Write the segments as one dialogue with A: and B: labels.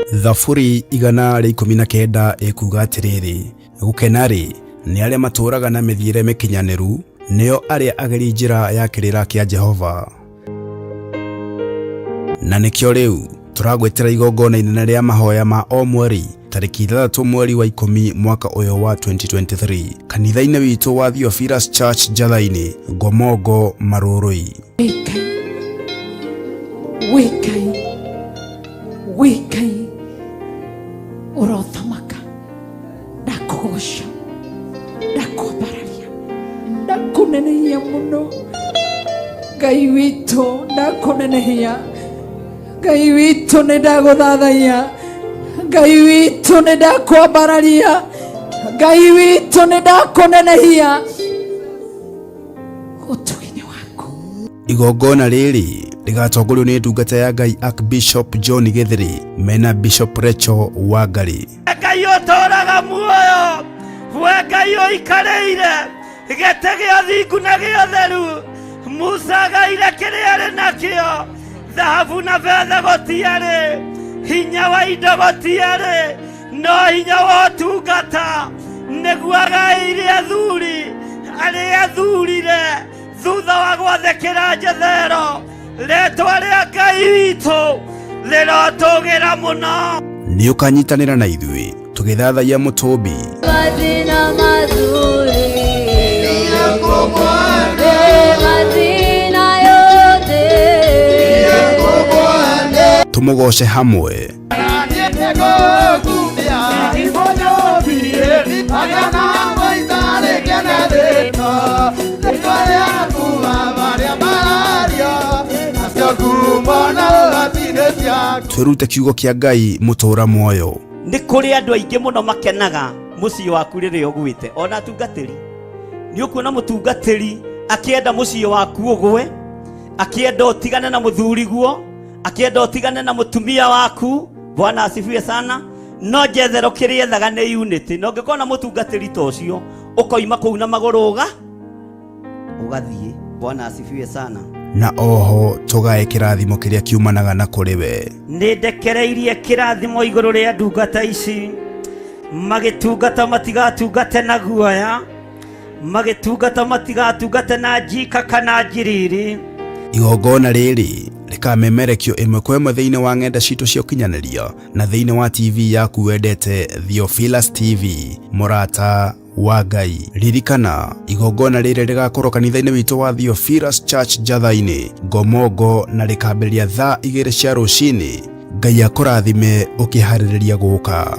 A: Thaburi 119 ĩkuuga atĩrĩrĩ, gũkena-rĩ, nĩ arĩa matũũraga na mĩthiĩre mĩkinyanĩru, nĩo arĩa ageri njĩra ya kĩrĩra kĩa Jehova. Na nĩkĩo rĩu tũragwĩtĩra igongona inene rĩa mahoya ma o mweri tarĩki 6 mweri wa 10 mwaka ũyũ wa 2023 kanitha-inĩ witũ wa Theophilus Church Njatha-inĩ, Ngomongo, Marũrũi.
B: Wĩ Ngai, wĩ Ngai, ũrothamaka, ndakũgoca, ndakwambararia, ndakũnenehia mũno. Ngai witũ, ndakũnenehia. Ngai witũ, nĩ ndagũthathaiya. Ngai witũ, nĩ ndakwambararia. Ngai witũ, nĩ ndakũnenehia. Ũtugi-inĩ waku.
A: Igongona rĩrĩ rĩgatongorio nĩ ndungata ya Ngai Archbishop John Gĩthĩrĩ mena Bishop Rachel Wangari.
C: Ngai ũtũũraga muoyo, we Ngai ũikarĩire gĩtĩ gĩa thingu na gĩa ũtheru. Musa agaire kĩrĩa arĩ nakĩo, thahabu na betha gũtiarĩ, hinya wa indo gũtiarĩ, no hinya wa ũtungata nĩguo agaĩire athuri arĩa athurire thutha wa gwathĩkĩra Jethero. Rĩtwa rĩa Ngai witũ rĩrotũgĩra mũno.
A: Nĩ ũkanyitanĩra na ithuĩ tũgĩthathaiya mũtũmbi.
D: Mathĩna mathuri mathĩna yothe.
A: Tũmũgoce hamwe. Twĩrute kiugo kĩa Ngai mũtũũra muoyo.
C: Nĩ kũrĩ andũ aingĩ mũno makenaga mũciĩ waku rĩrĩa ũgwĩte, ona atungatĩri. Nĩ ũkuona mũtungatĩri akĩenda mũciĩ waku ũgwe, akĩenda ũtigane na mũthuriguo, akĩenda ũtigane na mũtumia waku. Bwana asifiwe sana. No Jethero kĩrĩa ethaga nĩ unity. Na ũngĩkorwo na mũtungatĩri ta ũcio, ũkoima kũu na magũrũ ũgathiĩ. Bwana asifiwe sana.
A: Na oho tũgae kĩrathimo kĩrĩa kiumanaga na kũrĩ we.
C: Nĩ ndekereirie kĩrathimo igũrũ rĩa ndungata ici, magĩtungata matigatungate na guoya, magĩtungata matigatungate na njika kana njiriri.
A: Igongona rĩrĩ rĩkamemerekio ĩmwe kwa ĩmwe thĩinĩ wa ng'enda citũ cia ũkinyanĩria na thĩinĩ wa TV yaku wendete Theophilus TV, mũrata wa Ngai. Ririkana, igongona rĩrĩ rĩgakorwo kanitha-inĩ witũ wa Theophilus Church Njatha-inĩ, Ngomongo, na rĩkambĩrĩria thaa 2 cia rũcinĩ. Ngai akũrathime ũkĩharĩrĩria gũka.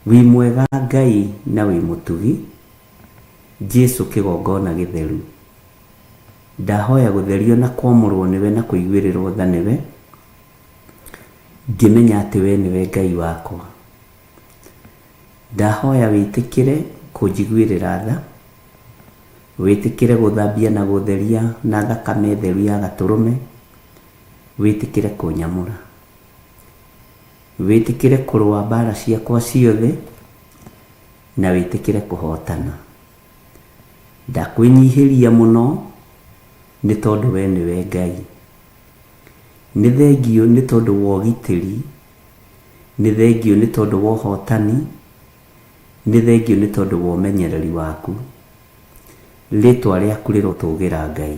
E: Wĩ mwega Ngai na wĩ mũtugi, Jesu kĩgongona gĩtheru. Ndahoya gũtherio na kwamũrwo nĩwe na kũiguĩrĩrwo tha nĩwe, ngĩmenya atĩ we nĩwe Ngai wakwa. Ndahoya wĩtĩkĩre kũnjiguĩrĩra tha, wĩtĩkĩre gũthambia na gũtheria na thakame theru ya gatũrũme, wĩtĩkĩre kũnyamũra. Wĩtĩkĩre kũrũa mbaara ciakwa ciothe, na wĩtĩkĩre kũhootana. Ndakwĩnyihĩria mũno, nĩ tondũ wee nĩwe Ngai. Nĩ thengiũ nĩ tondũ wa ũgitĩri, nĩ thengiũ nĩ tondũ wa ũhootani, nĩ thengiũ nĩ tondũ wa ũmenyereri waku. Rĩĩtwa rĩaku rĩrotũũgĩra Ngai.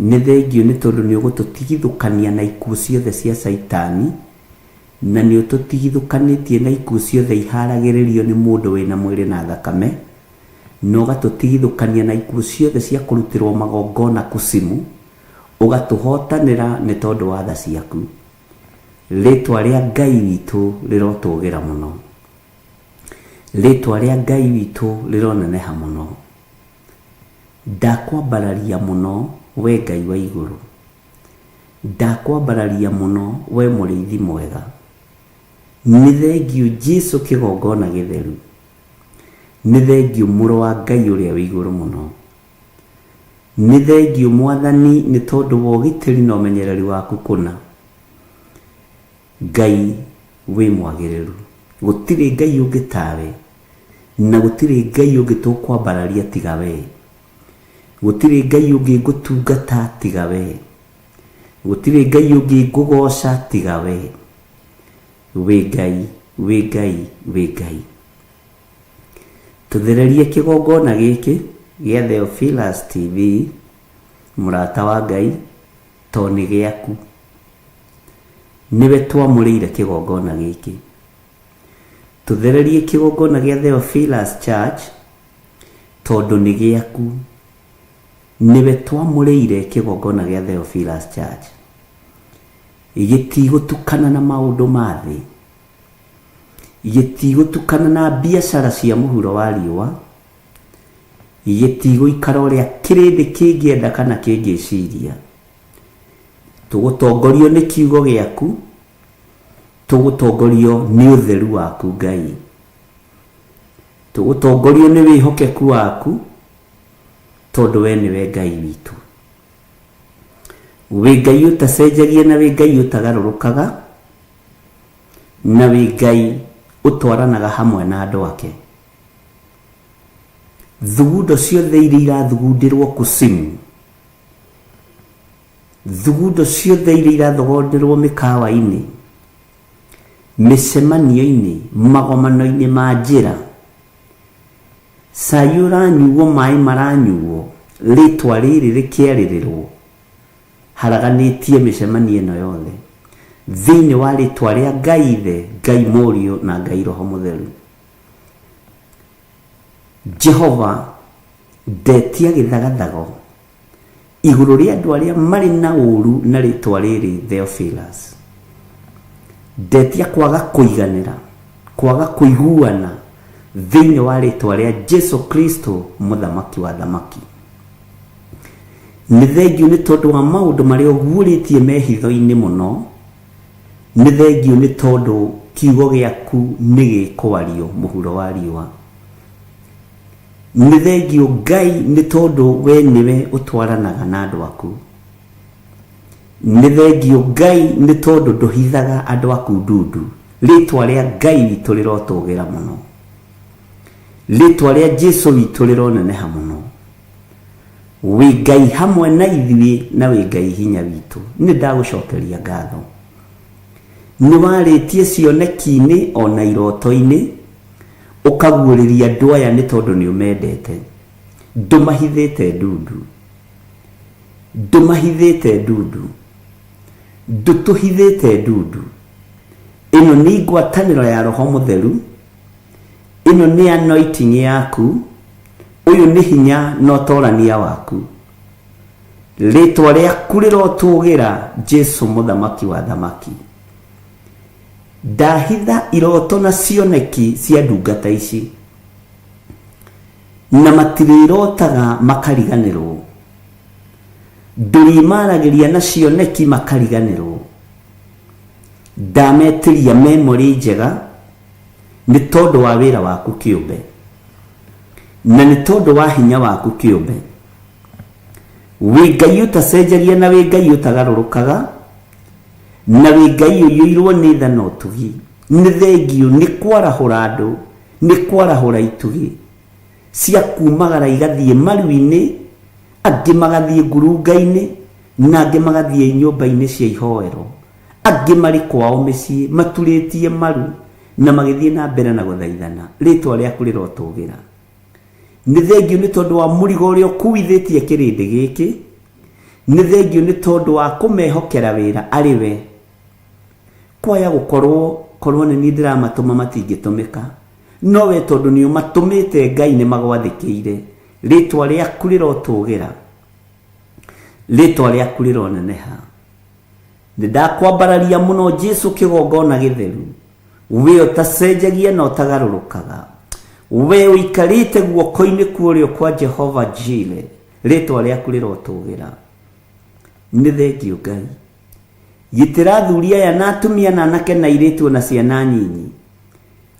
E: Nĩ thengiũ nĩ tondũ nĩ ũgũtũtigithũkania na ikuũ ciothe cia Caitani, na nĩ ũtũtigithũkanĩtie na ikuũ ciothe iharagĩrĩrio nĩ mũndũ wĩna mwĩrĩ na thakame, na ũgatũtigithũkania na ikuũ ciothe cia kũrutĩrwo magongona kusimu, ũgatũhotanĩra nĩ tondũ wa tha ciaku. Rĩĩtwa rĩa Ngai witũ rĩrotũgĩra mũno. Rĩĩtwa rĩa Ngai witũ rĩroneneha mũno. Ndakwambararia mũno We Ngai wa igũrũ. Ndakwambararia mũno we mũrĩithi mwega. Nĩ thengiũ Jesu kĩgongona gĩtheru. Nĩ thengiũ mũrũ wa Ngai ũrĩa wĩ igũrũ mũno. Nĩ thengiũ Mwathani nĩ tondũ wa ũgitĩri na ũmenyereri waku kũna. Ngai wĩ mwagĩrĩru. Gũtirĩ Ngai ũngĩ tawe, na gũtirĩ Ngai ũngĩ tũkwambararia tiga wee. Gũtirĩ Ngai ũngĩ ngũtungata tiga wee. Gũtirĩ Ngai ũngĩ ngũgoca tiga wee. Wĩ Ngai, wĩ Ngai, wĩ Ngai. Tũthererie kĩgongona gĩkĩ gĩa Theophilus TV, mũrata wa Ngai, to nĩ gĩaku. Nĩwe twamũrĩire kĩgongona gĩkĩ. Tũthererie kĩgongona gĩa Theophilus Church, tondũ nĩ gĩaku. Nĩwe twamũrĩire kĩgongona gĩa Theophilus Church. Gĩtigũtukana na maũndũ ma thĩ. Gĩtigũtukana na biacara cia mũhuro wa riũa. Gĩtigũikara ũrĩa kĩrĩndĩ kĩngĩenda kana kĩngĩciria. Tũgũtongorio nĩ kiugo gĩaku, tũgũtongorio nĩ ũtheru waku Ngai. Tũgũtongorio nĩ wĩhokeku waku, tondũ we nĩwe Ngai witũ. Wĩ Ngai ũtacenjagia na wĩ Ngai ũtagarũrũkaga, na wĩ Ngai ũtwaranaga hamwe na andũ ake. Thugundo ciothe iria irathugundĩrwo kusimu, thugundo ciothe iria irathogonderwo mĩkawa-inĩ, mĩcemanio-inĩ, magomano-inĩ ma njĩra, cai ũranyuo, maĩ maranyuo, rĩtwa rĩrĩ rĩkĩarĩrĩrwo, haraganĩtie mĩcemanio ĩno yothe thĩinĩ wa rĩtwa rĩa Ngai Ithe, Ngai Mũriũ na Ngai Roho Mũtheru. Jehova, ndetia gĩthagathago igũrũ rĩa andũ arĩa marĩ na ũru na rĩtwa rĩrĩ Theophilus. Ndetia kwaga kũiganĩra, kwaga kũiguana thĩinĩ wa rĩtwa rĩa Jesu Kristo mũthamaki wa thamaki. Nĩ thengiũ nĩ tondũ wa maũndũ marĩa ũguũrĩtie mehitho-inĩ mũno. Nĩ thengiũ nĩ tondũ kiugo gĩaku nĩ gĩkwario mũhuro wa riũa. Nĩ thengiũ Ngai nĩ tondũ we nĩwe ũtwaranaga na andũ aku. Nĩ thengiũ Ngai nĩ tondũ ndũhithaga andũ aku ndundu. Rĩtwa rĩa Ngai witũ rĩrotũgĩra mũno. Rĩtwa rĩa Jesu witũ rĩroneneha mũno. Wĩ Ngai hamwe na ithuĩ na wĩ Ngai hinya witũ. Nĩ ndagũcokeria ngatho. Nĩ warĩtie cioneki-inĩ ona iroto-inĩ, ũkaguũrĩria andũ aya nĩ tondũ nĩ ũmendete. Ndũmahithĩte ndundu. Ndũmahithĩte ndundu. Ndũtũhithĩte ndundu. Ĩno nĩ ngwatanĩro ya Roho Mũtheru. Ĩno nĩ anointing yaku. Ũyũ nĩ hinya na ũtorania waku. Rĩtwa rĩaku rĩrotũgĩra Jesu mũthamaki wa thamaki. Ndahitha iroto na cioneki cia ndungata ici, na matirĩrotaga makariganĩrwo. Ndũrĩmaragĩria na cioneki makariganĩrwo. Ndametĩria memory njega nĩ tondũ wa wĩra waku kĩũmbe, na nĩ tondũ wa hinya waku kĩũmbe. Wĩ Ngai ũtacenjagia na wĩ Ngai ũtagarũrũkaga, na wĩ Ngai ũiyũirwo nĩ tha na ũtugi. Nĩ thengiũ nĩ kwarahũra andũ, nĩ kwarahũra itugĩ cia kumagara igathiĩ maru-inĩ, angĩ magathiĩ ngurunga-inĩ, na angĩ magathiĩ nyũmba-inĩ cia ihoero, angĩ marĩ kwao mĩciĩ maturĩtie maru na magĩthiĩ na mbere na gũthaithana. Rĩtwa rĩaku rĩrotũgĩra. Nĩ thengiũ nĩ tondũ wa mũrigo ũrĩa ũkuithĩtie kĩrĩndĩ gĩkĩ. Nĩ thengiũ nĩ tondũ wa kũmehokera wĩra arĩ we. Kwaya gũkorwo korwo nĩ niĩ ndĩramatũma matingĩtũmĩka, no we tondũ nĩ ũmatũmĩte Ngai nĩ magwathĩkĩire. Rĩtwa rĩaku rĩrotũgĩra. Rĩtwa rĩaku rĩroneneha. Nĩ ndakwambararia mũno Jesu kĩgongona gĩtheru. We ũtacenjagia na ũtagarũrũkaga. We ũikarĩte guoko-inĩ kwa ũrĩo kwa Jehova Jire. Rĩtwa rĩaku rĩrotũgĩra. Nĩ thengiũ Ngai. Gitĩra athuri aya na atumia na anake na airĩtu ona ciana nyinyi.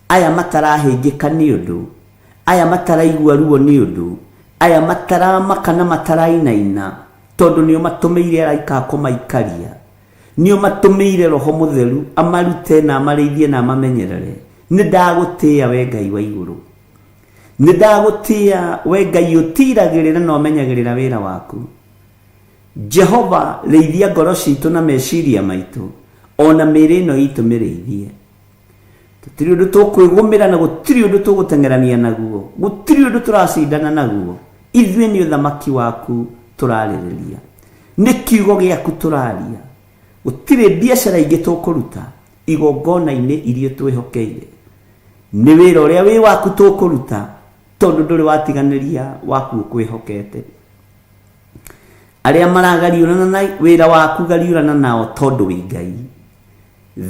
E: Aya matarahĩngĩka nĩ ũndũ, aya mataraigua ruo nĩ ũndũ, aya mataramaka na matarainaina, tondũ nĩ ũmatũmĩire araika a kũmaikaria. Nĩ ũmatũmĩire Roho Mũtheru amarute na amarĩithie na amamenyerere. Nĩ ndagũtĩĩa we Ngai wa igũrũ. Nĩ ndagũtĩĩa we Ngai ũtiiragĩrĩra na ũmenyagĩrĩra wĩra waku. Jehova, rĩithia ngoro citũ na meciria maitũ, o na mĩĩrĩ ĩno itũ mĩrĩithie. Tũtirĩ ũndũ tũkwĩgũmĩra na gũtirĩ ũndũ tũgũteng'erania naguo, gũtirĩ ũndũ tũracindana naguo. Ithuĩ nĩ ũthamaki waku tũrarĩrĩria, nĩ kiugo gĩaku tũraria. Gũtirĩ biacara ingĩ tũkũruta igongona-inĩ iria twĩhokeire. Nĩ wĩra ũrĩa wĩ waku tũkũruta, tondũ ndũrĩ watiganĩria waku ũkwĩhokete. Arĩa maragariũrana na wĩra waku gariũrana nao tondũ wĩ Ngai.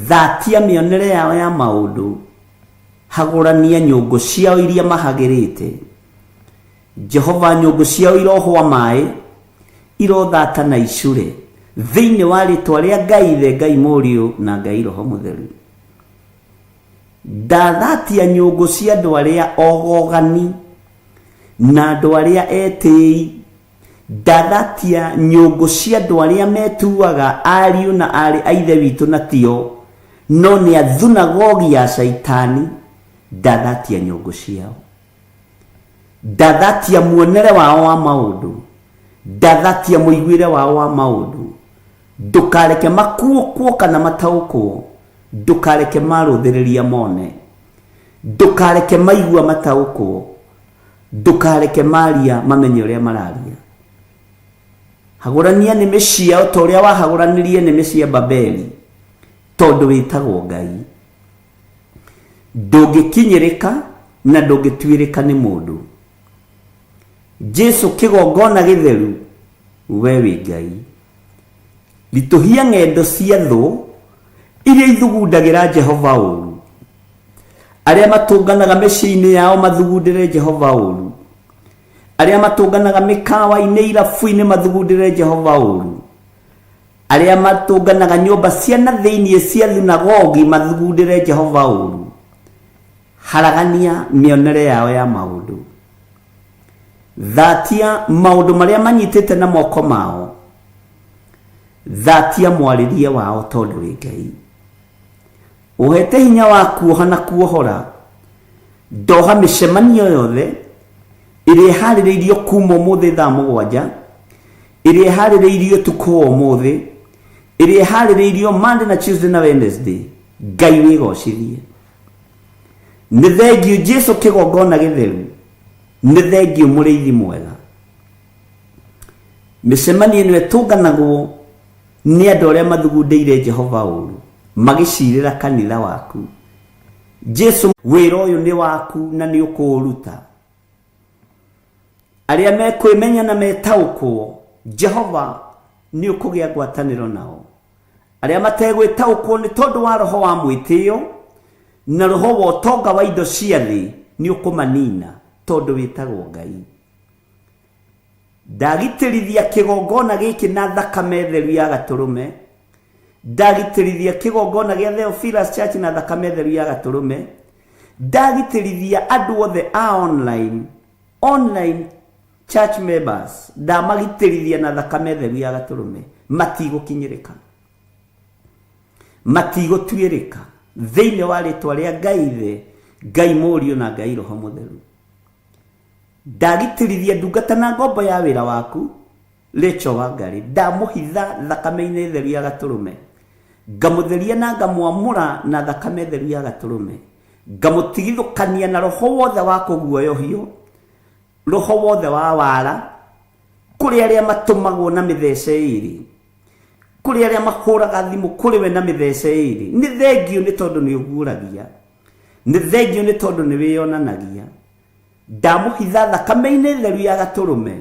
E: Thatia mĩonere yao ya maũndũ, hagũrania nyũngũ ciao iria mahagĩrĩte. Jehova, nyũngũ ciao irohwa maĩ, irothata na icure, thĩinĩ wa rĩtwa rĩa Ngai Ithe, Ngai Mũriũ, na Ngai Roho Mũtheru. Ndathatia nyũngũ cia andũ arĩa ogogani na andũ arĩa etĩi, ndathatia nyũngũ cia andũ arĩa metuaga ariũ na aarĩ a Ithe witũ na tio, no nĩ athunagogi ya Shaitani, ndathatia nyũngũ ciao. Ndathatia muonere wao wa maũndũ, ndathatia mũiguĩre wao wa maũndũ. Ndũkareke makuũkwo kana mataũkwo, ndũkareke marũthĩrĩria mone, ndũkareke maigua mataũkwo, ndũkareke maria mamenye ũrĩa mararia. Hagũrania nĩmĩ ciao ta ũrĩa wahagũranirie nĩmĩ cia Babeli, tondũ wĩtagwo Ngai. Ndũngĩkinyĩrĩka na ndũngĩtuĩrĩka nĩ mũndũ. Jesu kĩgongona gĩtheru, we wĩ Ngai. Ritũhia ng'endo cia thũ iria ithugundagĩra Jehova ũũru. Arĩa matũnganaga mĩciĩ-inĩ yao mathugundĩre Jehova ũũru. Arĩa matũnganaga mĩkawa-inĩ irabu-inĩ mathugundĩre Jehova ũũru. Arĩa matũnganaga nyũmba cia na thĩinĩ cia thunagogi mathugundĩre Jehova ũũru. Haragania mĩonere yao ya maũndũ. Thatia maũndũ marĩa manyitĩte na moko mao. Thatia mwarĩrie wao tondũ wĩ Ngai. Ũhete hinya wa kuoha na kuohora. Ndoha mĩcemanio yothe ĩrĩa ĩharĩrĩirio kuma ũmũthĩ thaa 7, ĩrĩa ĩharĩrĩirio ũtukũ wa ũmũthĩ, ĩrĩa ĩharĩrĩirio Monday na Tuesday na Wednesday. Ngai wĩgocithie. Nĩ thengiũ Jesu kĩgongona gĩtheru, nĩ thengiũ mũrĩithi mwega. Mĩcemanio ĩno ĩtũnganagwo nĩ andũ arĩa mathugundĩire Jehova ũũru, magĩcirĩra kanitha waku. Jesu, wĩra ũyũ nĩ waku na nĩ ũkũũruta. Arĩa mekwĩmenya na metaũkwo, Jehova nĩ ũkũgĩa ngwatanĩro nao. Arĩa mategwĩtaũkwo nĩ tondũ wa roho wa mwĩtĩo na roho wa ũtonga wa indo cia thĩ, nĩ ũkũmanina tondũ wĩtagwo Ngai. Ndagitĩrithia kĩgongona gĩkĩ na thakame theru ya gatũrũme. Ndagitĩrithia kĩgongona gĩa Theophilus Church na thakame theru ya gatũrũme. Ndagitĩrithia andũ othe a online church members, ndamagitĩrithia na thakame theru ya gatũrũme. Matigũkinyĩrĩka, matigũtuĩrĩka thĩinĩ wa rĩtwa rĩa Ngai Ithe, Ngai Mũriũ na Ngai Roho Mũtheru. Ndagitĩrithia ndungata na ngombo ya wĩra waku Rachel Wangari, ndamũhitha thakame-inĩ theru ya gatũrũme, ngamũtheria na ngamwamũra na thakame theru ya gatũrũme, ngamũtigithũkania na roho wothe wa kũguoyohio, roho wothe wa wara, kũrĩ arĩa matũmagwo na mĩthece ĩrĩ, kũrĩ arĩa mahũraga thimũ kũrĩ we na mĩthece ĩrĩ. Nĩ thengiũ nĩ tondũ nĩ ũguũragia, nĩ thengiũ nĩ tondũ nĩ wĩyonanagia. Ndamũhitha thakame-inĩ theru ya gatũrũme,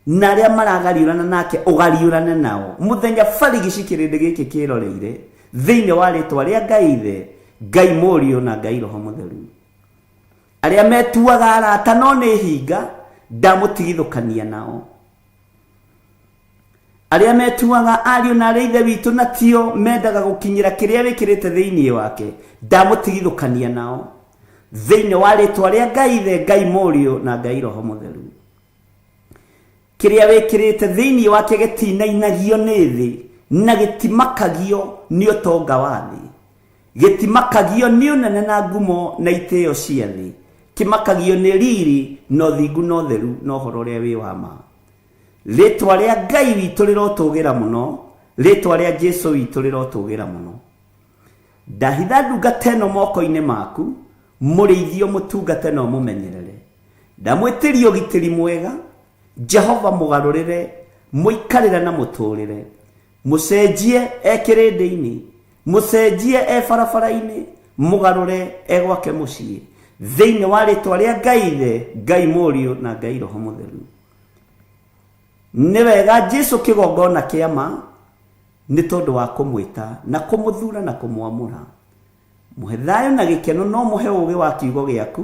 E: na arĩa maragariũrana nake ũgariũrane nao mũthenya barigici kĩrĩndĩ gĩkĩ kĩroreire, thĩinĩ wa rĩtwa rĩa Ngai Ithe, Ngai Mũriũ na Ngai Roho Mũtheru. Arĩa metuaga arata no nĩ hinga, ndamũtigithũkania nao. Arĩa metuaga ariũ na arĩa ithe witũ na tio mendaga gũkinyĩra kĩrĩa wĩkĩrĩte thĩinĩ wake, ndamũtigithũkania nao thĩinĩ wa rĩtwa rĩa Ngai Ithe, Ngai Mũriũ na Ngai Roho Mũtheru. Kĩrĩa wĩkĩrĩte thĩinĩ wake gĩtinainagio nĩ thĩ na gĩtimakagio nĩ ũtonga wa thĩ, gĩtimakagio nĩ ũnene na ngumo na itĩo cia thĩ, kĩmakagio nĩ riri na ũthingu na ũtheru na ũhoro ũrĩa wĩ wa ma. Rĩtwa rĩa Ngai witũ rĩrotũgĩra mũno, rĩtwa rĩa Jesu witũ rĩrotũgĩra mũno. Ndahitha ndungata ĩno moko-inĩ maku, mũrĩithio mũtungate na ũmũmenyerere. Ndamwĩtĩria ũgitĩri mwega, Jehova mũgarũrĩre, mũikarĩre na mũtũrĩre. Mũcenjie e kĩrĩndĩ-inĩ, mũcenjie e barabara-inĩ, mũgarũre e gwake mũciĩ. Thĩinĩ wa rĩtwa rĩa Ngai Ithe, Ngai Mũriũ na Ngai Roho Mũtheru. Nĩ wega Jesu kĩgongona kĩa ma, nĩ tondũ wa kũmwĩta na kũmũthura na kũmwamũra. Mũhe thayũ na gĩkeno no mũhe ũũgĩ wa kiugo gĩaku,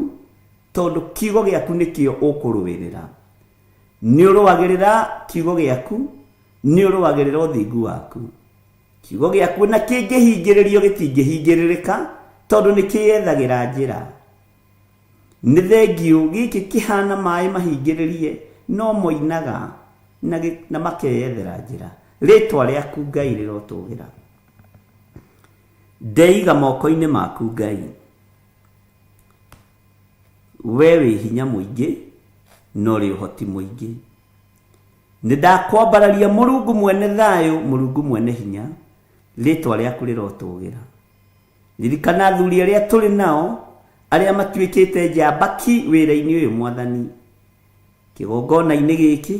E: tondũ kiugo gĩaku nĩkĩo ũkũrũĩrĩra. Nĩ ũrũagĩrĩra kiugo gĩaku, nĩ ũrũagĩrĩra ũthingu waku. Kiugo gĩaku na kĩngĩhingĩrĩrio gĩtingĩhingĩrĩrĩka, tondũ nĩ kĩyethagĩra njĩra. Nĩ thengiũ gĩkĩ kĩhana maĩ mahingĩrĩrie, no moinaga na makeyethera njĩra. Rĩtwa rĩaku Ngai rĩrotũgĩra. Ndeiga moko-inĩ maku Ngai. We wĩ hinya mũingĩ na ũrĩ ũhoti mũingĩ. Nĩ ndakwambararia Mũrungu mwene thayũ, Mũrungu mwene hinya, rĩtwa rĩaku rĩrotũgĩra. Ririkana athuri arĩa tũrĩ nao, arĩa matuĩkĩte njamba ki wĩra-inĩ ũyũ Mwathani. Kĩgongona-inĩ gĩkĩ,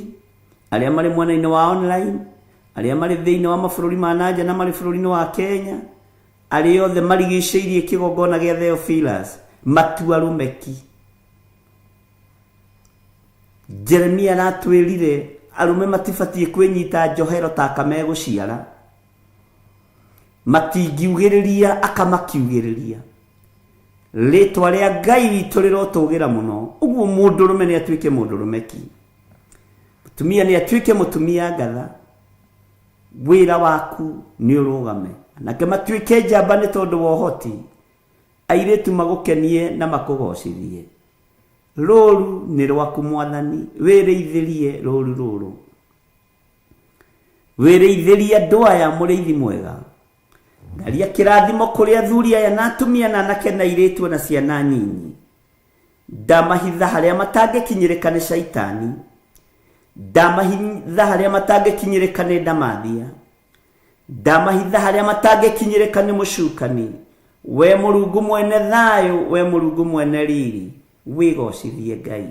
E: arĩa marĩ mwena-inĩ wa online, arĩa marĩ thĩinĩ wa mabũrũri ma na nja na marĩ bũrũri-inĩ wa Kenya, arĩa othe marigicĩirie kĩgongona gĩa Theophilus, matua arũme ki. Jeremia aratwĩrire arũme matibatiĩ kwĩnyita njohero ta aka megũciara, matingiugĩrĩria aka makiugĩrĩria. Rĩtwa rĩa Ngai witũ rĩrotũgĩra mũno. Ũguo mũndũrũme nĩ atuĩke mũndũrũme ki, mũtumia nĩ atuĩke mũtumia ngatha. Wĩra waku nĩ ũrũgame, anake matuĩke njamba nĩ tondũ wa ũhoti, airĩtu magũkenie na makũgocithie. Rũru nĩ rwaku Mwathani, wĩrĩithĩrie rũru rũrũ. Wĩrĩithĩrie andũ aya mũrĩithi mwega. Ndaria kĩrathimo kũrĩ athuri aya na atumia na anake na airĩtu na ciana nyinyi. Ndamahitha harĩa matangĩkinyĩrĩka nĩ caitani. Ndamahitha harĩa matangĩkinyĩrĩka nĩ ndamathia. Ndamahitha harĩa matangĩkinyĩrĩka nĩ mũcukani. We Mũrungu mwene thayũ, we Mũrungu mwene riri, wĩgocithie Ngai.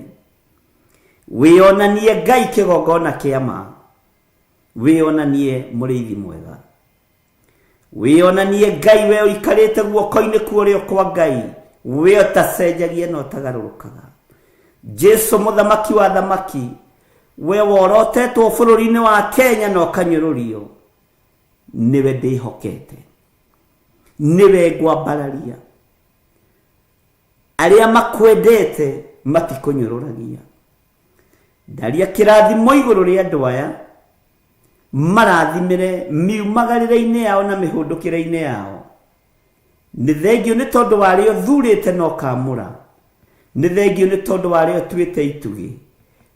E: Wĩonanie Ngai kĩgongona kĩa ma. Wĩonanie mũrĩithi mwega. Wĩonanie Ngai we ũikarĩte guoko-inĩ kwa ũrĩo kwa Ngai, we ũtacenjagia na ũtagarũrũkaga. Jesu mũthamaki wa thamaki, we worotetwo bũrũri-inĩ wa Kenya na ũkanyũrũrio, nĩwe ndĩhokete, nĩwe ngwambararia. Arĩa makwendete matikũnyũrũragia. Ndaria kĩrathimo igũrũ rĩa andũ aya, marathimĩre miumagarĩre-inĩ yao na mĩhũndũkĩre-inĩ yao. Nĩ thengio nĩ tondũ wa arĩa ũthurĩte na ũkamũra. Nĩ thengio nĩ tondũ wa arĩa ũtuĩte itugĩ.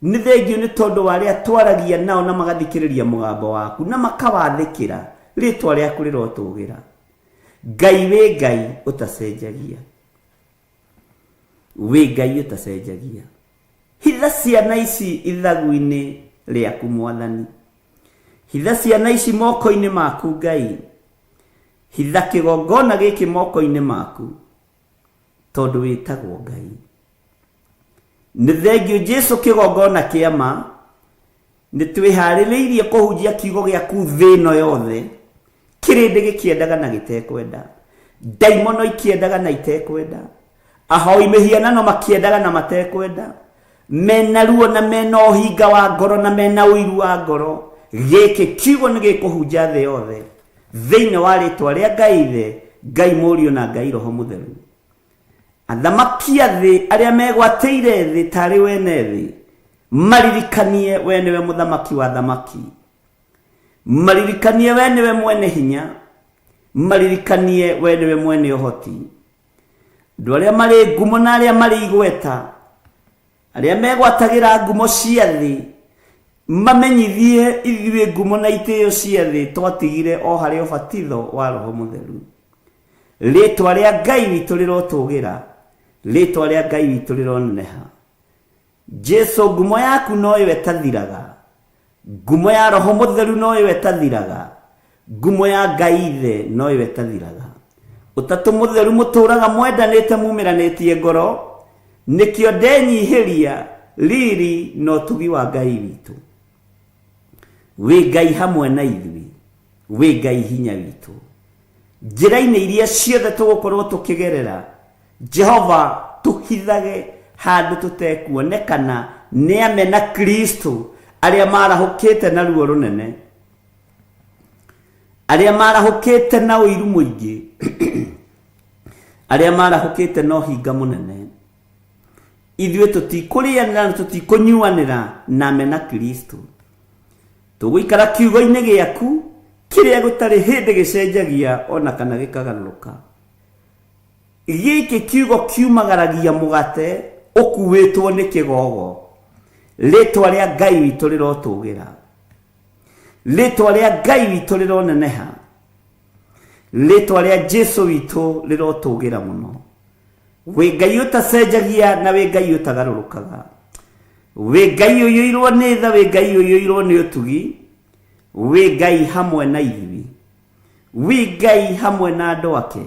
E: Nĩ thengio nĩ tondũ wa arĩa twaragia nao na magathikĩrĩria mũgambo waku na makawathĩkĩra. Rĩtwa rĩaku rĩrotũgĩra. Ngai wĩ Ngai ũtacenjagia. Wĩ Ngai ũtacenjagia. Hitha ciana ici ithagu-inĩ rĩaku Mwathani. Hitha ciana ici moko-inĩ maku Ngai. Hitha kĩgongona gĩkĩ moko-inĩ maku, tondũ wĩtagwo Ngai. Nĩ thengio Jesu kĩgongona kĩa ma. Nĩ twĩharĩrĩirie kũhunjia kiugo gĩaku thĩ ĩno yothe. Kĩrĩndĩ gĩkĩendaga na gĩtekwenda, ndaimono ikĩendaga na itekwenda, ahoi mĩhianano makĩendaga na matekwenda, mena ruo na mena ũhinga wa ngoro na mena ũiru wa ngoro. Gĩkĩ kiugo nĩ gĩkũhunja thĩ yothe thĩinĩ wa rĩtwa rĩa Ngai Ithe, Ngai Mũriũ na Ngai Roho Mũtheru. Athamaki a thĩ arĩa megwatĩire thĩ tarĩ wene thĩ, maririkanie we nĩwe mũthamaki wa thamaki. Maririkanie we nĩwe mwene hinya, maririkanie we nĩwe mwene ũhoti. Andũ arĩa marĩ ngumo na arĩa marĩ igweta, arĩa megwatagĩra ngumo cia thĩ, mamenyithie ithuĩ ngumo na itĩo cia thĩ twatigire o harĩ ũbatitho wa Roho Mũtheru. Rĩtwa rĩa Ngai witũ rĩrotũgĩra, rĩtwa rĩa Ngai witũ rĩroneneha. Jesu, ngumo yaku noyo ĩtathiraga, ngumo ya Roho Mũtheru noyo ĩtathiraga, ngumo ya Ngai Ithe noyo ĩtathiraga. Ũtatũ Mũtheru mũtũraga mwendanĩte mumĩranĩtie ngoro, nĩkĩo ndenyihĩria riri na ũtugi wa Ngai witũ. Wĩ Ngai hamwe na ithuĩ, wĩ Ngai hinya witũ. Njĩra-inĩ iria ciothe tũgũkorwo tũkĩgerera, Jehova tũhithage handũ tũtekuonekana nĩ amena Kristo arĩa marahũkĩte na ruo rũnene, arĩa marahũkĩte na ũiru mũingĩ, arĩa marahũkĩte na ũhinga mũnene. Ithuĩ tũtikũrĩanĩra na tũtikũnyuanĩra na amena Kristo. Tũgũikara kiugo-inĩ gĩaku kĩrĩa gũtarĩ hĩndĩ gĩcenjagia ona kana gĩkagarũrũka. Gĩkĩ kiugo kiumagaragia mũgate ũkuĩtwo nĩ kĩgogo. Rĩtwa rĩa Ngai witũ rĩrotũgĩra, rĩtwa rĩa Ngai witũ rĩroneneha, rĩtwa rĩa Jesu witũ rĩrotũgĩra mũno. Wĩ Ngai ũtacenjagia na wĩ Ngai ũtagarũrũkaga, wĩ Ngai ũiyũirwo nĩ tha, wĩ Ngai ũiyũirwo nĩ ũtugi, wĩ Ngai hamwe na ithuĩ, wĩ Ngai hamwe na andũ ake.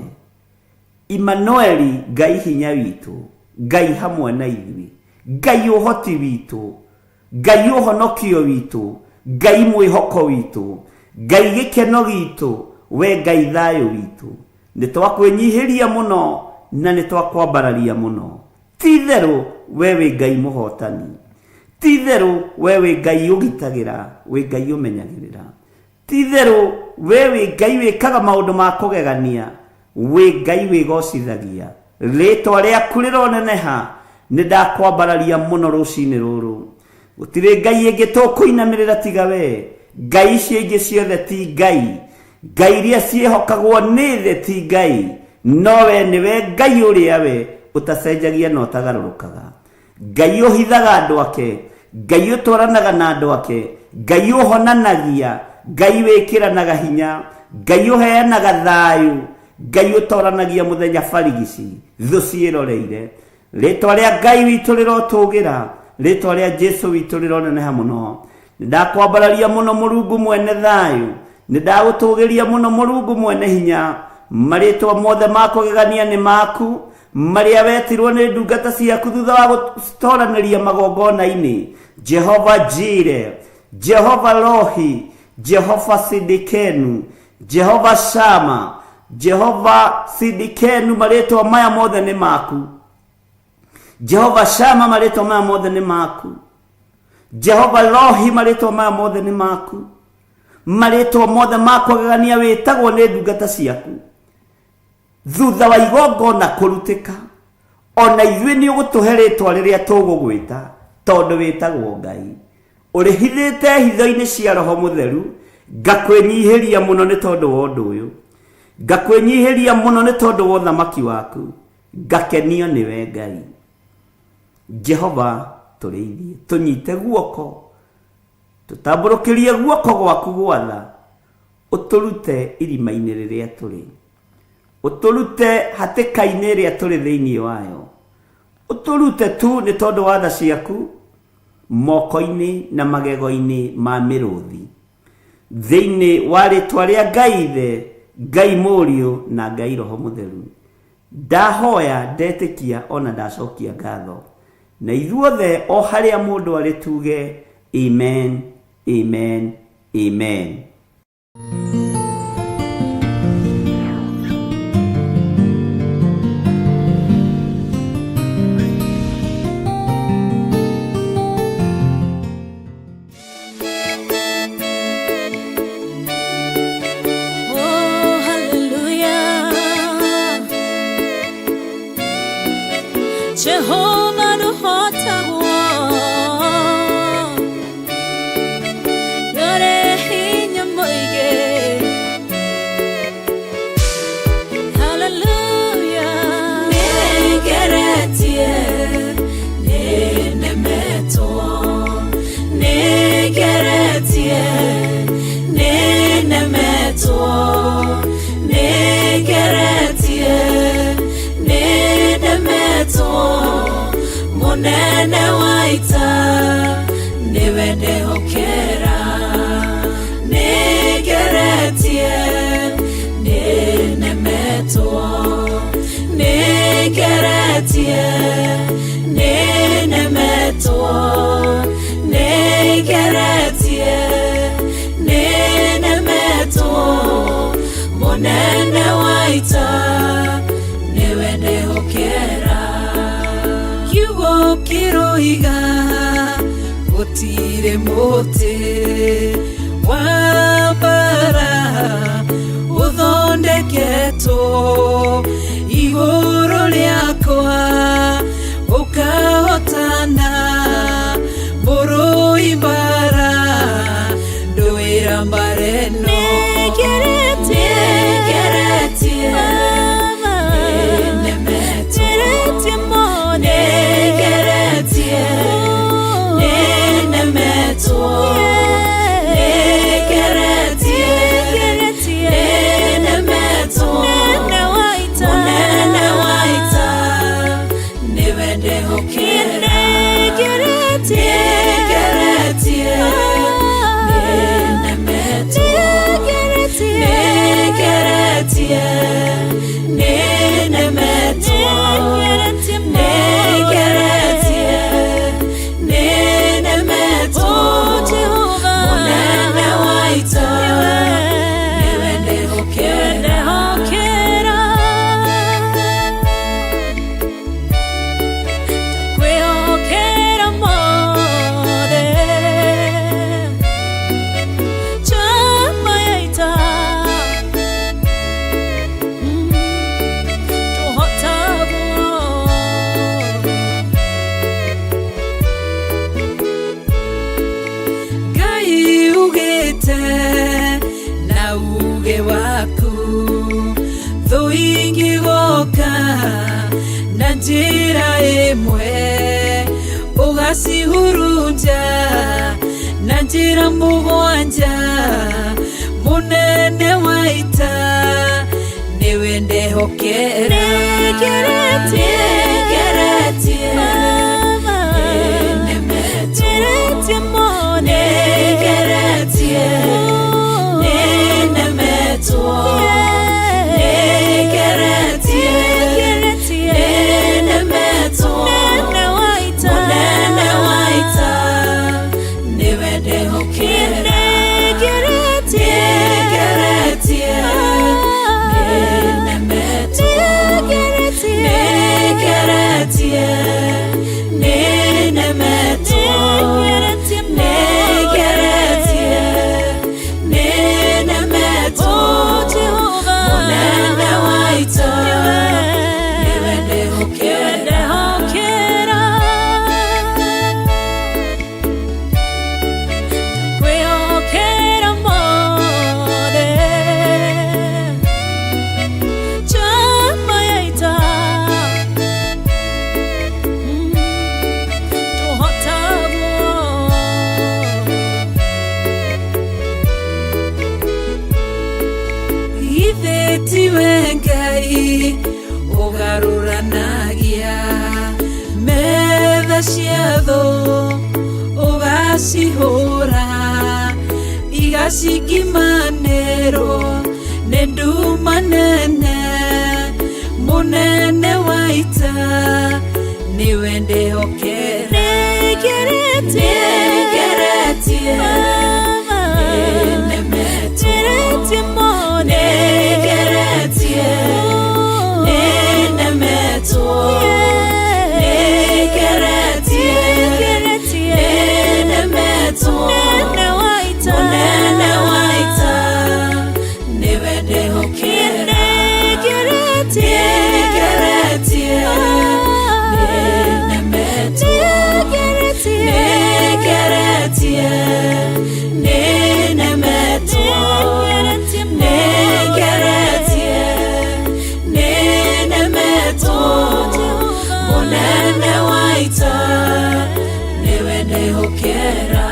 E: Immanueli, Ngai hinya witũ, Ngai hamwe na ithuĩ, Ngai ũhoti witũ, Ngai ũhonokio witũ, Ngai mwĩhoko witũ, Ngai gĩkeno gitũ, we Ngai thayũ witũ. Nĩ twakwĩnyihĩria mũno na nĩ twakwambararia mũno. Ti itherũ we wĩ Ngai mũhotani, ti itherũ we wĩ Ngai ũgitagĩra, wĩ Ngai ũmenyagĩrĩra. Ti itherũ we wĩ Ngai wĩkaga maũndũ ma kũgegania, wĩ Ngai wĩgocithagia. Rĩtwa rĩaku rĩroneneha, nĩ ndakwambararia mũno rũcinĩ rũrũ. Gũtirĩ Ngai ĩngĩ tũkũinamĩrĩra tiga we. Ngai icio ingĩ ciothe ti Ngai, Ngai iria ciĩhokagwo nĩ thĩ ti Ngai, no we nĩwe Ngai ũrĩa we ũtacenjagia na ũtagarũrũkaga. Ngai ũhithaga andũ ake, Ngai ũtwaranaga na andũ ake, Ngai ũhonanagia, Ngai wĩkĩranaga hinya, Ngai ũheanaga thayũ, Ngai ũtoranagia mũthenya barigici thũ ciĩroreire. Rĩtwa rĩa Ngai witũ rĩrotũgĩra, rĩtwa rĩa Jesu witũ rĩroneneha mũno. Nĩ ndakwambararia mũno Mũrungu mwene thayũ, nĩ ndagũtũgĩria mũno Mũrungu mwene hinya. Marĩtwa mothe ma kũgegania nĩ maku, marĩa wetirwo nĩ ndungata ciaku thutha wa gũtoranĩria magongona-inĩ. Jehova Jire, Jehova Rohi, Jehova Sidikenu, Jehova Shama, Jehova Sidikenu, marĩtwa maya mothe nĩ maku. Jehova Shama, marĩtwa maya mothe nĩ maku. Jehova Rohi, marĩtwa maya mothe nĩ maku. Marĩtwa mothe ma kũgegania wĩtagwo nĩ ndungata ciaku thutha wa igongona kũrutĩka. Ona ithuĩ nĩ ũgũtũhe rĩtwa rĩrĩa tũgũgwĩta, tondũ wĩtagwo Ngai ũrĩhithĩte hitho-inĩ cia Roho Mũtheru. Ngakwĩnyihĩria mũno nĩ tondũ wa ũndũ ũyũ, ngakwĩnyihĩria mũno nĩ tondũ wa ũthamaki waku, ngakenio nĩwe Ngai. Jehova, tũrĩithie, tũnyite guoko, tũtambũrũkĩrie guoko gwaku gwatha, ũtũrute irima-inĩ rĩrĩa tũrĩ, ũtũrute hatĩka-inĩ ĩrĩa tũrĩ thĩinĩ wayo, ũtũrute tu nĩ tondũ wa tha ciaku moko-inĩ na magego-inĩ ma mĩrũthi. Thĩinĩ wa rĩtwa rĩa Ngai Ithe, Ngai Mũriũ na Ngai Roho Mũtheru, ndahoya, ndetĩkia ona ndacokia ngatho. Na ithuothe o harĩa mũndũ arĩ tuge amen, amen, amen.
D: Oh, hallelujah. Jehovah nũhotagwo, ndũrĩ hinya. Nĩngeretie, nĩnemetwo, nĩngeretie, nĩnemetwo, mũnene wa ita nĩwe ndehokera. Nĩngeretie, nĩnemetwo, nĩngeretie, nĩnemetwo, nĩngeretie, nĩnemetwo, mũnene wa ita nĩwe ndehokera.
B: Kiugo kĩroiga gũtirĩ mũtĩ wa mbara ũthondeketwo igũrũ rĩakwa ũkahotana mũrũi mbara ndũĩra mbara ĩno.
D: Nĩngeretie,
B: Nĩngeretie, nĩnemetwo, nĩngeretie, nĩnemetwo, nĩngeretie, nĩnemetwo, mũnene wa ita nĩwe ndehokera. Nĩngeretie, nĩnemetwo, nĩngeretie, nĩnemetwo, nĩngeretie, nĩnemetwo, mũnene wa ita nĩwe ndehokera.
D: Kwĩhokera mothe chama ya ita tũhotagwo.
B: Ngai ugĩte na uge waku thũ ingĩgoka na njĩra ĩmwe ũgacihurunja na njĩra mũgwanja mũnene wa ita nĩwe ndehokera.
D: Nĩngeretie,
B: Nĩngeretie, nĩnemetwo, nĩngeretie, nĩnemetwo, nĩngeretie, nĩnemetwo, mũnene wa ita nĩwe ndehokera. Nĩngeretie, nĩnemetwo, nĩngeretie, nĩnemetwo, nĩngeretie, nĩnemetwo, mũnene wa ita nĩwe ndehokera.
D: Kwĩhokera mothe chama ya ita tũhotagwo.
B: Githĩ tiwe Ngai ũgarũranagia metha cia thũ ũgacihũra igacikimanĩrwo nĩ nduma nene mũnene wa ita nĩwe ndehokera.
D: Nĩngeretie,
B: Nĩngeretie, nĩnemetwo, nĩngeretie, nĩnemetwo, nĩngeretie, nĩnemetwo, mũnene wa ita nĩwe ndehokera. Nĩngeretie, nĩnemetwo, nĩngeretie, nĩnemetwo, nĩngeretie, nĩnemetwo, mũnene wa ita nĩwe ndehokera.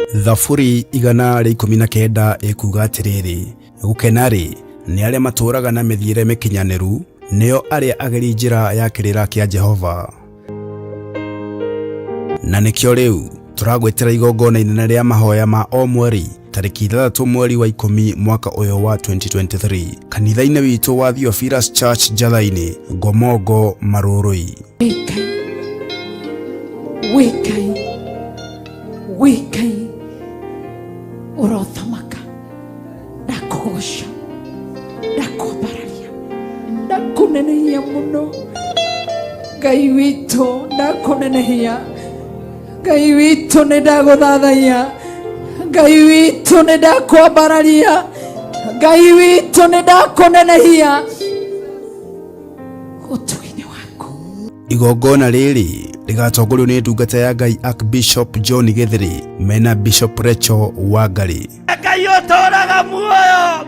A: Thaburi 119 ĩkuuga atĩrĩrĩ, gũkena-rĩ, nĩ arĩa matũũraga na mĩthiĩre mĩkinyanĩru, nĩo arĩa ageri njĩra ya kĩrĩra kĩa Jehova. Na nĩkĩo rĩu tũragwĩtĩra igongona inene rĩa mahoya ma o mweri tarĩki 6 mweri wa 10 mwaka ũyũ wa 2023 kanitha-inĩ witũ wa Theophilus Church Njatha-inĩ, Ngomongo, Marũrũi.
F: Wĩ Ngai, wĩ Ngai, ũrothamaka, ndakũgoca, ndakwambararia, ndakũnenehia mũno. Ngai witũ, ndakũnenehia. Ngai witũ, nĩ ndagũthathaiya. Ngai witũ, nĩ ndakwambararia. Ngai witũ, nĩ ndakũnenehia ũtugi-inĩ waku.
A: Igongona rĩrĩ rĩgatongorio nĩ ndungata ya Ngai Archbishop John Gĩthĩrĩ mena Bishop Rachel Wangari.
C: Ngai ũtũũraga muoyo,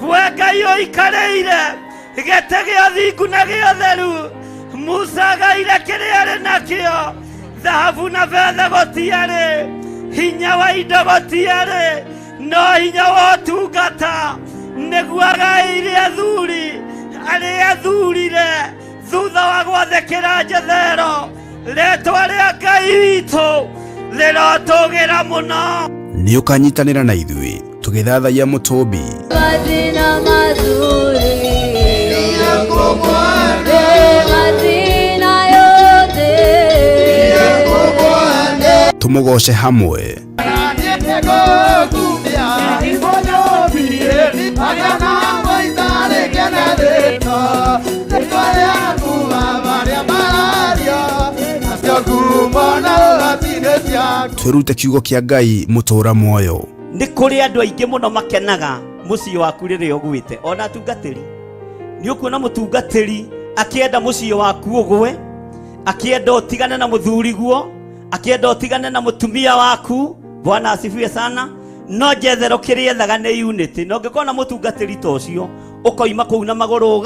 C: we Ngai ũikarĩire gĩtĩ gĩa thingu na gĩa ũtheru. Musa agaire kĩrĩa arĩ nakĩo, thahabu na betha gũtiarĩ, hinya wa indo gũtiarĩ, no hinya wa ũtungata nĩguo agaĩire athuri arĩa athurire thutha wa gwathĩkĩra Jethero. Rĩtwa rĩa Ngai witũ rĩrotũgĩra mũno.
A: Nĩ ũkanyitanĩra na ithuĩ tũgĩthathaiya mũtũmbi
D: Madina mazuri Madina yote
A: tũmũgoce hamwe twĩrute kiugo kĩa Ngai mũtũũra muoyo.
C: Nĩ kũrĩ andũ aingĩ mũno makenaga mũciĩ waku rĩrĩa ũgwĩte, ona atungatĩri. Nĩ ũkuona mũtungatĩri akĩenda mũciĩ waku ũgwe, akĩenda ũtigane na mũthuriguo, akĩenda ũtigane na mũtumia waku. Bwana asifiwe sana. No Jethero kĩrĩa ethaga nĩ unity. Na ũngĩkorwo na mũtungatĩri ta ũcio, ũkoima kũu na magũrũ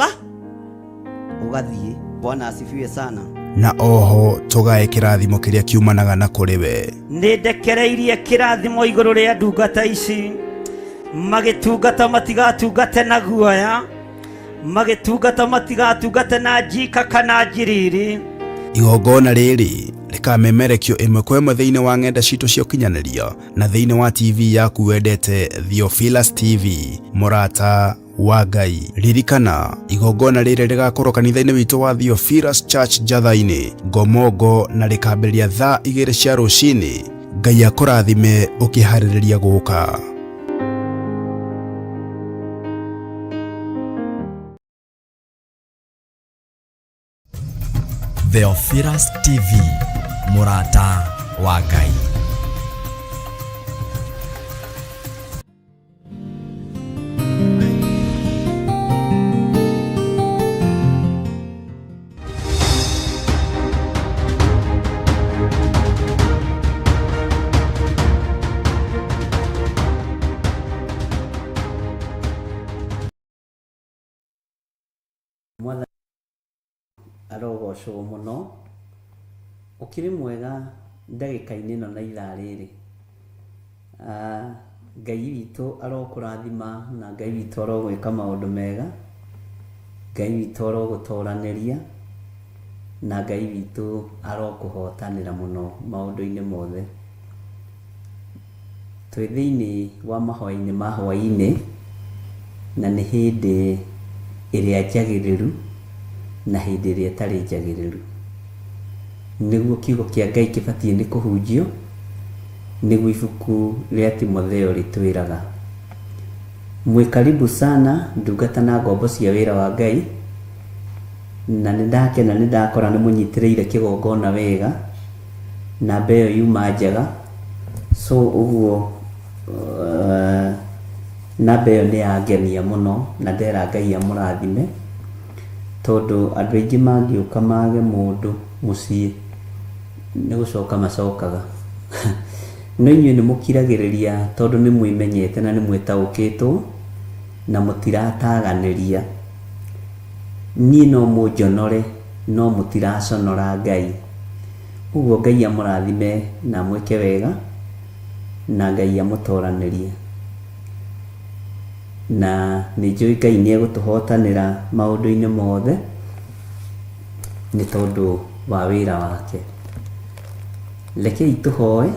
C: ũgathiĩ. Bwana asifiwe sana.
A: Na oho tũgae kĩrathimo kĩrĩa kiumanaga na kũrĩ we.
C: Nĩ ndekereirie kĩrathimo igũrũ rĩa ndungata ici, magĩtungata matigatungate na guoya, magĩtungata matigatungate na njika kana njiriri.
A: Igongona rĩrĩ rĩkamemerekio ĩmwe kwa ĩmwe thĩinĩ wa ng'enda citũ cia ũkinyanĩria na thĩinĩ wa TV yaku wendete Theophilus TV, mũrata wa Ngai. Ririkana, igongona rĩrĩ rĩgakorwo kanitha-inĩ witũ wa Theophilus Church Njatha-inĩ, Ngomongo, na rĩkambĩrĩria thaa 2 cia rũcinĩ. Ngai akũrathime ũkĩharĩrĩria gũka.
G: Theophilus TV, mũrata wa Ngai.
E: Mwathani arogocwo mũno. Ũkĩrĩ mwega ndagĩka-inĩ ĩno na ithaa rĩrĩ. Ngai witũ arokũrathima na Ngai witũ arogwĩka maũndũ mega. Ngai witũ arogũtoranĩria na Ngai witũ arokũhotanĩra mũno maũndũ-inĩ mothe. Twĩ thĩinĩ wa mahoya-inĩ ma hwaĩ-inĩ na nĩ hĩndĩ ĩrĩa njagĩrĩru na hĩndĩ ĩrĩa ĩtarĩ njagĩrĩru. Nĩguo kiugo kĩa Ngai kĩbatiĩ nĩ kũhunjio, nĩguo ibuku rĩa Timotheo rĩtwĩraga. Mwĩ karibu sana ndungata na ngombo cia wĩra wa Ngai, na nĩ ndakena nĩ ndakora nĩ mũnyitĩrĩire kĩgongona wega, namba ĩyo yuma njega, so ũguo namba ĩyo nĩ yangenia mũno na ndera Ngai amũrathime, tondũ andũ aingĩ mangĩũka mage mũndũ mũciĩ nĩ gũcoka macokaga. No inyuĩ nĩ mũkiragĩrĩria tondũ nĩ mwĩmenyete na nĩ mwĩtaũkĩtwo na mũtirataganĩria. Niĩ no mũnjonore no mũtiraconora Ngai. Ũguo Ngai amũrathime na amwĩke wega. Na Ngai amũtoranĩrie. Na nĩ njũĩ Ngai nĩ egũtũhotanĩra maũndũ-inĩ mothe nĩ tondũ wa wĩra wake. Rekei tũhoe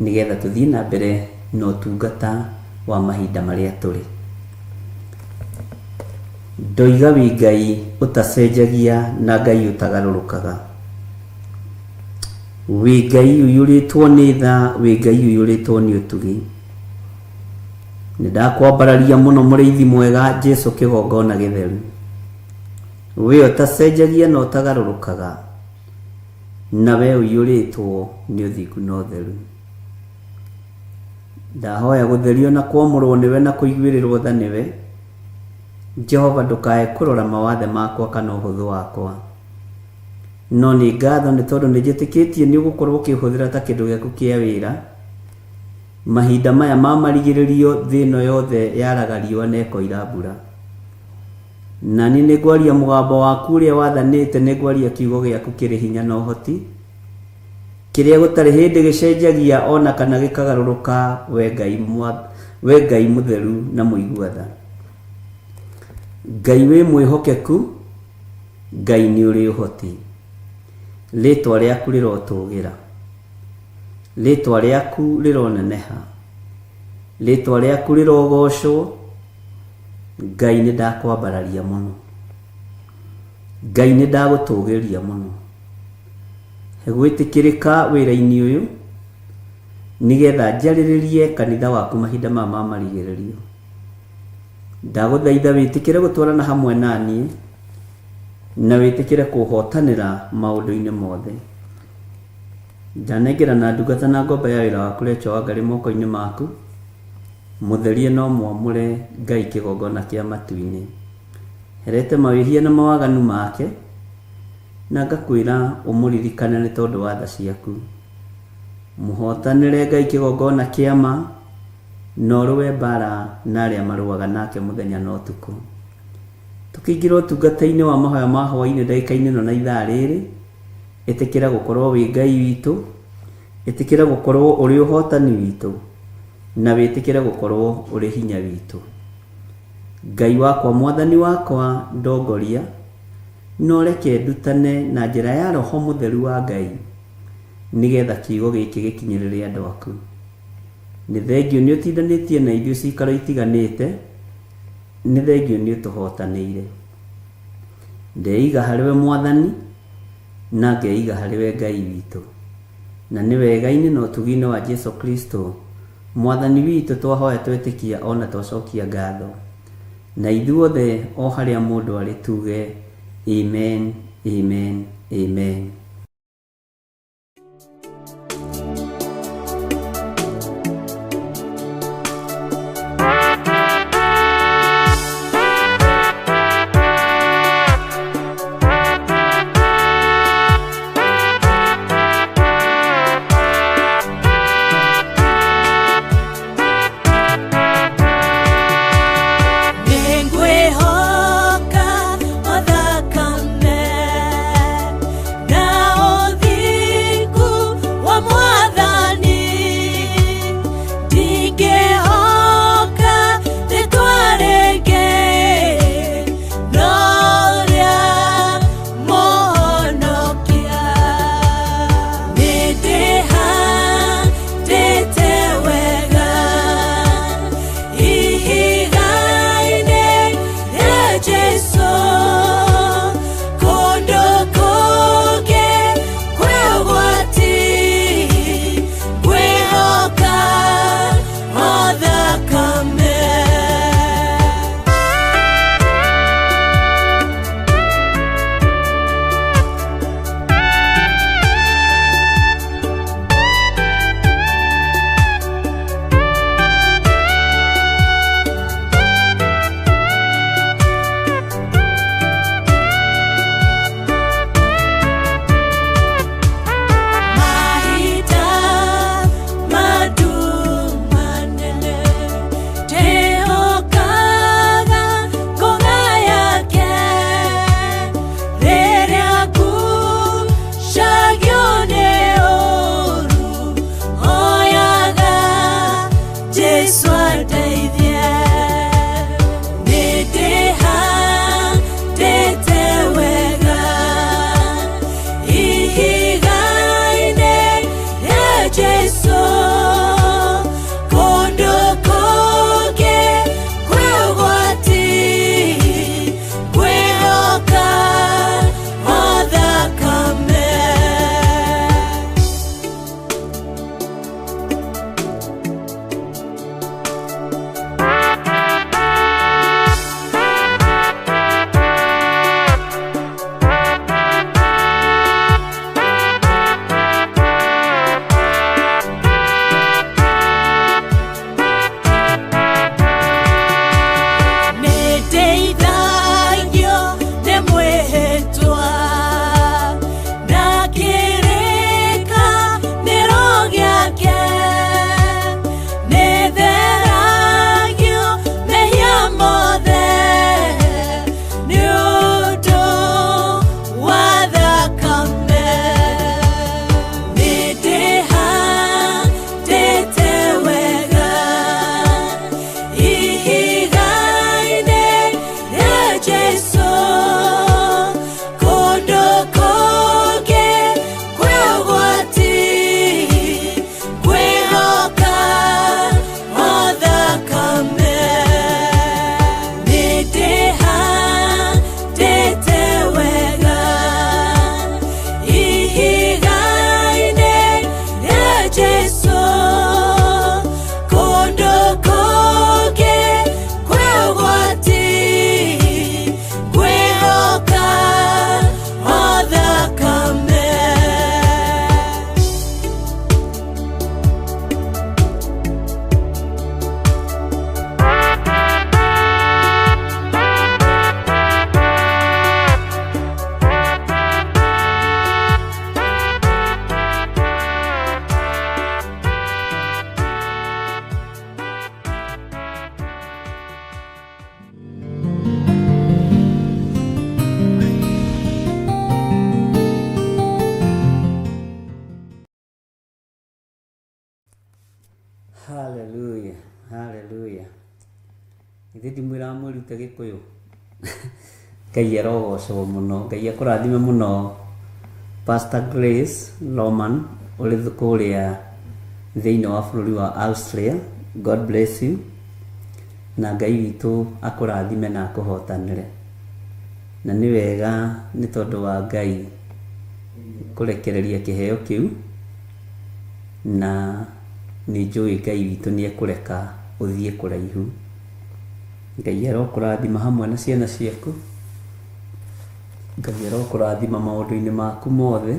E: nĩgetha tũthiĩ na mbere na ũtungata wa mahinda marĩa tũrĩ. Ndoiga wĩ Ngai ũtacenjagia na Ngai ũtagarũrũkaga. Wĩ Ngai ũiyũrĩtwo nĩ tha, wĩ Ngai ũiyũrĩtwo nĩ ũtugi. Nĩ ndakwambararia mũno mũrĩithi mwega Jesu kĩgongona gĩtheru. We ũtacenjagia na ũtagarũrũkaga, na we ũiyũrĩtwo nĩ ũthingu na ũtheru. Ndahoya gũtherio na kwamũrwo nĩwe na kũiguĩrĩrwo tha nĩwe. Jehova ndũkae kũrora mawathe makwa kana ũhũthũ wakwa. No nĩ ngatho nĩ tondũ nĩ njĩtĩkĩtie nĩ ũgũkorwo ũkĩhũthĩra ta kĩndũ gĩaku kĩa wĩra. Mahinda maya ma marigĩrĩrio thĩ ĩno yothe yaraga riũa na ĩkoira mbura. Na niĩ nĩ ngwaria mũgambo waku ũrĩa wathanĩte, nĩ ngwaria kiugo gĩaku kĩrĩ hinya na ũhoti, kĩrĩa gũtarĩ hĩndĩ gĩcenjagia o na kana gĩkagarũrũka, we Ngai, we Ngai mũtheru na mũigua tha. Ngai wĩ mwĩhokeku, Ngai nĩ ũrĩ ũhoti. Rĩĩtwa rĩaku rĩrotũgĩra. Rĩĩtwa rĩaku rĩroneneha. Rĩĩtwa rĩaku rĩrogocwo. Ngai nĩ ndakwambararia mũno. Ngai nĩ ndagũtũgĩria mũno. He gwĩtĩkĩrĩka wĩra-inĩ ũyũ nĩgetha njarĩrĩrie kanitha waku mahinda maya ma marigĩrĩrio. Ndagũthaitha wĩtĩkĩre gũtwarana hamwe na niĩ na wĩtĩkĩre kũhotanĩra maũndũ-inĩ mothe. Ndanengerana ndungata na ngombo ya wĩra waku Rachel Wangari moko-inĩ maku, mũtherie na ũmwamũre Ngai kĩgongona kĩa matu-inĩ. Herete mawĩhia na mawaganu make, na ngakwĩra ũmũririkane nĩ tondũ wa tha ciaku. Mũhotanĩre Ngai kĩgongona kĩa ma, na ũrũe mbara na arĩa marũaga nake mũthenya na ũtukũ. Tũkĩingĩra ũtungata-inĩ wa mahoya ma hwaĩ-inĩ ndagĩka-inĩ ĩno na ithaa rĩrĩ, ĩtĩkĩra gũkorwo wĩ Ngai witũ, ĩtĩkĩra gũkorwo ũrĩ ũhotani witũ, na wĩtĩkĩre gũkorwo ũrĩ hinya witũ. Ngai wakwa, Mwathani wakwa, ndongoria, na ũreke ndutane na njĩra ya Roho Mũtheru wa Ngai, nĩgetha kiugo gĩkĩ gĩkinyĩrĩre andũ aku. Nĩ thengiũ nĩ ũtindanĩtie na ithuĩ ciikaro itiganĩte, nĩ thengiũ nĩ ũtũhotanĩire. Ndeiga harĩwe Mwathani, na ngeiga harĩwe Ngai witũ. Na nĩ wega-inĩ na ũtugi-inĩ wa Jesu Kristo, Mwathani witũ, twahoya twetĩkia o na twacokia ngatho. Na ithuothe o harĩa mũndũ arĩ tuge, Amen, amen, amen.
B: Nĩngwĩhoka o thakame na
E: Wĩrute Gĩkũyũ. Ngai arogocwo mũno. Ngai akũrathime mũno Pastor Grace Roman ũrĩ kũrĩa thĩinĩ wa bũrũri wa Austria. God bless you. Na Ngai witũ akũrathime na akũhotanĩre. Na nĩ wega nĩ tondũ wa Ngai kũrekereria kĩheo kĩu na nĩ njũĩ Ngai witũ nĩ ekũreka ũthiĩ kũraihu. Ngai arokũrathima hamwe na ciana ciaku. Ngai arokũrathima maũndũ-inĩ maku mothe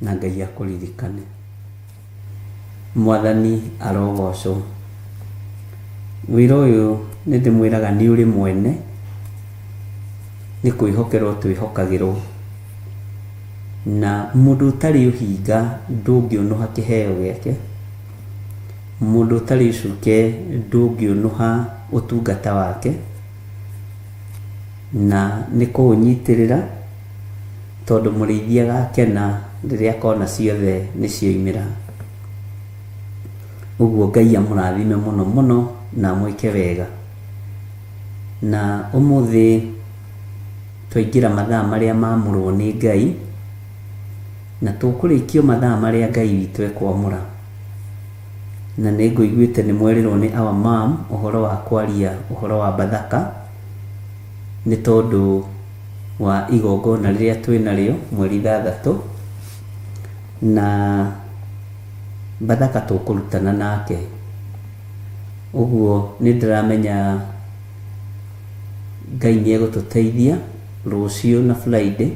E: na Ngai akũririkane. Mwathani arogocwo. Wĩra ũyũ nĩ ndĩmwĩraga nĩ ũrĩ mwene, nĩ kwĩhokerwo twĩhokagĩrwo. Na mũndũ ũtarĩ ũhinga ndũngĩũnũha kĩheo gĩake. Mũndũ ũtarĩ ũcuke ndũngĩũnũha ũtungata wake. Na nĩ kũũnyitĩrĩra tondũ mũrĩithi agakena rĩrĩa akona ciothe nĩ cioimĩra. Ũguo Ngai amũrathime mũno mũno na amwĩke wega. Na ũmũthĩ twaingĩra mathaa marĩa maamũrwo nĩ Ngai, na tũkũrĩkio mathaa marĩa Ngai witũ ekwamũra. Na nĩ ngũiguĩte nĩ mwerirwo nĩ our mom ũhoro wa kwaria ũhoro wa Bathaka, nĩ tondũ wa igongona rĩrĩa twĩ narĩo mweri 6, na Bathaka tũkũrutana nake. Ũguo nĩ ndĩramenya Ngai nĩ egũtũteithia rũciũ na Friday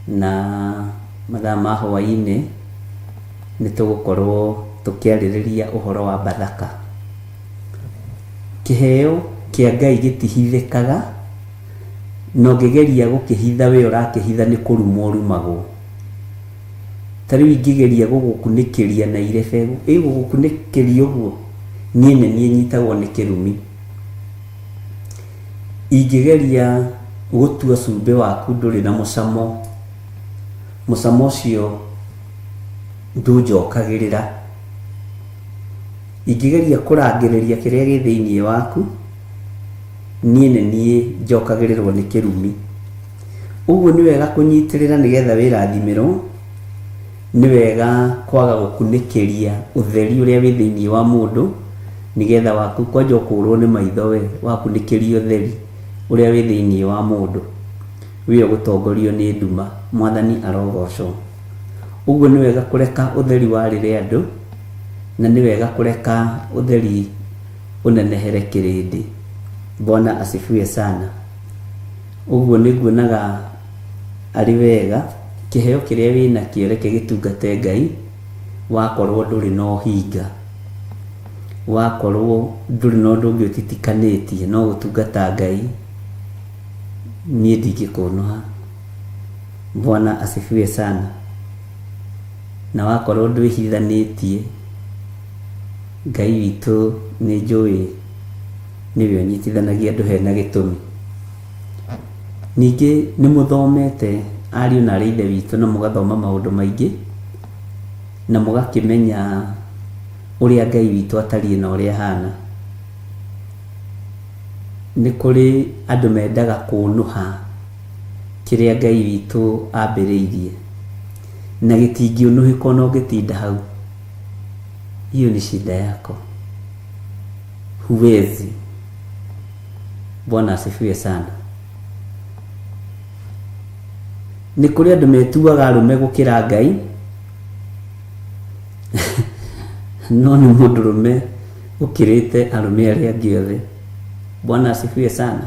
E: na mathaa ma hwaĩ-inĩ nĩ tũgũkorwo tũkĩarĩrĩria ũhoro wa Bathaka. Kĩheo kĩa Ngai gĩtihithĩkaga, na ũngĩgeria gũkĩhitha we ũrakĩhitha nĩ kũrumwo ũrumagwo. Ta rĩu ingĩgeria gũgũkunĩkĩria na irebe, ĩgũgũkunĩkĩria ũguo, niĩ nĩ niĩ nyitagwo nĩ kĩrumi. Ingĩgeria gũtua cumbĩ waku ndũrĩ na mũcamo, mũcamo ũcio ndũnjokagĩrĩra. Ingĩgeria kũrangĩrĩria kĩrĩa gĩ thĩinĩ waku, niĩ nĩ niĩ njokagĩrĩrwo nĩ kĩrumi. Ũguo nĩ wega kũnyitĩrĩra nĩgetha wĩrathimĩrwo, nĩ wega kwaga gũkunĩkĩria ũtheri ũrĩa wĩ thĩinĩ wa mũndũ, nĩgetha waku kwanja ũkũrwo nĩ maitho we wakunĩkĩria ũtheri ũrĩa wĩ thĩinĩ wa mũndũ, we ũgũtongorio nĩ nduma. Mwathani arogocwo. Ũguo nĩ wega kũreka ũtheri warĩre andũ, na nĩ wega kũreka ũtheri ũnenehere kĩrĩndĩ. Bwana asifiwe sana. Ũguo nĩ nguonaga arĩ wega kĩheo kĩrĩa wĩnakĩo reke gĩtungate Ngai, wakorwo ndũrĩ na ũhinga, wakorwo ndũrĩ na ũndũ ũngĩ ũtitikanĩtie no gũtungata Ngai, niĩ ndingĩkũnũha. Bwana asifiwe sana. Na wakorwo ndwĩhithanĩtie, Ngai witũ nĩ njũĩ nĩwe ũnyitithanagia andũ hena gĩtũmi. Ningĩ nĩ mũthomete ariũ na arĩ ithe witũ na mũgathoma maũndũ maingĩ na mũgakĩmenya ũrĩa Ngai witũ atariĩ na ũrĩa ahana. Nĩ kũrĩ andũ mendaga kũnũha kĩrĩa Ngai witũ ambĩrĩirie na gĩtingĩũnũhĩka ona ũngĩtinda hau. Hiyo ni shida yako. Huwezi. Bwana asifiwe sana. Nĩ kũrĩ andũ metuaga arũme gũkĩra Ngai, no nĩ mũndũrũme ũkĩrĩte arũme arĩa angĩ othe. Bwana asifiwe sana.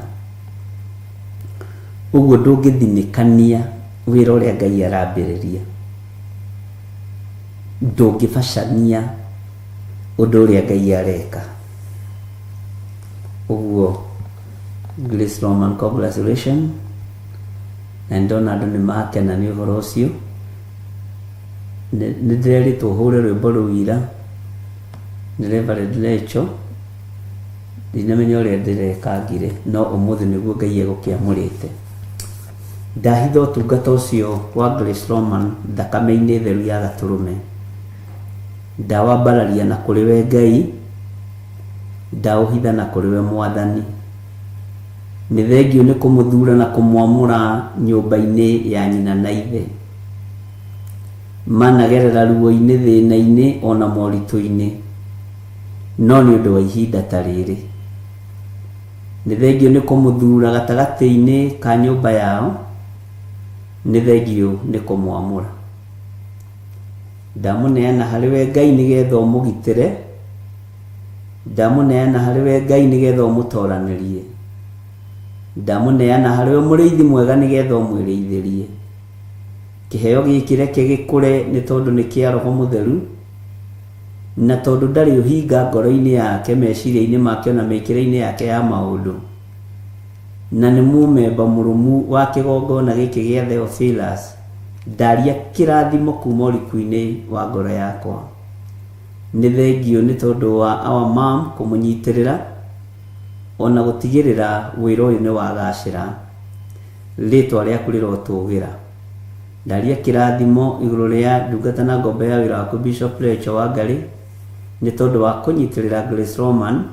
E: Ũguo ndũngĩthinĩkania wĩra ũrĩa Ngai arambĩrĩria. Ndũngĩbacania ũndũ ũrĩa Ngai areka. Ũguo Grace Roman, congratulations. Na nĩndona andũ nĩ makena nĩ ũhoro ũcio. Nĩ ndĩrerĩtwo hũre rwĩmbo rũu ira nĩ Reverend Rachel. Ndinamenya ũrĩa ndĩrekangire no ũmũthĩ nĩguo Ngai egũkĩamũrĩte. Ndahitha ũtungata ũcio wa Grace Roman thakame-inĩ theru ya gatũrũme. Ndawambararia na kũrĩ we Ngai, ndaũhitha na kũrĩ we Mwathani. Nĩ thengiũ nĩ kũmũthura na kũmwamũra nyũmba-inĩ ya nyina na ithe. Managerera ruo-inĩ, thĩna-inĩ ona moritũ-inĩ, no nĩ ũndũ wa ihinda ta rĩrĩ. Nĩ thengiũ nĩ kũmũthura gatagatĩ-inĩ ka nyũmba yao, nĩ thengiũ nĩ kũmwamũra. Ndamũneana harĩ we Ngai nĩgetha ũmũgitĩre, ndamũneana harĩ we Ngai nĩgetha ũmũtoranĩrie, ndamũneana harĩ we mũrĩithi mwega nĩgetha ũmwĩrĩithĩrie. Kĩheo gĩkĩ reke gĩkũre nĩ tondũ nĩ kĩa Roho Mũtheru, na tondũ ndarĩ ũhinga ngoro-inĩ yake, meciria-inĩ make ona mĩkĩre-inĩ yake ya maũndũ, na nĩ mũmemba mũrũmu wa kĩgongona gĩkĩ gĩa Theophilus, ndaria kĩrathimo kuma ũriku-inĩ wa ngoro yakwa. Nĩ thengiũ nĩ tondũ wa our mom kũmũnyitĩrĩra ona gũtigĩrĩra wĩra ũyũ nĩ wagacĩra. Rĩtwa rĩaku rĩrotũgĩra. Ndaria kĩrathimo igũrũ rĩa ndungata na ngombo ya wĩra waku Bishop Rachel Wangarĩ nĩ tondũ wa kũnyitĩrĩra Grace Roman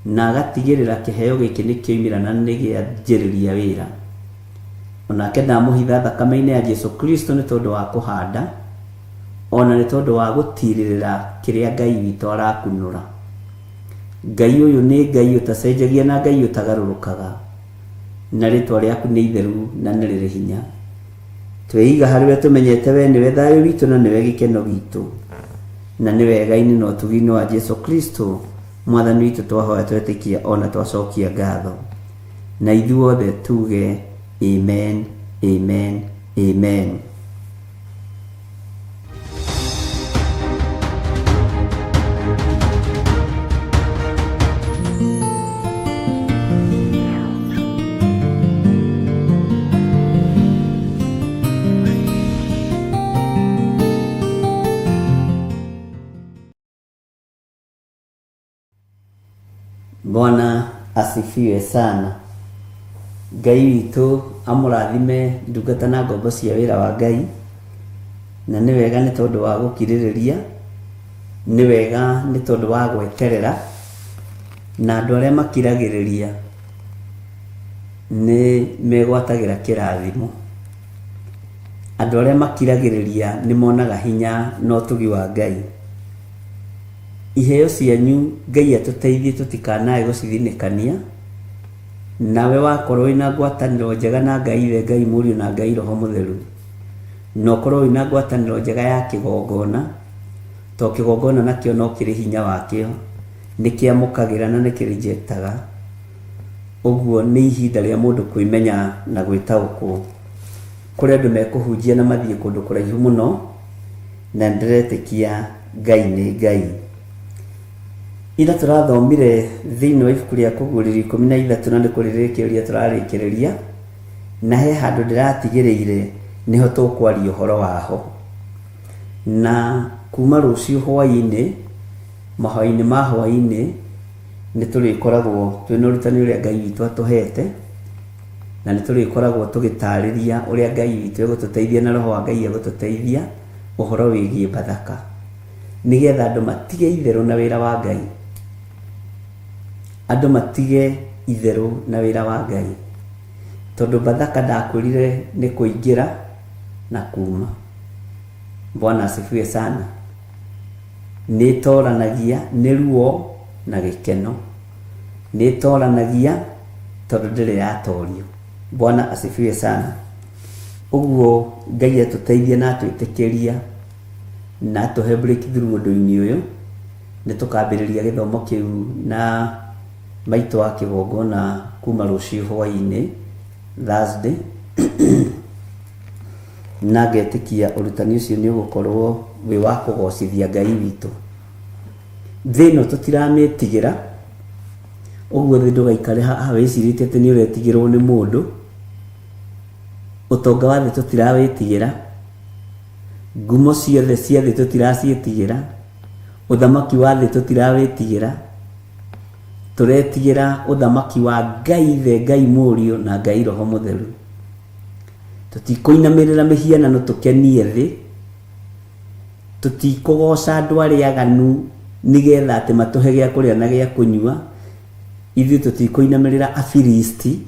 E: na agatigĩrĩra kĩheo gĩkĩ nĩ kĩoimĩra na nĩ gĩanjĩrĩria wĩra. Onake ndamũhitha thakame-inĩ ya Jesu Kristo nĩ tondũ wa kũhanda ona nĩ tondũ wa gũtirĩrĩra kĩrĩa Ngai witũ arakunũra. Ngai ũyũ nĩ Ngai ũtacenjagia na Ngai ũtagarũrũkaga, na rĩtwa rĩaku nĩ itheru na nĩ rĩrĩ hinya. Tweiga harĩ we tũmenyete we nĩwe thayũ witũ na nĩwe gĩkeno gitũ, na nĩ wega-inĩ na ũtugi-inĩ wa Jesu Kristo Mwathani witũ twahoya twetĩkia ona twacokia ngatho. Na ithuothe tuge amen, amen, amen. Bwana asifiwe sana. Ngai witũ amũrathime ndungata na ngombo cia wĩra wa Ngai, na nĩ wega nĩ tondũ wa gũkirĩrĩria, nĩ wega nĩ tondũ wa gweterera, na andũ arĩa makiragĩrĩria nĩ megwatagĩra kĩrathimo. Andũ arĩa makiragĩrĩria nĩ monaga hinya na ũtugi wa Ngai. Iheo cianyu Ngai atũteithie tũtikanae gũcithinĩkania, nawe wakorwo wĩna ngwatanĩro njega na Ngai Ithe, Ngai Mũriũ na Ngai Roho Mũtheru, na ũkorwo wĩna ngwatanĩro njega ya kĩgongona, to kĩgongona nakĩo no kĩrĩ hinya wakĩo, nĩ kĩamũkagĩra na nĩ kĩrĩjektaga. Ũguo nĩ ihinda rĩa mũndũ kwĩmenya na gwĩtaũkwo. Kũrĩ andũ mekũhunjia na mathiĩ kũndũ kũraihu mũno, na nĩndĩretĩkia Ngai nĩ Ngai. Ira tũrathomire thĩinĩ wa ibuku rĩa Kũguũrĩrio 13 na nĩ kũrĩrĩkĩrĩria tũrarĩkĩrĩria, na he handũ ndĩratigĩrĩire nĩho tũkwaria ũhoro waho. Na kuma rũciũ hwaĩ-inĩ, mahoya-inĩ ma hwaĩ-inĩ, nĩ tũrĩkoragwo twĩna ũrutani ũrĩa Ngai witũ atũhete, na nĩ tũrĩkoragwo tũgĩtarĩria ũrĩa Ngai witũ egũtũteithia na Roho wa Ngai egũtũteithia ũhoro wĩgiĩ Bathaka, nĩgetha andũ matige itherũ na wĩra wa Ngai. Andũ matige itherũ na wĩra wa Ngai, tondũ Bathaka ndakwĩrire nĩ kũingĩra na kuma. Bwana asifiwe sana. Nĩ ĩtoranagia nĩ ruo na gĩkeno. Nĩ ĩtoranagia tondũ ndĩrĩ yatorio. Bwana asifiwe sana. Ũguo Ngai atũteithie na atwĩtĩkĩria na atũhe breakthrough ũndũ-inĩ ũyũ, nĩ tũkambĩrĩria gĩthomo kĩu na maitũ wa kĩgongona kuma rũciũ hwaĩ-inĩ Thursday. Na ngetĩkia ũrutani ũcio nĩ ũgũkorwo wĩ wa kũgocithia Ngai witũ. Thĩ ĩno tũtiramĩtigĩra, ũguo thĩ ndũgaikare haha wĩcirĩtie atĩ nĩ ũretigĩrwo nĩ mũndũ. Ũtonga wa thĩ tũtirawĩtigĩra, ngumo ciothe cia thĩ tũtiraciĩtigĩra, ũthamaki wa thĩ tũtirawĩtigĩra, tũretigĩra ũthamaki wa Ngai Ithe, Ngai Mũriũ na Ngai Roho Mũtheru. Tũtikũinamĩrĩra mĩhianano tũkenie thĩ, tũtikũgoca andũ arĩa aganu nĩgetha atĩ matũhe gĩa kũrĩa na gĩa kũnyua, ithuĩ tũtikũinamĩrĩra Afilisti.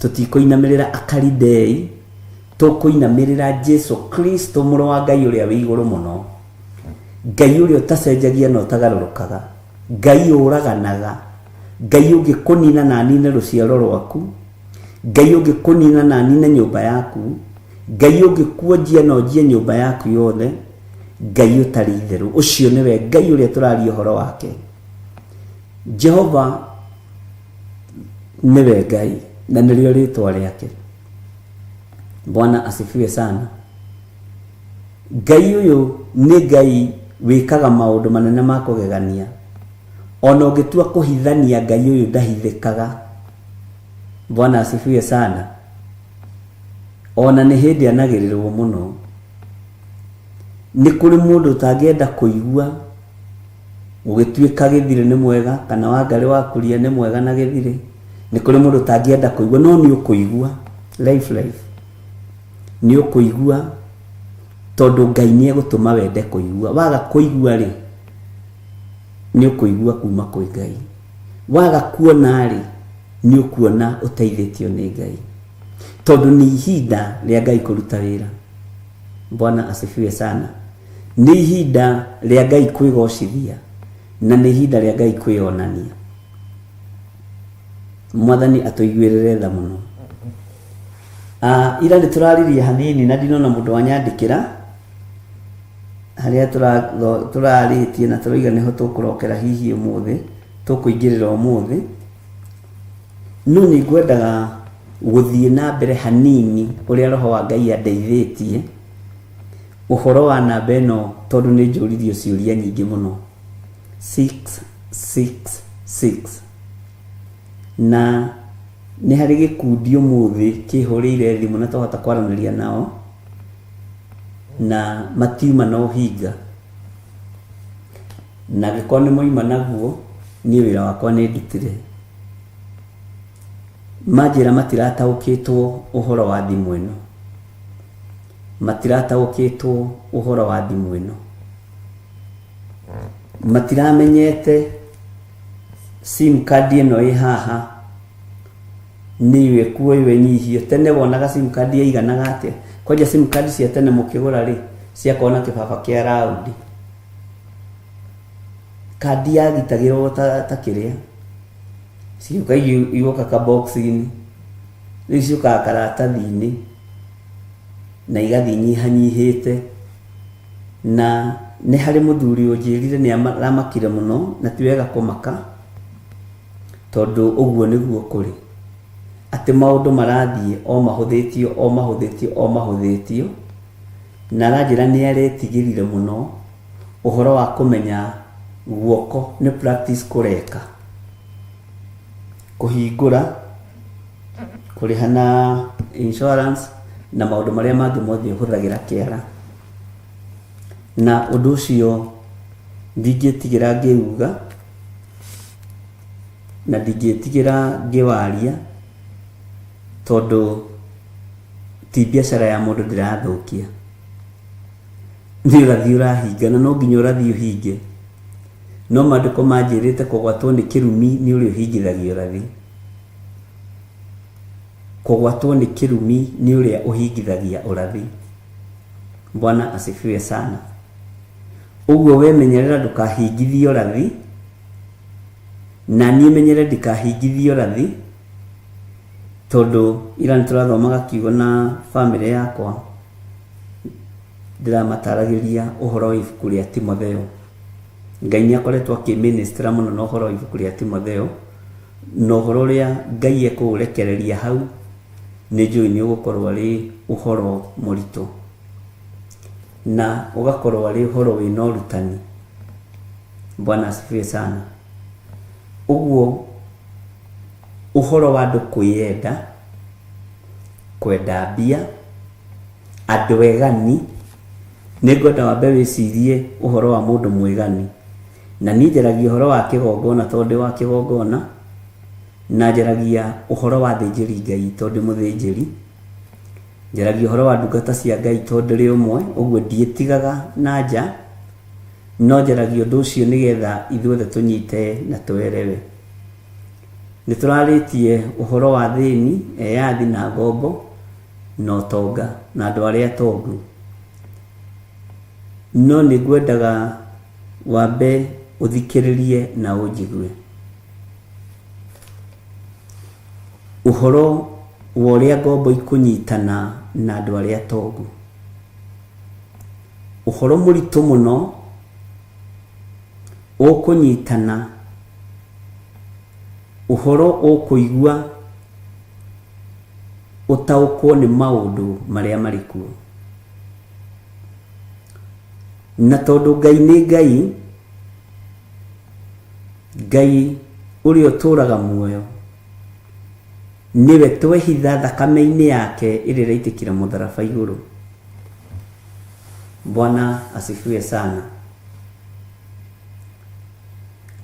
E: Tũtikũinamĩrĩra Akalidei, tũkũinamĩrĩra Jesu Kristo mũrũ wa Ngai ũrĩa wĩ igũrũ mũno, Ngai ũrĩa ũtacenjagia na ũtagarũrũkaga, Ngai ũraganaga, Ngai ũngĩkũnina na anine rũciaro rwaku, Ngai ũngĩkũnina na anine nyũmba yaku, Ngai ũngĩkuonjia na onjie nyũmba yaku yothe, Ngai ũtarĩ itherũ. Ũcio nĩwe Ngai ũrĩa tũraria ũhoro wake. Jehova nĩwe Ngai na nĩrĩo rĩtwa rĩake. Bwana asifiwe sana. Ngai ũyũ nĩ Ngai wĩkaga maũndũ manene ma kũgegania. Ona ũngĩtua kũhithania Ngai ũyũ ndahithĩkaga. Bwana asifiwe sana. Ona nĩ hĩndĩ anagĩrĩrwo mũno. Nĩ kũrĩ mũndũ ũtangĩenda kũigua gũgĩtuĩka gĩthirĩ nĩ mwega kana Wangarĩ wa Kuria nĩ mwega na gĩthirĩ. Nĩ kũrĩ mũndũ ũtangĩenda kũigua no nĩ ũkũigua life life. Nĩ ũkũigua tondũ Ngai nĩ egũtũma wende kũigua. Waga kũigua rĩ, nĩ ũkũigua kuma kwĩ Ngai. Waga kuona rĩ, nĩ ũkuona ũteithĩtio nĩ Ngai. Tondũ nĩ ihinda rĩa Ngai kũruta wĩra. Bwana asifiwe sana. Nĩ ihinda rĩa Ngai kwĩgocithia na nĩ ihinda rĩa Ngai kwĩyonania. Mwathani atũiguĩrĩre tha mũno. Ira nĩ tũraririe hanini na ndinona mũndũ wanyandĩkĩra harĩa tũrarĩtie na tũroiga nĩho tũkũrokera hihi ũmũthĩ, tũkũingĩrĩra ũmũthĩ. No nĩ ngwendaga gũthiĩ na mbere hanini ũrĩa Roho wa Ngai andeithĩtie ũhoro wa namba ĩno tondũ nĩ njũririo ciũria nyingĩ mũno. 666. Na nĩ harĩ gĩkundi ũmũthĩ kĩhũrĩire thimũ na twahota kwaranĩria nao na matiuma na ũhinga. Na angĩkorwo nĩ moima naguo, niĩ wĩra wakwa nĩ ndutire. Manjĩra matirataũkĩtwo ũhoro wa thimũ ĩno. Matirataũkĩtwo ũhoro wa thimũ ĩno. Matiramenyete sim card ĩno ĩ haha nĩyo ĩkuoywo ĩnyihio. Tene wonaga sim card yaiganaga atĩa? Kwanja sim card cia tene mũkĩgũra rĩ, ciakoragwo na kĩbaba kĩa raundi. Kandi yagitagĩrwo ta kĩrĩa. Cigĩũka igoka ka box-inĩ. Rĩu ciũkaga karatathi-inĩ na igathiĩ inyihanyihĩte. Na nĩ harĩ mũthuri ũnjĩrire nĩ aramakire mũno na ti wega kũmaka tondũ ũguo nĩguo kũrĩ. Atĩ maũndũ marathiĩ o mahũthĩtio o mahũthĩtio o mahũthĩtio na aranjĩra nĩ aretigĩrire mũno ũhoro wa kũmenya guoko nĩ practice kũreka. Kũhingũra, kũrĩha na insurance na maũndũ marĩa mangĩ mothe ũhũthagĩra kĩara. Na ũndũ ũcio ndingĩtigĩra ngĩuga na ndingĩtigĩra ngĩwaria tondũ ti biacara ya mũndũ ndĩrathũkia. Nĩ ũrathi ũrahinga na no nginya ũrathi ũhinge. No maandĩko manjĩrĩte kũgwatwo nĩ kĩrumi nĩ ũrĩa ũhingithagia ũrathi. Kũgwatwo nĩ kĩrumi nĩ ũrĩa ũhingithagia ũrathi. Bwana asifiwe sana. Ũguo we menyerera ndũkahingithie ũrathi, na niĩ menyere ndikahingithie ũrathi, tondũ ira nĩ tũrathomaga kiugo na bamĩrĩ yakwa, ndĩramataragĩria ũhoro wa ibuku rĩa Timotheo. Ngai nĩ akoretwo akĩministra mũno na ũhoro wa ibuku rĩa Timotheo, na ũhoro ũrĩa Ngai ekũũrekereria hau, nĩ njũĩ nĩ ũgũkorwo arĩ ũhoro mũritũ. Na ũgakorwo arĩ ũhoro wĩna ũrutani. Bwana asifiwe sana. Ũguo ũhoro wa andũ kwĩyenda, kwenda mbia, andũ egani, nĩ ngwenda wambe wĩcirie ũhoro wa mũndũ mwĩgani. Na niĩ njaragia ũhoro wa kĩgongona tondũ ndĩ wa kĩgongona, na njaragia ũhoro wa athĩnjĩri Ngai tondũ ndĩ mũthĩnjĩri, njaragia ũhoro wa ndungata cia Ngai tondũ ndĩrĩ ũmwe, ũguo ndiĩtigaga na nja, no njaragia ũndũ ũcio nĩgetha ithuothe tũnyite na tũerewe. Nĩ tũrarĩtie ũhoro wa thĩni, eyathi na ngombo, na ũtonga, na andũ arĩa atongu. No nĩ ngwendaga wambe ũthikĩrĩrie na ũnjigue. Ũhoro wa ũrĩa ngombo ikũnyitana na andũ arĩa atongu. Ũhoro mũritũ mũno ũkũnyitana, ũhoro ũkũigua ũtaũkwo nĩ maũndũ marĩa marĩ kuo. Na tondũ Ngai nĩ Ngai, Ngai ũrĩa ũtũraga muoyo, nĩwe twehitha thakame-inĩ yake ĩrĩa ĩraitĩkĩra mũtharaba igũrũ. Bwana asifiwe sana.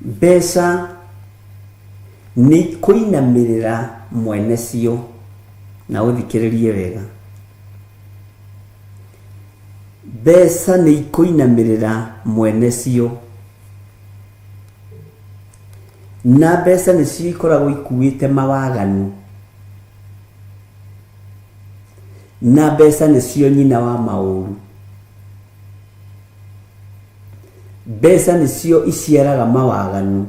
E: Mbeca nĩ ikũinamĩrĩra mwene cio, na ũthikĩrĩrie wega. Mbeca nĩ ikũinamĩrĩra mwene cio, na mbeca nĩcio ikoragwo ikuĩte mawaganu, na mbeca nĩcio nyina wa maũru. Mbeca nĩcio iciaraga mawaganu.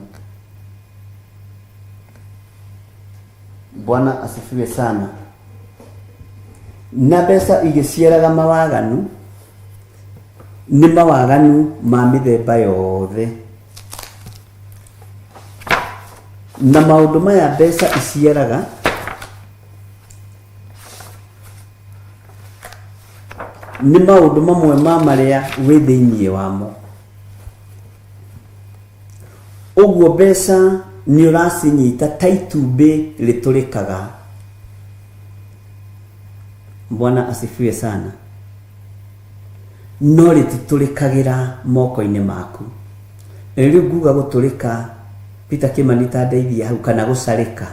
E: Bwana asifiwe sana. Na mbeca igĩciaraga mawaganu, nĩ mawaganu ma mĩthemba yothe. Na maũndũ maya mbeca iciaraga, nĩ maũndũ mamwe ma marĩa wĩ thĩinĩ wamo. Ũguo mbeca nĩ ũracinyita ta itumbĩ rĩtũrĩkaga. Bwana asifiwe sana. No rĩtitũrĩkagĩra moko-inĩ maku. Rĩu nguga gũtũrĩka, Peter Kĩmani ta ndeithia hau, kana gũcarĩka.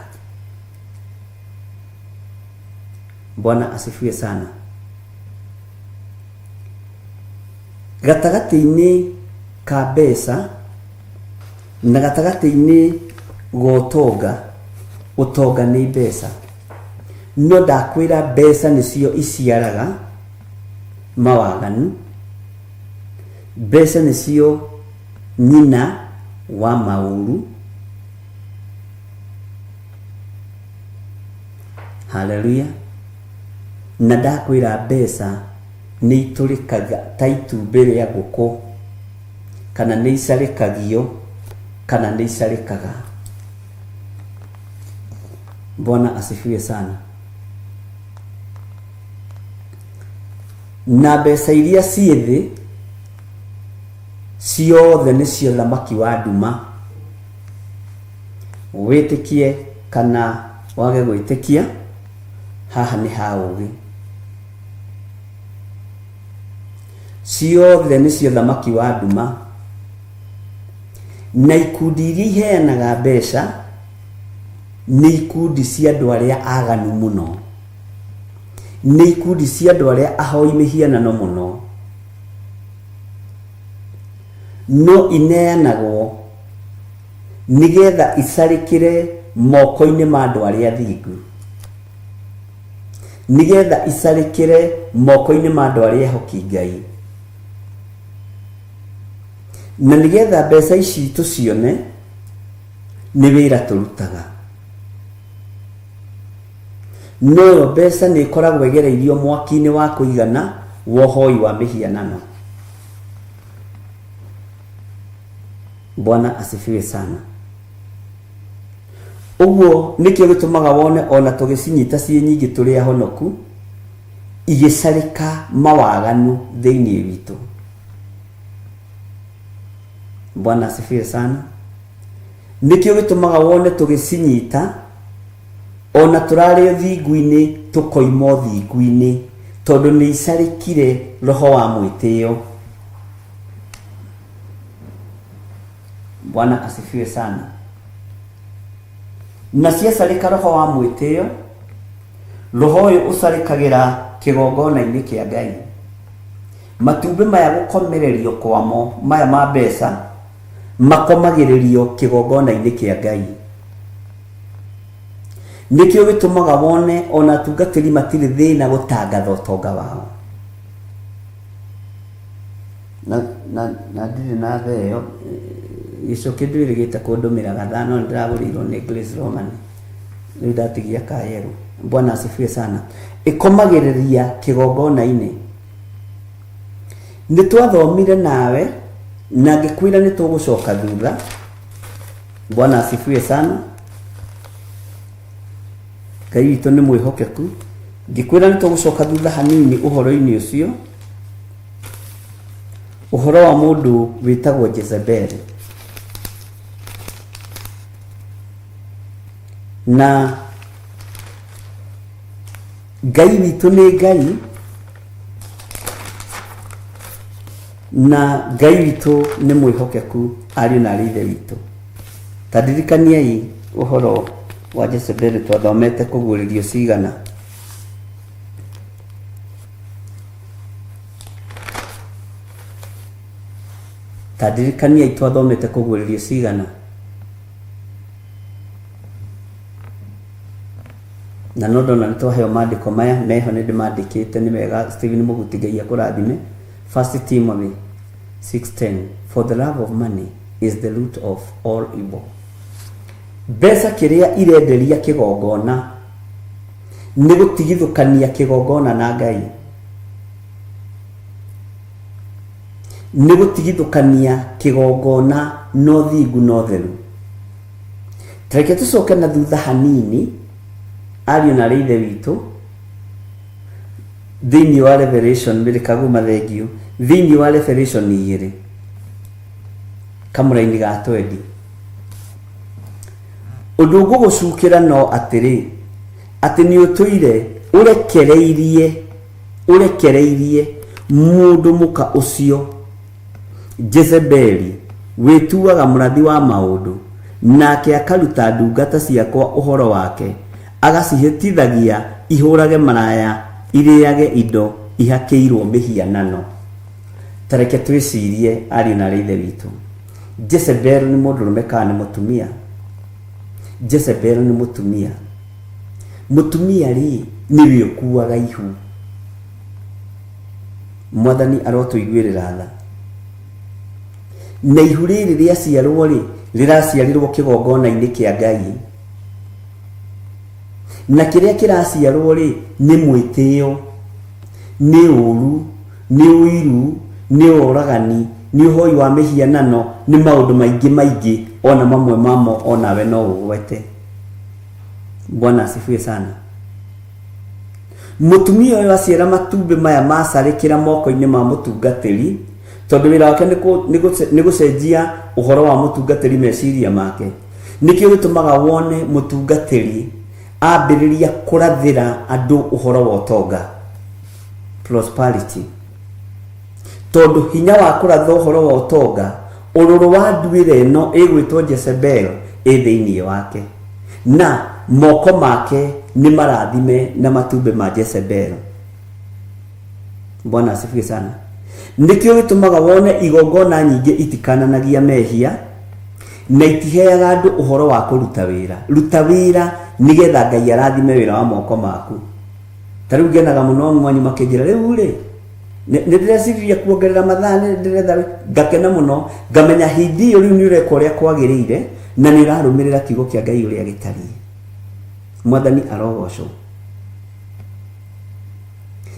E: Bwana asifiwe sana. Gatagatĩ-inĩ ka mbeca na gatagatĩ-inĩ ga ũtonga, ũtonga nĩ mbeca. No ndakwĩra mbeca nĩcio iciaraga mawaganu, mbeca nĩcio nyina wa maũru. Haleluya. Na ndakwĩra mbeca nĩ itũrĩkaga ta itumbĩ rĩa ngũkũ, kana nĩ icarĩkagio, kana nĩ icarĩkaga. Bwana asifiwe sana. Na mbeca iria ciĩ thĩ ciothe nĩcio thamaki wa nduma. Wĩtĩkie kana wage gwĩtĩkia, haha nĩ ha ũgĩ. Ciothe nĩcio thamaki wa nduma. Na ikundi iria iheanaga mbeca nĩ ikundi cia andũ arĩa aganu mũno. Nĩ ikundi cia andũ arĩa ahoi mĩhianano mũno. No ineanagwo nĩgetha icarĩkĩre moko-inĩ ma andũ arĩa athingu. Nĩgetha icarĩkĩre moko-inĩ ma andũ arĩa ehoki Ngai. Na nĩgetha mbeca ici tũcione, nĩ wĩra tũrutaga. Noyo mbeca nĩ ĩkoragwo ĩgereirio mwaki-inĩ wa kũigana wa ũhoi wa mĩhianano. Bwana asifiwe sana. Ũguo nĩkĩo gĩtũmaga wone ona tũgĩcinyita ciĩ nyingĩ tũrĩ ahonoku, igĩcarĩka mawaganu thĩinĩ witũ. Bwana asifiwe sana. Nĩkĩo gĩtũmaga wone tũgĩcinyita ona tũrarĩ ũthingu-inĩ tũkoima ũthingu-inĩ, tondũ nĩ icarĩkire roho wa mwĩtĩo. Bwana asifiwe sana. Na ciacarĩka roho wa mwĩtĩo, roho ũyũ ũcarĩkagĩra kĩgongona-inĩ kĩa Ngai. Matumbĩ maya gũkomererio kwamo, maya ma mbeca, makomagĩrĩrio kĩgongona-inĩ kĩa Ngai. Nĩkĩo gĩtũmaga wone ona atungatĩri matirĩ thĩna gũtangatha ũtonga wao. Na na na ndirĩ na theo gĩcoke ndwĩrĩgĩte kũndũmĩra gathaa no nĩndĩragũrĩirwo nĩ Grace Roman rĩu ndatigia kayerũ. Bwana asifiwe sana. Ĩkomagĩrĩria kĩgongona-inĩ. Nĩ twathomire nawe na ngĩkwĩra nĩ tũgũcoka thutha. Bwana asifiwe sana. Ngai witũ nĩ mwĩhokeku. Ngĩkwĩra nĩ tũgũcoka thutha hanini ũhoro-inĩ ũcio, ũhoro wa mũndũ wĩtagwo Jezebeli. Na Ngai witũ nĩ Ngai, na Ngai witũ nĩ mwĩhokeku ariũ na arĩ ithe witũ. Ta ndirikaniai ũhoro wa Jezebeli twathomete kũguũrĩrio cigana. Ta ndirikaniai twathomete kũguũrĩrio cigana. Na no ndona nĩ twaheo maandĩko maya meho nĩ ndĩmandĩkĩte nĩ wega Stephen Mũguti Ngai akũrathime. First Timothy 6:10 For the love of money is the root of all evil. Mbeca kĩrĩa irenderia kĩgongona nĩ gũtigithũkania kĩgongona na Ngai. Nĩ gũtigithũkania kĩgongona na ũthingu na ũtheru. Reke tũcoke na thutha hanini ariũ na arĩ ithe witũ thĩinĩ wa Revelation mbere kaguma thengio thĩinĩ wa Revelation igĩrĩ kamũraini ga twendi ũndũ ngũgũcukĩra no atĩrĩ atĩ nĩ ũtũire ũrekereirie ũrekereirie mũndũ mũka ũcio Jezebeli wĩtuaga mũrathi wa maũndũ, nake akaruta ndungata ciakwa ũhoro wake, agacihĩtithagia ihũrage maraya irĩage indo ihakĩirwo mĩhianano. Ta reke twĩcirie ariũ na arĩ ithe witũ. Jezebel nĩ mũndũrũme kana nĩ mũtumia? Jezebel nĩ mũtumia. Mũtumia rĩ, nĩwe ũkuaga ihu. Mwathani arotũiguĩrĩra tha. Na ihu rĩrĩ rĩaciarwo rĩ, rĩraciarĩrwo kĩgongona-inĩ kĩa Ngai. Na kĩrĩa kĩraciarwo rĩ, nĩ mwĩtĩo, nĩ ũru, nĩ ũiru, nĩ ũragani, nĩ ũhoi wa mĩhianano, nĩ maũndũ maingĩ maingĩ, ona mamwe mamo onawe no ũgwete. Bwana asifiwe sana. Mũtumia ũyũ aciara matumbĩ maya macarĩkĩra moko-inĩ ma mũtungatĩri, tondũ wĩra wake nĩ gũcenjia ũhoro wa mũtungatĩri meciria make. Nĩkĩo gĩtũmaga wone mũtungatĩri ambĩrĩria kũrathĩra andũ ũhoro wa ũtonga, prosperity. Tondũ hinya wa kũratha ũhoro wa ũtonga, ũrũrũ wa nduĩra ĩno ĩgwĩtwo Jezebel ĩ thĩinĩ wake. Na moko make nĩ marathime na matumbĩ ma Jezebel. Bwana asifiwe sana. Nĩkĩo gĩtũmaga wone igongona nyingĩ itikananagia mehia na itiheaga andũ ũhoro wa kũruta wĩra. Ruta wĩra nĩgetha Ngai arathime wĩra wa moko maku. Ta rĩu ngenaga mũno mwanyu makĩnjĩra rĩu rĩ nĩ ndĩreciririe kuongerera mathaa nĩ ndĩretha ngakena mũno ngamenya hĩndĩ ĩyo rĩu nĩ ũreka ũrĩa kwagĩrĩire na nĩ ũrarũmĩrĩra kiugo kĩa Ngai ũrĩa gĩtariĩ. Mwathani arogocwo.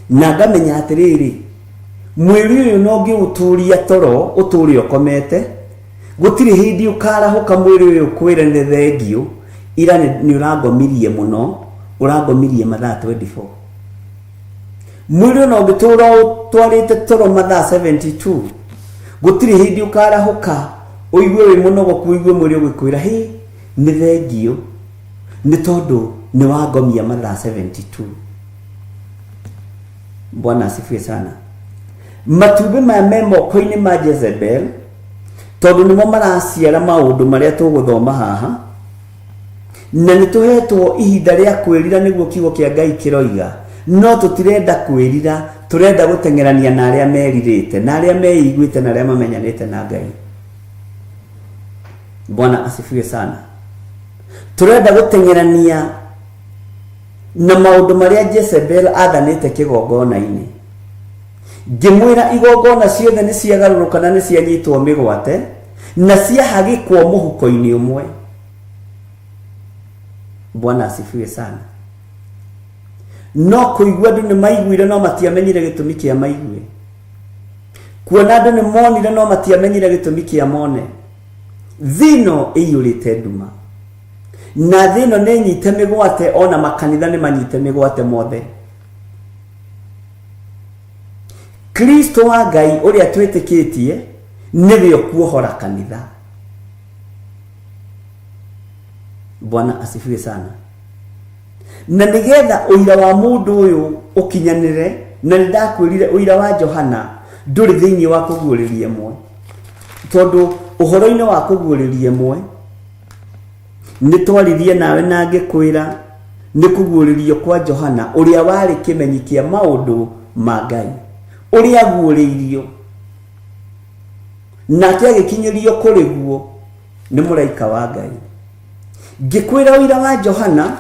E: Na ngamenya atĩrĩrĩ, mwĩrĩ ũyũ no ngĩũtũria toro ũtũre ũkomete, gũtirĩ hĩndĩ ũkarahũka mwĩrĩ ũyũ ũkwĩre nĩ thengiũ, ira nĩ ũrangomirie mũno, ũrangomirie mathaa 24. Mwĩrĩ ona ũngĩtũra ũtwarĩte toro mathaa 72, gũtirĩ hĩndĩ ũkarahũka ũigue wĩ mũnogoku, ũigue mwĩrĩ ũgĩkwĩra hĩ nĩ thengiũ, nĩ tondũ nĩ wangomia mathaa 72. Bwana asifiwe sana. Matumbĩ maya me moko-inĩ ma Jezebel, tondũ nĩmo maraciara maũndũ marĩa tũgũthoma haha, na nĩ tũhetwo ihinda rĩa kwĩrira nĩguo kiugo kĩa Ngai kĩroiga, no tũtirenda kwĩrira, tũrenda gũteng'erania na arĩa merirĩte, na arĩa meiguĩte, na arĩa mamenyanĩte na Ngai. Bwana asifiwe sana. Tũrenda gũteng'erania Na maũndũ marĩa Jezebel athanĩte kĩgongona-inĩ. Ngĩmwĩra igongona ciothe nĩ ciagarũrũka na nĩ cianyitwo mĩgwate na ciahagĩkwo mũhuko-inĩ ũmwe. Bwana asifiwe sana. No kũigua andũ nĩ maiguire no matiamenyire gĩtũmi kĩa maigue. Kuona andũ nĩ monire no matiamenyire gĩtũmi kĩa mone. Thĩ ĩno ĩiyũrĩte nduma. Na thĩ ĩno nĩ nyite mĩgwate ona makanitha nĩ manyite mĩgwate mothe. Kristo wa Ngai ũrĩa twĩtĩkĩtie nĩwe ũkuohora kanitha. Bwana asifiwe sana. Na nĩgetha ũira wa mũndũ ũyũ ũkinyanĩre, na nĩ ndakwĩrire ũira wa Johana ndũrĩ thĩinĩ wa kũguũrĩria ĩmwe, tondũ ũhoro-inĩ wa kũguũrĩria ĩmwe nĩ twaririe nawe na ngĩkwĩra nĩ kũguũrĩrio kwa Johana ũrĩa warĩ kĩmenyi kĩa maũndũ ma Ngai, ũrĩa aguũrĩirio nake agĩkinyĩrio kũrĩ guo nĩ mũraika wa Ngai. Ngĩkwĩra ũira wa Johana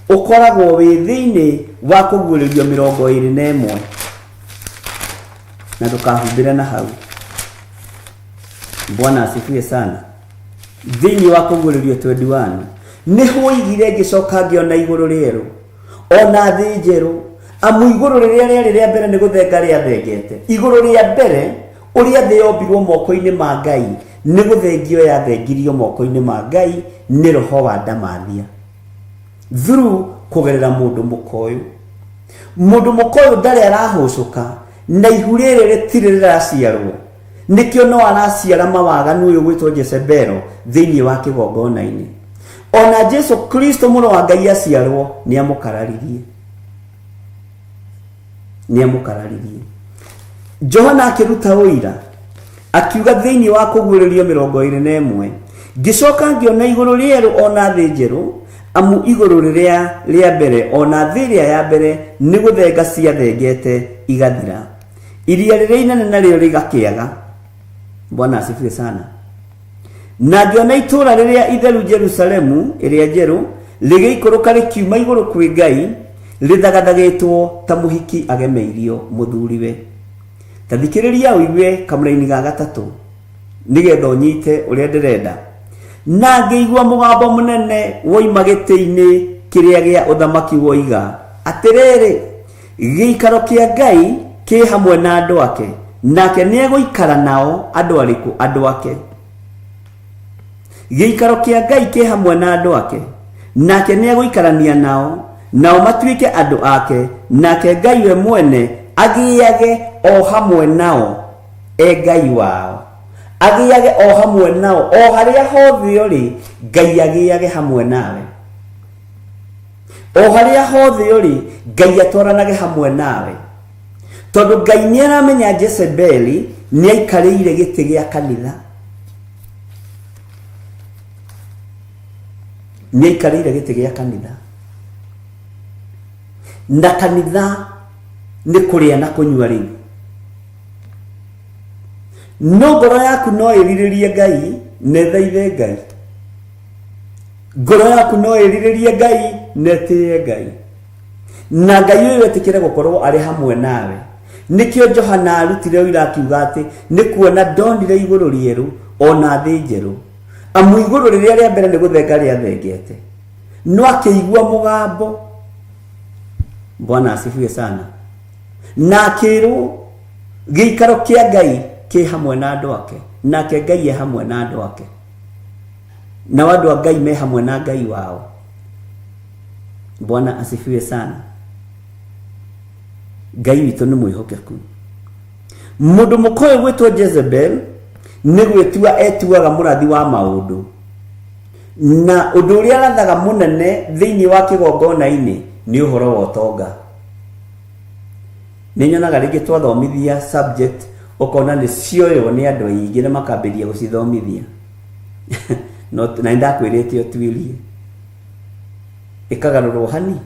E: ũkoragwo wĩ thĩinĩ wa kũguũrĩrio 21, na ndũkahumbĩre na hau. Bwana asifiwe sana. Thĩinĩ wa kũguũrĩrio 21 nĩ hwoigire, ngĩcoka ngĩona igũrũ rĩerũ ona thĩ njerũ, amu igũrũ rĩrĩa rĩarĩ rĩa mbere nĩ gũthenga rĩathengete. Igũrũ rĩa mbere ũrĩa thĩ yombirwo moko-inĩ ma Ngai nĩ gũthengio yathengirio moko-inĩ ma Ngai nĩ roho wa ndamathia through kũgerera mũndũ mũkoyũ. Mũndũ mũkoyũ ndarĩ arahũcũka na ihu rĩrĩ rĩtirĩ rĩraciarwo, nĩkĩo no araciara mawaganu ũyũ gwĩtwo Jezebelo thĩinĩ wa kĩgongona-inĩ. Ona Jesu Kristo mũrũ wa Ngai aciarwo nĩ amũkararirie, nĩ amũkararirie. Johana akĩruta ũira akiuga thĩinĩ wa kũguũrĩrio 21, ngĩcoka ngĩona igũrũ rĩerũ ona thĩ njerũ, amu igũrũ rĩrĩa rĩa mbere ona thĩ ĩrĩa ya mbere nĩ gũthenga ciathengete igathira, iria rĩrĩa inene narĩo rĩgakĩaga. Bwana asifiwe sana. Na ngĩona itũũra rĩrĩa itheru Jerusalemu ĩrĩa njerũ rĩgĩikũrũka rĩkiuma igũrũ kwĩ Ngai, rĩthagathagĩtwo ta mũhiki agemeirio mũthuriwe. Ta thikĩrĩria ũigue kamũraini ga gatatũ nĩgetha ũnyite ũrĩa ndĩrenda. Na ngĩigua mũgambo mũnene woima gĩtĩ-inĩ kĩrĩa gĩa ũthamaki woiga atĩrĩrĩ, gĩikaro kĩa Ngai kĩ hamwe na andũ ake, nake nĩegũikara nao. Andũ arĩkũ? Andũ ake. Gĩikaro kĩa Ngai kĩ hamwe na andũ ake, nake nĩegũikarania nao, nao matuĩke andũ ake, nake Ngai we mwene agĩage o hamwe nao, e Ngai wao. Agĩage o hamwe nao, o harĩa hothe ũrĩ, Ngai agĩage hamwe nawe. O harĩa hothe ũrĩ, Ngai atwaranage hamwe nawe. Tondũ Ngai nĩ aramenya Jezebeli nĩ aikarĩire gĩtĩ gĩa kanitha. Nĩ aikarĩire gĩtĩ gĩa kanitha. Na kanitha nĩ kũrĩa na kũnyua rĩu. No ngoro yaku no ĩrirĩrie Ngai na ĩthaithe Ngai. Ngoro yaku no ĩrirĩrie Ngai na ĩtĩe Ngai. Na Ngai ũyũ etĩkĩre gũkorwo arĩ hamwe nawe. Nĩkĩo Johana arutire ũira akiuga atĩ nĩ kuona ndonire igũrũ rĩerũ ona thĩ njerũ. Amu igũrũ rĩrĩa rĩa mbere nĩ gũthenga rĩathengete. No akĩigua mũgambo. Bwana asifiwe sana. Na akĩrwo gĩikaro kĩa Ngai kĩ hamwe na andũ ake, nake Ngai e hamwe na andũ ake. Nao andũ a Ngai me hamwe na Ngai wao. Bwana asifiwe sana. Ngai witũ nĩ mwĩhokeku. Mũndũ mũkoĩ gwĩtwo Jezebel nĩ gwĩtua etuaga mũrathi wa maũndũ, na ũndũ ũrĩa arathaga mũnene thĩinĩ wa kĩgongona-inĩ nĩ ũhoro wa ũtonga. Nĩ nyonaga rĩngĩ twathomithia subject ũkona nĩ cioywo nĩ andũ aingĩ na makambĩrĩria gũcithomithia. No, na nĩ ndakwĩrĩte ũtuĩrie ĩkagarũrwo hani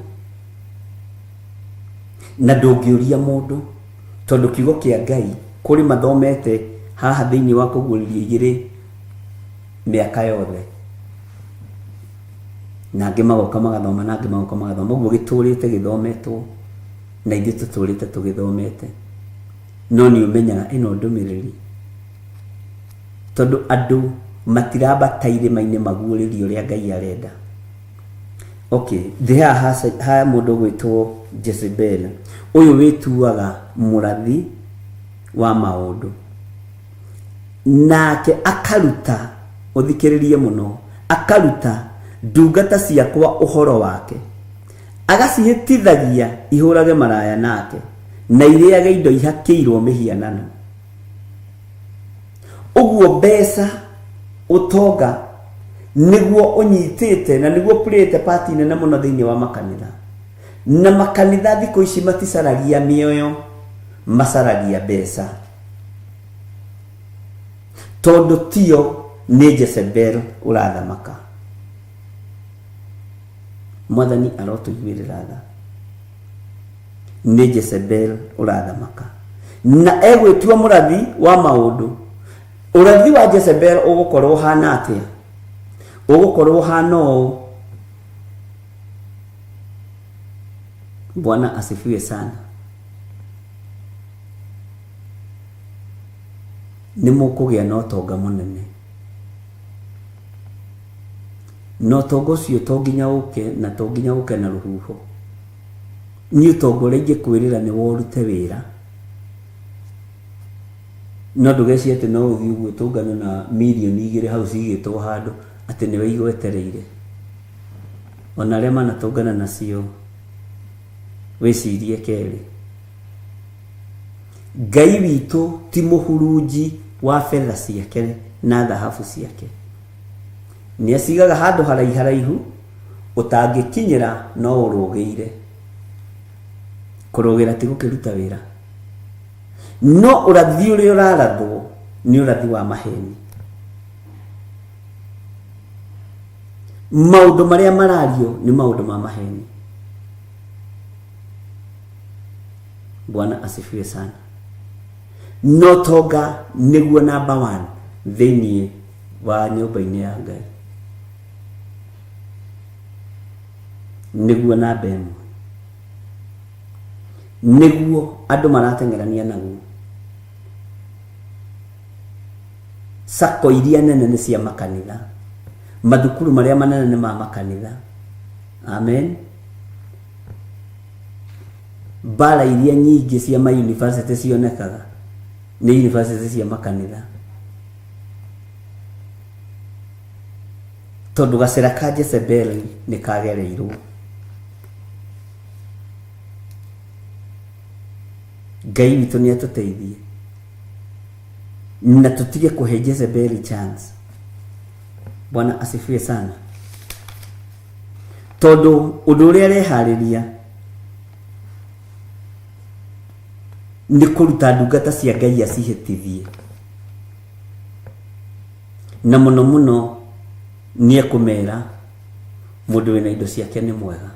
E: na ndũngĩũria mũndũ, tondũ kiugo kĩa Ngai kũrĩ mathomete haha thĩinĩ wa kũguũrĩrio igĩrĩ mĩaka yothe. Na angĩ magoka magathoma, na angĩ magoka magathoma. Ũguo gĩtũrĩte gĩthometwo, na ithuĩ tũtũrĩte tũgĩthomete. No nĩ ũmenyaga ĩno ndũmĩrĩri, tondũ andũ matirambata irĩma-inĩ maguũrĩrio ũrĩa Ngai arenda. Okay, thĩ haha ha mũndũ ũgwĩtwo Jezebel, ũyũ wĩtuaga mũrathi wa maũndũ, nake akaruta, ũthikĩrĩrie mũno, akaruta ndungata ciakwa ũhoro wake, agacihĩtithagia ihũrage maraya nake, na irĩage indo ihakĩirwo mĩhianano. Ũguo mbeca, ũtonga nĩguo ũnyitĩte na nĩguo playĩte part nene mũno thĩinĩ wa makanitha. Na makanitha thikũ ici maticaragia mĩoyo, macaragia mbeca. Tondũ tio nĩ Jezebel ũrathamaka. Mwathani arotũiguĩrĩra tha. Nĩ Jezebel ũrathamaka. Na egwĩtua mũrathi wa maũndũ. Ũrathi wa Jezebel ũgũkorwo ũhana atĩa? Ũgũkorwo ũhana ũũ. Bwana asifiwe sana. Nĩ mũkũgĩa na ũtonga mũnene. Na ũtonga ũcio to nginya ũke, na to nginya ũke na rũhuho. Niĩ ũtonga ũrĩa ingĩkwĩrĩra nĩ worute wĩra. No ndũgecirie atĩ no ũthiĩ ũguo ũtũngane na mirioni igĩrĩ hau cigĩtwo handũ atĩ nĩwe igwetereire. Ona arĩa manatũngana nacio wĩcirie kerĩ. Ngai witũ ti mũhurunji wa betha ciake na thahabu ciake. Nĩ acigaga handũ haraiharaihu ũtangĩkinyĩra no ũrũgĩire. Kũrũgĩra ti gũkĩruta wĩra. No ũrathi ũrĩa ũrarathwo nĩ ũrathi wa maheni. Maũndũ marĩa marario nĩ maũndũ ma maheni. Bwana asifiwe sana. No tonga nĩguo number one thĩinĩ wa nyũmba-inĩ ya Ngai. Nĩguo namba ĩmwe. Nĩguo andũ marateng'erania naguo. Sacco iria nene nĩ cia makanitha. Mathukuru marĩa manene nĩ ma makanitha. Amen. Mbara iria nyingĩ cia ma university cionekaga nĩ university cia makanitha. Tondũ gacĩra ka Jezebeli nĩ kagereirwo. Ngai witũ nĩ atũteithie na tũtige kũhe Jezebeli chance. Bwana asifiwe sana. Tondũ ũndũ ũrĩa areharĩria nĩ kũruta ndungata cia Ngai acihĩtithie. Na mũno mũno nĩ ekũmera mũndũ wĩna indo ciake nĩ mwega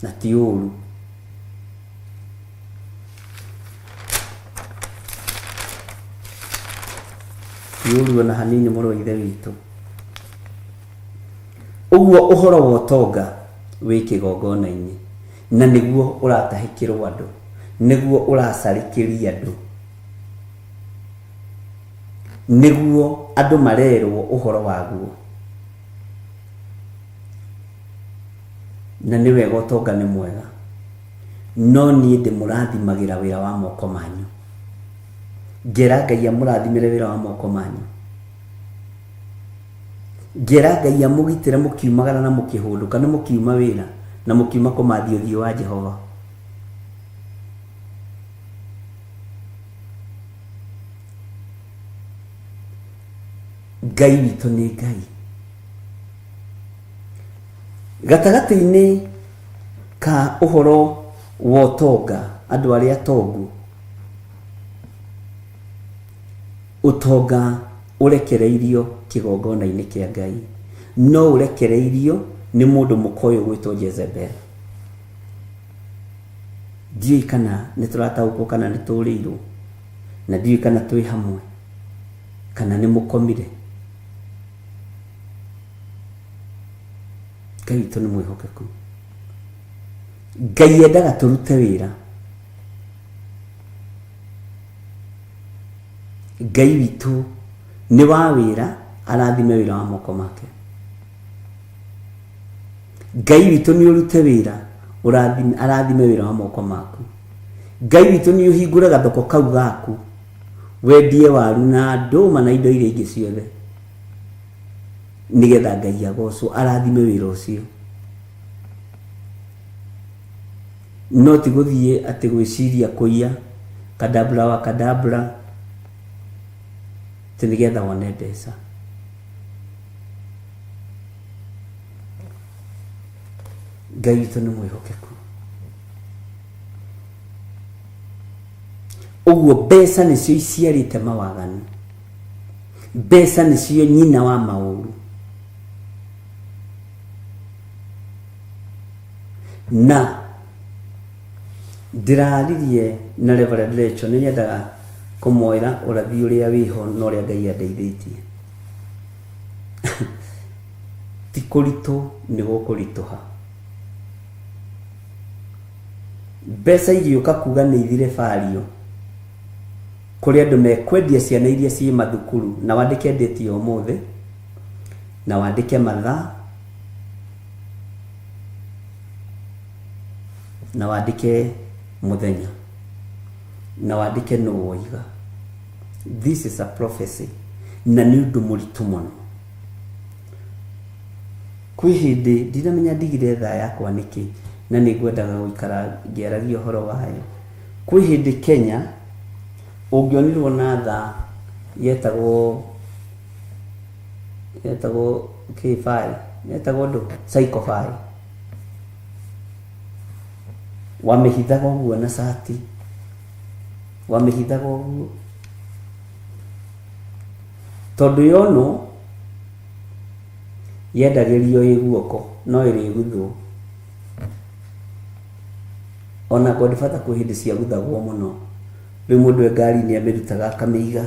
E: na ti ũru. Ti ũru ona hanini mũrũ wa ithe witũ. Ũguo ũhoro wa ũtonga wĩ kĩgongona-inĩ na nĩguo ũratahĩkĩrwo andũ, nĩguo ũracarĩkĩria andũ, nĩguo andũ marerwo ũhoro waguo. Na nĩ wega ũtonga nĩ mwega, no niĩ ndĩmũrathimagĩra wĩra wa moko manyu. Ngera Ngai amũrathimĩre wĩra wa moko manyu. Ngera Ngai amũgitĩre mũkiumagara na mũkĩhũndũka, nĩ mũkiuma wĩra na mũkiuma kũmathia ũthiũ wa Jehova. Ngai witũ nĩ Ngai. Gatagatĩ-inĩ ka ũhoro wa ũtonga, andũ arĩa atongu, ũtonga ũrekereirio kĩgongona-inĩ kĩa Ngai, no ũrekereirio nĩ mũndũ mũka ũyũ ũgwĩtwo Jezebel. Ndiũĩ kana nĩ tũrataũkwo kana nĩ tũrĩirwo, na ndiũĩ kana twĩ hamwe, kana nĩ mũkomire. Ngai witũ nĩ mwĩhokeku. Ngai endaga tũrute wĩra. Ngai witũ nĩ wa wĩra, arathime wĩra wa moko make. Ngai witũ nĩ ũrute wĩra, ũrathime, arathime wĩra wa moko maku. Ngai witũ nĩ ũhingũre gathoko kau gaku, wendie waru na ndũma na indo iria ingĩ ciothe, nĩgetha Ngai agocwo, arathime wĩra ũcio. No ti gũthiĩ atĩ gwĩciria kũiya kadabra wa kadabra atĩ nĩgetha wone mbeca. Ngai witũ nĩ mwĩhokeku. Ũguo mbeca nĩcio iciarĩte mawaganu, mbeca nĩcio nyina wa maũru. Na ndĩraririe na Reverend Rachel, nĩ nyendaga kũmwĩra ũrathi ũrĩa wĩho na ũrĩa Ngai andeithĩtie. Ti kũritũ nĩ gũkũritũha. Mbeca igĩũka kuga nĩ ithire bario kũrĩ andũ mekwendia ciana iria ciĩ mathukuru, na wandĩke date ya ũmũthĩ, na wandĩke mathaa, na wandĩke mũthenya, na wandĩke nũ woiga. This is a prophecy, na nĩ ũndũ mũritũ mũno. Kwĩ hĩndĩ ndinamenya ndigire thaa yakwa nĩkĩ, na nĩ ngwendaga gũikara ngĩaragia ũhoro wayo. Kwĩ hĩndĩ Kenya ũngĩonirwo na thaa yetagwo yetagwo kĩ-fi, yetagwo ndũ? Psycho-fi. Wamĩhithaga ũguo na cati, wamĩhithaga ũguo. Tondũ yonwo yendagĩrio ĩ guoko no ĩrĩguthwo. Ona Godfather kwĩ hĩndĩ ciaguthagwo mũno. Rĩu mũndũ e ngari-inĩ amĩrutaga akamĩiga.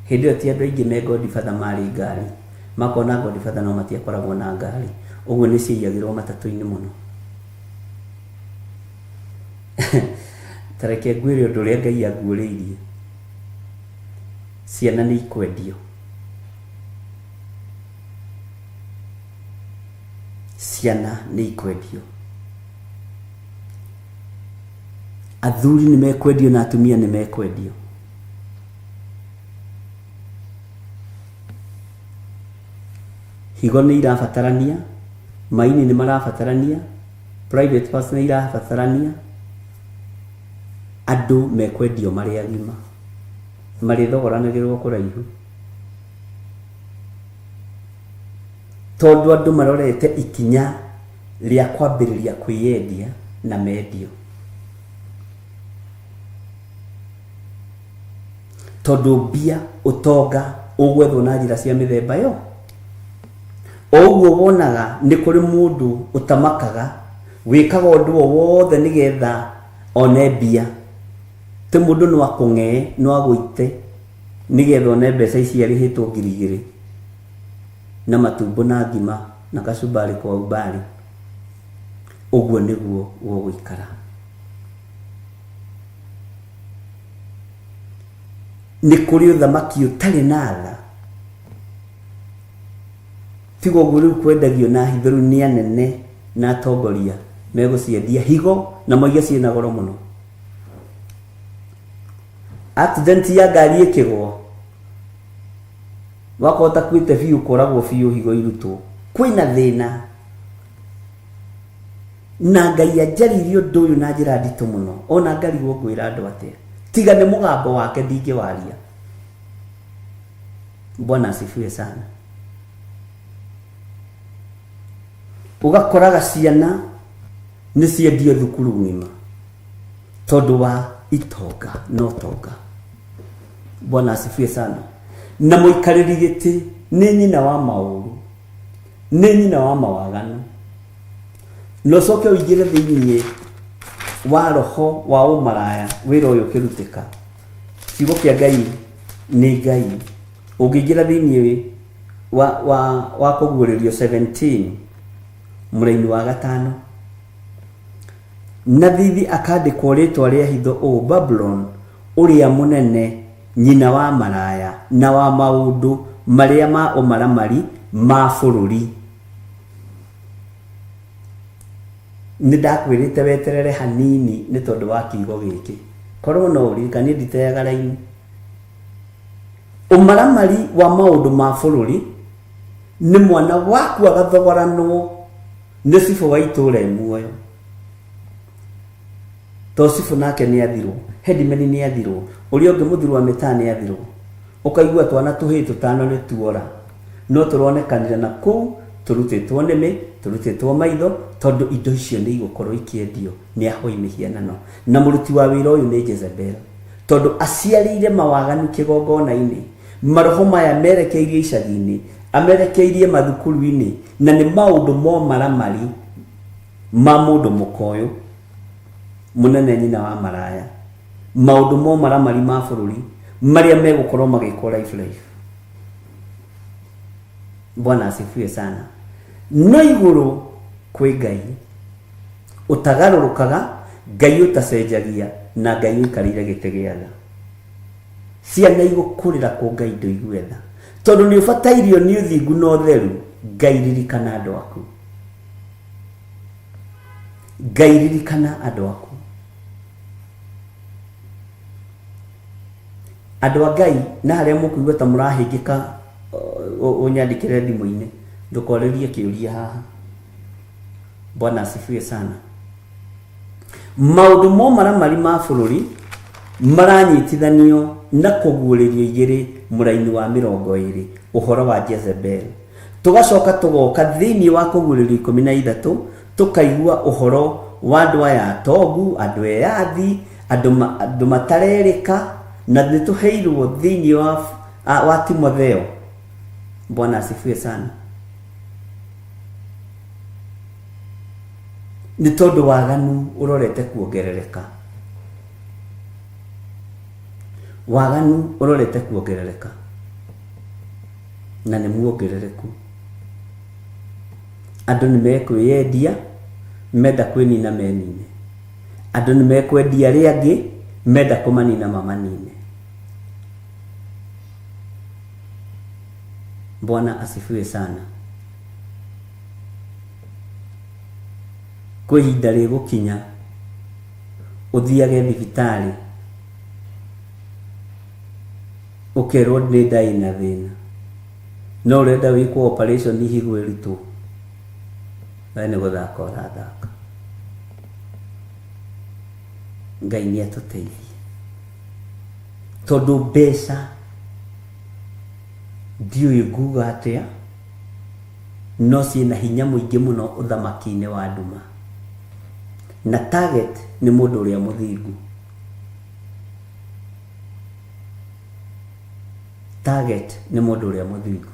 E: Hĩndĩ ĩyo ti andũ aingĩ me Godfather marĩ ngari. Makona Godfather no matiakoragwo na ngari. Ũguo nĩ ciaiyagĩrwo matatũ-inĩ mũno. Ta reke ngwĩre ũndũ ũrĩa Ngai anguũrĩirie. Ciana nĩ ikwendio. Ciana nĩ ikwendio. Athuri nĩ mekwendio na atumia nĩ mekwendio. Higo nĩ irabatarania, maini nĩ marabatarania, private parts nĩ irabatarania. Andũ mekwendio marĩ agima. Marĩthogoranagĩrwo kũraihu. Tondũ andũ marorete ikinya rĩa kwambĩrĩria kwĩyendia na mendio. Tondũ mbia, ũtonga ũgwethwo na njĩra cia mĩthemba yo. O ũguo wonaga nĩ kũrĩ mũndũ ũtamakaga wĩkaga ũndũ o wothe nĩgetha one mbia. Ti mũndũ no akũng'ee, no agũite nĩgetha one mbeca ici arĩhĩtwo 2000 na matumbo na ngima na kacumbari kwa umbari. Ũguo nĩguo gũgũikara. Nĩ kũrĩ ũthamaki ũtarĩ na tha. Tiga ũguo rĩu kwendagio na hitho rĩu nĩ anene na atongoria megũciendia higo na moige ciĩna goro mũno. Accident ya ngari ĩkĩgwa wakorwo ũtakuĩte biũ ũkoragwo biũ higo irutwo. Kwĩna thĩna. Na Ngai anjarĩirie ũndũ ũyũ na njĩra nditũ mũno, ona ngarigwo ngwĩra andũ atĩa. Tiga nĩ mũgambo wake ndingĩwaria. Bwana asifiwe sana. Ũgakoraga ciana nĩ ciendio thukuru ng'ima tondũ wa itonga na ũtonga. Bwana asifiwe sana. Na mũikarĩri gĩtĩ nĩ nyina wa maũru, nĩ nyina wa mawaganu. Na ũcoke ũingĩre thĩinĩ wa roho wa ũmaraya wĩra ũyũ ũkĩrutĩka. Kiugo kĩa Ngai nĩ Ngai. Ũngĩingĩra thĩinĩ wa, wa, wa kũguũrĩrio 17 Mũraini wa gatano. Na thithi akandĩkwo rĩtwa rĩa hitho ũũ, Babuloni ũrĩa mũnene, nyina wa maraya na wa maũndũ marĩa ma ũmaramari ma bũrũri. Nĩ ndakwĩrĩte weterere hanini nĩ tondũ wa kiugo gĩkĩ. Korwo no ũririkane, niĩ nditeaga raini. Ũmaramari wa maũndũ ma bũrũri nĩ mwana waku agathogoranwo nĩ cibũ wa itũũra e muoyo. To cibũ nake nĩ athirwo, headman nĩ athirwo, ũrĩa ũngĩ mũthuri wa mĩtaa nĩ athirwo. Ũkaigua twana tũhĩĩ tũtano nĩ tuora. No tũronekanire na kũu tũrutĩtwo nĩmĩ, tũrutĩtwo maitho, tondũ indo icio nĩ igũkorwo ikĩendio nĩ ahoi mĩhianano. Na mũruti wa wĩra ũyũ nĩ Jezebel. Tondũ aciarĩire mawaganu kĩgongona-inĩ. Maroho maya merekeirio icagi-inĩ, amerekeirie mathukuru-inĩ, na nĩ maũndũ momaramari ma mũndũ mũka ũyũ mũnene nyina wa maraya, maũndũ momaramari ma bũrũri marĩa megũkorwo magĩkwo life life. Bwana asifiwe sana. No igũrũ kwĩ Ngai ũtagarũrũkaga, Ngai ũtacenjagia, na Ngai ũikarĩire gĩtĩ gĩa tha. Ciana igũkũrĩra kũ Ngai ndũigue tha, tondũ nĩ ũbatairio nĩ ũthingu na ũtheru. Ngai ririkana andũ aku, Ngai ririkana andũ aku. Andũ a Ngai, na harĩa mũkũigua ta mũrahĩngĩka, ũnyandĩkĩre thimũ-inĩ, ndũkorĩrie kĩũria haha. Bwana asifiwe sana. Maũndũ momaramari ma bũrũri maranyitithanio na kũguũrĩrio igĩrĩ mũraini wa 20, ũhoro wa Jezebel. Tũgacoka tũgoka thĩinĩ wa kũguũrĩrio 13, tũkaigua ũhoro wa andũ aya atongu, andũ eyathi, andũ matarerĩka, na nĩ tũheirwo thĩinĩ wa Timotheo. Bwana asifiwe sana. Nĩ tondũ waganu ũrorete kuongerereka. Waganu ũrorete kuongerereka. Na nĩ muongerereku. Andũ nĩ mekwĩyendia, menda kwĩnina menine. Andũ nĩ mekwendia arĩa angĩ, menda kũmanina mamanine. Bwana asifiwe sana. Kwĩ ihinda rĩgũkinya ũthiage thibitarĩ ũkerwo nĩ nda ĩna thĩna, no ũrenda wĩkwo operation higo ĩrutwo, we nĩ gũthaka ũrathaka. Ngai nĩ atũteithie tondũ mbeca ndiũĩ nguga atĩa, no ciĩna hinya mũingĩ mũno ũthamaki-inĩ wa nduma. Na target nĩ mũndũ ũrĩa mũthingu. Target nĩ mũndũ ũrĩa mũthingu.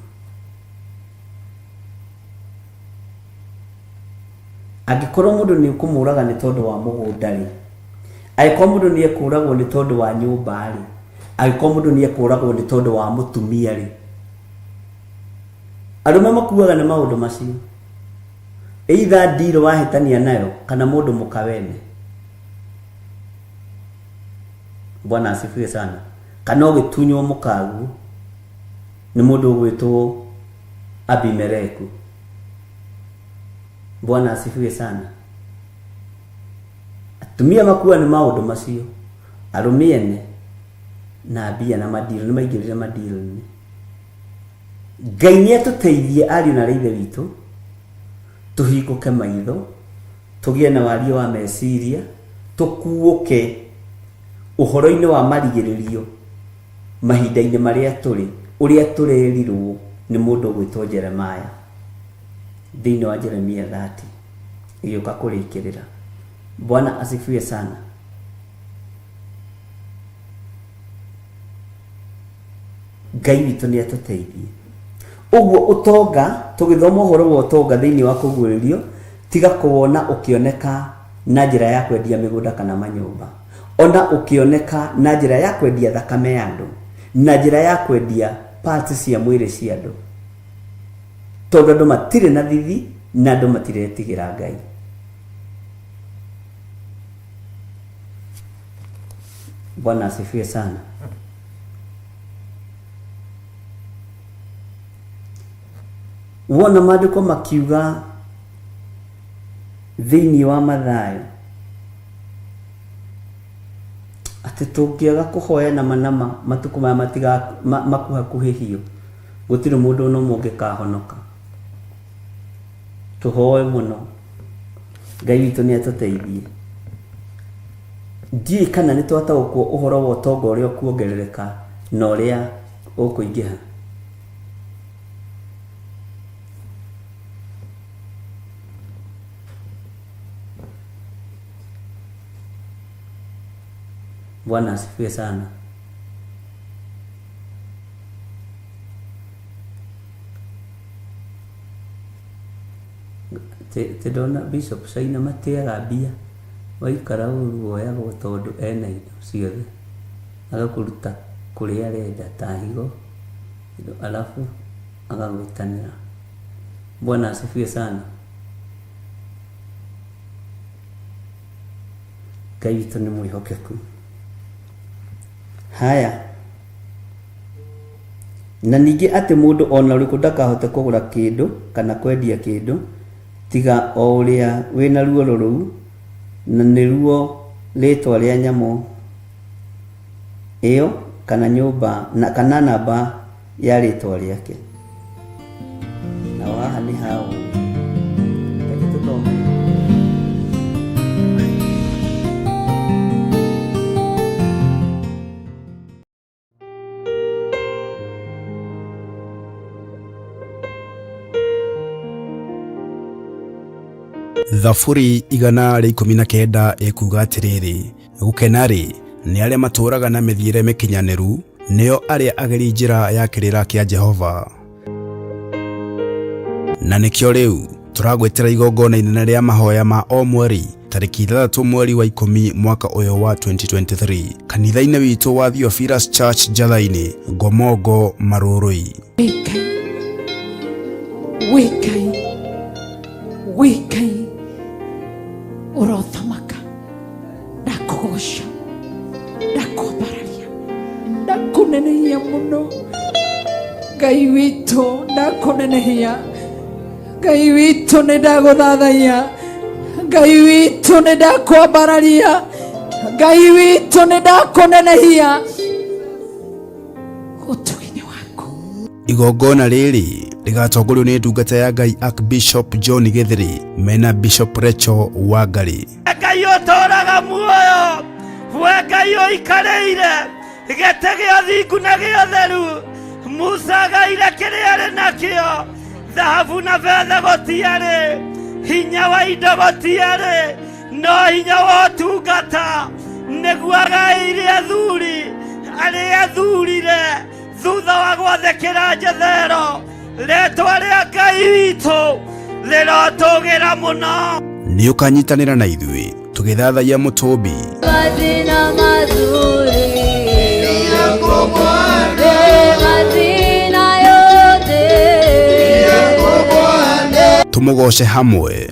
E: Angĩkorwo mũndũ nĩ ũkũmũraga nĩ tondũ wa mũgũnda rĩ, angĩkorwo mũndũ nĩ ekũragwo nĩ tondũ wa nyũmba rĩ, angĩkorwo mũndũ nĩ ekũragwo nĩ tondũ wa mũtumia rĩ, arũme makuaga nĩ maũndũ macio. Either deal wahĩtania nayo kana mũndũ mũka wene. Bwana asifiwe sana. Kana ũgĩtunywo mũkaguo nĩ mũndũ ũgwĩtwo Abimeleku. Bwana asifiwe sana. Atumia makua nĩ maũndũ macio, arũme ene na mbia na madiro nĩ maingĩrire madiro-inĩ. Ngai nĩ atũteithie ariũ na ithe witũ, tũhingũke maitho, tũgĩe na wariĩ wa meciria, tũkuũke ũhoro-inĩ wa marigĩrĩrio mahinda-inĩ marĩa tũrĩ, ũrĩa tũrerirwo nĩ mũndũ ũgwĩtwo Jeremiah thĩinĩ wa Jeremia 30 ĩgĩũka kũrĩkĩrĩra. Bwana asifiwe sana. Ngai witũ nĩ atũteithie. Ũguo ũtonga, tũgĩthoma ũhoro wa ũtonga thĩinĩ wa kũguũrĩrio, tiga kũwona ũkĩoneka na njĩra ya kwendia mĩgũnda kana manyũmba. Ona ũkĩoneka na njĩra ya kwendia thakame ya andũ, na njĩra ya kwendia parts cia mwĩrĩ cia andũ. Tondũ andũ matirĩ na thithi, Na andũ matiretigĩra Ngai. Bwana asifiwe sana. Wona maandĩko makiuga thĩinĩ wa Mathayo atĩ tũngĩaga kũhoya nama nama matukũ maya matiga makuhakuhĩhio, gũtirĩ mũndũ ona ũmwe ũngĩkahonoka. Tũhoe mũno, Ngai witũ nĩ atũteithie. Ndiũĩ kana nĩ twataũkwo ũhoro wa ũtonga ũrĩa ũkuongerereka na ũrĩa ũkũingĩha. Bwana asifiwe sana. Ti ndona Bishop Caina mateaga mbia, waikara ũru woyagwo tondũ ena indo ciothe, agakũruta kũrĩa arenda ta higo alafu agagwĩtanĩra. Bwana asifiwe sana. Ngai witũ nĩ mwĩhokeku. Haya. Na ningĩ atĩ mũndũ o na ũrĩkũ ndakahote kũgũra kĩndũ kana kwendia kĩndũ, tiga o ũrĩa wĩ na ruoro rũu, na nĩruo rĩĩtwa rĩa nyamũ ĩyo, kana nyũmba, na, kana namba ya rĩĩtwa rĩake. Naho haha nĩ ha ũũgĩ. Reke tũthome.
A: Thaburi 119 ĩkuuga atĩrĩrĩ, gũkena-rĩ, nĩ arĩa matũũraga na mĩthiĩre mĩkinyanĩru, nĩo arĩa ageri njĩra ya kĩrĩra kĩa Jehova. Na nĩkĩo rĩu tũragwĩtĩra igongona inene rĩa mahoya ma o mweri tarĩki 6 mweri wa 10 mwaka ũyũ wa 2023 kanitha-inĩ witũ wa Theophilus Church Njatha-inĩ, Ngomongo, Marũrũi.
F: Wĩ Ngai, wĩ Ngai, ũrothamaka, ndakũgoca, ndakwambararia, ndakũnenehia mũno. Ngai witũ, ndakũnenehia. Ngai witũ, nĩ ndagũthathaiya. Ngai witũ, nĩ ndakwambararia. Ngai witũ, nĩ ndakũnenehia. Ũtugi-inĩ waku.
A: Igongona rĩrĩ rĩgatongorio nĩ ndungata ya Ngai Archbishop John Gĩthĩrĩ mena Bishop Rachel Wangari.
C: Ngai ũtũũraga muoyo, we Ngai ũikarĩire gĩtĩ gĩa thingu na gĩa ũtheru. Musa agaire kĩrĩa arĩ nakĩo, thahabu na betha gũtiarĩ, hinya wa indo gũtiarĩ, no hinya wa ũtungata nĩguo agaĩire athuri arĩa athurire thutha wa gwathĩkĩra Jethero. Rĩtwa rĩa Ngai witũ rĩrotũgĩra mũno.
A: Nĩ ũkanyitanĩra na ithuĩ tũgĩthathaiya mũtũmbi.
D: Majina mazuri, majina yote.
A: Tũmũgoce hamwe.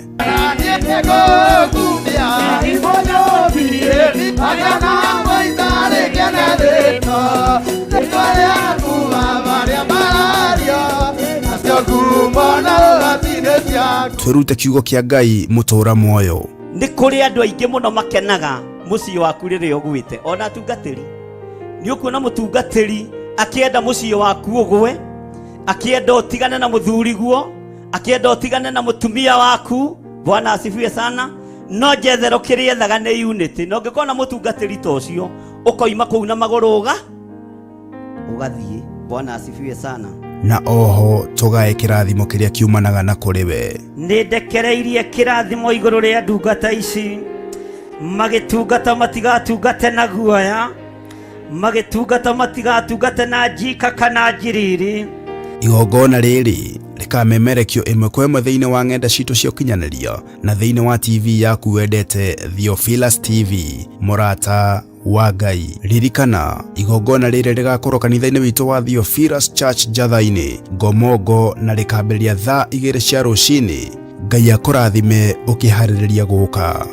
A: Twĩrute kiugo kĩa Ngai mũtũũra muoyo.
C: Nĩ kũrĩ andũ aingĩ mũno makenaga mũciĩ waku rĩrĩa ũgwĩte, ona atungatĩri. Nĩ ũkuona mũtungatĩri akĩenda mũciĩ waku ũgwe, akĩenda ũtigane na mũthuriguo, akĩenda ũtigane na mũtumia waku. Bwana asifiwe sana. No Jethero kĩrĩa ethaga nĩ unity. Na ũngĩkorwo na mũtungatĩri ta ũcio, ũkoima kũu na magũrũ ũgathiĩ. Bwana asifiwe sana.
A: Na oho tũgae kĩrathimo kĩrĩa kiumanaga na kũrĩ we.
C: Nĩ ndekereirie kĩrathimo igũrũ rĩa ndungata ici, magĩtungata matigatungate na guoya, magĩtungata matigatungate na njika kana njiriri.
A: Igongona rĩrĩ rĩkamemerekio ĩmwe kwa ĩmwe thĩinĩ wa ng'enda citũ cia ũkinyanĩria na thĩinĩ wa TV yaku wendete Theophilus TV, mũrata wa Ngai. Ririkana, igongona rĩrĩ rĩgakorwo kanitha-inĩ witũ wa Theophilus Church Njatha-inĩ, Ngomongo, na rĩkambĩrĩria thaa 2 cia rũcinĩ. Ngai akũrathime ũkĩharĩrĩria gũka.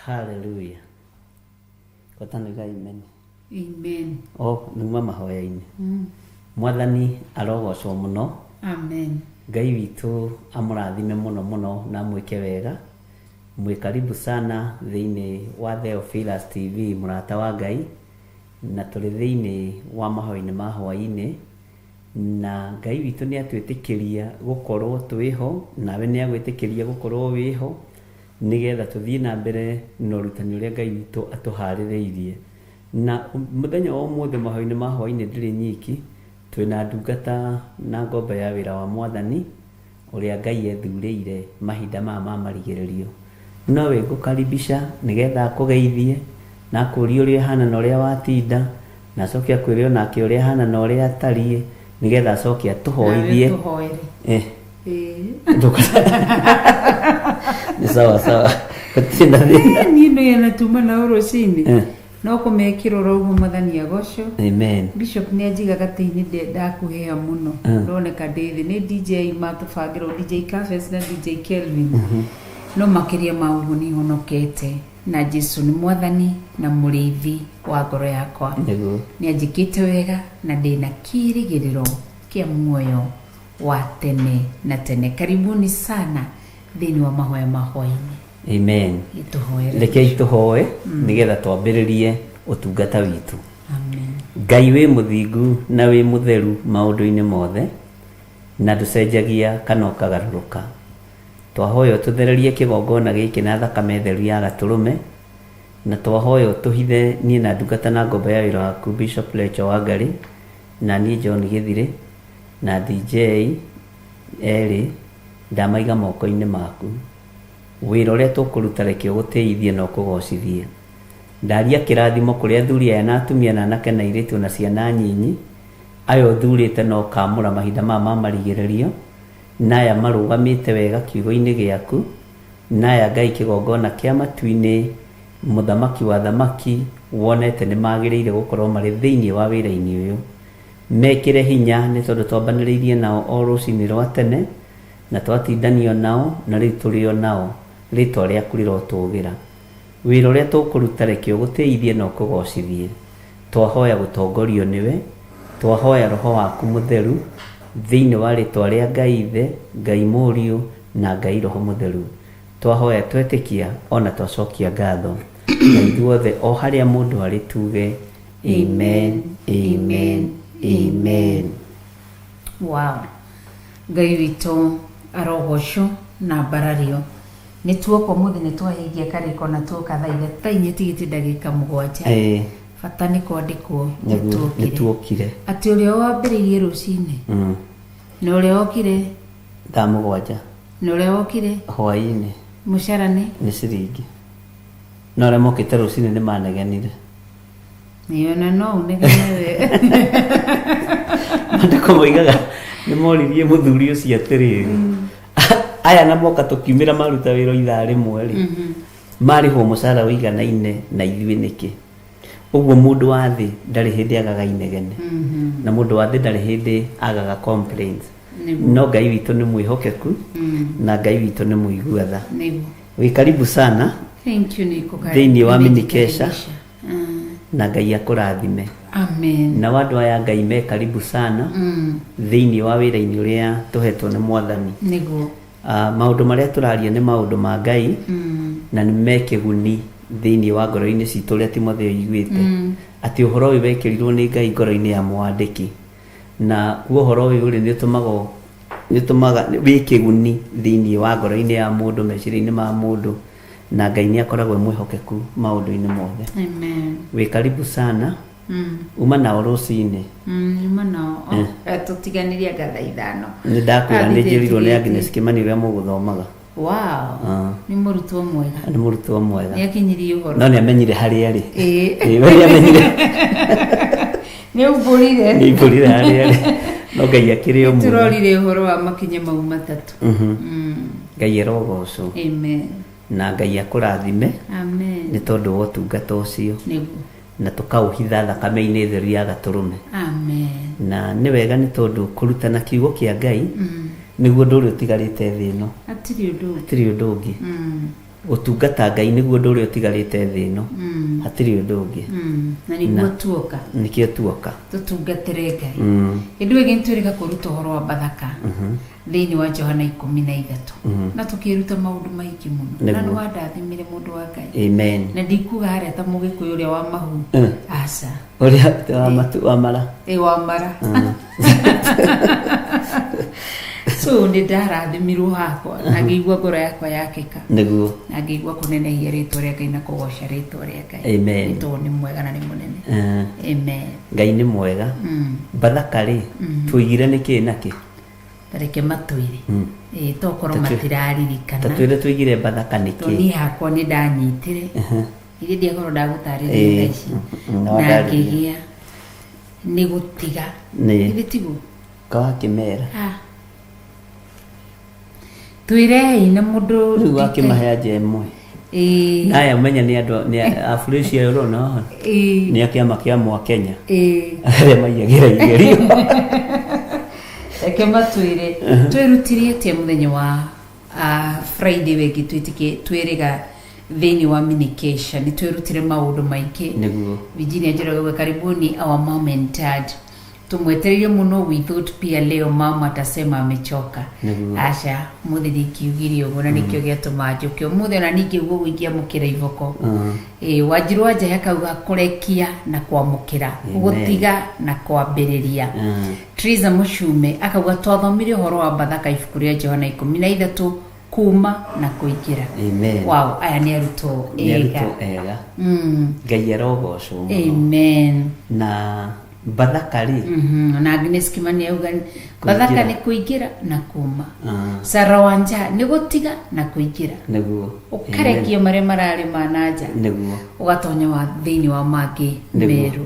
E: Hallelujah. Kotaniga amen.
F: Amen.
E: O numa mahoya-inĩ. Mwathani arogocwo mũno.
F: Amen.
E: Ngai witũ amũrathime mũno mũno na amwĩke wega. Mwĩ karibu sana thĩinĩ wa Theophilus TV mũrata wa Ngai, na tũrĩ thĩinĩ wa mahoya-inĩ ma hwaĩ-inĩ, na Ngai witũ nĩ atwĩtĩkĩria gũkorwo twĩho, nawe nĩ agwĩtĩkĩria gũkorwo wĩho, nĩgetha tũthiĩ na mbere na ũrutani ũrĩa Ngai witũ atũharĩrĩirie. Na mũthenya wa ũmũthĩ mahoya-inĩ ma hwaĩ-inĩ ndĩrĩ nyiki, twĩna ndungata na ngombo ya wĩra wa Mwathani, ũrĩa Ngai ethurĩire mahinda maya ma marigĩrĩrio. Nowe ngũkaribisha nĩgetha akũgeithie na akũrie ũrĩa ũhana na ũrĩa watinda, na acoke akwĩre onake ũrĩa ahana na ũrĩa atariĩ, nĩgetha acoke atũhoithie.
F: Nawe tũhoere.
E: Nĩ sawa sawa, gũtirĩ na thĩna.
F: Niĩ nĩ na tuma nao rũcinĩ no kũmekĩra oro ũguo Mwathani agocwo.
E: Amen.
F: Bishop nĩ anjiga gatĩ-inĩ ndakuhĩha mũno, ndoneka ndĩ thĩ nĩ DJ matũbangĩrwo, DJ Cafes na DJ Kelvin. No makĩria ma ũguo nĩ honokete na Jesu nĩ Mwathani na mũrĩithi wa ngoro yakwa.
E: Nĩguo.
F: Nĩ anjĩkĩte wega na ndĩna kĩĩrĩgĩrĩro kĩa muoyo wa tene na tene. Karibuni sana thĩinĩ wa mahoya ma hwaĩ-inĩ.
E: Amen.
F: Gĩtũhoere.
E: Rekei tũhoe nĩgetha twambĩrĩrie ũtungata witũ.
F: Amen.
E: Ngai wĩ mũthingu na wĩ mũtheru maũndũ-inĩ mothe, na ndũcenjagia kana ũkagarũrũka. Twahoya ũtũthererie kĩgongona gĩkĩ na thakame theru ya gatũrũme, na twahoya ũtũhithe niĩ na ndungata na ngombo ya wĩra waku Bishop Lecho Wangari, na niĩ John Gĩthirĩ, na DJ erĩ, ndamaiga moko-inĩ maku. Wĩra ũrĩa tũkũruta reke ũgũtĩithie na ũkũgocithie. Ndaria kĩrathimo kũrĩ athuri aya na atumia na anake na airĩtu na ciana nyinyi, aya ũthurĩte na ũkamũra mahinda maya ma marigĩrĩrio, na aya marũgamĩte wega kiugo-inĩ gĩaku, na aya Ngai kĩgongona kĩa matu-inĩ, mũthamaki wa thamaki, wonete nĩ magĩrĩire gũkorwo marĩ thĩinĩ wa wĩra-inĩ ũyũ. Mekĩre hinya nĩ tondũ twambanĩrĩirie nao o rũcinĩ rwa tene, na twatindanio nao, na rĩu tũrĩ o nao, rĩtwa rĩaku rĩrotũgĩra. Wĩra ũrĩa tũkũruta reke ũgũtĩithie na ũkũgocithie. Twahoya gũtongorio nĩwe, twahoya roho waku mũtheru, thĩinĩ wa rĩtwa rĩa Ngai Ithe, Ngai Mũriũ, na Ngai Roho Mũtheru. Twahoya twetĩkia ona twacokia ngatho. Na ithuothe o harĩa mũndũ arĩ tuge amen, amen, amen.
F: Wow. Ngai witũ arogocwo na mbarario. Nĩ tuoka ũmũthĩ nĩ twahingia karĩko na tuoka thaa ithatũ, thaa inya itigĩtie ndagĩka 7. Bata nĩ kwandĩkwo
E: nĩ tuokire.
F: Atĩ ũrĩa wambĩrĩirie rũcinĩ na ũrĩa wokire
E: thaa 7
F: na ũrĩa wokire
E: hwaĩ-inĩ
F: mũcara nĩ
E: nĩ ciringi. Na ũrĩa mokĩte rũcinĩ nĩ manegenire.
F: Nĩona no ũnegene we.
E: Mandĩko moigaga nĩ moririe mũthuri ũcio atĩrĩrĩ, aya na moka tũkiumĩra maruta wĩra ithaa rĩmwe rĩ, marĩhwo mũcara ũiganaine na ithuĩ nĩkĩ? Ũguo mũndũ wa thĩ ndarĩ hĩndĩ agaga inegene, na mũndũ wa thĩ ndarĩ hĩndĩ agaga complaints. No Ngai witũ nĩ mwĩhokeku, na Ngai witũ nĩ mũigua tha. Wĩ karibu sana
F: Thank you,
E: thĩinĩ wa Minikesha, na Ngai akũrathime.
F: Amen.
E: Na andũ aya Ngai me karibu sana thĩinĩ wa wĩra-inĩ ũrĩa tũhetwo nĩ Mwathani.
F: Nĩguo.
E: Maũndũ marĩa tũraria nĩ maũndũ ma Ngai, na nĩ me kĩguni thĩinĩ wa ngoro-inĩ citũ ũrĩa Timotheo aiguĩte. Atĩ ũhoro ũyũ wekĩrirwo nĩ Ngai ngoro-inĩ ya mwandĩki. Na kuo ũhoro ũyũ rĩ, nĩ ũtũmaga nĩ ũtũmaga wĩ kĩguni thĩinĩ wa ngoro-inĩ ya mũndũ, meciria-inĩ ma mũndũ, na Ngai nĩ akoragwo e mwĩhokeku maũndũ-inĩ mothe.
F: Amen.
E: Wĩ karibu sana. Uma nao rũcinĩ.
F: Nyuma nao. Oh, tũtiganĩrie anga thaa 5.
E: Nĩ ndakwĩra nĩ
F: Athiĩ
E: njĩrirwo nĩ
F: tigĩtie.
E: Agnes Kĩmani ũrĩa mũgũthomaga.
F: Wow.
E: Ah.
F: Nĩ mũrutwo mwega.
E: Nĩ mũrutwo mwega.
F: Nĩ akinyirie ũhoro.
E: No nĩ amenyire harĩa arĩ.
F: Ĩĩ.
E: Ĩĩ, we nĩ amenyire.
F: Nĩ umbũrire.
E: Nĩ umbũrire harĩa arĩ. No Ngai akĩrĩ o mwega.
F: Tũrorire ũhoro wa makinya mau matatũ.
E: Ngai arogocwo.
F: Amen.
E: Na Ngai akũrathime.
F: Amen.
E: Nĩ tondũ wa ũtungata ũcio.
F: Nĩguo.
E: Na tũkaũhitha thakame-inĩ theru ya gatũrũme.
F: Amen.
E: Na nĩ wega nĩ tondũ kũrutana kiugo kĩa Ngai nĩguo ũndũ ũrĩa ũtigarĩte thĩ ĩno.
F: Hatirĩ ũndũ ũngĩ.
E: Hatirĩ ũndũ ũngĩ. Gũtungata Ngai nĩguo ũndũ ũrĩa ũtigarĩte thĩ ĩno. Hatirĩ ũndũ ũngĩ.
F: Na nĩguo tuoka.
E: Nĩkĩo tuoka.
F: Tũtungatĩre Ngai. Hĩndĩ ĩyo ĩngĩ nĩtwĩrĩga kũruta ũhoro wa Bathaka thĩinĩ wa Johana 13. Na tũkĩruta maũndũ maingĩ mũno. Na
E: Nĩguo.
F: nĩwandathimire mũndũ wa Ngai.
E: Amen.
F: Na ndikuga harĩa ta mũgĩkũyũ ũrĩa wa mahu. Aca.
E: Ũrĩa wa matu wa mara.
F: Ĩ wa mara. So nĩ ndarathimirwo hakwa na ngĩigua ngoro yakwa yakĩka.
E: Nĩguo.
F: Na ngĩigua kũnenehia rĩtwa rĩa Ngai na kũgoca rĩtwa rĩa Ngai.
E: Amen.
F: Nĩ tondũ nĩ mwega na nĩ mũnene. Amen.
E: Ngai nĩ mwega. Bathaka rĩ, tũigire nĩ kĩ na kĩ?
F: Tareke matwĩre. Ĩĩ tokorwo
E: Ta
F: matiraririkana.
E: twĩre tũigire Bathaka nĩ
F: Tondũ
E: kĩ?
F: niĩ hakwa nĩ ndanyitire. Ithe ndiakorwo ndagũtarĩria
E: Ĩĩ,
F: thaa ici.
E: no
F: Na
E: wandarĩria.
F: ngĩgĩa nĩ gũtiga.
E: Nĩ.
F: Ithe tiguo?
E: Kawakĩmera.
F: Ah. Twĩrei na mũndũ
E: Rĩu wakĩmahe anja ĩmwe.
F: Ĩĩ.
E: Naya ũmenye nĩ andũ nĩ Afroasia ĩyo ũrona haha.
F: Ĩĩ.
E: Nĩ a kĩama kĩa mwa Kenya.
F: Ĩĩ.
E: Arĩa maiyagĩra igerio.
F: Reke matwĩre twĩrutire atĩa mũthenya wa Friday wengĩ twĩtĩkie twĩrĩga thĩinĩ wa minikesha nĩ twĩrutire maũndũ maingĩ.
E: Nĩguo.
F: Virginia Njoroge karibuni our mom and dad. Tumwetereire mũno, we thought pia leo mama atasema amechoka.
E: Nĩguo.
F: Aca mũthĩ ndingiugire ũguo na nĩkĩo gĩatũma njũke ũmũthĩ ona ningĩ ũguo ingĩamũkĩra iboko. Ĩĩ Wanjiru wa Njahe akauga kũrekia na kwamũkĩra,
E: Amen.
F: gũtiga na kwambĩrĩria. Teresa Mũcume akauga twathomire ũhoro wa Bathaka ibuku rĩa Johana 13 kuma na kũingĩra.
E: Amen.
F: Wow, aya nĩ arutwo
E: Nĩ
F: ega.
E: arutwo ega. Ngai arogocwo mũno.
F: Amen.
E: Na Bathaka rĩ,
F: Na Agnes Kimani auga Bathaka nĩ kũingĩra na kuma. Sarah Wanja nĩ gũtiga na kũingĩra.
E: Nĩguo.
F: Ũkarekia marĩa mararĩ ma na nja.
E: Nĩguo.
F: Ũgatonya wa thĩinĩ wa mangĩ
E: Nĩguo.
F: merũ.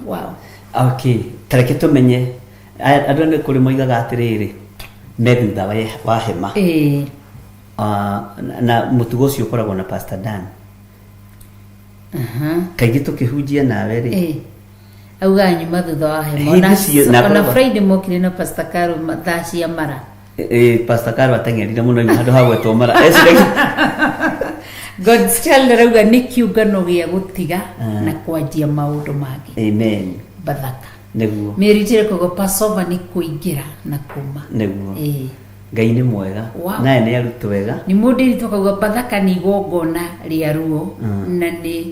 F: Wow.
E: Okay, tareke tũmenye andũ nĩ kũrĩ moigaga atĩrĩrĩ me thutha wa hema.
F: Ĩĩ.
E: Na mũtugo ũcio ũkoragwo na Pastor Dan. Kaingĩ tũkĩhunjia nawe rĩ.
F: Ĩĩ. Auga nyuma thutha wa hema.
E: Hĩndĩ cio, na
F: Ona
E: akoragwo-
F: Friday mokire na Pastor Caro thaa cia mara.
E: Ĩĩ, Pastor Caro ateng'erire mũno ima handũ ha gwetwo mara. Eciragia
F: God's child arauga nĩ kĩũngano gĩa gũtiga na kwanjia maũndũ mangĩ.
E: Amen.
F: Bathaka.
E: Nĩguo.
F: Mary Jericho Passover nĩ kũingĩra na kuma.
E: Nĩguo.
F: Ĩĩ.
E: Ngai nĩ mwega.
F: Wow.
E: Naye nĩ arutwo ega.
F: Nĩ mũndũ ĩritũ akauga Bathaka nĩ igongona rĩa ruo na nĩ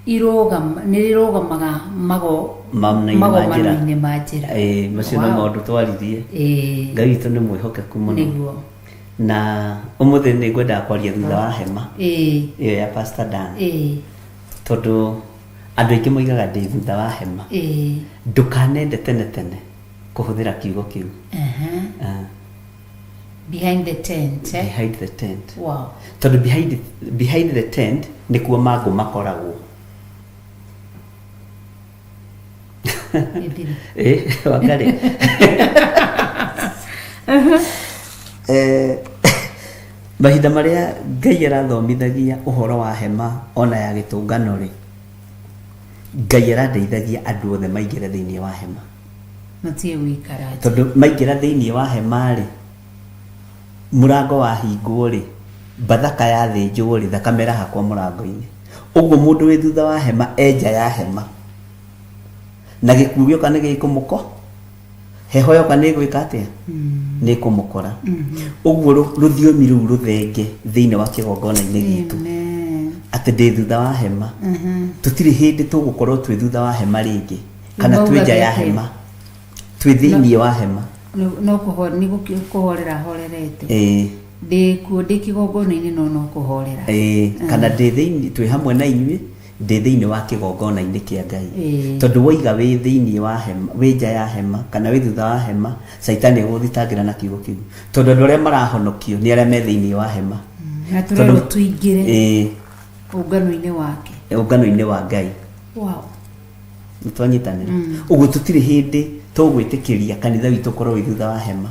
F: nĩ rĩrũgamaga
E: Mamna-inĩ ma njĩra.
F: magomano-inĩ ma njĩra.
E: Ĩĩ, macio no
F: Wow.
E: maũndũ twaririe.
F: Ĩĩ.
E: Ngai witũ nĩ mwĩhokeku mũno.
F: Nĩguo.
E: Na ũmũthĩ nĩ ngwendaga kwaria thutha wa hema.
F: Ĩĩ.
E: Ĩyo ya Pastor Dan.
F: Ĩĩ.
E: Tondũ andũ aingĩ moigaga ndĩ thutha wa hema.
F: Ĩĩ.
E: Ndũkanende tene tene kũhũthĩra kiugo kĩu.
F: Behind the tent, eh?
E: Behind the tent.
F: Wow.
E: Tondũ behind the tent nĩkuo mangũ makoragwo.
F: Ĩthiri.
E: Wangarĩ. Mahinda marĩa Ngai arathomithagia ũhoro wa hema ona ya gĩtũngano rĩ, Ngai arandeithagia andũ othe maingĩre thĩinĩ wa hema.
F: Matige gũikara nja.
E: Tondũ maingĩra thĩinĩ wa hema rĩ, mũrango wahingwo rĩ, Bathaka yathĩnjwo rĩ, thakame ĩrahakwo mũrango-inĩ. Ũguo mũndũ wĩ thutha wa hema e nja ya hema. Na gĩkuũ gĩoka nĩ gĩkũmũko, heho yoka nĩ ĩgwĩka atĩa? Nĩ ĩkũmũkora. Ũguo rũthiomi rũu rũthenge thĩinĩ wa kĩgongona-inĩ gitũ.
F: Amen.
E: Atĩ ndĩ thutha wa hema. Tũtirĩ hĩndĩ tũgũkorwo twĩ thutha wa hema rĩngĩ, kana twĩ
F: Maugage
E: nja ya
F: atĩa?
E: hema, twĩ thĩinĩ wa hema.
F: No nĩ kũhorera horerete.
E: Ĩĩ.
F: Ndĩ kuo, ndĩ kĩgongona-inĩ, no kũhorera.
E: Ĩĩ, kana ndĩ thĩinĩ, twĩ hamwe na inyuĩ, ndĩ thĩinĩ wa kĩgongona-inĩ kĩa Ngai. Tondũ woiga wĩ thĩinĩ wa hema, wĩ nja ya hema, kana wĩ thutha wa hema, caitani egũgũthitangĩra na kiugo kĩu, tondũ andũ arĩa marahonokio nĩ arĩa me thĩinĩ wa hema.
F: Na tũrerwo tũingĩre ũngano-inĩ wake.
E: Ũngano-inĩ wa Ngai. Nĩ twanyitanĩra ũguo, tũtirĩ hĩndĩ tũgwĩtĩkĩria kanitha witũ ũkorwo wĩ thutha wa hema,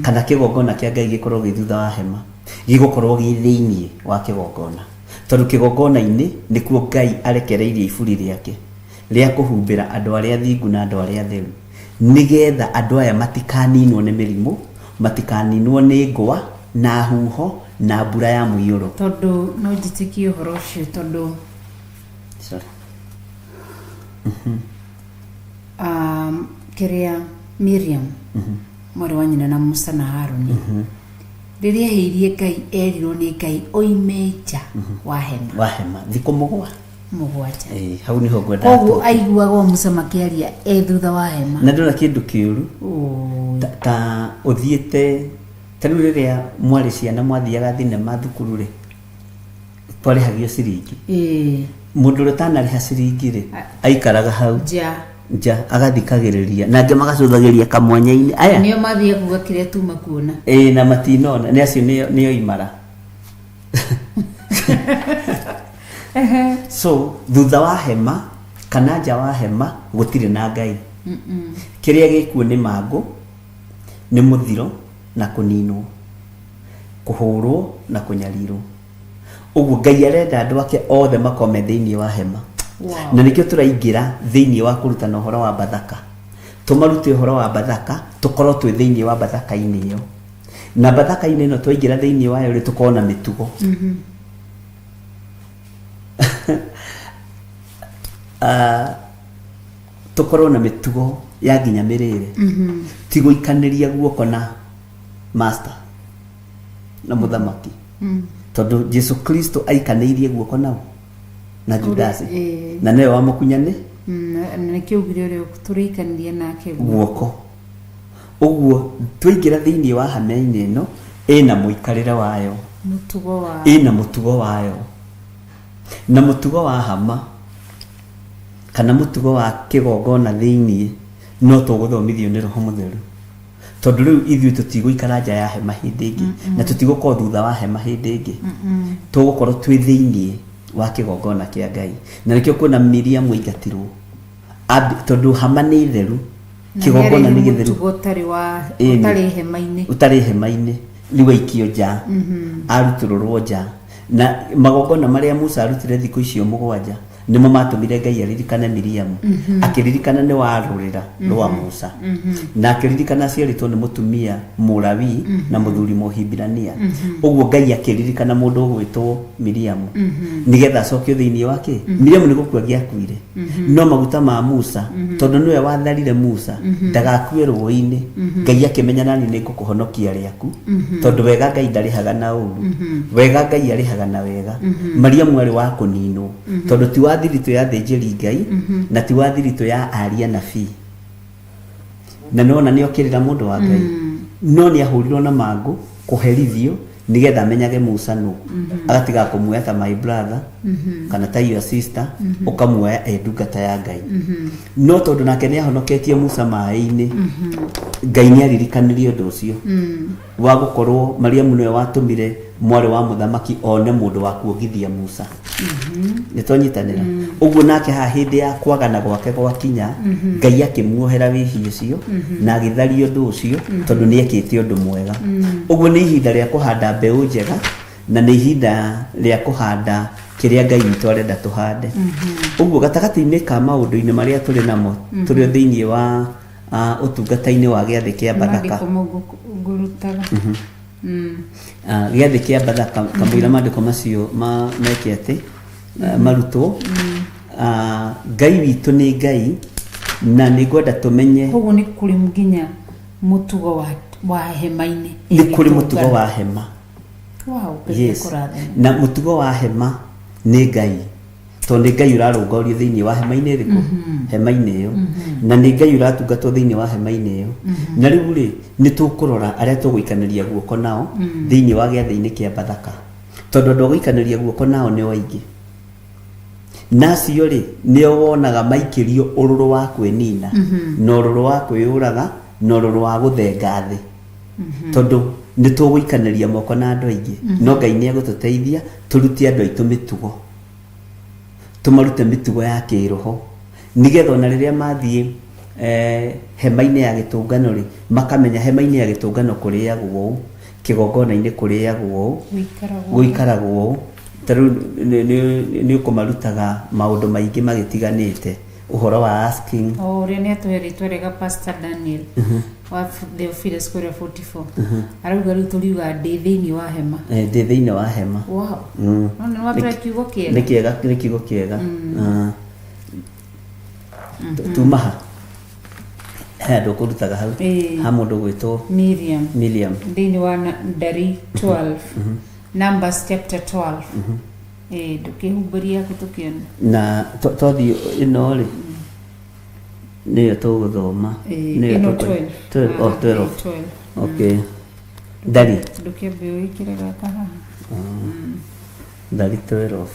E: kana kĩgongona kĩa Ngai gĩkorwo gĩ thutha wa hema. Gĩgũkorwo gĩ thĩinĩ wa kĩgongona, tondũ kĩgongona-inĩ nĩkuo Ngai arekereirie iburi rĩake rĩa kũhumbĩra andũ arĩa athingu na andũ arĩa atheru, nĩgetha andũ aya matikaninwo nĩ mĩrimũ, matikaninwo nĩ ngwa na huho na mbura ya mũiyũro.
F: Tondũ no njĩtĩkie ũhoro ũcio, tondũ
E: Sorry.
F: Kĩrĩa Miriam, mwarĩ wa nyina na Musa na Haruni, rĩrĩa ehĩirie Ngai, erirwo nĩ Ngai oime nja wa hema.
E: Wa hema thikũ 7.
F: 7.
E: Ĩĩ, hau niho ngwenda
F: Koguo
E: tũke.
F: aiguaga o Musa makĩaria e thutha wa hema.
E: Na ndona kĩndũ kĩũru ta ũthiĩte, ta rĩu rĩrĩa mwarĩ ciana mwathiaga thinema thukuru rĩ, twarĩhagio ciringi. Mũndũ ũrĩa ũtanarĩha ciringi rĩ, aikaraga hau
F: nja.
E: Nja agathikagĩrĩria, na angĩ magacũthagĩria kamwanya-inĩ aya.
F: Nĩo mathiĩ kuga kĩrĩa tuma kuona.
E: Ĩĩ, na matinona nĩ acio, nĩo imara. So thutha wa hema kana nja wa hema gũtirĩ na Ngai. Kĩrĩa gĩkuo nĩ mangũ, nĩ mũthiro na kũninwo, kũhũrwo na kũnyarirwo. Ũguo Ngai arenda andũ ake othe makome thĩinĩ wa hema. Na nĩkĩo tũraingĩra thĩinĩ wa kũrutana ũhoro wa Bathaka, tũmarute ũhoro wa Bathaka, tũkorwo twĩ thĩinĩ wa Bathaka-inĩ ĩyo. Na Bathaka-inĩ ĩno twaingĩra thĩinĩ wayo rĩ, tũkorwo na mĩtugo. Ah, tũkorwo na mĩtugo ya nginya mĩrĩre, ti gũikanĩria guoko na master na mũthamaki, tondũ Jesu Kristo aikanĩirie guoko nao na Judasi, na nĩwe wamũkunyane.
F: Na nĩkĩo augire ũrĩa tũrĩikanirie nake
E: guoko. Ũguo twaingĩra thĩinĩ wa hema-inĩ ĩno, ĩna mũikarĩre wayo,
F: mũtugo wa
E: ĩna mũtugo wayo. Na mũtugo wa hama kana mũtugo wa kĩgongona thĩinĩ no tũgũthomithio nĩ Roho Mũtheru, tondũ rĩu ithuĩ tũtigũikara nja ya hema hĩndĩ ĩngĩ, na tũtigũkorwo thutha wa hema hĩndĩ ĩngĩ. Tũgũkorwo twĩ thĩinĩ wa kĩgongona kĩa Ngai. Na nĩkĩo kuona Miriamu aingatirwo, tondũ hama nĩ theru, kĩgongona nĩ gĩtheru.
F: Mũtugo ũtarĩ wa
E: Ĩni.
F: Ũtarĩ hema-inĩ.
E: Ũtarĩ hema-inĩ, rĩu aikio nja, arutũrũrwo nja. Na magongona marĩa Musa arutire thikũ icio 7 nĩmo matũmire Ngai aririkane Miriamu. Akĩririkana nĩ wa rũrĩra rwa Musa, na akĩririkana aciarĩtwo nĩ mũtumia Mũlawi na mũthuri Mũhibirania. Ũguo Ngai akĩririkana mũndũ ũgwĩtwo Miriamu nĩgetha acokio thĩinĩ wa kĩ. Miriamu nĩ gũkua gĩakuire, no maguta ma Musa, tondũ nĩwe watharire Musa ndagakue rũĩ-inĩ, Ngai akĩmenya nani nĩ ngũkũhonokia rĩaku, tondũ wega Ngai ndarĩhaga na ũru, wega Ngai arĩhaga na wega. Mariamu arĩ wa kũninwo, tondũ ti wa thiritũ ya thĩnjĩri Ngai na ti wa thiritũ ya aria nabii, na nona nĩ okĩrĩra mũndũ wa Ngai, no nĩ ahũrirwo na mangũ kũherithio nĩgetha amenyage Musa nũ, agatiga kũmuoya ta my brother kana ta your sister, ũkamuoya e ndungata ya Ngai. No tondũ nake nĩ ahonoketie Musa maĩ-inĩ, Ngai nĩ aririkanirie ũndũ ũcio wa gũkorwo Mariamu nĩwe watũmire mwarĩ wa mũthamaki one mũndũ wa kuongithia Musa. Nĩ twanyitanĩra ũguo? Nake haha hĩndĩ ya kwagana gwake gwakinya, Ngai akĩmuohera wĩhia ũcio na agĩtharia ũndũ ũcio, tondũ nĩ ekĩte ũndũ mwega. Ũguo nĩ ihinda rĩa kũhanda mbeũ njega, na nĩ ihinda rĩa kũhanda kĩrĩa Ngai witũ arenda tũhande. Ũguo gatagatĩ-inĩ ka maũndũ-inĩ marĩa tũrĩ namo, tũrĩ o thĩinĩ wa ũtungata-inĩ wa gĩathĩ kĩa Bathaka.
F: Maandĩko mau ngũrutaga.
E: Gĩathĩ kĩa Bathaka, kamũira maandĩko macio meke atĩ marutwo. Ngai witũ nĩ Ngai, na nĩ ngwenda tũmenye.
F: Koguo nĩ kũrĩ nginya mũtugo wa hema-inĩ.
E: Nĩ kũrĩ mũtugo wa hema.
F: Wow, Ngai akũrathime.
E: Na mũtugo wa hema Nĩ Ngai, tondũ nĩ Ngai ũrarũngorio thĩinĩ wa hema-inĩ ĩrĩkũ? Hema-inĩ ĩyo. Na nĩ Ngai ũratungatwo thĩinĩ wa hema-inĩ ĩyo. Na rĩu rĩ, nĩ tũkũrora arĩa tũgũikanĩria guoko nao thĩinĩ wa gĩathĩ-inĩ kĩa Bathaka, tondũ andũ a gũikanĩria guoko nao nĩo aingĩ. Na acio rĩ, nĩo wonaga maikĩrio ũrũrũ wa kwĩnina, na ũrũrũ wa kwĩyũraga, na ũrũrũ wa gũthenga thĩ. Tondũ nĩ tũgũikanĩria moko na andũ aingĩ, no Ngai nĩ egũtũteithia tũrute andũ aitũ mĩtugo, tũmarute mĩtugo ya kĩroho, nĩgetha ona rĩrĩa mathiĩ hema-inĩ ya gĩtũngano rĩ, makamenya hema-inĩ ya gĩtũngano kũrĩagwo ũũ, kĩgongona-inĩ kũrĩagwo ũũ, gũikaragwo ũũ. Ta rĩu nĩ ũkũmarutaga maũndũ maingĩ magĩtiganĩte, ũhoro wa asking.
F: O ũrĩa nĩ atũhe rĩtwa rĩega Pastor Daniel wa Theophilus kũrĩa 44 arauga rĩu tũriuga ndĩ thĩinĩ wa hema.
E: Ndĩ thĩinĩ wa hema.
F: Wow. No nĩ watũhe kiugo kĩega.
E: Nĩ kĩega, nĩ kiugo kĩega. Tuma ha he andũ ũkũrutaga hau? Ha mũndũ gwĩtwo
F: Miriam.
E: Miriam.
F: Thĩinĩ wa Ndari 12, Numbers chapter 12. Ndũkĩhumbĩrie yaku tũkĩone.
E: Na twathiĩ ĩno rĩ, nĩyo tũgũthoma. Nĩyo
F: Ĩno
E: 12.
F: 12.
E: Oh, 12.
F: 12.
E: Okay, ndari.
F: Ndũkĩambe wĩkĩre gaka haha.
E: Ndari 12.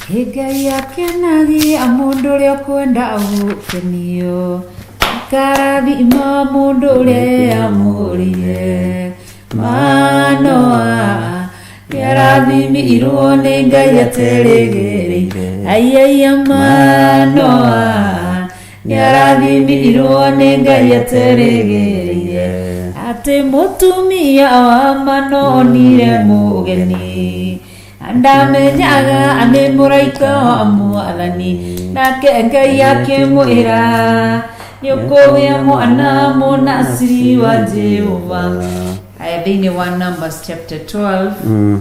F: Ngai akenagia mũndũ ũrĩa ũkwenda gũkenio, akarathima mũndũ ũrĩa amũrire. Manoa nĩarathimirwo nĩ Ngai aterĩgĩrĩire. Aiaia, Manoa nĩarathimirwo nĩ Ngai aterĩgĩrĩire. Atĩ mũtumia wa Manoa onire mũgeni, ndamenyaga nĩ mũraika wa Mwathani, nake Ngai akĩmwĩra, nĩ ũkũgĩa mwana mũnaciri wa Jehova. Aya, thĩinĩ wa Numbers chapter 12.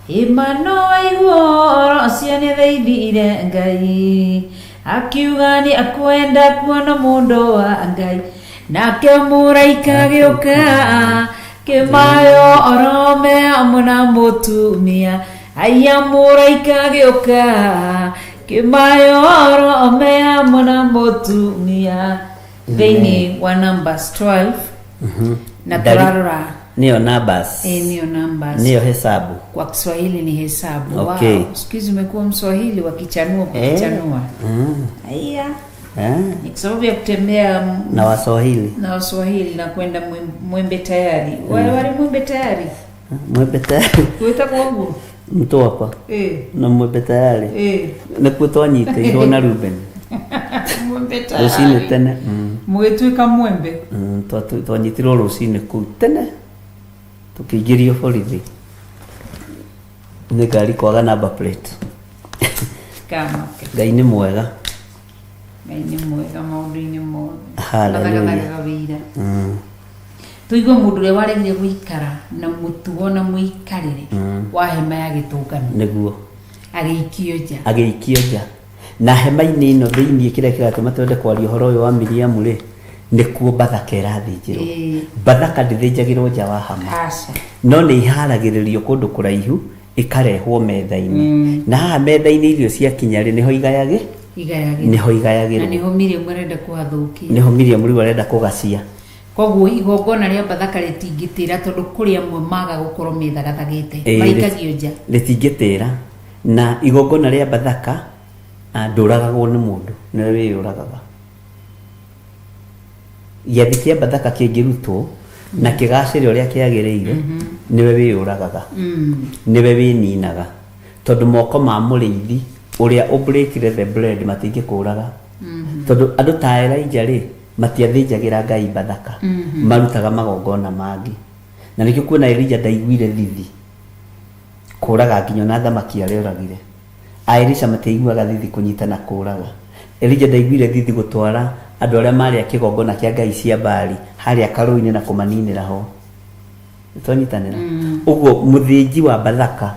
F: Imano aigua ũhoro ũcio nĩ thaithire Ngai, akiuga nĩ akwenda kuona mũndũ wa Ngai. Nake mũraika agĩũka kĩmayo orome hamwe na mũtumia. Aya, mũraika agĩũka kĩmayo orome hamwe na mũtumia, thĩinĩ wa Numbers 12. Na tũrarora
E: Nĩyo Numbers.
F: Nĩyo Numbers.
E: Nĩyo Hesabu.
F: Kwa Kiswahili ni Hesabu.
E: Okay.
F: Wow. Siku hizi umekuwa Mswahili wakichanua kukichanua. Aya. Ni kwa sababu ya kutembea
E: Na Waswahili.
F: Na Waswahili na kwenda Mwembe Tayari. Wale wale Mwembe Tayari.
E: Mwembe Tayari.
F: Kuita kwangu.
E: Mtwapa. Na Mwembe Tayari. Nĩkuo twanyitĩirwo na Ruben.
F: Mwembe Tayari.
E: Rũcinĩ tene.
F: Mũgĩtuĩka Mwembe.
E: Twanyitirwo rũcinĩ kũu tene, tũkĩingĩrio borithi nĩ ngari kwaga number plate.
F: Kama.
E: Ngai nĩ mwega.
F: Ngai nĩ mwega maũndũ-inĩ mothe.
E: Hallelujah.
F: Mathagathaga wĩira. Tũigue mũndũ ũrĩa waregire gũikara na mũtugo na mũikarĩre wa hema ya gĩtũngano.
E: Nĩguo.
F: Agĩikio nja.
E: Agĩikio nja. Na hema-inĩ ĩno thĩinĩ, kĩrĩa kĩratũma twende kwaria ũhoro ũyũ wa Miriamu rĩ, nĩkuo Bathaka ĩrathĩnjĩrwo. Bathaka ndĩthĩnjagĩrwo nja wa hama.
F: Aca.
E: No nĩ iharagĩrĩrio kũndũ kũraihu, ĩkarehwo metha-inĩ, na haha metha-inĩ irio ciakinya rĩ, nĩho igayagĩ
F: Igayagĩrwo.
E: Nĩho
F: Na
E: igayagĩrwo.
F: Nĩho Miriam arenda kũhathũkia.
E: Nĩho Miriam rĩu arenda kũgacia.
F: Koguo igongona rĩa Bathaka rĩtingĩtĩra, tondũ kũrĩ amwe maga gũkorwo methagathagĩte, maikagio nja.
E: Rĩtingĩtĩra. Na igongona rĩa Bathaka, ndũragagwo nĩ mũndũ, nĩwe wĩyũragaga. Gĩathĩ kĩa Bathaka kĩngĩrutwo na kĩgacĩre ũrĩa kĩagĩrĩire, nĩwe wĩyũragaga, nĩwe wĩninaga, tondũ moko ma mũrĩithi ũrĩa ũbreakire the bread matingĩkũraga, tondũ andũ ta Elijah rĩ, matiathĩnjagĩra Ngai Bathaka, marutaga magongona mangĩ. Na nĩkĩo kuona Elijah ndaiguire thithi kũraga nginya ona thamaki arĩa oragire. Elisha matiaiguaga thithi kũnyita na kũraga. Elijah ndaiguire thithi gũtwara andũ arĩa marĩ a kĩgongona kĩa ngai cia Baali harĩa karũĩ-inĩ na kũmaninĩra ho. Twanyitanĩra ũguo, mũthĩnji wa Bathaka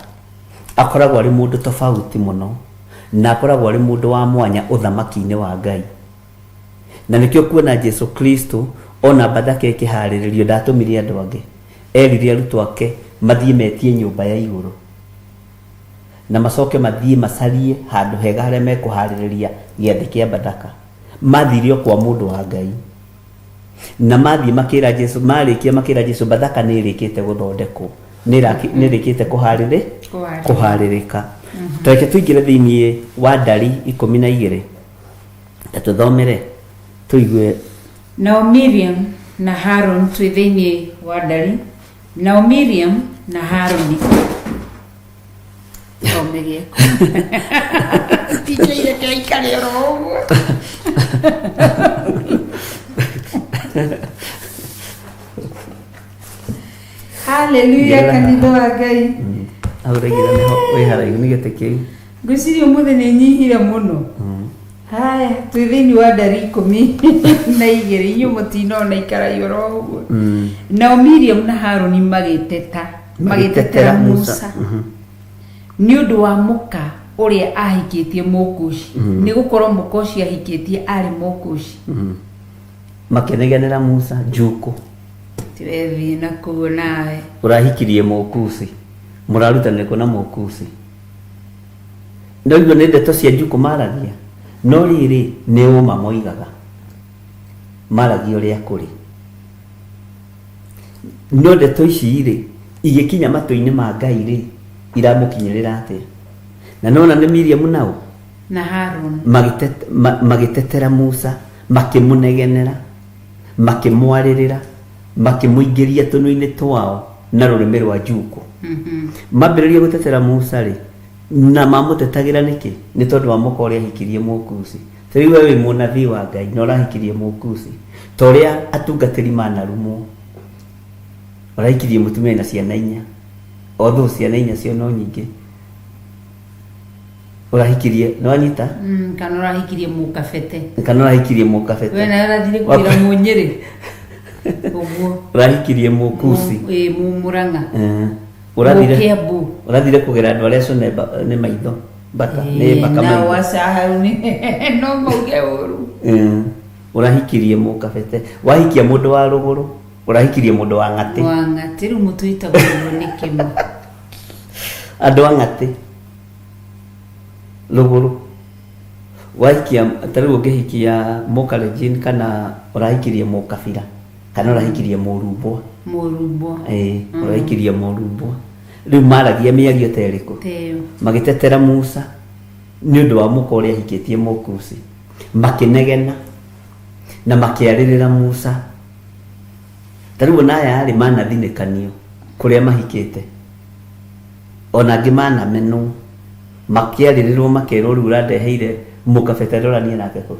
E: akoragwo arĩ mũndũ tofauti mũno, na akoragwo arĩ mũndũ wa mwanya ũthamaki-inĩ wa Ngai. Na nĩkĩo kuona Jesu Kristo ona Bathaka ĩkĩharĩrĩrio ndatũmire andũ angĩ, erire arutwo ake mathiĩ metie nyũmba ya igũrũ na macoke mathiĩ macarie handũ hega harĩa mekũharĩrĩria gĩathĩ kĩa Bathaka. Mathire o kwa mũndũ wa Ngai na mathiĩ makĩra Jesu, marĩkia makĩra Jesu Bathaka nĩ ĩrĩkĩte gũthondekwo, nĩ ĩrĩkĩte kũharĩrĩ kũharĩrĩka. Tareke tũingĩre thĩinĩ wa ndari 12 ta tũthomere tũigue.
F: Nao Miriam na Harũni, twĩ thĩinĩ wa ndari, nao Miriam na Harũni thome gĩako DJ reke aikare oro ũguo. Haleluya, kanitha wa Ngai.
E: Hau ũraigĩra nĩho wĩ haraihu nĩ gĩtĩ kĩu.
F: Ngwĩciria ũmũthĩ nĩ nyihire mũno. Haya, twĩ thĩinĩ wa ndari 12, inyuĩ mũtinona, ikarai oro ũguo. Nao Miriam na Harũni magĩteta, magĩtetera Musa nĩ ũndũ wa mũka ũrĩa ahikĩtie Mũkushi, nĩ gũkorwo mũka ũcio ahikĩtie arĩ Mũkushi.
E: Makĩnegenera Musa njukũ.
F: Tiwethiĩ na kũu nawe.
E: Ũrahikirie Mũkusi, mũrarutanire kũ na Mũkusi? Ndaigua nĩ ndeto cia njukũ maragia, no rĩrĩ nĩ ũma moigaga, maragia ũrĩa kũrĩ. No ndeto ici rĩ, igĩkinya matũ-inĩ ma Ngai rĩ, iramũkinyĩrĩra atĩa? Na nona nĩ Miriam nao
F: na Harũni
E: magĩtetera Musa, makĩmũnegenera, makĩmwarĩrĩra, makĩmũingĩria tũnua-inĩ twao na rũrĩmĩ rwa njukũ. Mambĩrĩria gũtetera Musa rĩ, na mamũtetagĩra nĩkĩ? Nĩ tondũ wa mũka ũrĩa ahikirie Mũkusi. Ta rĩu we wĩ mũnabii wa Ngai na ũrahikirie Mũkusi, ta ũrĩa atungatĩri manarumwo. Ũrahikirie mũtumia na ciana inya, although ciana inya cio no nyingĩ. Ũrahikirie, nĩ wanyita?
F: Kana ũrahikirie mũkabete.
E: Kana ũrahikirie mũkabete.
F: We nawe ũrathire kwĩra mũnyĩrĩ ũguo.
E: Ũrahikirie Mũkusi.
F: Ĩ, mũmũrang'a.
E: Ũrathire
F: Mũkĩambu.
E: Ũrathire kũgera andũ arĩa cone nĩ maitho baka nĩ baka
F: nao
E: maitho.
F: Aca hau nĩ no mauge ũru.
E: Ũrahikirie mũkabete, wahikia mũndũ wa rũgũrũ, ũrahikirie mũndũ wa ng'atĩ.
F: Wa ng'atĩ, rĩu mũtwĩtagwo ũguo nĩ kĩma.
E: Andũ a ng'atĩ rũgũrũ, wahikia ta rĩu ũngĩhikia mũkalenjin kana ũrahikirie mũkabira kana ũrahikirie mũrumbwa.
F: Mũrumbwa.
E: Ĩĩ, ũrahikirie mũrumbwa. Rĩu maragia mĩario ta ĩrĩkũ?
F: Teo.
E: Magĩtetera Musa nĩ ũndũ wa mũka ũrĩa ahikĩtie Mũkusi, makĩnegena na makĩarĩrĩra Musa. Ta rĩu ona aya rĩ, manathinĩkanio kũrĩa mahikĩte, ona angĩ manamenwo, makĩarĩrĩrwo, makerwo rĩu ũrandeheire mũkabete ndoranie nake kũ,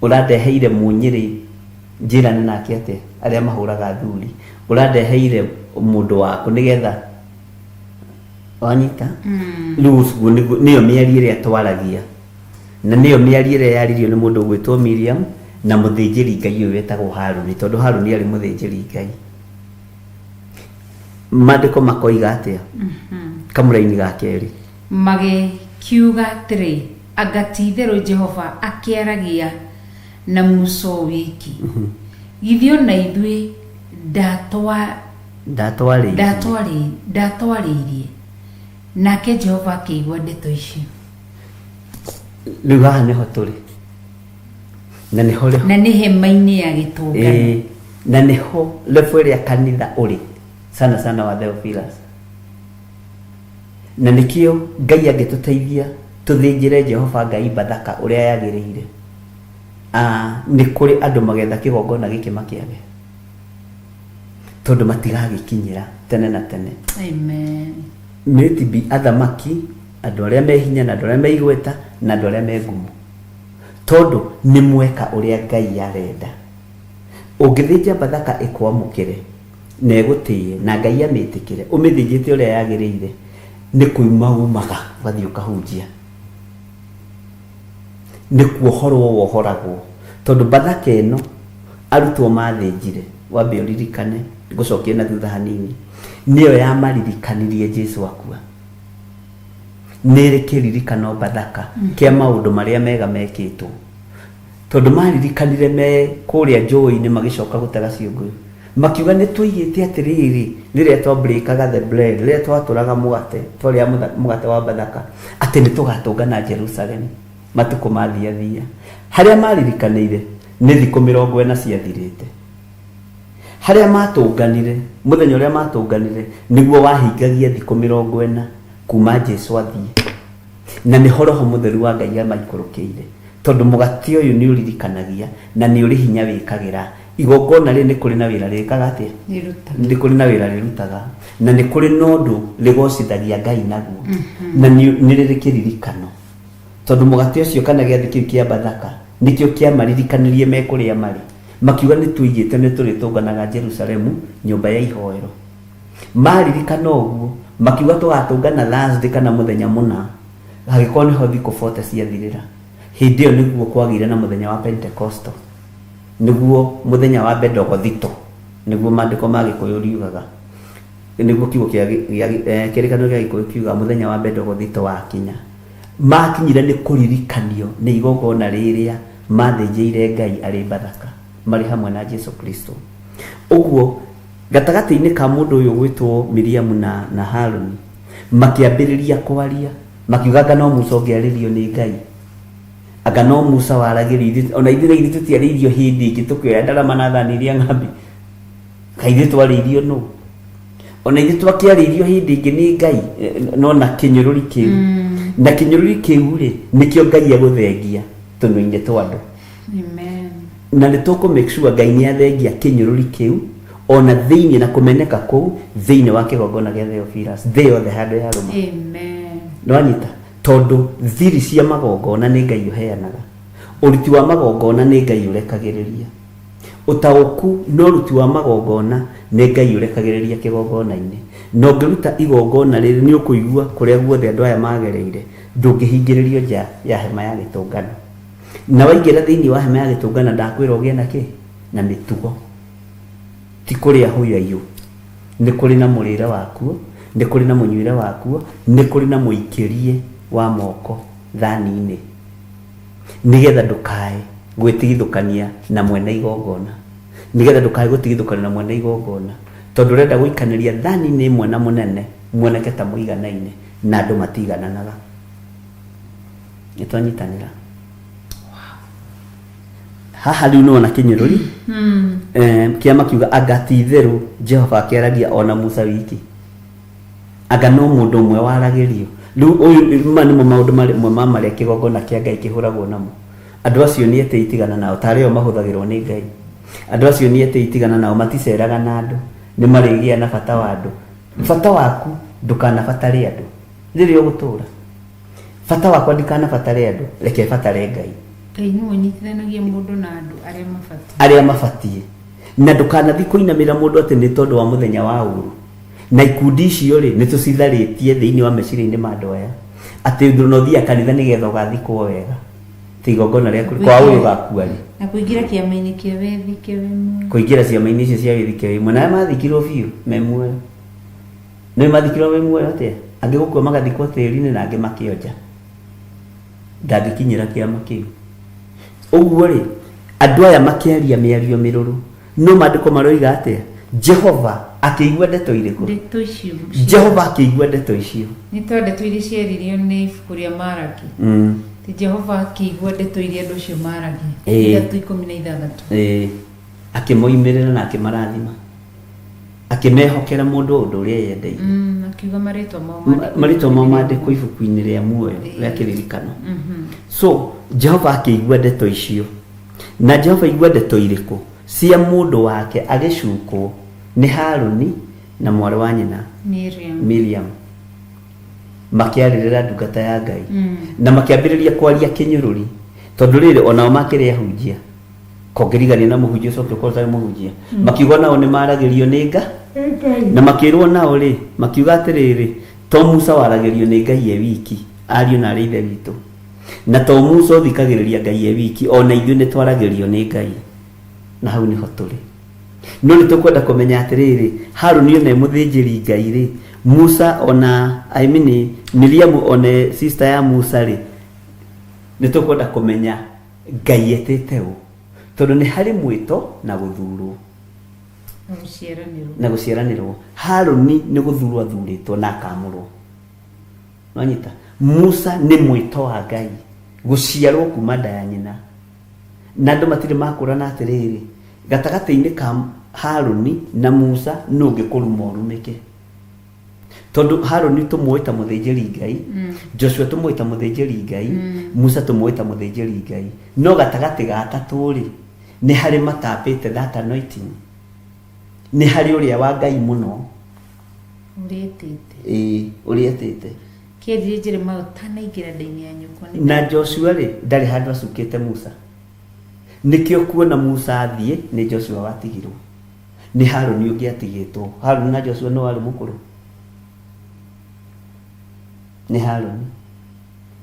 E: ũrandeheire mũnyĩrĩ njĩrane nake atĩa, arĩa mahũraga athuri, ũrandeheire mũndũ waku nĩgetha wanyita. Rĩu ũcio nĩyo mĩario ĩrĩa twaragia, na nĩyo mĩario ĩrĩa yaririo nĩ mũndũ ũgwĩtwo Miriam na mũthĩnjĩri Ngai ũyũ wetagwo Harũni, tondũ Harũni arĩ mũthĩnjĩri Ngai. Maandĩko makoiga atĩa? Kamũraini ga kerĩ.
F: Magĩkiuga atĩrĩ, Anga ti-itherũ Jehova akĩaragia na Musa o wiki? Githĩ o na ithuĩ
E: ndatwarĩirie?
F: Ndatwarĩirie? Nake Jehova akĩigua ndeto icio.
E: Rĩu haha nĩho tũrĩ na nĩho rĩho.
F: Na nĩ hema-inĩ ya gĩtũngano.
E: Ĩĩ, na nĩho level ĩrĩa kanitha ũrĩ sana sana wa Theophilus, na nĩkĩo Ngai angĩtũteithia tũthĩnjĩre Jehova Ngai Bathaka ũrĩa yagĩrĩire, nĩ kũrĩ andũ magetha kĩgongona gĩkĩ makĩage, tondũ matigagĩkinyĩra tene na tene.
F: Amen.
E: Maybe athamaki, andũ arĩa me hinya na andũ arĩa me igweta na andũ arĩa me ngumo, tondũ nĩ mweka ũrĩa Ngai arenda. Ũngĩthĩnja Bathaka ĩkwamũkĩre na ĩgũtĩe na Ngai amĩtĩkĩre, ũmĩthĩnjĩte ũrĩa yagĩrĩire, nĩ kuuma umaga ũgathiĩ ũkahunjia, nĩ kuohorwo wohoragwo, tondũ Bathaka ĩno arutwo mathĩnjire, wambe ũririkane, ngũcokie na thutha hanini, nĩyo yamaririkanirie Jesu akua. Nĩ ĩrĩ kĩririkano Bathaka kĩa maũndũ marĩa mega mekĩtwo. Tondũ maririkanire me kũrĩa njũĩ-inĩ magĩcoka gũtega ciũngũyũ. Makiuga nĩ tũigĩte atĩrĩrĩ, rĩrĩa twa breakaga the bread, rĩrĩa twatũraga mũgate, twarĩaga mũgate wa Bathaka, atĩ nĩ tũgatũngana Jerusalem matukũ mathiathia. Harĩa maririkanĩire nĩ thikũ 40 ciathirĩte. Harĩa matũnganire, mũthenya ũrĩa matũnganire, nĩguo wahingagia thikũ 40 kuma Jesu athiĩ. Na nĩho Roho Mũtheru wa Ngai amaikũrũkĩire, tondũ mũgate ũyũ nĩ ũririkanagia na nĩ ũrĩ hinya wĩkagĩra. Igongona rĩrĩ nĩ kũrĩ na wĩra rĩkaga atĩa? Nĩ kũrĩ na wĩra rĩrutaga, na nĩ kũrĩ na ũndũ rĩgocithagia Ngai naguo, na nĩ rĩrĩ kĩririkano. Tondũ mũgate ũcio kana gĩathĩ kĩu kĩa Bathaka nĩkĩo kĩamaririkanirie me kũrĩa marĩ, makiuga nĩ tũigĩte nĩ tũrĩtũnganaga Jerusalemu nyũmba ya ihoero. Maririkana ũguo, makiuga tũgatũngana Thursday kana mũthenya mũna, hagĩkorwo nĩho thikũ 40 ciathirĩra. Hĩndĩ ĩyo nĩguo kwagĩire na mũthenya wa Pentecostal, nĩguo mũthenya wa Bendogothito, nĩguo maandĩko ma Gĩkũyũ riugaga, nĩguo kiugo kĩa kĩrĩkanĩro gĩa Gĩkũyũ kiugaga mũthenya wa Bendogothito wakinya. Makinyire nĩ kũririkanio nĩ igongona rĩrĩa mathĩnjĩire Ngai arĩ Bathaka marĩ hamwe na Jesu Kristo. Ũguo Gatagatĩ-inĩ ka mũndũ ũyũ ũgwĩtwo Miriamu na, na Haruni, makĩambĩrĩria kwaria, makiuga anga no Musa ũngĩarĩrio nĩ Ngai? Anga no Musa waragĩrio ithuĩ, ona ithuĩ na ithuĩ tũtiarĩirio hĩndĩ ĩngĩ tũkĩoya ndarama na thani iria ng'ambi? Kaĩ ithuĩ twarĩirio nũ? Ona ithuĩ twakĩarĩirio hĩndĩ ĩngĩ nĩ Ngai, no na kĩnyũrũri kĩu. Na kĩnyũrũri kĩu rĩ, nĩkĩo Ngai egũthengia tũnua-inĩ twa andũ.
F: Amen.
E: Na nĩ tũkũ make sure Ngai nĩ athengia kĩnyũrũri kĩu ona thĩinĩ na kũmeneka kũu thĩinĩ wa kĩgongona gĩa Theophilus thĩ yothe handũ ya rũma.
F: Amen.
E: Nĩwanyita? Tondũ thiri cia magongona nĩ Ngai ũheanaga, ũruti wa magongona nĩ Ngai ũrekagĩrĩria, ũtaũku na ũruti wa magongona nĩ Ngai ũrekagĩrĩria kĩgongona-inĩ. Na ũngĩruta igongona rĩrĩ nĩ ũkũigua kũrĩa guothe andũ aya magereire ndũngĩhingĩrĩrio nja ya hema ya gĩtũngano. Na waingĩra thĩinĩ wa hema ya gĩtũngano ndakwĩra ũgĩe na kĩ? Na mĩtugo. Ti kũrĩa hũyaiyũ. Nĩ kũrĩ na mũrĩre wakuo, nĩ kũrĩ na mũnyuĩre wakuo, nĩ kũrĩ na mũikĩrie wa moko thani-inĩ. Nĩgetha ndũkae gwĩtigithũkania na mwene igongona. Nĩgetha ndũkae gũtigithũkania na mwene igongona. Tondũ ũrenda gũikanĩria thani-inĩ ĩmwe na mũnene, muoneke ta mũiganaine, na andũ matiigananaga. Nĩ twanyitanĩra. Haha rĩu nĩwona kĩnyũrũri kĩama kiuga anga ti itherũ Jehova akĩaragia ona Musa wiki, anga no mũndũ ũmwe waragĩrio. Rĩu ũyũ ma nĩmo maũndũ mamwe ma marĩa kĩgongona kĩa Ngai kĩhũragwo namo. Andũ acio nĩ etĩi tigana nao, tarĩ o mahũthagĩrwo nĩ Ngai. Andũ acio nĩ etĩi tigana nao, maticeraga na andũ, nĩ marĩgĩa na bata wa andũ. Bata waku ndũkanabatare andũ rĩrĩa ũgũtũra. Bata wakwa ndikanabatare andũ, reke batare Ngai.
F: Ngai nĩwe ũnyitithanagia mũndũ na andũ arĩa mabatiĩ.
E: Arĩa mabatiĩ. Na ndũkanathiĩ kũinamĩrĩra mũndũ atĩ nĩ tondũ wa mũthenya wa ũru. Na ikundi icio rĩ, nĩ tũcitharĩtie thĩinĩ wa meciria-inĩ ma andũ aya. Atĩ ũndũ ũthiaga kanitha nĩgetha ũgathikwo wega. Ti igongona rĩaku, kwa ũyũ ũgakua rĩ.
F: Na kũingĩra kĩama-inĩ kĩa wĩthike wĩ muoyo.
E: Kũingĩra ciama-inĩ icio cia wĩthike wĩ muoyo. Na arĩa mathikirwo biũ me muoyo. Nĩ mathikirwo me muoyo atĩa? Angĩ gũkua magathikwo tĩri-inĩ na angĩ makĩonja. Ndangĩkinyĩra kĩama kĩu. Ũguo rĩ, andũ aya makĩaria mĩario mĩrũrũ, no maandĩko maroiga atĩa? Jehova akĩigua ndeto irĩkũ?
F: Ndeto icio.
E: Jehova akĩigua ndeto icio.
F: Nĩ ta ndeto iria ciaririo nĩ ibuku rĩa Maraki. Ti Jehova akĩigua ndeto iria andũ acio maragia. 3:16.
E: Ĩĩ. Akĩmoimĩrĩra na akĩmarathima. Akĩmehokera mũndũ ũndũ ũrĩa eyendeire.
F: Akiuga marĩtwa mao mandĩkwo
E: Marĩtwa mao mandĩkwo ibuku-inĩ rĩa muoyo rĩa kĩririkano. So Jehova akĩigua ndeto icio. Na Jehova aigua ndeto irĩkũ? Cia mũndũ wake agĩcukwo nĩ Haruni na mwarĩ wa nyina
F: Miriam.
E: Miriam. Makĩarĩrĩra ndungata ya Ngai. Na makĩambĩrĩria kwaria kĩnyũrũri. Tondũ rĩrĩ onao makĩrĩ ahunjia. Kongĩrigania na mũhunjia ũcoke ũkorwo ũtarĩ mũhunjia. Makiuga nao nĩ maragĩrio nĩ Nga. Na makĩrwo nao rĩ, makiuga atĩrĩrĩ, to Musa waragĩrio nĩ Ngai e wiki, ariũ na arĩ ithe witũ. Na to Musa ũthikagĩrĩria Ngai e wiki, ona ithuĩ nĩ twaragĩrio nĩ Ngai. Na hau nĩho tũrĩ. No nĩ tũkwenda kũmenya atĩrĩrĩ, Haruni ona e mũthĩnjĩri Ngai rĩ, Musa ona, I mean, Miriamu ona e sister ya Musa rĩ, nĩ tũkwenda kũmenya Ngai etĩte ũ? Tondũ nĩ harĩ mwĩto na gũthurwo.
F: Na gũciaranĩrwo.
E: Na gũciaranĩrwo. Harũni nĩ gũthurwo athurĩtwo na akamũrwo. Nwanyita? Musa nĩ mwĩto wa Ngai, gũciarwo kuma nda ya nyina. Na andũ matirĩ makũrana atĩrĩrĩ, gatagatĩ-inĩ ka Harũni na Musa nũ ũngĩ kũruma ũrumĩke? Tondũ Harũni tũmũĩ ta mũthĩnjĩri Ngai, Joshua tũmũĩ ta mũthĩnjĩri Ngai, Musa tũmũĩ ta mũthĩnjĩri Ngai. No gatagatĩ ga atatũ-rĩ, nĩ harĩ matambĩte that anointing. Nĩ harĩ ũrĩa wa Ngai mũno.
F: Ũrĩa etĩte.
E: Ĩĩ, ũrĩa etĩte.
F: Kĩerire Jeremiah ũtanaingĩra nda-inĩ ya nyũkwa nĩ
E: Na Joshua rĩ, ndarĩ handũ acukĩte Musa. Nĩkĩo kuona Musa athiĩ, nĩ Joshua watigirwo. Nĩ Harũni ũngĩ atigĩtwo. Harũni na Joshua nũ warĩ mũkũrũ? Nĩ Harũni.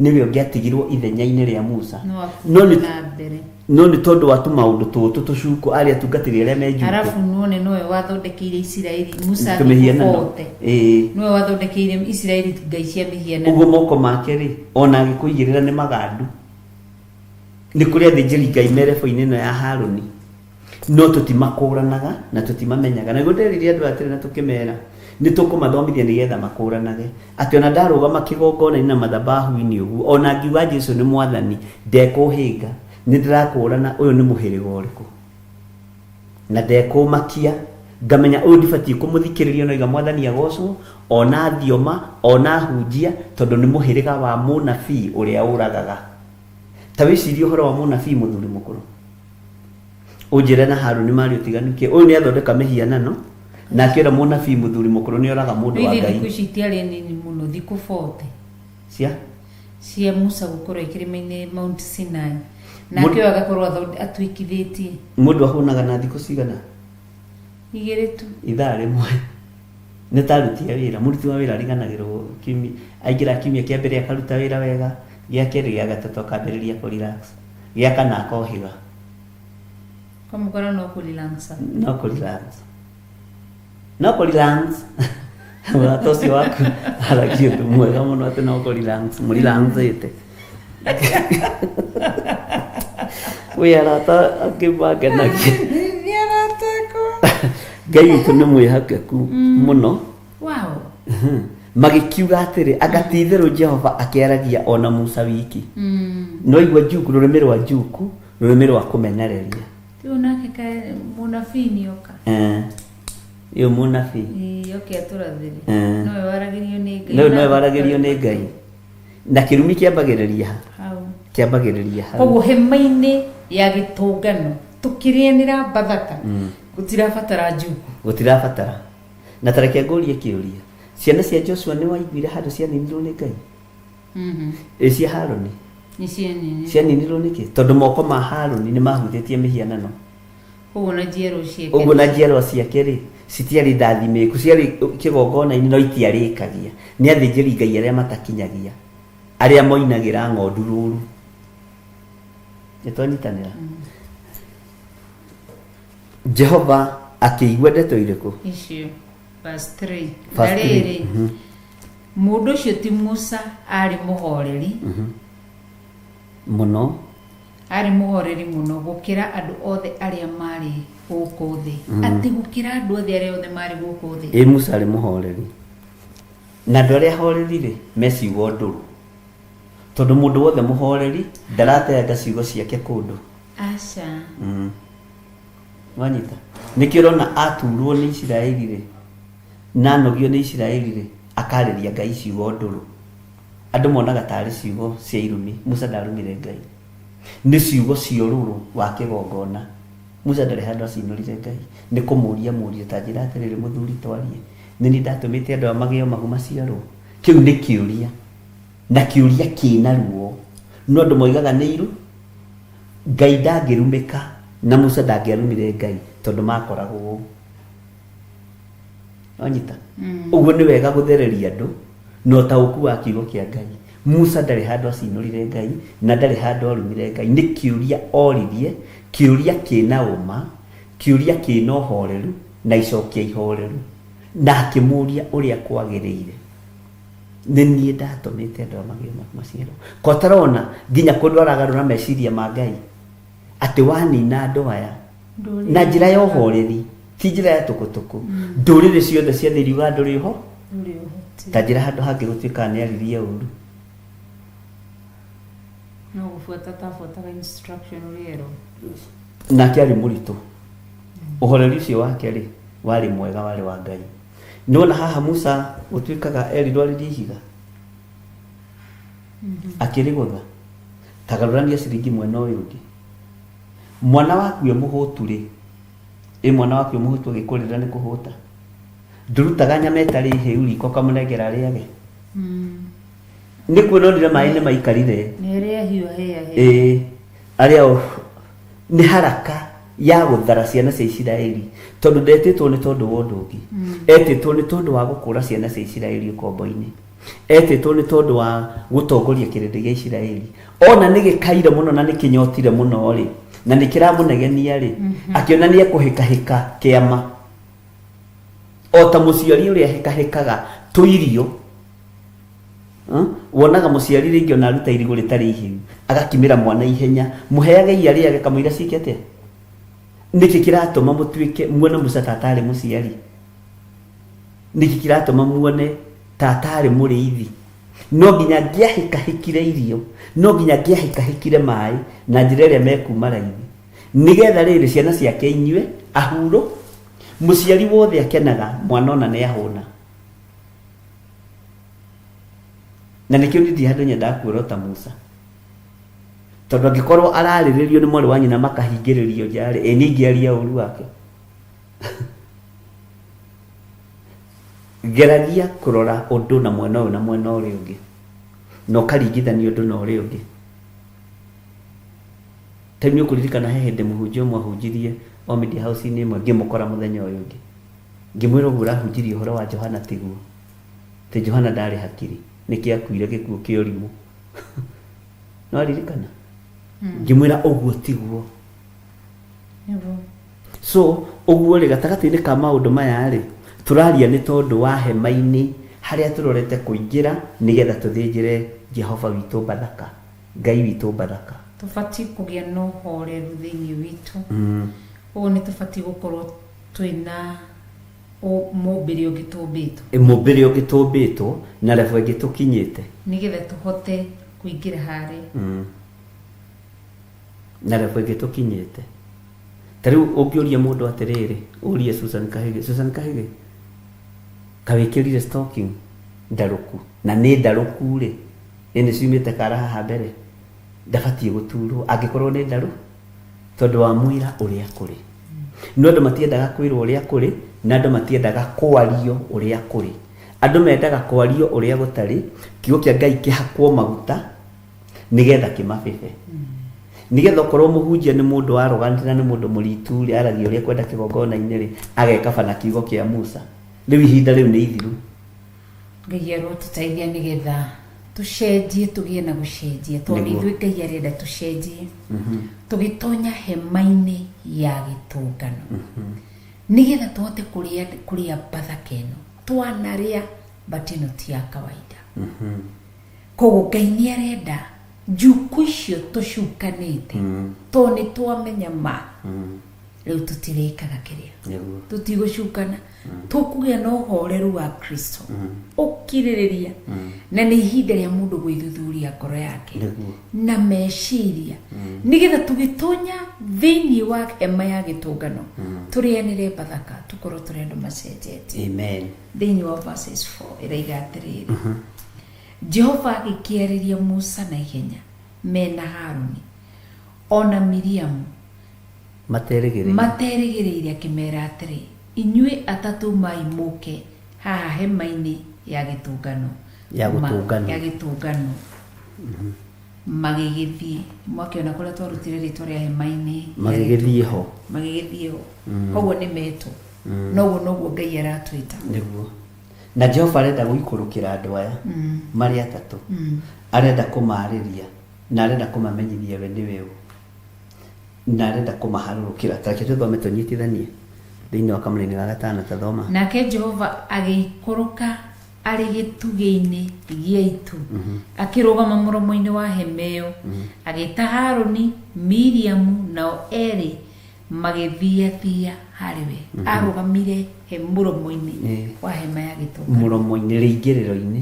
E: Nĩwe ũngĩatigirwo ithenya-inĩ rĩa Musa.
F: No
E: No nĩ
F: na mbere.
E: no nĩ tondũ wa tũmaũndũ tũtũ tũcuko arĩa atungatĩri arĩa me njuko.
F: Arabu nuone nowe wathondekeire Isiraeli Musa thikũ
E: Tũmĩhianano.
F: 40.
E: Ĩĩ.
F: Nowe wathondekeire Isiraeli ngai cia mĩhianano.
E: Ũguo moko make rĩ, ona agĩkũigĩrĩra nĩ magandu. Nĩ kũrĩ athĩnjĩri Ngai me rebo-inĩ ĩno ya Harũni. No tũtimakũranaga na tũtimamenyaga. Nĩguo nderire andũ atĩrĩ na tũkĩmera, nĩ tũkũmathomithia nĩgetha makũranage. Atĩ ona ndarũgama kĩgongona-inĩ na mathabahu-inĩ ũguo, ona ngiuga Jesu nĩ mwathani, ndekũhĩnga. Nĩ ndĩrakũrana ũyũ nĩ mũhĩrĩga ũrĩkũ. Na ndekũmakia, ngamenya ũyũ ndibatiĩ kũmũthikĩrĩria ona oiga mwathani agocwo, ona thioma, ona hunjia, tondũ nĩ mũhĩrĩga wa mũnabii ũrĩa ũragaga. Ta wĩcirie ũhoro wa mũnabii mũthuri mũkũrũ. Ũnjĩre na Haruni marĩ ũtiganu kĩ? Ũyũ nĩ athondeka mĩhianano na akĩra mũnabii mũthuri mũkũrũ nĩ oraga mũndũ wa
F: Ithe
E: Ngai.
F: thikũ ici itiarĩ nini mũno thikũ 40
E: Cia?
F: cia Musa gũkorwo e kĩrĩma-inĩ Mount Sinai nake ũyũ agakorwo atuĩkithĩtie
E: Mũndũ ahũnaga na thikũ cigana?
F: Igĩrĩ tu.
E: Ithaa rĩmwe. Nĩ ta aruti a wĩra. Mũruti wa wĩra ariganagĩrwo kiumia, aingĩra kiumia kĩa mbere akaruta wĩra wega, gĩa kerĩ gĩa gatatũ akambĩrĩria kũ relax. Gĩa kana akohĩga.
F: Kwamũkora no kũ relax.
E: No kũ relax. No kũ relax. Mũrata ũcio waku aragia ũndũ mwega mũno atĩ no kũ relax. Mũ relaxĩte. Wĩ arata angĩ mangenagia.
F: Nĩ arata akwa.
E: Ngai witũ nĩ mwĩhokeku mũno.
F: Wow.
E: Magĩkiuga atĩrĩ, anga ti itherũ Jehova akĩaragia o na Musa wiki? No igua njuku, rũrĩmĩ rwa njuku, rũrĩmĩ rwa kũmenereria.
F: Rĩu nake ka mũnabii nĩoka.
E: Ĩyo mũnabii.
F: Ĩĩ, oke atũrathĩre. Nowe waragĩrio nĩ Ngai.
E: Nowe waragĩrio nĩ Ngai. Na kĩrumi kĩambagĩrĩria ha?
F: Hau.
E: Kĩambagĩrĩria hau.
F: Koguo hema-inĩ ya gĩtũngano tũkĩrĩanĩra Bathaka gũtirabatara njuku.
E: Gũtirabatara. Na ta reke ngũrie kĩũria. Ciana cia Joshua nĩ waiguire handũ cianinirwo nĩ Ngai? Ĩ cia Harũni?
F: Nĩ cianinirwo.
E: Cianinirwo nĩkĩ? Tondũ moko ma Harũni nĩ mahutĩtie mĩhianano.
F: Ũguo na njiarwa ciake.
E: Ũguo na njiarwa ciake rĩ, citiarĩ ndathimĩku, ciarĩ kĩgongona-inĩ no itiarĩkagia. Nĩ athĩnjĩri Ngai arĩa matakinyagia, arĩa moinagĩra ng'ondu rũru. Nĩ twanyitanĩra? Jehova akĩigua ndeto irĩkũ?
F: Icio. Verse 3.
E: Verse
F: Na
E: 3.
F: rĩrĩ, mũndũ ũcio ti Musa arĩ mũhoreri.
E: Mũno.
F: Arĩ mũhoreri mũno gũkĩra andũ othe arĩa marĩ gũkũ thĩ. Atĩ gũkĩra andũ othe arĩa othe marĩ gũkũ thĩ.
E: Ĩ Musa arĩ mũhoreri. Na andũ arĩa ahoreri rĩ, me ciugo ndũrũ. Tondũ mũndũ wothe mũhoreri ndarateanga ciugo ciake kũndũ.
F: Aca.
E: Wanyita? Nĩkĩo ũrona aturwo nĩ Isiraeli rĩ, na anogio nĩ Isiraeli rĩ, akarĩria Ngai ciugo ndũrũ. Andũ monaga tarĩ ciugo cia irumi. Musa ndarumire Ngai. Nĩ ciugo cia ũrũrũ wa kĩgongona. Musa ndarĩ handũ acinũrire Ngai. Nĩ kũmũria amũririe, ta njĩra atĩrĩrĩ mũthuri twarie, nĩ niĩ ndatũmĩte andũ aya magĩo mahu maciarwo? Kĩu nĩ kĩũria, na kĩũria kĩna ruo. No andũ moigaga nĩ iru. Ngai ndangĩrumĩka, na Musa ndangĩarumire Ngai tondũ makoragwo ũũ. Wanyita? Ũguo nĩ wega gũthereria andũ na ũtaũku wa kiugo kĩa Ngai. Musa ndarĩ handũ acinũrire Ngai na ndarĩ handũ arumire Ngai. Nĩ kĩũria oririe, kĩũria kĩna ũma, kĩũria kĩna ũhoreru na icokia ihoreru. Na akĩmũria ũrĩa kwagĩrĩire. Nĩ niĩ ndatũmĩte andũ aya magĩe maciaro. Ko tarona nginya kũndũ aragarũra meciria ma Ngai. Atĩ wanina andũ aya na njĩra ya ũhoreri, ti njĩra ya tũkũtũkũ, ndũrĩrĩ ciothe cia thĩ iriuga ndũrĩ ho.
F: Ndũrĩ ũhoti.
E: Ta njĩra handũ hangĩ gũtuĩkaga nĩ aririe ũru.
F: No gũbuata tabuataga instruction ũrĩa erwo.
E: Nake arĩ mũritũ, ũhoreri ũcio wake rĩ warĩ mwega, warĩ wa Ngai. Nĩwona haha Musa gũtuĩkaga erirwo arĩrie ihiga akĩrĩgũtha, tagarũrania ciringi mwena ũyũ ũngĩ. Mwana waku e mũhũtu rĩ, ĩ mwana waku e mũhũtu agĩkũrĩra nĩ kũhũta, ndũrutaga nyama ĩtarĩ hĩu riko ũkamũnengera arĩage? Nĩ kuona onire maĩ nĩ maikarire.
F: Nĩ ĩrĩa hiũ hĩa hĩa.
E: Ĩĩ, arĩa o nĩ haraka ya gũthara ciana cia Isiraeli, tondũ ndetĩtwo nĩ tondũ wa ũndũ ũngĩ, etĩtwo nĩ tondũ wa gũkũra ciana cia Isiraeli ũkombo-inĩ, etĩtwo nĩ tondũ wa gũtongoria kĩrĩndĩ gĩa Isiraeli. Ona nĩ gĩkaire mũno na nĩ kĩnyotire mũno rĩ, na nĩ kĩramũnegenia rĩ, akĩona nĩ ekũhĩkahĩka kĩama o ta mũciari ũrĩa hĩkahĩkaga tũirio. Wonaga mũciari rĩngĩ ona aruta irigũ rĩtarĩ ihĩu agakimĩra mwana ihenya, mũheage arĩage kamũira ciĩke atĩa. Nĩkĩ kĩratũma mũtuĩke muone Musa ta atarĩ mũciari? Nĩkĩ kĩratũma muone ta atarĩ mũrĩithi? No nginya angĩahĩkahĩkire irio, no nginya angĩahĩkahĩkire maĩ na njĩra ĩrĩa mekuma raithi, nĩgetha rĩrĩ ciana ciake inyue ahurũ. Mũciari wothe akenaga mwana ona nĩ ahũna. Na nĩkĩo niĩ ndirĩ handũ nyendaga kuorota Musa, tondũ angĩkorwo ararĩrĩrio nĩ mwarĩ wa nyina makahingĩrĩrio nja rĩ, ĩ niĩ ingĩaria ũru wake? Geragia kũrora ũndũ na mwena ũyũ na mwena ũrĩa ũngĩ, na ũkaringithania ũndũ na ũrĩa ũngĩ. Ta rĩu nĩ ũkũririkana he hĩndĩ mũhunjia ũmwe ahunjirie o media house-inĩ ĩmwe, ngĩmũkora mũthenya ũyũ ũngĩ, ngĩmwĩra ũguo ũrahunjirie ũhoro wa Johana tiguo, atĩ Johana ndarĩ hakiri, nĩkĩ akuire gĩkuũ kĩa ũrimũ. Nĩ waririkana? Ngĩmwĩra ũguo tiguo.
F: Nĩguo.
E: So ũguo rĩ, gatagatĩ-inĩ ka maũndũ maya rĩ, tũraria nĩ tondũ wa hema-inĩ harĩa tũrorete kũingĩra nĩgetha tũthĩnjĩre Jehova witũ Bathaka, Ngai witũ Bathaka.
F: Tũbatiĩ kũgĩa na ũhoreru thĩinĩ witũ. Ũguo nĩ tũbatiĩ gũkorwo twĩna mũmbĩre ũngĩ tũmbĩtwo.
E: Mũmbĩre ũngĩ tũmbĩtwo na level ĩngĩ tũkinyĩte.
F: Nĩgetha tũhote kũingĩra harĩa.
E: Na level ĩngĩ tũkinyĩte. Ta rĩu ũngĩũria mũndũ atĩrĩrĩ, ũrie Susan Kahĩgĩ, Susan Kahĩgĩ, kawĩkĩrire stocking ndarũku, na nĩ ndarũku rĩ, ĩ nĩ ciumĩte kara haha mbere, ndabatiĩ gũturwo angĩkorwo nĩ ndarũ, tondũ wamwĩra ũrĩa kũrĩ. No andũ matiendaga kwĩrwo ũrĩa kũrĩ, na andũ matiendaga kwario ũrĩa kũrĩ. Andũ mendaga kwario ũrĩa gũtarĩ, kiugo kĩa Ngai kĩhakwo maguta nĩgetha kĩmabebe. Nĩgetha okorwo mũhunjia nĩ mũndũ arrogant na nĩ mũndũ mũritu rĩ, aragia ũrĩa kwenda kĩgongona-inĩ rĩ, agekaba na kiugo kĩa Musa. Rĩu ihinda rĩu nĩ ithiru.
F: Ngai arotũteithia nĩgetha tũcenjie, tũgĩe na gũcenjia, tondũ nĩ ithuĩ Ngai arenda tũcenjie. Tũgĩtonya hema-inĩ ya gĩtũngano. Nĩgetha tũhote kũrĩa, kũrĩa Bathaka ĩno. Twanarĩa, but ĩno ti ya kawaida. Koguo Ngai nĩ arenda njuku icio tũcukanĩte, tondũ nĩ twamenya ma. Rĩu tũtirĩkaga kĩrĩa. Tũtigũcukana. Tũkũgĩa na ũhoreru wa Kristo. Ũkirĩrĩria. Na nĩ ihinda rĩa mũndũ gwĩthuthuria ngoro yake. Na meciria. Nĩgetha tũgĩtonya thĩinĩ wa hema ya gĩtũngano, tũrĩanĩre Bathaka, tũkorwo tũrĩ andũ macenjetie.
E: Amen.
F: Thĩinĩ wa verses 4 ĩraiga atĩrĩrĩ, Jehova agĩkĩarĩria Musa na ihenya mena Haruni ona Miriamu
E: Materĩgĩrĩire.
F: Materĩgĩrĩire, akĩmera atĩrĩ, inyuĩ atatũ mai mũke haha hema-inĩ ya gĩtũngano.
E: Ya gũtũnganwo.
F: Ya gĩtũngano. Magĩgĩthiĩ. Mwakĩona kũrĩa twarutire rĩtwa rĩa hema-inĩ ya
E: Magĩgĩthiĩ ho.
F: Magĩgĩthiĩ ho. Koguo nĩ metwo. Noguo noguo Ngai aratwĩta.
E: Nĩguo. Na Jehova arenda gũikũrũkĩra andũ aya marĩ atatũ. Arenda kũmarĩria na arenda kũmamenyithia we nĩwe ũ. Na arenda kũmaharũrũkĩra. Ta reke tũthome tũnyitithanie thĩinĩ wa kamũraini ga gatano, ta thoma.
F: Nake Jehova agĩikũrũka. Arĩ gĩtugĩ-inĩ gĩa itu, akĩrũgama mũromo-inĩ wa hema ĩyo, agĩta Harũni, Miriamu, nao erĩ magĩthiathia harĩ we. Arũgamire he mũromo-inĩ wa hema ya gĩtũngano.
E: Mũromo-inĩ, rĩingĩrĩro-inĩ.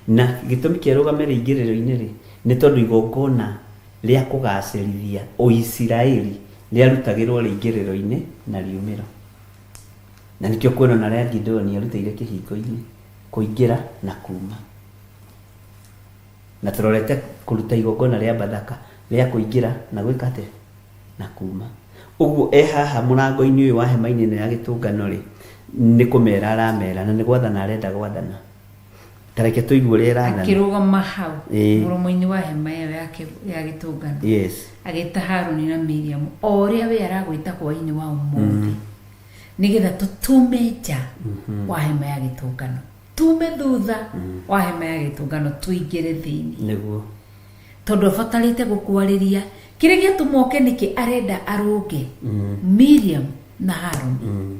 E: Na gĩtũmi kĩa arũgame rĩingĩrĩro-inĩ rĩ, nĩ tondũ igongona rĩa kũgacĩrithia Ũisiraeli rĩarutagĩrwo rĩingĩrĩro-inĩ na riumĩro. Na nĩkĩo kwĩna na rĩa Gideoni arutĩire kĩhingo-inĩ, kũingĩra na kuma. Na tũrorete kũruta igongona rĩa Bathaka rĩa kũingĩra na gwĩka atĩa? Na kuma. Ũguo e haha mũrango-inĩ ũyũ wa hema-inĩ ĩno ya gĩtũngano rĩ, nĩ kũmera aramera na nĩ gwathana arenda gwathana. Ta reke tũigue ũrĩa ĩrathana.
F: Akĩrũgama hau mũromo-inĩ wa hema ĩyo yake ya gĩtũngano. Agĩta Harũni na Miriamu o ũrĩa we aragwĩta hwaĩ-inĩ wa ũmũthĩ, nĩgetha tũtume nja wa hema ya gĩtũngano, tume thutha wa hema ya gĩtũngano tũingĩre thĩinĩ. Tondũ abatarĩte gũkwarĩria kĩrĩa gĩatũma oke nĩkĩ arenda arũnge Miriam na Harũni.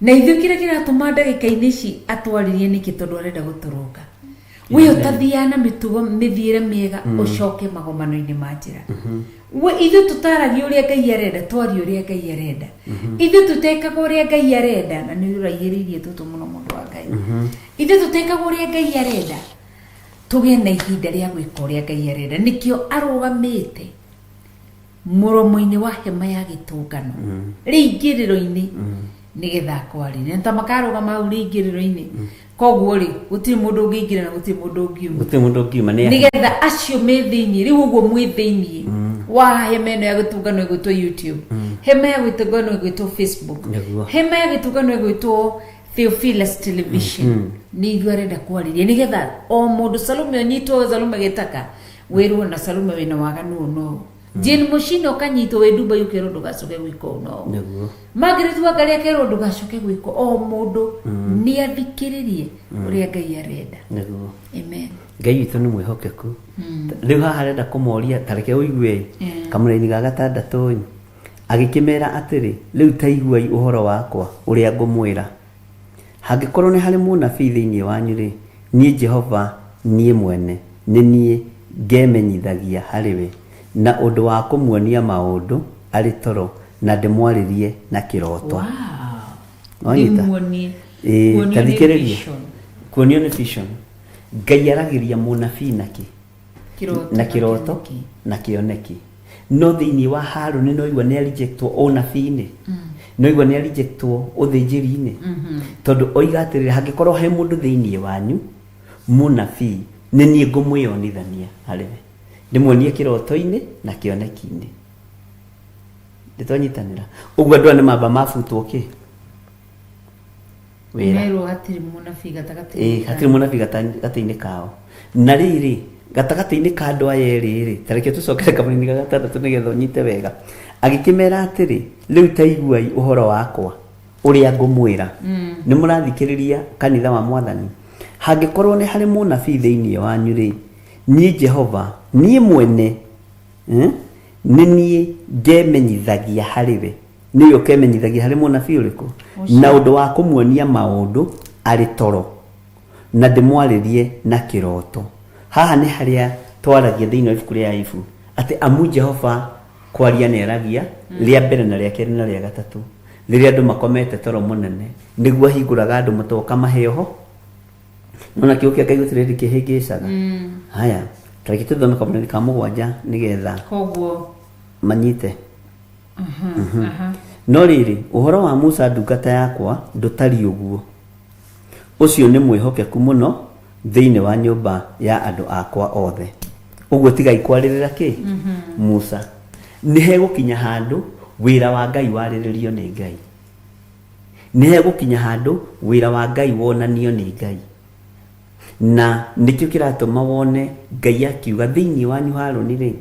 F: Na ithuĩ kĩrĩa kĩratũma ndagĩka-inĩ ici atwarĩrie nĩkĩ tondũ arenda gũtũrũnga. We ũtathiaga na mĩtugo mĩthiĩre mĩega ũcoke magomano-inĩ ma njĩra. We ithuĩ tũtaragia ũrĩa Ngai arenda, twarie ũrĩa Ngai arenda. Ithuĩ tũtekaga ũrĩa Ngai arenda, na nĩ ũraihĩrĩirie tũtũ mũno mũndũ wa Ngai. Ithuĩ tũtekaga ũrĩa Ngai arenda, tũgĩe na ihinda rĩa gwĩka ũrĩa Ngai arenda. Nĩkĩo arũgamĩte mũromo-inĩ wa hema ya gĩtũngano, rĩingĩrĩro-inĩ, nĩgetha akwarĩrie. Na ta makarũgama hau rĩingĩrĩro-inĩ, koguo rĩ, gũtirĩ mũndũ ũngĩingĩra na gũtirĩ mũndũ ũngiuma.
E: Gũtirĩ mũndũ ũngiuma, nĩ
F: nĩgetha acio me thĩinĩ, rĩu ũguo mwĩ thĩinĩ wa hema ĩno ya gĩtũngano ĩgwĩtwo YouTube, hema ya gĩtũngano ĩgwĩtwo Facebook, hema ya gĩtũngano ĩgwĩtwo Theophilus Television, nĩ ithuĩ arenda kwarĩria nĩgetha o mũndũ Salome ũnyitwo, Salome gĩtaka wĩrwo na Salome wĩna waganu ũũ no Jane Mushina ũkanyitwo wĩ Dubai ũkerwo ndũgacoke gwĩka ũũ no Margaret Wangari akerwo ndũgacoke gwĩka, o mũndũ nĩ athikĩrĩrie ũrĩa Ngai arenda. Amen.
E: Ngai witũ nĩ mwĩhokeku. Rĩu haha arenda kũmoria, ta reke ũigue kamũraini ga gatandatũ ĩ, agĩkĩmera atĩrĩ, rĩu ta iguai ũhoro wakwa ũrĩa ngũmwĩra. Hangĩkorwo nĩ harĩ mũnabii thĩinĩ wanyu rĩ, niĩ Jehova niĩ mwene nĩ niĩ ngemenyithagia harĩ we na ũndũ wa kũmuonia maũndũ arĩ toro na ndĩmwarĩrie na kĩroto. Wanyita?
F: Ndĩmuonie.
E: Ĩĩ,
F: Kuonio
E: ta
F: nĩ
E: thikĩrĩria.
F: vision.
E: Kuonio nĩ vision. Ngai aragĩria mũnabii na kĩ?
F: Kĩroto
E: Na
F: na
E: kĩroto
F: kĩoneki.
E: na kĩoneki. No thĩinĩ wa Harũni no igua nĩ arejectwo ũnabii-inĩ. No igua nĩ arejectwo ũthĩnjĩri-inĩ. Tondũ oiga atĩrĩrĩ, hangĩkorwo he mũndũ thĩinĩ wanyu mũnabii, nĩ niĩ ngũmwĩyonithania harĩ we. Ndĩmuonie kĩroto-inĩ na kĩoneki-inĩ. Nĩtwanyitanĩra. Ũguo andũ aya nĩ mamba mabutwo kĩ? Wĩra.
F: Merwo hatirĩ mũnabii gatagatĩ-inĩ
E: Ĩĩ, hatirĩ mũnabii gatagatĩ-inĩ kao. Na rĩrĩ, gatagatĩ-inĩ ka andũ aya erĩ rĩ, ta reke tũcokere kamũraini ga gatandatũ nĩgetha ũnyite wega. Agĩkĩmera atĩrĩ, rĩu ta iguai ũhoro wakwa ũrĩa ngũmwĩra. Nĩ mũrathikĩrĩria kanitha wa Mwathani? Hangĩkorwo nĩ harĩ mũnabii thĩinĩ wanyu rĩ, niĩ Jehova, niĩ mwene, nĩ niĩ ngemenyithagia harĩ we. Nĩwe ũkemenyithagia harĩ mũnabii ũrĩkũ? Na ũndũ wa kũmuonia maũndũ arĩ toro, na ndĩmwarĩrie na kĩroto. Haha nĩ harĩa twaragia thĩinĩ wa ibuku rĩa Ayubu, atĩ amu Jehova kwaria nĩ aragia, rĩa mbere na rĩa kerĩ na rĩa gatatũ, rĩrĩa andũ makomete toro mũnene, nĩguo ahingũraga andũ mũtwe ũkamahe ũho. Nona kiugo kĩa Ngai gũtirĩ hĩndĩ kĩhĩngĩcaga. Haya, ta reke tũthome kamũraini ka mũgwanja nĩgetha
F: Koguo
E: manyite. No rĩrĩ, ũhoro wa Musa ndungata yakwa ndũtariĩ ũguo, ũcio nĩ mwĩhokeku mũno thĩinĩ wa nyũmba ya andũ akwa othe. Ũguo tigai kwarĩrĩra kĩ? Musa. Nĩ hegũkinya handũ wĩra wa Ngai warĩrĩrio nĩ Ngai. Nĩ hegũkinya handũ wĩra wa Ngai wonanio nĩ Ngai. Na nĩkĩo kĩratũma wone Ngai akiuga thĩinĩ wanyu Harũni rĩ,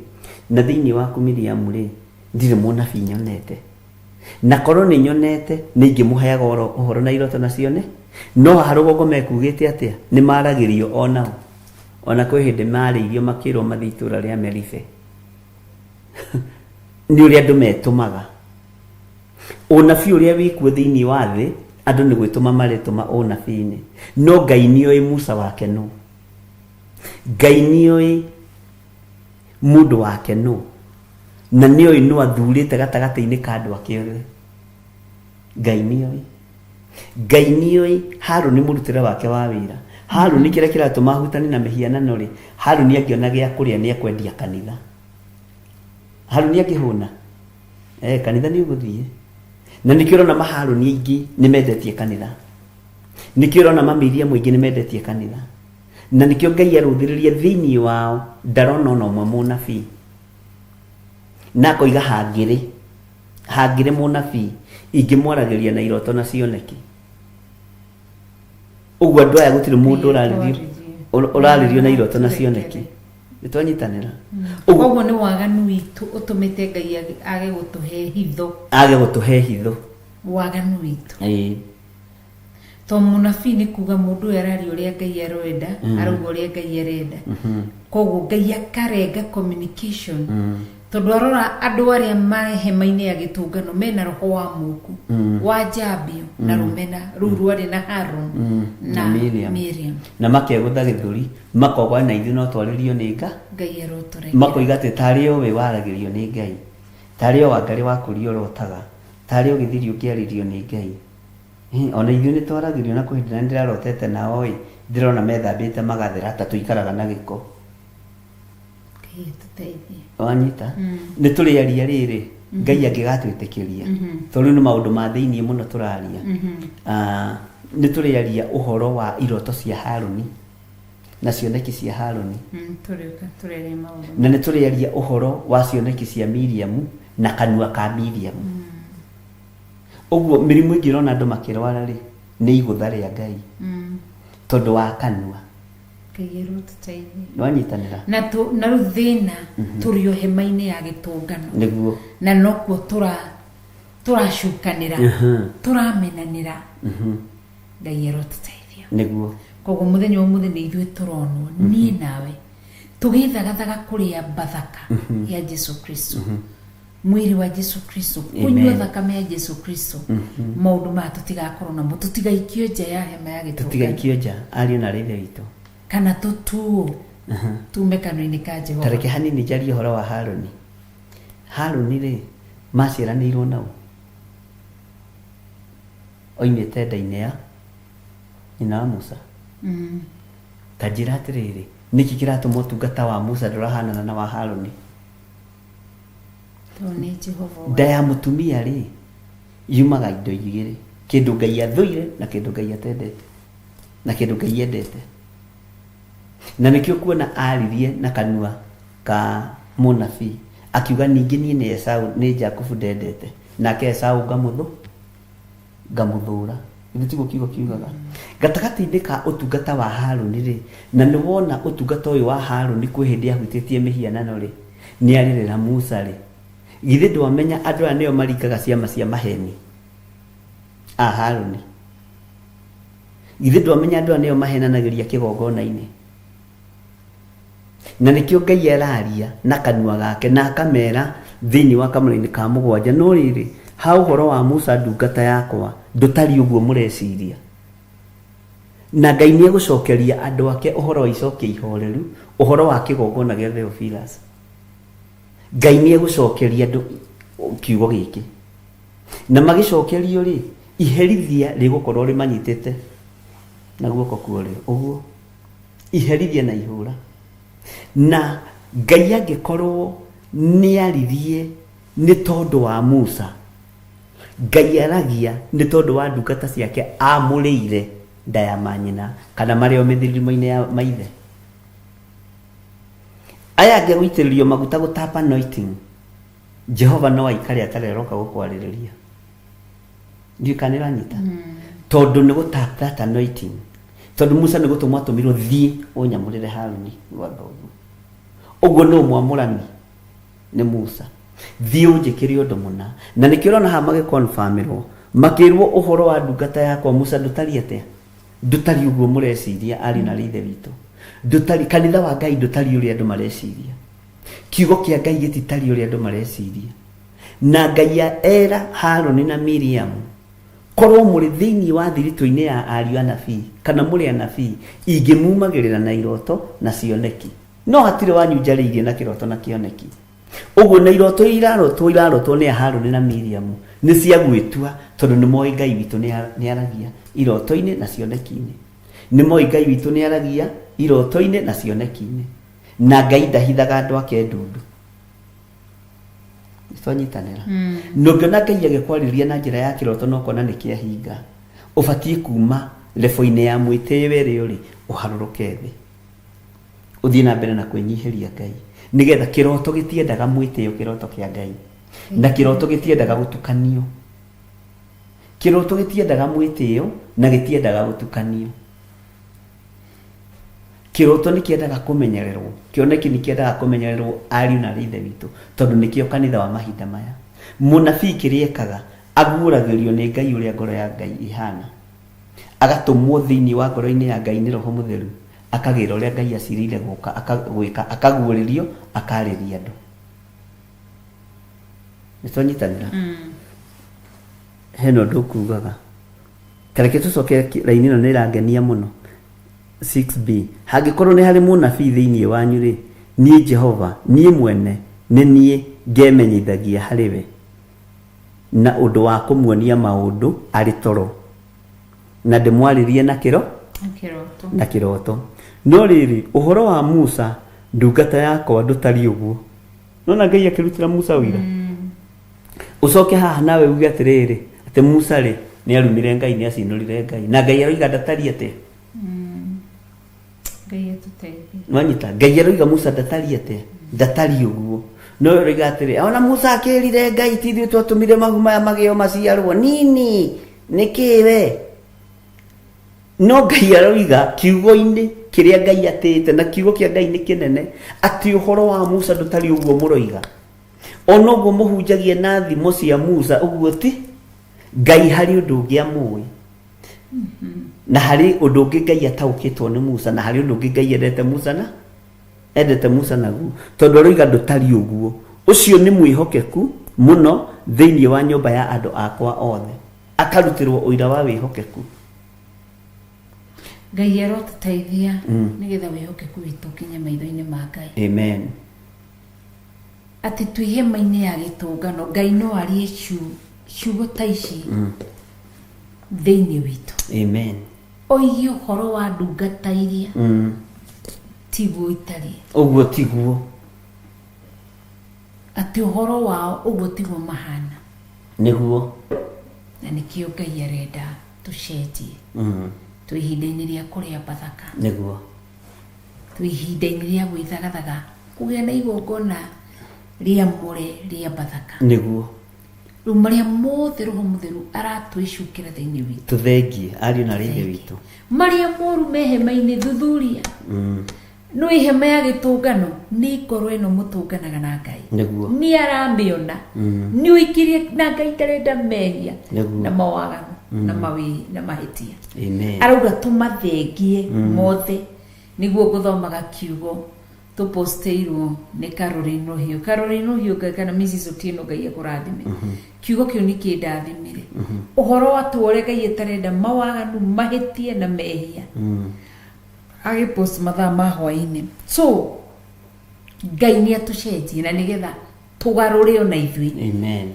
E: na thĩinĩ waku Miriamu rĩ, ndirĩ mũnabii nyonete. Na korwo nĩ nyonete, nĩ ingĩmũheaga ũhoro na iroto na cione. No haha rũgongo mekugĩte atĩa? Nĩ maragĩrio o nao. O na kwĩ hĩndĩ marĩirio makĩrwo mathiĩ itũra rĩa Meribe. Nĩ ũrĩa andũ metũmaga. Ũnabii ũrĩa wĩkuo thĩinĩ wa thĩ Andũ nĩ gwĩtũma maretũma ũnabii-inĩ, no Ngai nĩoĩ Musa wake nũ, Ngai nĩoĩ mũndũ wake nũ, na nĩoĩ nũ athurĩte gatagatĩ-inĩ ka andũ ake othe. Ngai nĩoĩ, Ngai nĩoĩ Harũni mũrutĩre wake wa wĩra. Harũni kĩrĩa kĩratũma ahutanie na mĩhianano rĩ, Harũni angĩona gĩa kũrĩa nĩekwendia kanitha. Harũni angĩhũna eh, kanitha nĩ ũgũthiĩ. Na nĩkĩo ũrona maharũni aingĩ nĩ mendetie kanitha. Nĩkĩo ũrona mamiriamu aingĩ nĩ mendetie kanitha. Na nĩkĩo Ngai arũthĩrĩria thĩinĩ wao ndarona ona ũmwe mũnabii. Na akoiga hangĩrĩ, hangĩrĩ mũnabii ingĩmwaragĩria na iroto na cioneki. Ũguo andũ aya gũtirĩ mũndũ ũrarĩrio ũrarĩrio na iroto na cioneki. Nĩ twanyitanĩra. Ũguo
F: Koguo nĩ waganu witũ ũtũmĩte Ngai age gũtũhe hitho.
E: Age gũtũhe hitho.
F: Waganu witũ.
E: Ĩĩ.
F: To mũnabii nĩ kuga mũndũ ũyũ araria ũrĩa Ngai arenda, arauga ũrĩa Ngai arenda. Koguo Ngai akarenga communication. Tondũ arora andũ arĩa marĩ hema-inĩ ya gĩtũngano mena roho wa mũku, wa njambio na rũmena rũu rwarĩ na Harun na
E: Na Miriam.
F: Miriam.
E: Na makegũtha gĩthũri, makoiga na ithuĩ no twarĩrio nĩ Ngai.
F: Ngai arotũrekera.
E: Makoiga atĩ tarĩ o we waragĩrio nĩ Ngai, tarĩ o Wangarĩ wakũria ũrotaga, tarĩ o gĩthiri ũngĩarĩrio nĩ Ngai. Ona ithuĩ nĩ twaragĩrio na kwĩ hĩndĩ na ndĩrarotete nao ĩ, ndĩrona methambĩte magathera ta tũikaraga na gĩko.
F: Ngai atũteithie.
E: Wanyita? Nĩ tũrĩaria rĩrĩ, Ngai angĩgatwĩtĩkĩria, tondũ rĩu nĩ maũndũ ma thĩiniĩ mũno tũraria. Ah, nĩ tũrĩaria ũhoro wa iroto cia Harũni na cioneki cia Harũni.
F: Tũrĩũka tũrĩaria maũndũ.
E: Na nĩ tũrĩaria ũhoro wa cioneki cia Miriamu na kanua ka Miriamu. Ũguo mĩrimũ ĩngĩ ũrona andũ makĩrwara rĩ, nĩ igũtha rĩa Ngai tondũ wa kanua.
F: Ngai arotũteithia.
E: Nĩwanyitanĩra?
F: Na tu, na rĩu thĩna tũrĩ o hema-inĩ ya gĩtũngano.
E: Nĩguo.
F: Na nokuo tũra tũracukanĩra, tũramenanĩra. Ngai arotũteithia.
E: Nĩguo.
F: Koguo mũthenya wa ũmũthĩ nĩ ithuĩ tũronwo, niĩ nawe, tũgĩthagathaga kũrĩa Bathaka ya Jesu Kristo. Mwĩrĩ wa Jesu Kristo, kũnyua thakame ya Jesu Kristo, maũndũ maya tũtigakorwo namo, tũtigaikio nja ya hema ya gĩtũngano.
E: Tũtigaikio nja, ariũ na aarĩ a Ithe witũ.
F: Kana tũtuo tume kanua-inĩ ka Jehova.
E: Ta reke hanini njarie ũhoro wa Harũni. Harũni rĩ, maciaranĩirwo na ũ? Oimĩte nda-inĩ ya nyina wa Musa. Ta njĩra atĩrĩrĩ, nĩkĩ kĩratũma ũtungata wa Musa ndũrahanana na wa Harũni?
F: Tondũ nĩ Jehova
E: Nda ya mũtumia rĩ, yumaga indo igĩrĩ, kĩndũ Ngai athũire na kĩndũ Ngai atendete, na kĩndũ Ngai endete. Na nĩkĩo kuona aririe na kanua ka mũnabii akiuga ningĩ niĩ nĩ Esau nĩ Jakubu ndendete, nake Esau ngamũthũ ngamũthũra. Githĩ tiguo kiugo kiugaga? Gatagatĩ-inĩ ka ũtungata wa Harũni rĩ, na nĩ wona ũtungata ũyũ wa Harũni kwĩ hĩndĩ ahutĩtie mĩhianano rĩ, nĩ arĩrĩra Musa rĩ, githĩ ndwamenya andũ aya nĩo maringaga ciama cia maheni a Harũni? Githĩ ndwamenya andũ aya nĩo mahenanagĩria kĩgongona-inĩ? Na nĩkĩo Ngai araria na kanua gake na akamera thĩinĩ wa kamũrainĩ ka mũgwanja, no rĩrĩ, ha ũhoro wa Musa ndungata yakwa, ndũtariĩ ũguo mũreciria. Na Ngai nĩ egũcokeria andũ ake ũhoro wa icokia ihoreru, ũhoro wa kĩgongona gĩa Theophilus. Ngai nĩ egũcokeria andũ kiugo gĩkĩ. Na magĩcokerio rĩ, iherithia rĩgũkorwo rĩmanyitĩte na guoko kwa ũrĩo. Ũguo. Iherithia na ihũra. Na Ngai angĩkorwo nĩaririe nĩ tondũ wa Musa, Ngai aragia nĩ tondũ wa ndungata ciake amũrĩire nda ya manyina kana marĩ o mĩthirimo-inĩ ya maithe. Aya angĩ gũitĩrĩrio maguta gũ tap anointing, Jehova no aikare atarĩ aroka gũkwarĩrĩria. Ndiũĩ kana nĩũranyita. Tondũ nĩ gũ tap that anointing. Tondũ Musa nĩ gũtũmwo atũmirwo thiĩ ũnyamũrĩre Haruni rwa thoguo. Ũguo nũ mwamũrani? Nĩ Musa. Thiĩ ũnjĩkĩre ũndũ mũna. Na nĩkĩo ũrona haha magĩconfirmĩrwo. Makĩrwo ũhoro wa ndungata yakwa Musa ndũtariĩ atĩa? Ndũtariĩ ũguo mũreciria ariũ na aarĩ a Ithe witũ. Ndũtariĩ, kanitha wa Ngai ndũtariĩ ũrĩa andũ mareciria. Kiugo kĩa Ngai gĩtitariĩ ũrĩa andũ mareciria. Na Ngai era Haruni na Miriamu, Korwo mũrĩ thĩinĩ wa thiritũ-inĩ ya ariũ anabii, kana mũrĩ anabii, ingĩmumagĩrĩra na iroto na cioneki. No hatirĩ wanyu njarĩirie na kĩroto na kĩoneki. Ũguo na iroto iria irarotwo irarotwo nĩ Harũni na Miriamu nĩ cia gwĩtua tondũ nĩ moĩ Ngai witũ nĩ aragia iroto-inĩ na cioneki-inĩ. Nĩ moĩ Ngai witũ nĩ aragia iroto-inĩ na cioneki-inĩ. Na Ngai ndahithaga andũ ake ndundu. Nĩtwanyitanĩra. Na ũngĩona Ngai agĩkwarĩria na njĩra ya kĩroto na ũkona nĩ kĩahinga, ũbatiĩ kuma level-inĩ ya mwĩtĩo ĩrĩa ũrĩ ũharũrũke thĩ. Ũthiĩ na mbere na kwĩnyihĩria Ngai. Nĩgetha kĩroto gĩtiendaga mwĩtĩo, kĩroto kĩa Ngai. Na kĩroto gĩtiendaga gũtukanio. Kĩroto gĩtiendaga mwĩtĩo na gĩtiendaga gũtukanio. Kĩroto nĩ kĩendaga kũmenyererwo, kĩoneki nĩ kĩendaga kũmenyererwo ariũ na arĩ ithe witũ, tondũ nĩkĩo kanitha wa mahinda maya. Mũnabii kĩrĩa ekaga, aguũragĩrio nĩ Ngai ũrĩa ngoro ya Ngai ĩhana. Agatũmwo thĩinĩ wa ngoro-inĩ ya Ngai nĩ Roho Mũtheru, akagĩra ũrĩa Ngai acirĩire gũka, gwĩka, akaguũrĩrio, akarĩria andũ. Nĩ twanyitanĩra? Hena ũndũ ũkugaga. Ta reke tũcoke raini ĩno nĩ ĩrangenia mũno. 6b Hangĩkorwo nĩ harĩ mũnabii thĩinĩ wanyu-rĩ, niĩ Jehova, niĩ mwene nĩ niĩ ngemenyithagia harĩ we na ũndũ wa kũmuonia maũndũ arĩ toro, na ndĩmwarĩrie na kĩro
F: Na kĩroto.
E: na kĩroto. No rĩrĩ, ũhoro wa Musa ndungata yakwa ndũtariĩ ũguo. Nona Ngai akĩrutĩra Musa ũira. Ũcoke haha nawe uge atĩrĩrĩ, atĩ Musa rĩ, nĩ arumire Ngai, nĩ acinũrire Ngai. Na Ngai aroiga ndatariĩ atĩa?
F: Ngai atũteithie.
E: Nwanyita, Ngai aroiga Musa ndatariĩ atĩa? Ndatariĩ ũguo. No we aroiga atĩrĩ, ona Musa akĩrire Ngai ti ithuĩ twatũmire mahu maya magĩo maciarwo. Nini, nĩkĩ we? No Ngai aroiga kiugo-inĩ kĩrĩa Ngai atĩĩte, na kiugo kĩa Ngai nĩ kĩnene, atĩ ũhoro wa Musa ndũtariĩ ũguo mũroiga. Ona ũguo mũhunjagia na thimo cia Musa ũguo ti Ngai harĩ ũndũ ũngĩ amũĩ. Na harĩ ũndũ ũngĩ Ngai ataũkĩtwo nĩ Musa, na harĩ ũndũ ũngĩ Ngai endete Musa na endete Musa naguo, tondũ aroiga ndũtariĩ ũguo. Ũcio nĩ mwĩhokeku mũno thĩinĩ wa nyũmba ya andũ akwa othe, akarutĩrwo ũira wa wĩhokeku.
F: Ngai arotũteithia nĩgetha wĩhokeku witũ ũkinye maitho-inĩ ma Ngai.
E: Amen.
F: Atĩ twĩ hema-inĩ ya gĩtũngano Ngai no arie ciugo ta ici thĩinĩ witũ.
E: Amen.
F: Oigie ũhoro wa ndungata iria tiguo itariĩ.
E: Ũguo tiguo.
F: Atĩ ũhoro wao ũguo tiguo mahana.
E: Nĩguo.
F: Na nĩkĩo Ngai arenda tũcenjie. Twĩ ihinda-inĩ rĩa kũrĩa Bathaka.
E: Nĩguo.
F: Twĩ ihinda-inĩ rĩa gwĩthagathaga kũgĩa na igongona rĩamũre rĩa Bathaka.
E: Nĩguo.
F: Rĩu marĩa mothe Roho Mũtheru aratwĩcukĩra thĩinĩ witũ.
E: Tũthengie ariũ na arĩ ithe witũ.
F: Marĩa moru me hema-inĩ thuthuria. No ihema ya gĩtũngano nĩ ngoro ĩno mũtũnganaga na Ngai.
E: Nĩguo.
F: Nĩ aramĩona. Nĩ ũikirie na Ngai ndarenda mehia
E: Nĩguo.
F: na mawaganu na mawĩ na mahĩtia.
E: Amen.
F: Arauga tũmathengie mothe nĩguo ngũthomaga kiugo tũpostĩirwo nĩ Caroline Rũhiũ. Caroline Rũhiũ Ngai kana Mrs Otieno Ngai akũrathime. Kiugo kĩu nĩ kĩndathimire. Ũhoro wa ũrĩa Ngai atarenda mawaganu, mahĩtia na mehia. Agĩpost mathaa ma hwaĩ-inĩ. So Ngai nĩ atũcenjie na nĩgetha tũgarũre ona ithuĩ.
E: Amen.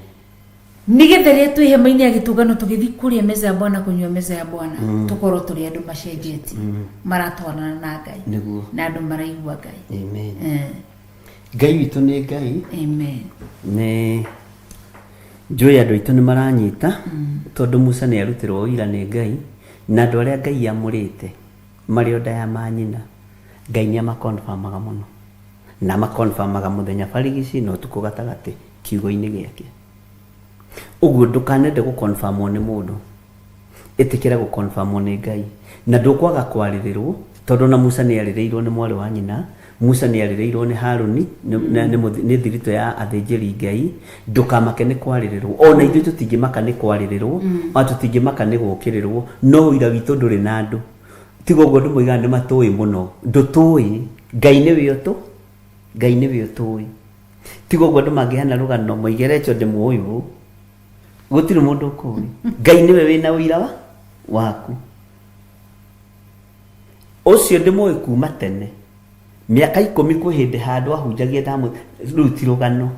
F: Nĩgetha rĩrĩa twĩ hema-inĩ ya gĩtũngano tũgĩthiĩ kũrĩa meza ya Bwana kũnyua meza ya Bwana tũkorwo tũrĩ andũ macenjetie maratwarana na Ngai
E: Nĩguo.
F: na andũ maraigua Ngai.
E: Amen. Ngai witũ nĩ Ngai.
F: Amen.
E: Nĩ njũĩ andũ aitũ nĩ maranyita tondũ Musa nĩ arutirwo ũira nĩ Ngai na andũ arĩa Ngai amũrĩte marĩ o nda ya manyina Ngai nĩ amakonfamaga mũno na amakonfamaga mũthenya barigici na ũtukũ gatagatĩ kiugo-inĩ gĩake. Ũguo ndũkanende gũkonfamwo nĩ mũndũ, ĩtĩkĩra gũkonfamwo nĩ Ngai na ndũkwaga kwarĩrĩrwo tondũ ona Musa nĩ arĩrĩirwo nĩ mwarĩ wa nyina, Musa nĩ arĩrĩirwo nĩ Haruni nĩ thiritũ ya athĩnjĩri Ngai, ndũkamake nĩ kwarĩrĩrwo. Ona ithuĩ tũtingĩmaka nĩ kwarĩrĩrwo, ona tũtingĩmaka nĩ gũkĩrĩrwo, no ũira witũ ndũrĩ na andũ. Tiga ũguo andũ moigaga nĩ matũĩ mũno, ndũtũĩ, Ngai nĩwe ũtũ, Ngai nĩwe ũtũĩ. Tiga ũguo andũ mangĩheana rũgano moige Rachel ndĩmũĩ ũũ. Gũtirĩ mũndũ ũkũĩ. Ngai nĩwe wĩna ũira wa waku. Ũcio ndĩmũĩ kuma tene. Mĩaka 10 kwĩ hĩndĩ handũ ahunjagia ndamũ rĩu ti rũgano.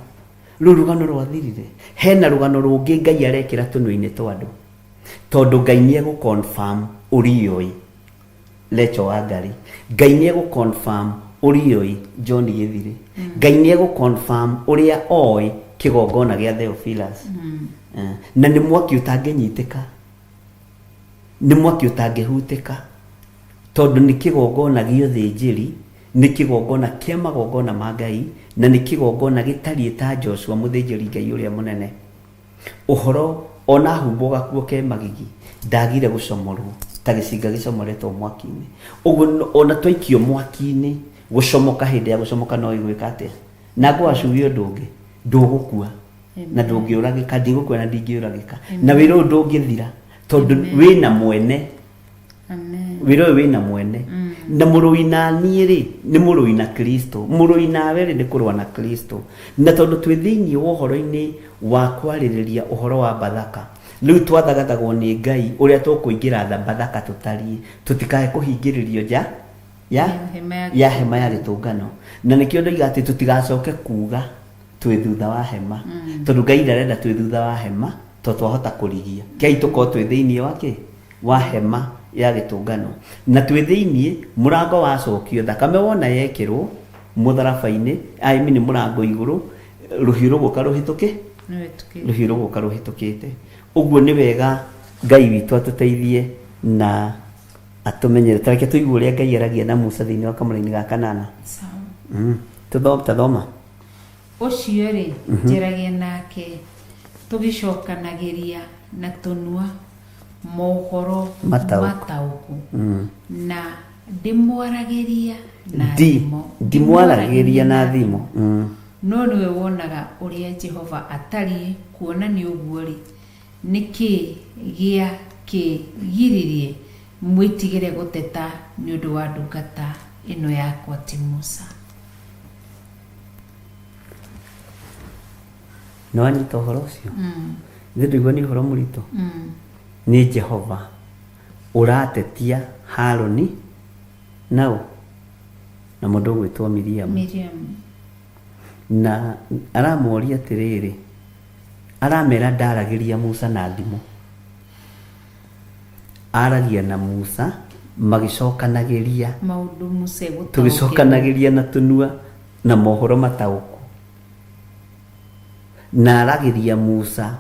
E: Rũu rũgano rwathirire. Hena rũgano rũngĩ Ngai arekĩra tũnua-inĩ twa andũ. Tondũ Ngai nĩ egũ confirm ũrĩa oĩ. Lecho wa Ngai. Ngai nĩ egũ confirm ũrĩa oĩ John Gĩthirĩ. Ngai nĩ egũ confirm ũrĩa oĩ kĩgongona gĩa Theophilus. Na nĩ mwaki ũtangĩnyitĩka. Nĩ mwaki ũtangĩhutĩka. Tondũ nĩ kĩgongona gĩa ũthĩnjĩri, nĩ kĩgongona kĩa magongona ma Ngai, na nĩ kĩgongona gĩtariĩ ta Joshua mũthĩnjĩri Ngai ũrĩa mũnene. Ũhoro ona humbwo gakuo ke magigi, ndagire gũcomorwo ta gĩcinga gĩcomoretwo mwaki-inĩ. Ũguo ona twaikio mwaki-inĩ, gũcomoka hĩndĩ ya gũcomoka no ĩgwĩka atĩa? Na ngwacuria ũndũ ũngĩ, ndũgũkua na ndũngĩũragĩka, ndigũkua na ndingĩũragĩka. Na wĩra ũyũ ndũngĩthira tondũ wĩna mwene.
F: Amen.
E: Wĩra ũyũ wĩna mwene. Na mũrũi na niĩ rĩ, nĩ mũrũi na Kristo. Mũrũi nawe rĩ, nĩ kũrũa na Kristo. Na tondũ twĩ thĩinĩ wa ũhoro-inĩ wa kwarĩrĩria ũhoro wa Bathaka, rĩu twathagathagwo nĩ Ngai ũrĩa tũkũingĩra Bathaka tũtariĩ, tũtikae kũhingĩrĩrio nja ya ya hema ya gĩtũngano. Na nĩkĩo ndoiga atĩ tũtigacoke kuga twĩ thutha wa hema. Tondũ Ngai ndarenda twĩ thutha wa hema, tondũ twahota kũrigia. Kei tũkorwo twĩ thĩinĩ wa kĩ? Wa hema ya gĩtũngano. Na twĩ thĩinĩ, mũrango wacokio, thakame wona yekĩrwo mũtharaba-inĩ, I mean mũrango igũrũ, rũhiũ rũgũka rũhĩtũkĩ, rũhiũ rũgũka rũhĩtũkĩte. Ũguo nĩ wega Ngai witũ atũteithie na atũmenyere. Ta reke tũigue ũrĩa Ngai aragia na Musa thĩinĩ wa kamũra-inĩ ga kanana. Tathoma.
F: Ũcio rĩ, njaragia nake tũgĩcokanagĩria na tũnua mohoro mataũku na ndĩmwaragĩria na thimo.
E: Ndimwaragĩria na thimo.
F: No nĩwe wonaga ũrĩa Jehova atariĩ, kuona nĩ ũguo rĩ, nĩkĩ gĩa kĩgiririe mwĩtigĩre gũteta nĩ ũndũ wa ndungata ĩno yakwa ti Musa.
E: Nĩ wanyita ũhoro ũcio? Ithe ndũigua nĩ ũhoro mũritũ? Nĩ Jehova ũratetia Harũni naũ na mũndũ ũgwĩtwo Miriam.
F: Miriam.
E: Na aramoria atĩrĩrĩ, aramera ndaragĩria Musa na thimo. Aragia na Musa magĩcokanagĩria
F: maũndũ Musa egũtaũkĩrwo.
E: Tũgĩcokanagĩria na tũnua na mohoro mataũku. Na aragĩria Musa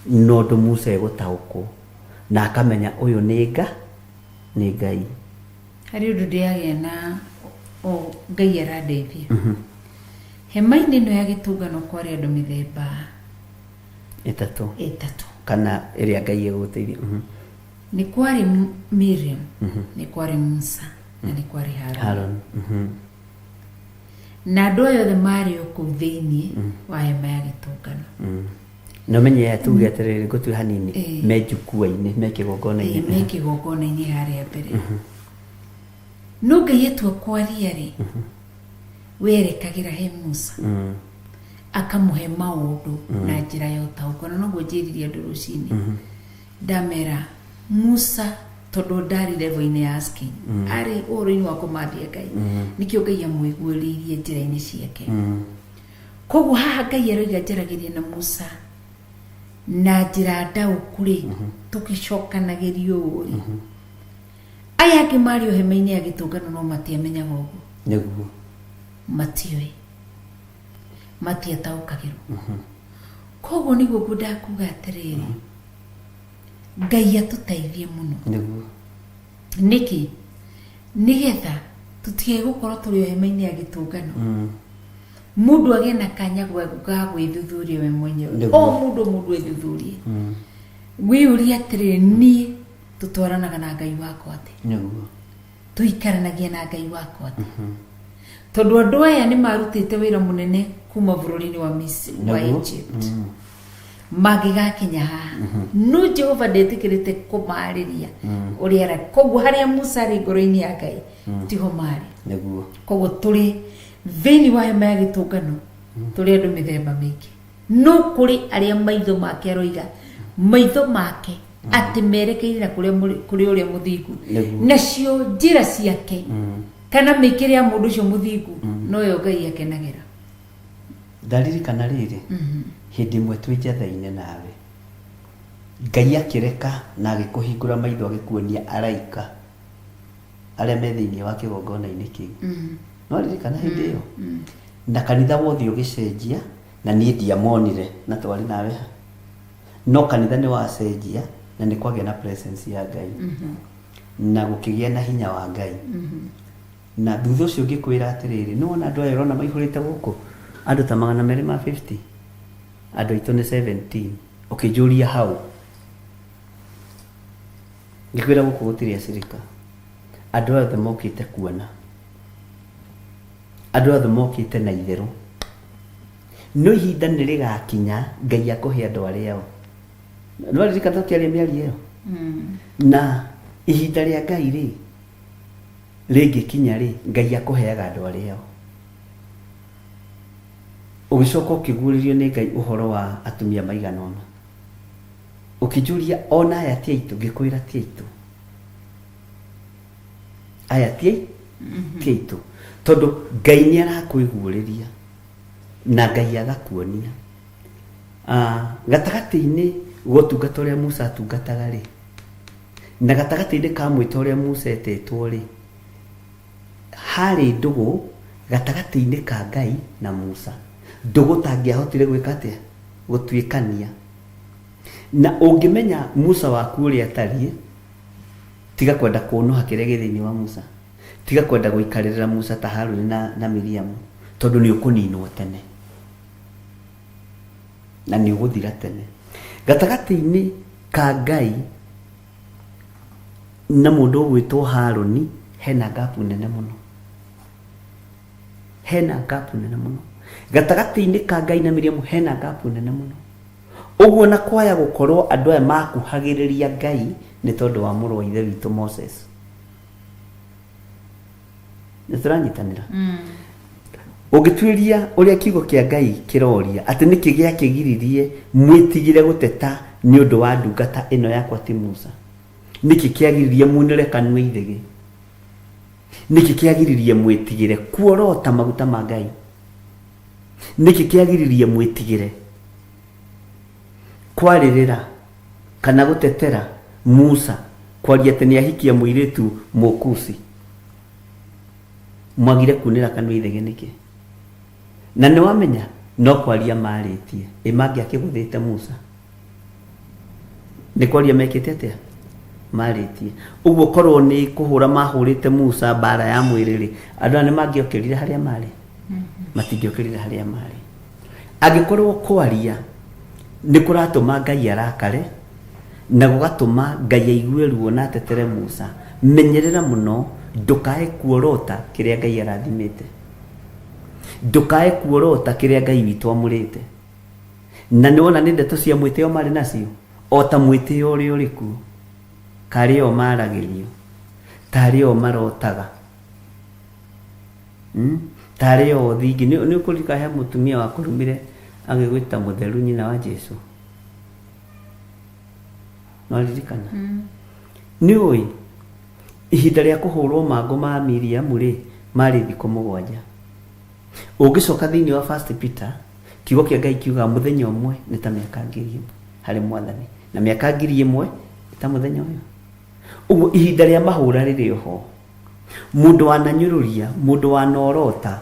E: na ũndũ Musa egũtaũkwo na akamenya ũyũ nĩ nga nĩ Ngai.
F: Harĩ ũndũ ndĩagĩa na o Ngai arandeithia. Hema-inĩ ĩno ya gĩtũngano kwarĩ andũ mĩthemba
E: ĩtatũ.
F: Ĩtatũ.
E: Kana ĩrĩa Ngai egũteithia.
F: Nĩ kwarĩ Miriam, nĩ kwarĩ Musa na nĩ kwarĩ Harũni.
E: Harũni.
F: Na andũ aya othe marĩ o kũu thĩinĩ wa hema ya gĩtũngano.
E: Na ũmenye tuge atĩrĩrĩ, ngũtue hanini, me njukua-inĩ, me kĩgongona-inĩ.
F: Me kĩgongona-inĩ harĩa mbere. No Ngai atua kwaria rĩ, werekagĩra he Musa. Akamũhe maũndũ na njĩra ya ũtaũku. Na noguo njĩrire andũ rũcinĩ. Ndamera Musa tondũ ndarĩ level-inĩ ya asking. Arĩ ũhoro-inĩ wa kũmathia Ngai. Nĩkĩo Ngai amũiguĩrĩirie njĩra-inĩ ciake. Koguo haha Ngai aroiga njaragĩria na Musa na njĩra ndaũku rĩ, tũgĩcokanagĩria ũũ rĩ. Aya angĩ marĩ o hema-inĩ ya gĩtũngano no matiamenyaga ũguo.
E: Nĩguo.
F: Matiũĩ. Matiataũkagĩrwo. Koguo nĩguo ngwendaga kuga atĩrĩrĩ, Ngai atũteithie mũno.
E: Nĩguo.
F: Nĩkĩ? Nĩgetha tũtigae gũkorwo tũrĩ o hema-inĩ ya gĩtũngano. Mũndũ agĩe na kanya ga gwĩthuthuria we mwenyewe. O mũndũ mũndũ ethuthurie. Wĩyũrie atĩrĩrĩ, niĩ tũtwaranaga na Ngai wakwa atĩa?
E: Nĩguo.
F: Tũikaranagia na Ngai wakwa atĩa? Tondũ andũ aya nĩ marutĩte wĩra mũnene kuma bũrũri-inĩ wa Misiri, wa Egypt. Mangĩgakinya haha. No Jehova ndetĩkĩrĩte kũmarĩria ũrĩa ara. Koguo harĩa Musa arĩ ngoro-inĩ ya Ngai, tiho marĩ.
E: Nĩguo.
F: Koguo tũrĩ thĩinĩ wa hema ya gĩtũngano, tũrĩ andũ mĩthemba mĩingĩ. No kũrĩ arĩa maitho make aroiga Maitho make atĩ merekeire na kũrĩa kũrĩ ũrĩa mũthingu.
E: Nĩguo.
F: Nacio njĩra ciake kana mĩkĩre ya mũndũ ũcio mũthingu noyo Ngai akenagĩra.
E: Ndaririkana rĩrĩ, hĩndĩ ĩmwe twĩ njatha-inĩ nawe, Ngai akĩreka na agĩkũhingũra maitho, agĩkuonia araika arĩa me thĩinĩ wa kĩgongona-inĩ kĩu. No ririkana hĩndĩ ĩyo na kanitha wothe ũgĩcenjia, na niĩ ndiamonire na twarĩ nawe ha, no kanitha nĩ wacenjia na nĩ kwagĩa na presence ya Ngai na gũkĩgĩa na hinya wa Ngai. Na thutha ũcio ngĩkwĩra atĩrĩrĩ, nĩ wona andũ aya ũrona maihũrĩte gũkũ, andũ ta 250, andũ aitũ nĩ 17. Ũkĩnjũria hau, ngĩkwĩra gũkũ gũtirĩ acirika, andũ aya othe mokĩte kuona, andũ othe mokĩte na itherũ, no ihinda nĩ rĩgakinya Ngai akũhe andũ arĩa o nĩ waririkana tũkĩaria mĩario ĩyo. Na ihinda rĩa Ngai rĩ rĩngĩkinya rĩ, Ngai akũheaga andũ arĩa o. Ũgĩcoka ũkĩguũrĩrio nĩ Ngai ũhoro wa atumia maigana ũna, ũkĩnjũria ona aya ti aitũ, ngĩkwĩra ti aitũ, aya ti aitũ, tondũ Ngai nĩ arakwĩguũrĩria na Ngai agakuonia. Gatagatĩ-inĩ ga ũtungata ũrĩa Musa atungataga rĩ, na gatagatĩ-inĩ ka mwĩto ũrĩa Musa etĩtwo rĩ, harĩ ndũgũ gatagatĩ-inĩ ka Ngai na Musa, ndũgũ tangĩahotire gwĩka atĩa? Gũtuĩkania. Na ũngĩmenya Musa waku ũrĩa atariĩ, tiga kwenda kũnũha kĩrĩa gĩ thĩinĩ wa Musa, tiga kwenda gũikarĩrĩra Musa ta Haruni na Miriamu, tondũ nĩ ũkũninwo tene na nĩ ũgũthira tene. Gatagatĩ-inĩ ka Ngai na mũndũ ũgwĩtwo Haruni hena gapu nene mũno, hena gapu nene mũno. Gatagatĩ-inĩ ka Ngai na Miriamu hena gapu nene mũno. Ũguo na kwaya gũkorwo andũ aya makuhagĩrĩria Ngai nĩ tondũ wa mũrũ wa ithe witũ Moses. Nĩ tũranyitanĩra? Ũngĩtuĩria ũrĩa kiugo kĩa Ngai kĩroria atĩ nĩkĩ gĩakĩgiririe mwĩtigĩre gũteta nĩ ũndũ wa ndungata ĩno yakwa ti Musa, nĩkĩ kĩagiririe munĩre kanua ithĩgĩ, nĩkĩ kĩagiririe mwĩtigĩre kuorota maguta ma Ngai, nĩkĩ kĩagiririe mwĩtigĩre kwarĩrĩra kana gũtetera Musa kwaria atĩ nĩ ahikia mũirĩtu Mũkusi, mwagire kunĩra kanua ithege nĩkĩ? Na nĩ wamenya no kwaria marĩtie, ĩ mangĩakĩgũthĩte Musa? Nĩ kwaria mekĩte atĩa? Marĩtie. Ũguo korwo nĩ kũhũra mahũrĩte Musa mbara ya mwĩrĩ rĩ, andũ aya nĩ mangĩokĩrire harĩa marĩ? Matingĩokĩrire harĩa marĩ. Angĩkorwo kwaria nĩ kũratũma Ngai arakare na gũgatũma Ngai aigue ruo na atetere Musa, menyerera mũno ndũkae kuorota kĩrĩa Ngai arathimĩte, ndũkae kuorota kĩrĩa Ngai witũ amũrĩte. Na nĩ wona nĩ ndeto cia mwĩtĩo marĩ nacio, o ta mwĩtĩo ũrĩa ũrĩ kuo, karĩ o maragĩrio, tarĩ o marotaga, Tarĩ o thingi. Nĩ ũkũririkana he mũtumia wakũrumire agĩgwĩta mũtheru nyina wa Jesu? Nĩwaririkana? Nĩ ũĩ ihinda rĩa kũhũrwo mangũ ma Miriamu rĩ, marĩ thikũ 7. Ũngĩcoka thĩinĩ wa First Peter, kiugo kĩa Ngai kiugaga mũthenya ũmwe nĩ ta mĩaka 1000 harĩ Mwathani, na mĩaka 1000 nĩ ta mũthenya ũyũ. Ũguo ihinda rĩa mahũra rĩrĩ oho. Mũndũ wananyũrũria, mũndũ wanorota,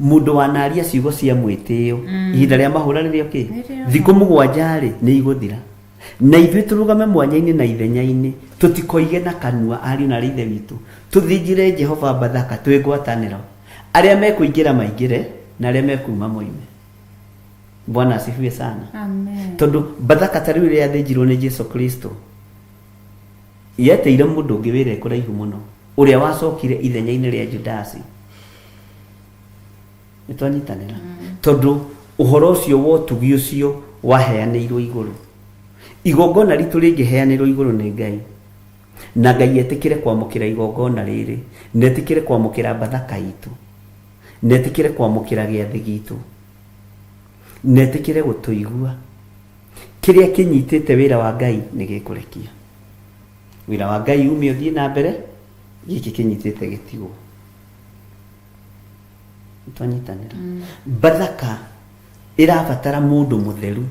E: mũndũ wanaria ciugo cia mwĩtĩo, ihinda rĩa mahũra rĩrĩ okĩ? Thikũ 7 rĩ, nĩ igũthira. Na ithuĩ tũrũgame mwanya-inĩ na ithenya-inĩ, tũtikoige na kanua ariũ na aarĩ a Ithe witũ, tũthĩnjĩre Jehova Bathaka twĩ ngwatanĩro. Arĩa mekũingĩra maingĩre, na arĩa mekuma moime. Bwana asifiwe sana.
F: Amen.
E: Tondũ Bathaka ta rĩu ĩrĩa yathĩnjirwo nĩ Jesu Kristo, yetĩire mũndũ ũngĩ wĩra kũraihu mũno, ũrĩa wacokire ithenya-inĩ rĩa Judasi. Nĩ twanyitanĩra? Tondũ ũhoro ũcio wa ũtugi ũcio waheanĩirwo igũrũ. Igongona ritũ rĩngĩheanĩrwo igũrũ nĩ Ngai, na Ngai etĩkĩre kwamũkĩra igongona rĩrĩ, na etĩkĩre kwamũkĩra Bathaka itũ, na etĩkĩre kwamũkĩra gĩathĩ gitũ, na etĩkĩre gũtũigua. Kĩrĩa kĩnyitĩte wĩra wa Ngai nĩ gĩkũrekia. Wĩra wa Ngai ume ũthiĩ na mbere, gĩkĩ kĩnyitĩte gĩtigwo. Twanyitanĩra. Bathaka ĩrabatara mũndũ mũtheru.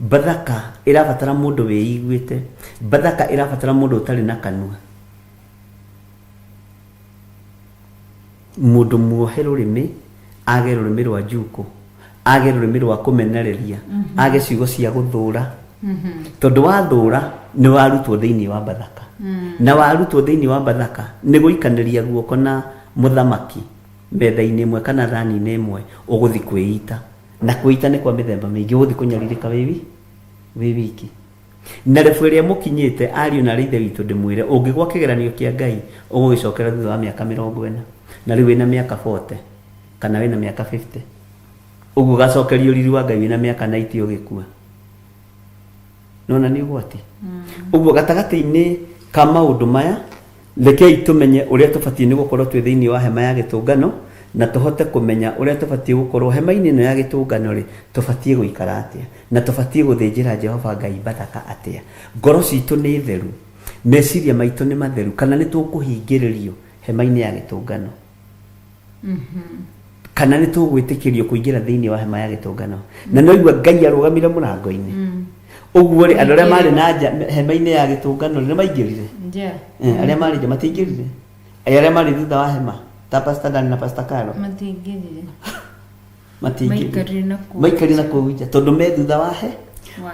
E: Bathaka ĩrabatara mũndũ wĩiguĩte. Bathaka ĩrabatara mũndũ ũtarĩ na kanua. Mũndũ muohe rũrĩmĩ, age rũrĩmĩ rwa njukũ, age rũrĩmĩ rwa kũmenereria, age ciugo cia gũthũra. Tondũ wathũra nĩ warutwo thĩinĩ wa Bathaka. Na warutwo thĩinĩ wa Bathaka nĩ gũikanĩria guoko na mũthamaki metha-inĩ ĩmwe kana thani-inĩ ĩmwe ũgũthiĩ kwĩita. Na kwĩita nĩ kwa mĩthemba mĩingĩ, ũgũthiĩ kũnyarirĩka wĩ wiki. Na rebu ĩrĩa mũkinyĩte ariũ na aarĩ ithe witũ ndĩmwĩre, ũngĩgwa kĩgeranio kĩa Ngai ũgũgĩcokera thutha wa mĩaka 40, na rĩu wĩna mĩaka 40 kana wĩna mĩaka 50, ũguo ũgacokerio riri wa Ngai wĩna mĩaka 90 ũgĩkua. Nona nĩ ũgwati. Ũguo gatagatĩ-inĩ ka maũndũ maya, rekei tũmenye ũrĩa tũbatiĩ nĩ gũkorwo twĩ thĩinĩ wa hema ya gĩtũngano, na tũhote kũmenya ũrĩa tũbatiĩ gũkorwo hema-inĩ ĩno ya gĩtũngano rĩ, tũbatiĩ gũikara atĩa, na tũbatiĩ gũthĩnjĩra Jehova Ngai Bathaka atĩa. Ngoro citũ nĩ theru, meciria maitũ nĩ matheru, kana nĩ tũkũhingĩrĩrio hema-inĩ ya gĩtũngano? Kana nĩ tũgwĩtĩkĩrio kũingĩra thĩinĩ wa hema ya gĩtũngano? Na no igua Ngai arũgamire mũrango-inĩ. Ũguo rĩ, andũ arĩa marĩ na nja hema-inĩ ya gĩtũngano nĩ maingĩrire? Arĩa marĩ nja matiaingĩrire? Arĩa marĩ thutha wa hema ta Pastor Dan na Pastor Carol
F: Matiaingĩrire.
E: Matiaingĩrire.
F: Maikarire na kũu
E: Maikarire na kũu nja tondũ me thutha wa he.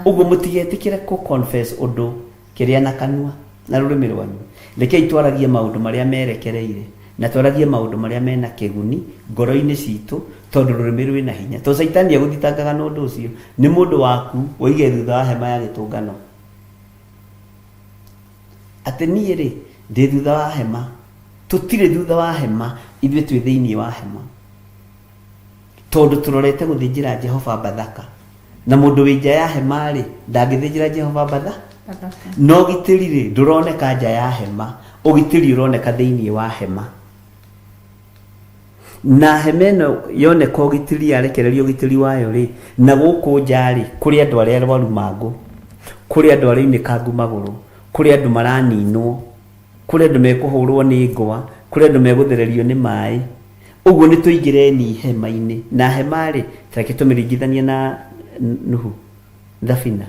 E: Ũguo mũtigetĩkĩre kũ confess ũndũ kĩrĩa na kanua na rũrĩmĩ rwanyu. Rekei twaragie maũndũ marĩa merekereire na twaragie maũndũ marĩa mena kĩguni ngoro-inĩ citũ, tondũ rũrĩmĩ rwĩna hinya. Tondũ Caitani agũthitangaga na ũndũ ũcio, nĩ mũndũ waku ũige thutha wa hema ya gĩtũngano. Atĩ niĩ rĩ, ndĩ thutha wa hema. Tũtirĩ thutha wa hema, ithuĩ twĩ thĩinĩ wa hema. Tondũ tũrorete gũthĩnjĩra Jehova Bathaka. Na mũndũ wĩ nja ya hema rĩ, ndangĩthĩnjĩra Jehova Bathaka. No ũgitĩri rĩ, ndũroneka nja ya hema. Ũgitĩri ũroneka thĩinĩ wa hema. Na hema ĩno yoneka ũgitĩri, yarekererio ũgitĩri wayo rĩ, na gũkũ nja rĩ, kũrĩ andũ arĩa arwaru mangũ, kũrĩ andũ arĩa aunĩkangu magũrũ, kũrĩ andũ maraninwo, kũrĩ andũ mekũhũrwo nĩ ngwa, kũrĩ andũ megũthererio nĩ maĩ. Ũguo nĩ tũingĩreni hema-inĩ. Na hema rĩ, tareke tũmĩringithanie na Nuhu, thabina.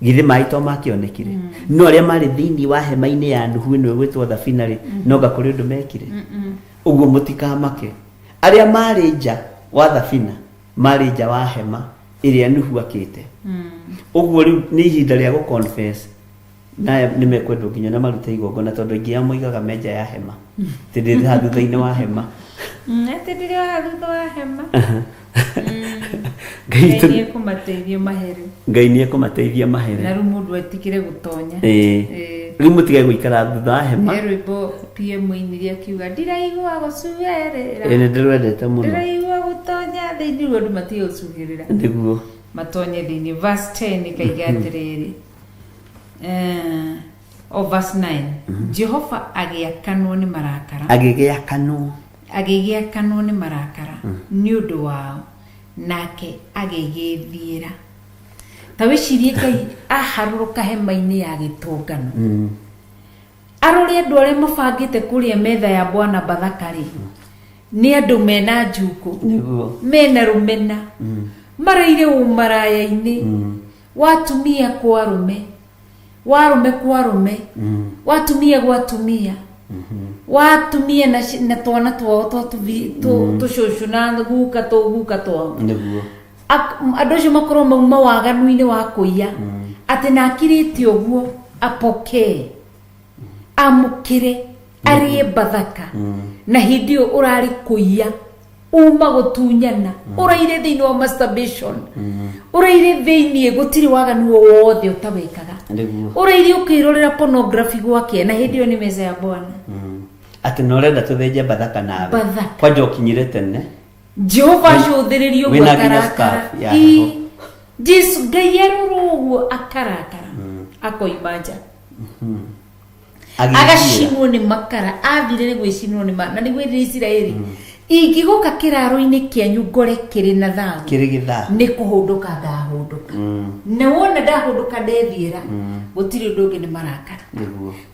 E: Githĩ maĩ to makĩonekire? No arĩa marĩ thĩinĩ wa hema-inĩ ya Nuhu ĩno ĩgwĩtwo thabina rĩ, no nga kũrĩ ũndũ mekire. Ũguo mũtikamake. Arĩa marĩ nja wa thabina, marĩ nja wa hema ĩrĩa Nuhu akĩte. Ũguo rĩu nĩ ihinda rĩa gũ confess. Naya nĩ mekwendwo nginya na marute igongona, tondũ aingĩ ao moigaga me nja ya hema. Atĩ ndĩ haha thutha-inĩ wa hema.
F: Atĩ ndĩrĩ haha thutha wa hema.
E: Ngai
F: Ngai nĩ ekũmateithia mahere.
E: Ngai nĩ ekũmateithia mahere.
F: Na rĩu mũndũ etikĩre gũtonya.
E: Rĩu mũtige gũikara thutha wa hema.
F: He rwĩmbo PM ainire akiuga ndiraigua gũcuerera.
E: Nĩ ndĩrwendete mũno.
F: Ndiraigua gũtonya thĩinĩ, rĩu andũ matige gũcuhĩrĩra.
E: Nĩguo.
F: Matonye thĩinĩ. Verse 10 ĩkaiga atĩrĩrĩ. O verse 9. Jehova agĩakanwo nĩ marakara.
E: Agĩgĩakanwo.
F: Agĩgĩakanwo nĩ marakara nĩ ũndũ wao, nake agĩgĩthiĩra. Ta wĩcirie Ngai aharũrũka hema-inĩ ya gĩtũngano. Arore andũ arĩa mabangĩte kũrĩa metha ya Bwana Bathaka rĩ, nĩ andũ mena njukũ, mena rũmena, maraire ũmaraya-inĩ, watumia kwa arũme, warũme kwa arũme, watumia gwa atumia, watumia na twana twao twa tũcũcũ na guka tũguka twao. Andũ acio makorwo mauma waganu-inĩ wa kũiya, atĩ na akirĩte ũguo apokee, amũkĩre, arĩe Bathaka, na hĩndĩ ĩyo ũrarĩ kũiya, uma gũtunyana, ũraire thĩinĩ wa masturbation, ũraire thĩinĩ gũtirĩ waganu o wothe ũtawĩkaga, ũraire ũkĩrorera pornography gwake, na hĩndĩ ĩyo nĩ meza ya Bwana.
E: Atĩ na ũrenda tũthĩnje Bathaka nawe.
F: Bathaka.
E: Kwanja ũkinyire tene.
F: Jehova acũthĩrĩrio ũguo
E: Wĩna nginya
F: akarakara.
E: scarf ya
F: Ii.
E: heho.
F: Jesu Ngai arora ũguo akarakara, akoima nja.
E: Agĩthiĩra.
F: Agacinwo nĩ makara, athire nĩ gwĩcinwo nĩ makara, na nĩguo ĩrĩ Isiraeli. Ingĩgũka kĩraro-inĩ kĩanyu ngore kĩrĩ na thahu,
E: Kĩrĩ gĩthahu.
F: Nĩ kũhũndũka ngahũndũka. Na wona ndahũndũka ndethiĩra, gũtirĩ ũndũ ũngĩ, nĩ marakara.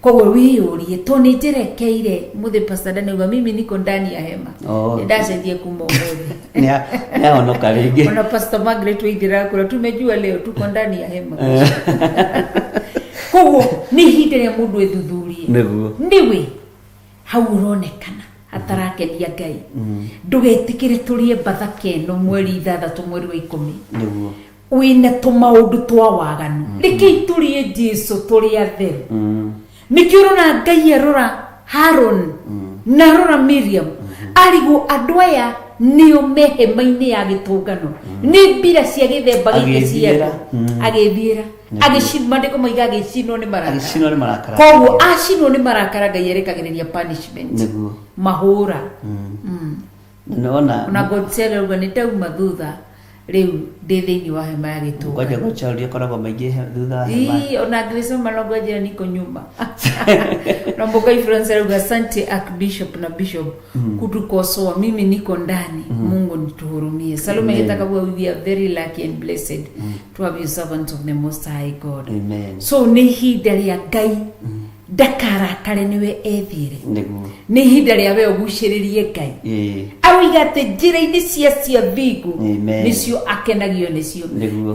F: Koguo wĩyũrie, to nĩ njerekeire mũthĩ. Pastor Daniel auga, "Mimi niko ndani ya hema." Nĩ ndacenjia kuma ũmũthĩ.
E: Nĩ ahonoka rĩngĩ.
F: Ona Pastor Margaret Waithira akũra, "Tumejua leo tuko ndani ya hema." Koguo nĩ ihinda rĩa mũndũ ethuthurie. Nĩwe hau ũronekana hatarakenia Ngai, ndũgetĩkĩre tũrĩe Bathaka ĩno mweri 6 mweri wa 10 wĩna tũmaũndũ twa waganu. Rekei tũrĩe Jesu tũrĩ atheru. Nĩkĩo ũrona Ngai arora Haron na arora Miriam, arigwo andũ aya nĩo me hema-inĩ ya gĩtũngano, nĩ mbira cia gĩthemba gĩkĩ cia
E: Agĩthiĩra.
F: andũ. Agĩthiĩra. Maandĩko maiga agĩcinwo nĩ marakara.
E: Agĩcinwo nĩ marakara.
F: Koguo acinwo nĩ marakara, Ngai erekagĩrĩria punishment. Mahũra.
E: Nona.
F: Ona Godsell auga, "Nĩ ndauma thutha, rĩu ndĩ thĩinĩ wa hema ya
E: Ngoja
F: gĩtũngano."
E: Gochauri akoragwo maingĩ thutha wa hema.
F: Ii, ona Grace Malongo anjĩra niko nyuma. Na Mboga Influencer auga, "Asante Archbishop na Bishop kutukosoa, mimi niko ndani, Mungu nituhurumie." Salome
E: Amen.
F: Gitaka, "We are very lucky and blessed to have you, servants of the Most High God."
E: Amen.
F: So nĩ ihinda rĩa Ngai ndakarakare nĩwe ethiĩre. Nĩ ihinda rĩa we ũgucĩrĩrie Ngai. Aroiga atĩ njĩra-inĩ cia thingu
E: Amen.
F: nĩcio akenagio nĩcio.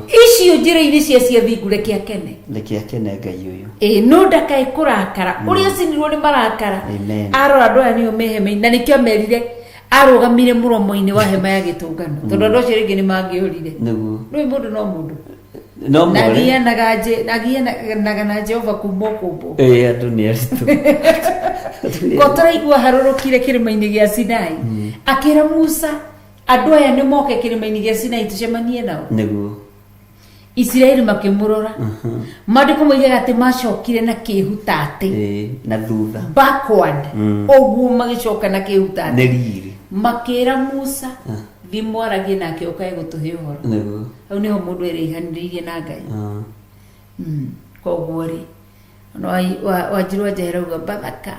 F: Icio njĩra-inĩ cia thingu, reke akene.
E: Reke akene Ngai ũyũ.
F: Ĩ, no ndakae kũrakara ũrĩa acinirwo nĩ marakara.
E: Amen.
F: Arora andũ aya nĩo me hema-inĩ, na nĩkĩo amerire arũgamire mũromo-inĩ wa hema ya gĩtũngano, tondũ andũ acio rĩngĩ nĩ mangĩũrire. Nĩũĩ mũndũ no mũndũ.
E: No
F: Na
E: more.
F: Agianaga na Jehova kuma ũkũmbwo.
E: Ĩ, andũ nĩ aritũ. Andũ nĩ
F: Ko tũraigua harũrũkire kĩrĩma-inĩ gĩa Sinai, akĩra Musa, andũ aya nĩ moke kĩrĩma-inĩ gĩa Sinai tũcemanie nao. Isiraeli makĩmũrora, maandĩko moigaga atĩ macokire na kĩhutatĩ.
E: Ĩ, na thutha.
F: Backward ũguo, magĩcoka na
E: Nĩ
F: kĩhutatĩ.
E: Riri.
F: Makĩra Musa, "Thi mwaragie nake ũkae gũtũhe ũhoro." Hau nĩho mũndũ erĩihanĩrĩirie na Ngai. Koguo rĩ, ona Wanjiru wa Njahera auga Bathaka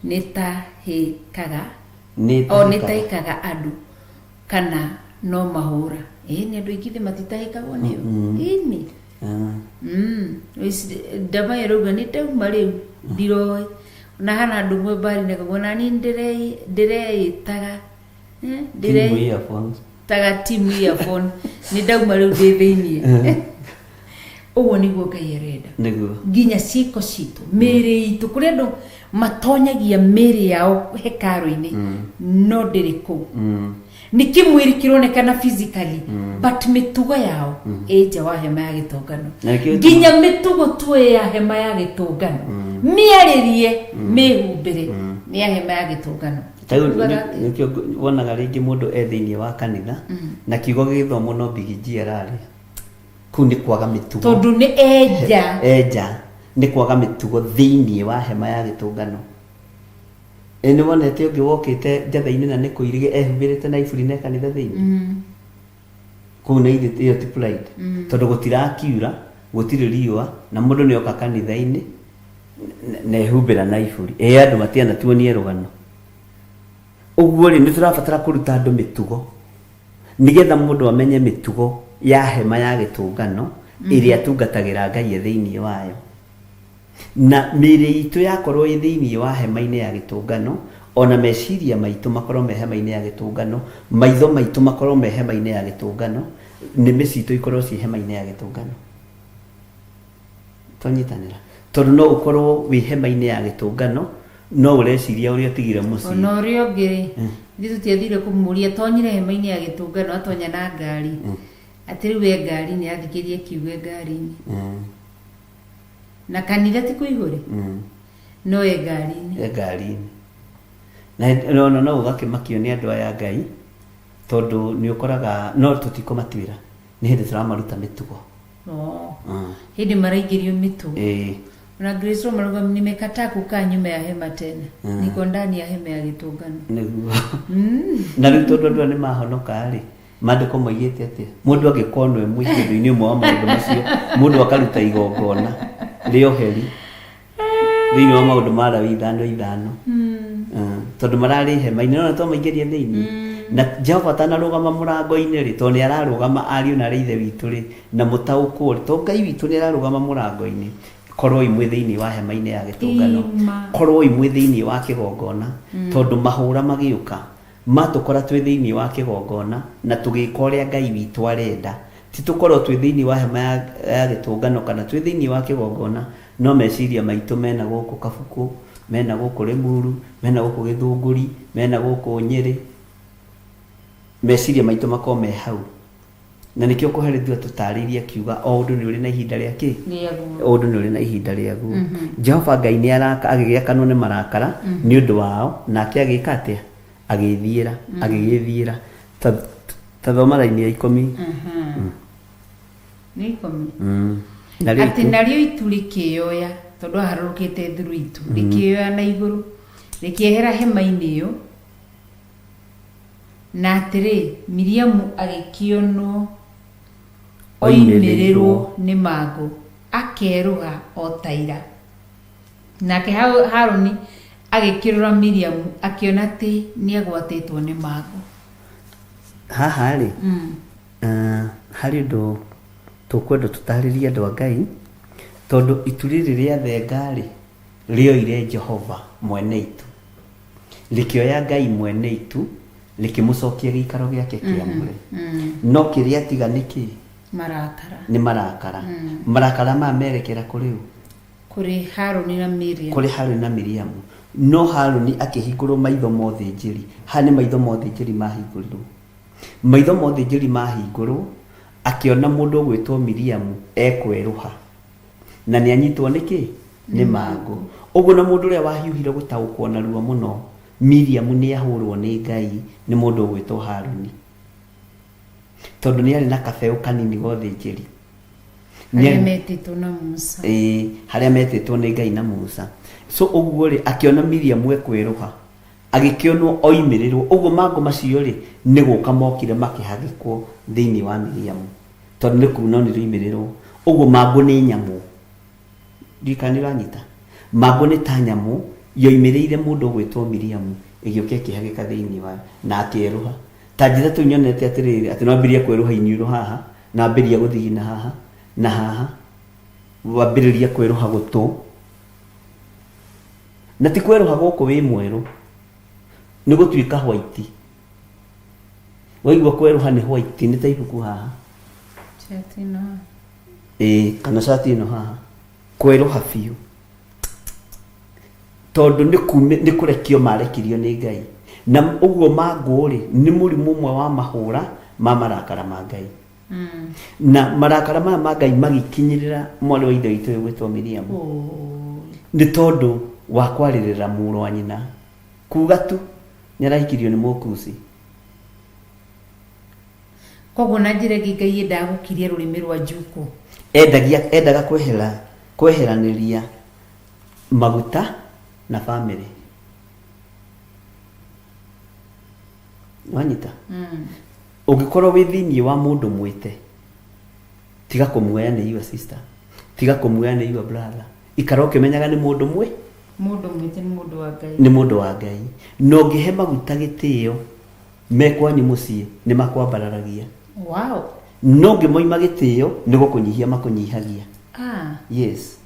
F: nĩ tahĩkaga.
E: Nĩ
F: O nĩ
E: tahĩkaga.
F: Tahĩkaga andũ kana no mahũra? Ĩ, nĩ andũ aingĩ thĩ matitahĩkagwo nĩo ĩni. Ndamayo rauga, "Nĩ ndauma rĩu, ndiroĩ ona hana andũ mwe mbari na kagwo nani ndĩreĩtaga
E: Team earphones.
F: Taga team earphone, nĩ ndauma rĩu ndĩ thĩiniĩ." Ũguo nĩguo Ngai arenda. Nginya ciĩko citũ, mĩĩrĩ itũ, kũrĩ andũ matonyagia mĩĩrĩ yao hekarũ-inĩ no ndĩrĩ kũu. Nĩ kĩmwĩrĩ kĩronekana physically, but mĩtugo yao ĩ nja wa hema ya gĩtũngano.
E: Na nĩkĩo
F: Nginya mĩtugo tuoye ya hema ya gĩtũngano, mĩarĩrie, mĩhumbĩre, nĩ ya hema ya gĩtũngano.
E: Ta rĩu
F: Ugaga atĩa?
E: Nĩkĩo wonaga rĩngĩ mũndũ e thĩinĩ wa kanitha na kiugo gĩgĩthomwo no bigiji ararĩa. Kũu nĩ kwaga mĩtugo.
F: Tondũ nĩ enja.
E: Enja, nĩ kwaga mĩtugo thĩinĩ wa hema ya gĩtũngano. Ĩ, nĩ wonete ũngĩ wokĩte njatha-inĩ na nĩ kũirige ehumbĩrĩte na iburi na kanitha thĩinĩ? Kũu nĩ ithe ĩyo ti pride, tondũ gũtirakiura, gũtirĩ riũa, na mũndũ nĩ oka kanitha-inĩ na ehumbĩra na iburi. Ĩ, andũ matiana tuonie rũgano ũguo rĩ, nĩ tũrabatara kũruta andũ mĩtugo nĩgetha mũndũ amenye mĩtugo ya hema ya gĩtũngano ĩrĩa atungatagĩra Ngai e thĩinĩ wayo. Na mĩĩrĩ itũ yakorwo ĩ thĩinĩ wa hema-inĩ ya gĩtũngano, ona meciria maitũ makorwo me hema-inĩ ya gĩtũngano, maitho maitũ makorwo me hema-inĩ ya gĩtũngano, nĩmĩ citũ ikorwo ciĩ hema-inĩ ya gĩtũngano. Twanyitanĩra, tondũ no ũkorwo wĩ hema-inĩ ya gĩtũngano no ũreciria ũrĩa ũtigire mũciĩ.
F: Ona ũrĩa ũngĩ rĩ, ithuĩ tũtiathire kũmũria, tonyire hema-inĩ ya gĩtũngano, atonya na ngari, atĩ rĩu e ngari-inĩ athikĩrie kiugo e ngari-inĩ. Na kanitha ti kũihũre, no e ngari-inĩ.
E: E ngari-inĩ na ona no ũgakĩmakio nĩ andũ aya Ngai, tondũ nĩ ũkoraga no tũtikũmatuĩra, nĩ hĩndĩ tũramaruta mĩtugo.
F: Oh. Hĩndĩ maraingĩrio mĩtugo. Ona Grace Roma rauga, "Nimekataa kukaa nyuma ya hema tena, niko ndani ya hema ya gĩtũngano."
E: Nĩguo. Na rĩu tondũ andũ aya nĩ mahonoka rĩ, maandĩko moigĩte atĩa? Mũndũ angĩkonwo e mũingĩ ũndũ-inĩ ũmwe wa maũndũ macio, mũndũ akaruta igongona rĩa ũheri thĩinĩ wa Maũndũ ma Lawi 5:5. Tondũ mararĩ hema-inĩ, nĩwona twamaingĩria thĩinĩ. Na Jehova atanarũgama mũrango-inĩ rĩ, tondũ nĩ ararũgama ariũ na arĩ ithe witũ rĩ, na mũtaũkwo rĩ, tondũ Ngai witũ nĩ ararũgama mũrango-inĩ, korwoi mwĩ thĩinĩ wa hema-inĩ ya gĩtũngano,
F: Ima.
E: korwoi mwĩ thĩinĩ wa kĩgongona, tondũ mahũra magĩũka, matũkora twĩ thĩinĩ wa kĩgongona na tũgĩka ũrĩa Ngai witũ arenda, ti tũkorwo twĩ thĩinĩ wa hema ya, ya gĩtũngano kana twĩ thĩinĩ wa kĩgongona, no meciria maitũ mena gũkũ Kabukũ, mena gũkũ Rĩmuru, mena gũkũ Gĩthũngũri, mena gũkũ Nyĩrĩ, meciria maitũ makorwo me hau. Na nĩkĩo kũherithio tũtarĩirie akiuga o ũndũ nĩ ũrĩ na ihinda rĩa kĩ?
F: Rĩaguo.
E: O ũndũ nĩ ũrĩ na ihinda rĩaguo. Jehova Ngai nĩ araka agĩgĩakanwo nĩ marakara nĩ ũndũ wao, nake agĩka atĩa? Agĩĩthiĩra, agĩgĩĩthiĩra. Ta, ta thoma raini ya ikũmi.
F: Nĩ ikũmi.
E: Narĩo
F: Atĩ
E: itu.
F: Narĩo itu rĩkĩyoya, tondũ aharũrũkĩte through itu, rĩkĩyoya na igũrũ, rĩkĩehera hema-inĩ ĩyo. Na atĩrĩ, Miriamu agĩkĩonwo oimĩrĩrwo nĩ mangũ, akerũha o ta ira. Nake Harũni agĩkĩrora Miriamu, akĩona atĩ nĩagwatĩtwo nĩ mangũ.
E: Haha rĩ, harĩ ũndũ tũkwenda tũtarĩrie andũ a Ngai, tondũ itu rĩrĩ rĩa thenga rĩ, rĩoire Jehova mwene itu, rĩkĩoya Ngai mwene itu, rĩkĩmũcokia gĩikaro gĩake kĩamũre. No kĩrĩa tiga nĩ kĩ?
F: Marakara.
E: Nĩ marakara. Marakara maya merekera kũrĩ ũ?
F: Kũrĩ Harũni na Miriamu.
E: Kũrĩ Harũni na Miriamu. No Harũni akĩhingũrwo maitho ma ũthĩnjĩri. Haha nĩ maitho ma ũthĩnjĩri mahingũrirwo. Maitho ma ũthĩnjĩri mahingũrwo, akĩona mũndũ ũgwĩtwo Miriamu ekwerũha. Na nĩ anyitwo nĩ kĩ? Nĩ mangũ. Ũguo na mũndũ ũrĩa wahiũhire gũtaũkwo narua mũno, Miriamu nĩ ahũrwo nĩ Ngai nĩ mũndũ ũgwĩtwo Harũni. Tondũ nĩ arĩ na kabeũ kanini ga ũthĩnjĩri.
F: Arĩa metĩtwo na Musa.
E: Ĩĩ, harĩa metĩtwo nĩ Ngai na Musa. So ũguo rĩ, akĩona Miriamu ekwerũha, agĩkĩonwo oimĩrĩrwo. Ũguo mangũ macio rĩ, nĩ gũka mokire makĩhagĩkwo thĩinĩ wa Miriamu. Tondũ nĩ kuuna onire oimĩrĩrwo. Ũguo mangũ nĩ nyamũ. Ndiũĩ kana nĩ ũranyita. Mangũ nĩ ta nyamũ yoimĩrĩire mũndũ ũgwĩtwo Miriamu, ĩgĩũka ĩkĩhagĩka thĩinĩ wayo, na akĩerũha. Ta njĩra tũu nyonete atĩrĩrĩ, atĩ nĩwambĩrĩria kwerũha iniũrũ haha, na wambĩrĩria gũthigina haha, na haha, wambĩrĩria kwerũha gũtũ. Na ti kwerũha gũkũ wĩ mwerũ, nĩ gũtuĩka white. Waigua kwerũha nĩ white, nĩ ta ibuku haha.
F: Shati ĩno haha.
E: Ĩĩ, kana cati ĩno haha. Kwerũha biũ. Tondũ nĩ kume, nĩ kũrekio marekirio nĩ Ngai. Na ũguo mangũ rĩ, nĩ mũrimũ ũmwe wa mahũra ma marakara ma Ngai. Na marakara maya ma Ngai magĩkinyĩrĩra mwarĩ wa ithe witũ ũyũ gwĩtwo Miriam. Nĩ tondũ wa kwarĩrĩra mũrũ wa nyina. Kuga tu nĩ arahikirio nĩ Mũkusi.
F: Koguo na njĩra ĩngĩ Ngai endaga gũkiria rũrĩmĩ rwa njukũ.
E: Endagia, endaga kwehera, kweheranĩria maguta na famĩlĩ. Wanyita? Ũngĩkorwo wĩ thĩinĩ wa mũndũ mwĩte, tiga kũmuoya nĩ your sister, tiga kũmuoya nĩ your brother. Ikara ũkĩmenyaga nĩ mũndũ mwĩ
F: Mũndũ mwĩte nĩ mũndũ wa Ngai.
E: Nĩ mũndũ wa Ngai. Na ũngĩhe maguta gĩtĩo me kwanyu mũciĩ nĩ makwambararagia.
F: Wow.
E: No ũngĩmoima gĩtĩo nĩ gũkũnyihia makũnyihagia.
F: Ah.
E: Yes.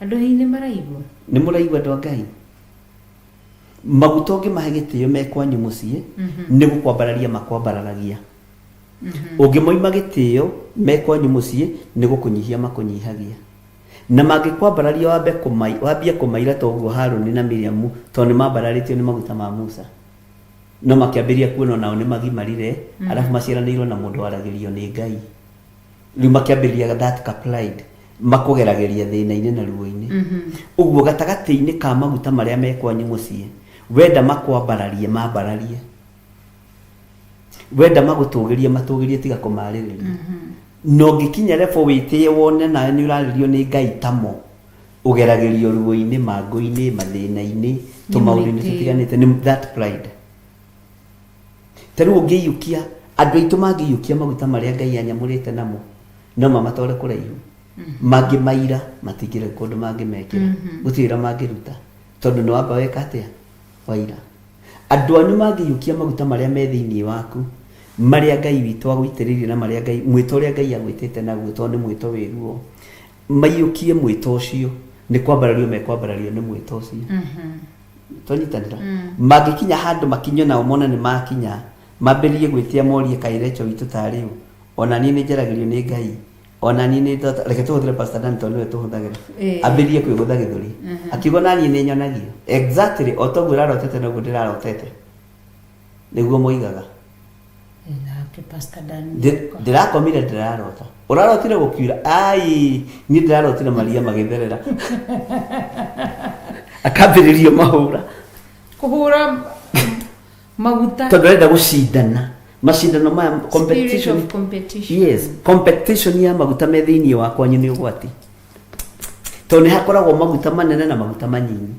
F: Andũ hihi nĩ maraigua?
E: Nĩ mũraigua andũ a Ngai? Maguta ũngĩmahe gĩtĩo me kwanyu mũciĩ nĩ gũkwambararia makwambararagia. Ũngĩmoima gĩtĩo me kwanyu mũciĩ nĩ gũkũnyihia makũnyihagia. Na mangĩkwambararia wambe kũmai, wambie kũmaira ta ũguo Harũni na Miriamu, tondũ nĩ mambararĩtio nĩ maguta ma Musa. No makĩambĩrĩria kuona onao nĩ magimarire, arabu maciaranĩirwo na mũndũ waragĩrio nĩ Ngai. Rĩu makĩambĩrĩria that ka pride, makũgeragĩria thĩna-inĩ na ruo-inĩ. Ũguo gatagatĩ-inĩ ka maguta marĩa me kwanyu mũciĩ, wenda makwambararie, mambararie. Wenda magũtũgĩrie, matũgĩrie, tiga kũmarĩrĩria. Na ũngĩkinya level wĩtĩe wone nawe nĩ ũrarĩrio nĩ Ngai tamo, ũgeragĩrio ruo-inĩ, mangũ-inĩ, mathĩna-inĩ, tũmaũndũ-inĩ tũtiganĩte, nĩ that pride. Ta rĩu ũngĩiyũkia, andũ aitũ mangĩiyũkia maguta marĩa Ngai anyamũrĩte namo, no mamatware kũraihu. Mangĩmaira, matingĩrĩ kũndũ mangĩmekĩra. Gũtirĩ wĩra mangĩruta. Tondũ nĩ wamba weka atĩa? Waira. Andũ anyu mangĩiyũkia maguta marĩa me thĩinĩ waku, marĩa Ngai witũ agũitĩrĩirie na marĩa Ngai, mwĩto ũrĩa Ngai agwĩtĩte naguo tondũ nĩ mwĩto wĩ ruo, maiyũkie mwĩto ũcio, nĩ kwambarario mekwambarario nĩ mwĩto ũcio. Twanyitanĩra? Mangĩkinya handũ makinye nao mone nĩ makinya, mambĩrĩrie gwĩtia morie kaĩ Rachel witũ tarĩ ũ? Ona niĩ nĩ njaragĩrio nĩ Ngai. Ona niĩ nĩ ndota, reke tũhũthĩre Pastor Dan tondũ nĩwe tũhũthagĩra. Ambĩrĩrie kwĩgũtha gĩthũri. Akiuga ona niĩ nĩ nyonagio. Exactly, o toguo ũrarotete noguo ndĩrarotete. Nĩguo moigaga.
F: Nake Pastor Dan
E: Ndĩrakomire ndĩrarota. Ũrarotire gũkiura? Ai, niĩ ndĩrarotire maria magĩtherera. Akambĩrĩria mahũra.
F: Kũhũra maguta.
E: Tondũ arenda gũcindana. Macindano maya competition.
F: Spirit of competition.
E: Yes, competition ya maguta me thĩinĩ wa kwanyu nĩ ũgwati. Tondũ nĩ hakoragwo maguta manene na maguta manyinyi.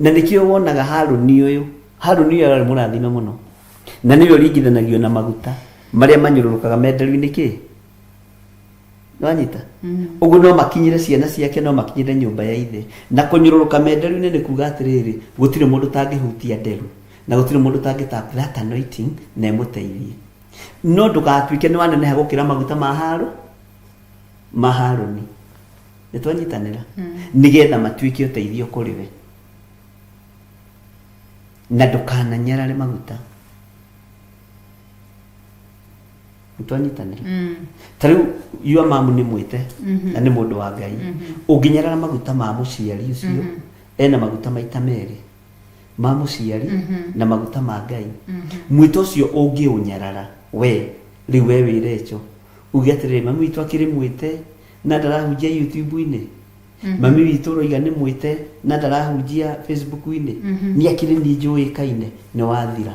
E: Na nĩkĩo wonaga Harũni ũyũ, Harũni ũyũ ararĩ mũrathime mũno. Na nĩwe ũringithanagio na maguta marĩa manyũrũrũkaga me nderu-inĩ kĩ? Nĩwanyita? Ũguo no makinyĩre ciana ciake, no makinyĩre nyũmba ya ithe. Na kũnyũrũrũka me nderu-inĩ nĩ kuga atĩrĩrĩ, gũtirĩ mũndũ ũtangĩhutia nderu. Na gũtirĩ mũndũ ũtangĩ tap that anointing na ĩmũteithie. No ndũgatuĩke nĩ waneneha gũkĩra maguta ma Harũ, ma Harũni. Nĩ twanyitanĩra? Nĩgetha matuĩke ũteithio kũrĩ we. Na ndũkananyarare maguta. Nĩ twanyitanĩra? Ta rĩu your mom nĩ mwĩte na nĩ mũndũ wa Ngai. Ũngĩnyarara maguta ma mũciari ũcio, ena maguta maita merĩ. Ma mũciari na maguta ma Ngai. Mwĩto ũcio ũngĩũnyarara we, rĩu we wĩ Rachel, uge atĩrĩrĩ, mami witũ akĩrĩ mwĩte na ndarahunjia YouTube-inĩ. Mami witũ ũroiga nĩ mwĩte na ndarahunjia Facebook-inĩ. Niĩ akĩrĩ niĩ njũĩkaine, nĩ wathira.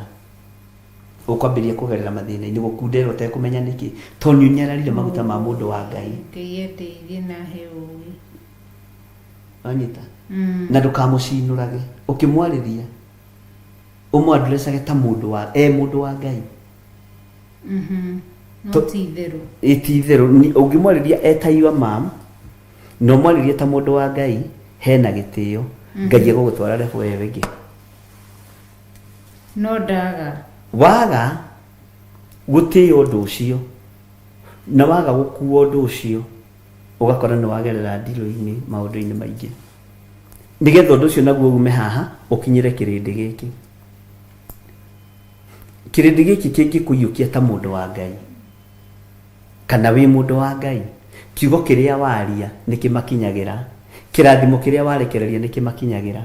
E: Ũkwambĩrĩria kũgerera mathĩna-inĩ, gũkundera ũtekũmenya nĩkĩ, tondũ nĩ ũnyararire maguta ma mũndũ wa Ngai.
F: Ngai andeithie na ahe ũũgĩ.
E: Wanyita? Na ndũkamũcinũrage ũkĩmwarĩria, ũmũandresage ta mũndũ wa, e mũndũ wa Ngai.
F: No ti itherũ.
E: Ĩ ti itherũ. Ũngĩmwarĩria e ta your mom, na ũmwarĩrie ta mũndũ wa Ngai, hena gĩtĩo, Ngai egũgũtwara level ĩyo ĩngĩ.
F: No ndaga.
E: Waga gũtĩĩa ũndũ ũcio, na waga gũkua ũndũ ũcio, ũgakora nĩ wagerera ndirũ-inĩ maũndũ-inĩ maingĩ. Nĩgetha ũndũ ũcio naguo ume haha, ũkinyĩre kĩrĩndĩ gĩkĩ. Kĩrĩndĩ gĩkĩ kĩngĩkũiyũkia ta mũndũ wa Ngai, kana wĩ mũndũ wa Ngai, kiugo kĩrĩa waria nĩ kĩmakinyagĩra, kĩrathimo kĩrĩa warekereria nĩ kĩmakinyagĩra.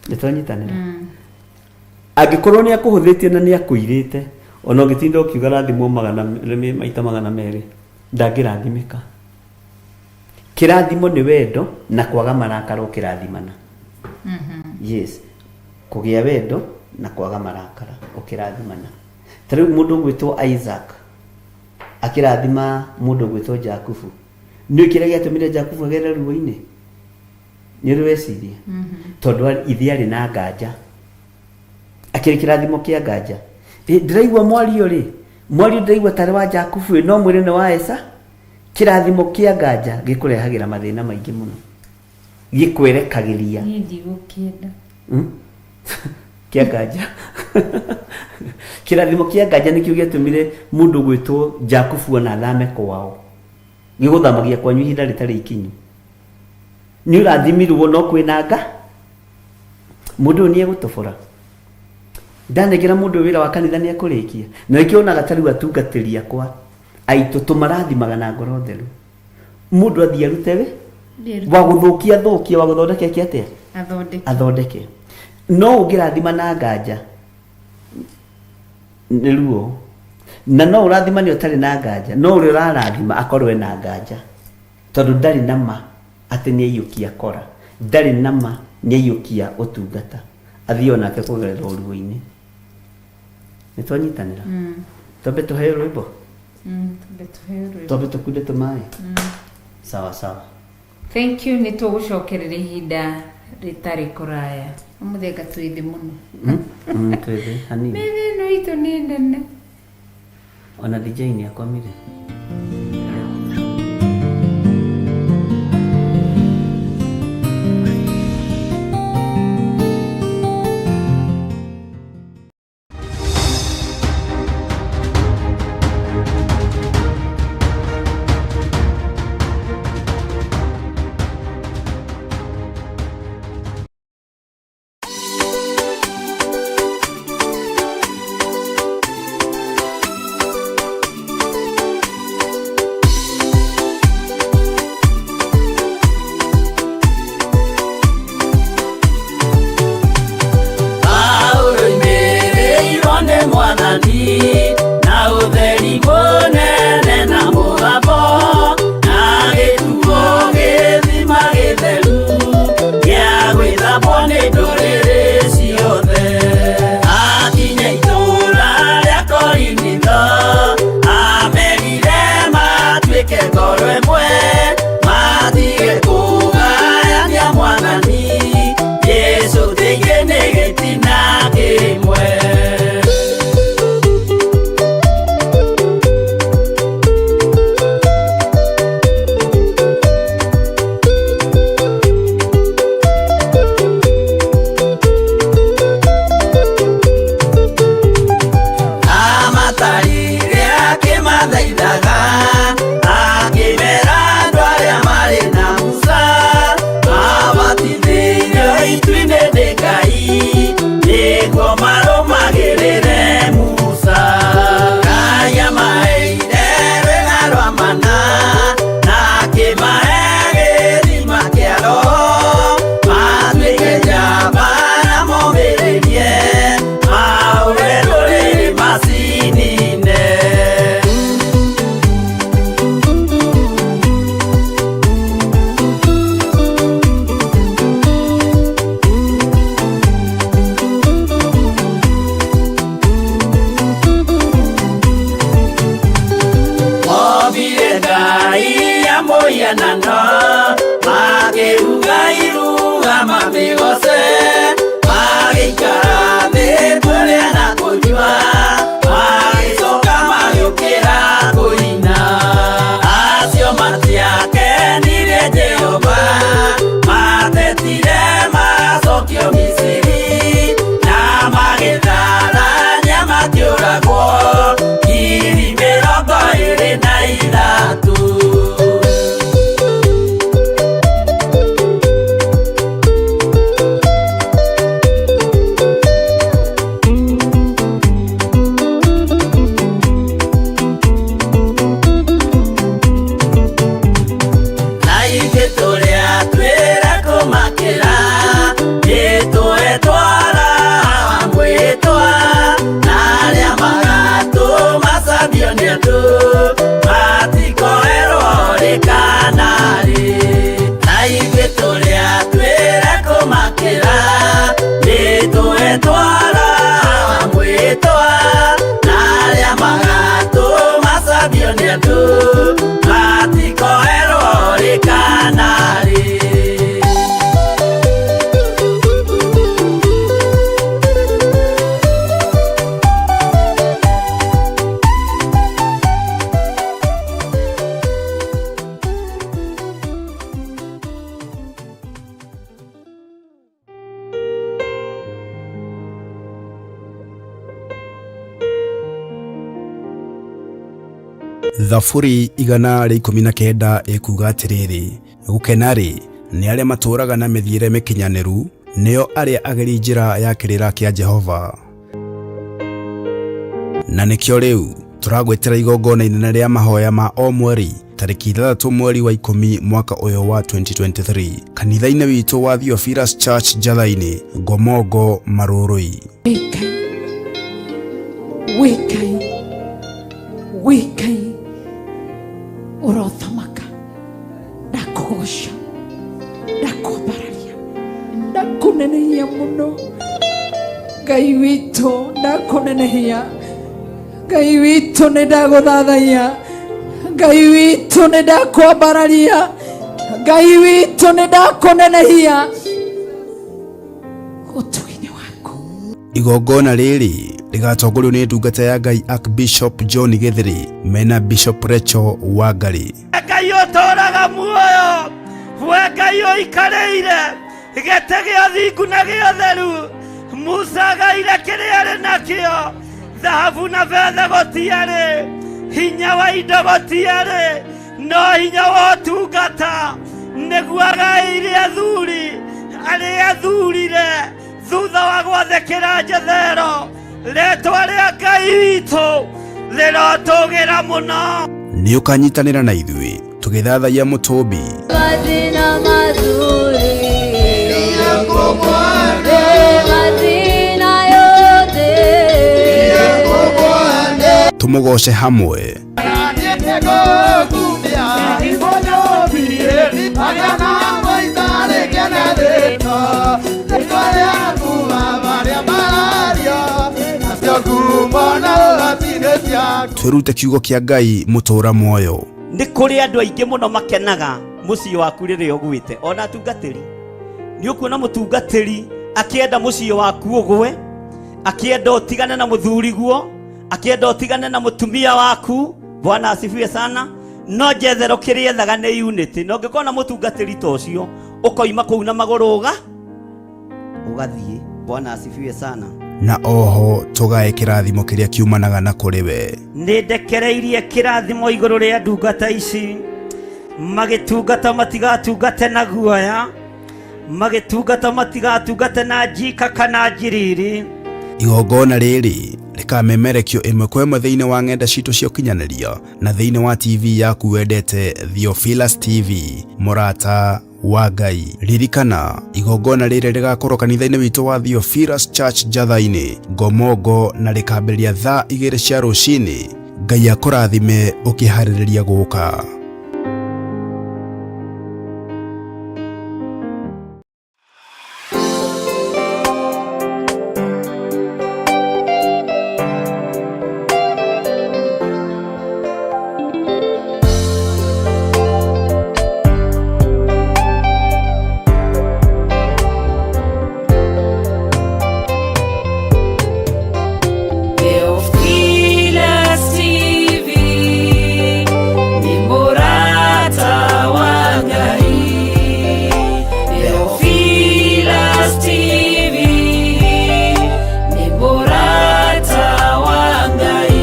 E: Nĩ twanyitanĩra? Angĩkorwo nĩ akũhũthĩtie na nĩ akũirĩte, ona ũngĩtinda ũkiuga rathimwo magana maita magana merĩ, ndangĩrathimĩka. Kĩrathimo nĩ wendo na kwaga marakara ũkĩrathimana. Yes. Kũgĩa wendo na kwaga marakara ũkĩrathimana. Ta rĩu mũndũ ũgwĩtwo Isaac akĩrathima mũndũ ũgwĩtwo Jakubu. Nĩ ũĩ kĩrĩa gĩatũmire Jakubu agerere ruo-inĩ? Nĩ ũrĩ weciria? Tondũ ithe arĩ na nganja. Akĩrĩ kĩrathimo kĩa nganja. Ndĩraigua mwario rĩ, mwario ndĩraigua tarĩ wa Jakubu ĩ, no mwĩrĩ nĩ wa Esa. Kĩrathimo kĩa nganja gĩkũrehagĩra mathĩna maingĩ mũno. Gĩkwerekagĩria.
F: Niĩ ndigũkĩenda.
E: Kĩa nganja. Kĩrathimo kĩa nganja nĩkĩo gĩatũmire mũndũ gwĩtwo Jakubu ona athame kwao. Gĩgũthamagia kwanyu ihinda rĩtarĩ ikinyu. Nĩ ũrathimirwo no kwĩna nga. Mũndũ ũyũ nĩ egũtobora. Ndanengera mũndũ ũyũ wĩra wa kanitha nĩ ekũrĩkia. Na nĩkĩo wonaga ta rĩu atungatĩri akwa aitũ tũmarathimaga na ngoro theru. Mũndũ athiĩ arute wĩ wa gũthũkia thũkia, wa gũthondeka eke atĩa?
F: Athondeke.
E: Athondeke. No ũngĩrathima na nganja nĩ ruo. Na no ũrathimane ũtarĩ na nganja, no ũrĩa ũrarathima akorwo ena nganja. Tondũ ndarĩ na ma atĩ nĩ aiyũkia kora, ndarĩ na ma nĩ aiyũkia ũtungata. Athiĩ onake kũgerera ũruo-inĩ. Nĩ twanyitanĩra? Twambe tũheo rwĩmbo?
F: Twambe tũheo rwĩmbo.
E: Twambe tũkunde tũmaĩ? Sawa sawa.
F: Thank you, nĩ tũgũcokerera ihinda rĩtarĩ kũraya. Ũmũthĩ anga twĩ thĩ mũno.
E: Twĩ thĩ hanini.
F: Mĩthĩ ĩno itũ nĩ nene.
E: Ona DJ nĩ akomire.
C: athaithaga akĩmera andũ arĩa marĩ na Musa mabatithĩirio itu-inĩ nĩ Ngai nĩguo marũmagĩrĩre Musa. Ngai amaheire rwĩga rwa mana na akĩmahe gĩthima kĩa Roho matuĩke njamba na momĩrĩrie mahũre ndũrĩrĩ macinine. Mobire Ngai ya mũhianano makĩruga iruga mamĩgoce magĩikara thĩ kũrĩa na kũnyua magĩcoka magĩũkĩra kũina. Acio matiakenirie Jehova matetire macokio Misiri na magĩtharania makĩũragwo 23,000. Na ithuĩ tũrĩa twĩra kũmakĩra nĩtũetwara mwĩtwa na arĩa magatũmacambio nĩ andũ matikoerwo rĩ kana rĩ. Na ithuĩ tũrĩa twĩra kũmakĩra nĩtũetwara mwĩtwa na arĩa magatũmacambio nĩ andũ matikoerwo rĩ kana rĩ.
A: Thaburi 119 ĩkuuga atĩrĩrĩ, gũkena-rĩ nĩ arĩa matũũraga na mĩthiĩre mĩkinyanĩru, nĩo arĩa ageri njĩra ya kĩrĩra kĩa Jehova. Na nĩkĩo rĩu tũragwĩtĩra igongona inene rĩa mahoya ma o mweri tarĩki 6 mweri wa 10 mwaka ũyũ wa 2023 kanitha-inĩ witũ wa Theophilus Church Njatha-inĩ, Ngomongo, Marũrũi.
F: Wĩ Ngai, wĩ Ngai, ũrothamaka, ndakũgoca, ndakwambararia, ndakũnenehia mũno. Ngai witũ, ndakũnenehia. Ngai witũ, nĩ ndagũthathaiya. Ngai witũ, nĩ ndakwambararia. Ngai witũ, nĩ ndakũnenehia. Ũtugi-inĩ waku.
A: Igongona rĩrĩ rĩgatongorio nĩ ndungata ya Ngai Archbishop John Gĩthĩrĩ mena Bishop Rachel Wangari.
C: Ngai ũtũũraga muoyo, we Ngai ũikarĩire gĩtĩ gĩa thingu na gĩa ũtheru. Musa agaire kĩrĩa arĩ nakĩo, thahabu na betha gũtiarĩ, hinya wa indo gũtiarĩ, no hinya wa ũtungata nĩguo agaĩire athuri arĩa athurire thutha wa gwathĩkĩra Jethero. Rĩtwa rĩa Ngai witũ rĩrotũgĩra mũno.
A: Nĩ ũkanyitanĩra na ithuĩ tũgĩthathaiya mũtũmbi
D: Majina mazuri, majina yote
A: tũmũgoce hamwe twĩrute kiugo kĩa Ngai mũtũũra muoyo.
C: Nĩ kũrĩ andũ aingĩ mũno makenaga mũciĩ waku rĩrĩa ũgwĩte, ona atungatĩri. Nĩ ũkuona mũtungatĩri akĩenda mũciĩ waku ũgwe, akĩenda ũtigane na mũthuriguo, akĩenda ũtigane na mũtumia waku. Bwana asifiwe sana. No Jethero kĩrĩa ethaga nĩ unity. Na ũngĩkorwo na mũtungatĩri ta ũcio, ũkoima kũu na magũrũ ũgathiĩ. Bwana asifiwe sana.
A: Na oho tũgae kĩrathimo kĩrĩa kiumanaga na kũrĩ we.
C: Nĩ ndekereirie kĩrathimo igũrũ rĩa ndungata ici, magĩtungata matigatungate na guoya, magĩtungata matigatungate na njika kana njiriri.
A: Igongona rĩrĩ rĩkamemerekio ĩmwe kwa ĩmwe thĩinĩ wa ng'enda citũ cia ũkinyanĩria na thĩinĩ wa TV yaku wendete Theophilus TV, mũrata wa Ngai. Ririkana igongona rĩrĩ rĩgakorwo kanitha-inĩ witũ wa Theophilus Church Njatha-inĩ Ngomongo, na rĩkambĩrĩria thaa 2 cia rũcinĩ. Ngai akũrathime ũkĩharĩrĩria gũka.
B: Theophilus TV ni murata wa Ngai. Theophilus TV ni murata wa Ngai.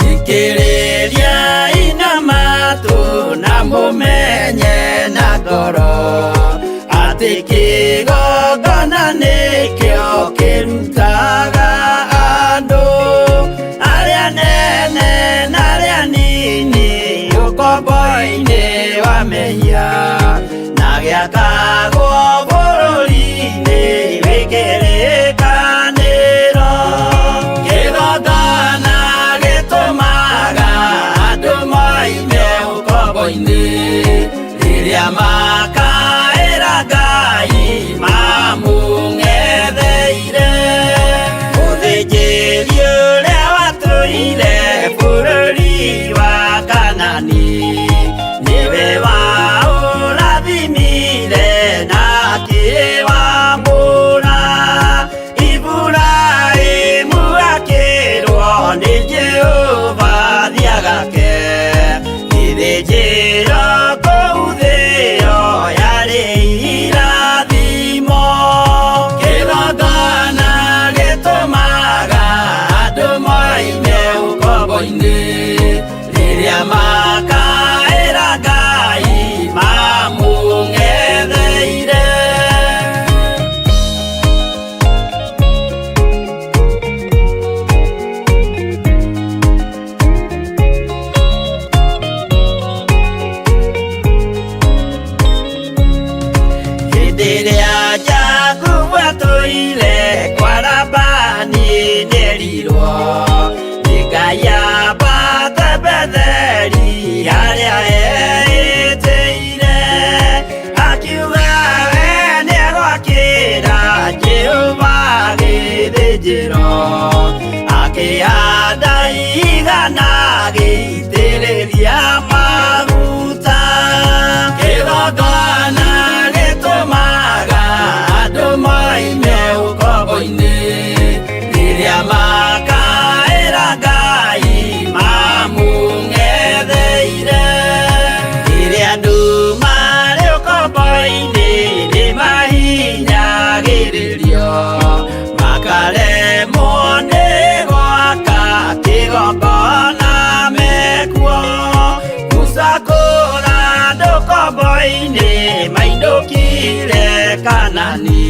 C: Thikĩrĩria ina matũ na mũmenye na ngoro atĩ kĩgongona nĩkĩo kĩrutaga andũ arĩa nene na arĩa nini ũkombo-inĩ wa mehia, na gĩakagwo bũrũri-inĩ wĩ kĩrĩkanĩro. Kĩgongona gĩtũmaga andũ moime ũkombo-inĩ rĩrĩa makaĩra Ngai mamũng'etheire. Mũthĩnjĩri ũrĩa watũire bũrũri wa Kanani nĩwe waũrathimire na akĩwamũra. Iburahĩmu akĩrwo nĩ Jehova thiagake gĩthĩnjĩro kũu thĩo yarĩ irathimo. Kĩgongona gĩtũmaga andũ moime ũkombo-inĩ rĩrĩa makaĩra Ngai mamũng'etheire. Hĩndĩ ĩrĩa Jakubu atũire kwa Labani nĩerirwo nĩ Ngai ambate Betheli harĩa eĩtĩire, akiuga we nĩegwakĩra Jehova gĩthĩnjĩro, akĩhanda igana agĩitĩrĩria maguta. Kĩgongona gĩtũmaga andũ moime ũkombo-inĩ rĩrĩa makaĩra Ngai mamũng'etheire. Rĩrĩa andũ marĩ ũkombo-inĩ nĩmahinyagĩrĩrio, makaremwo nĩ gwaka kĩgongona mekuo. Musa kũra andũ ũkombo-inĩ mainũkire Kanani,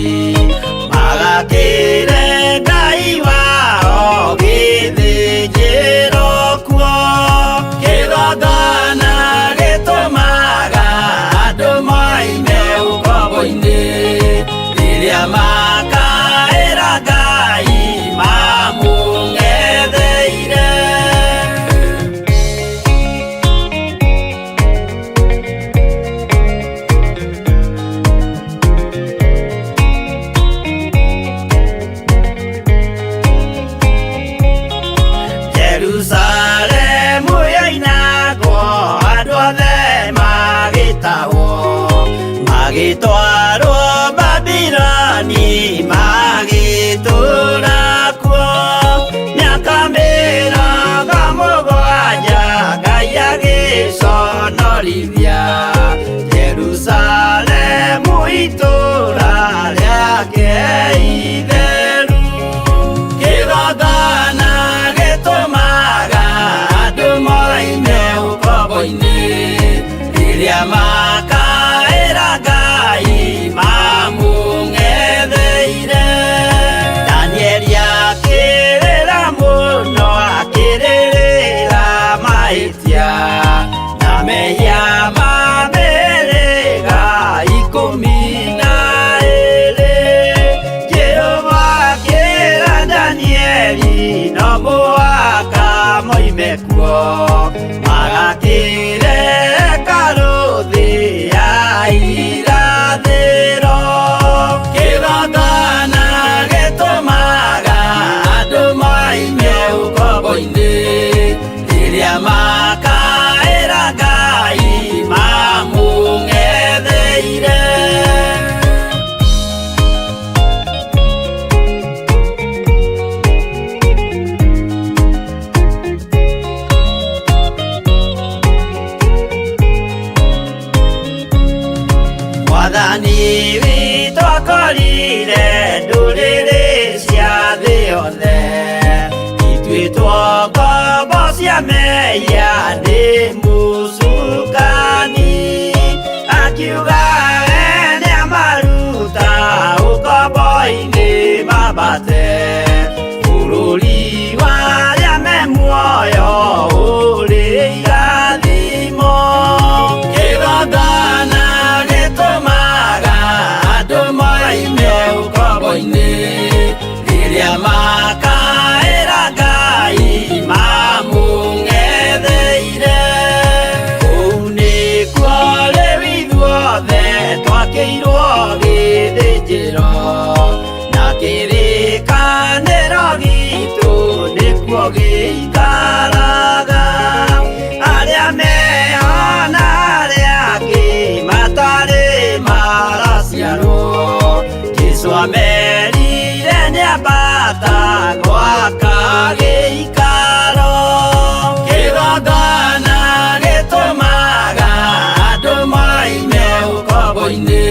C: magakĩre Ngai wao gĩthĩnjĩro kuo. Kĩgongona gĩtũmaga mehia nĩ mũcukani akiuga we nĩamaruta ũkombo-inĩ mambate bũrũri wa arĩa me muoyo ũrĩ irathimo kĩgongona gĩtũmaga andũ moime ũkombo-inĩ rĩrĩa makaĩra Ngai mamũng'etheire kũu nĩkuo rĩu ithuothe twakĩirwo gĩthĩnjĩro na kĩrĩkanĩro gitũ nĩkuo gĩikaraga arĩa meho na arĩa angĩ matarĩ maraciarwo Jesũ amerire nĩambata gwaka gĩikaro kĩgongona gĩtũmaga andũ moime ũkombo-inĩ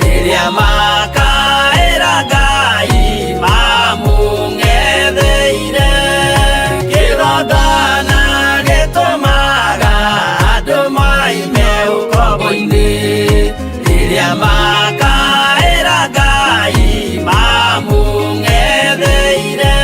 C: rĩrĩa makaĩra Ngai mamũng'etheire kĩgongona gĩtũmaga andũ moime ũkombo-inĩ rĩrĩa makaĩra Ngai mamũng'etheire.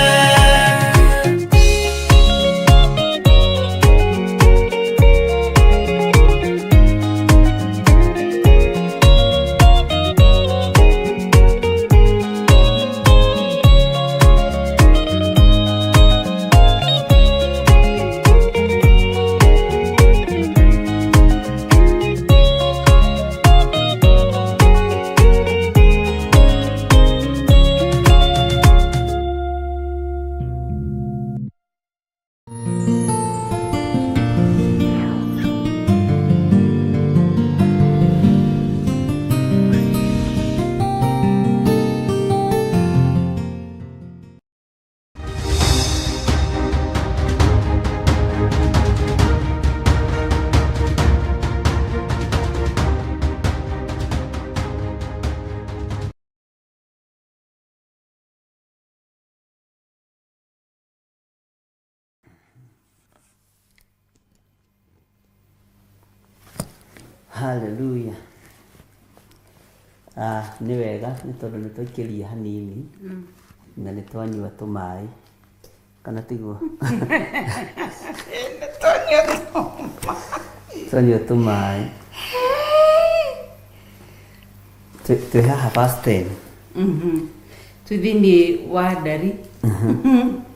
E: Hallelujah. Ah, nĩ wega nĩ tondũ nĩ twaikĩria hanini na nĩ twanyua tũmaĩ kana tiguo twanyua tũmaĩ twĩ haha verse 10
F: Twĩ thĩinĩ wa ndari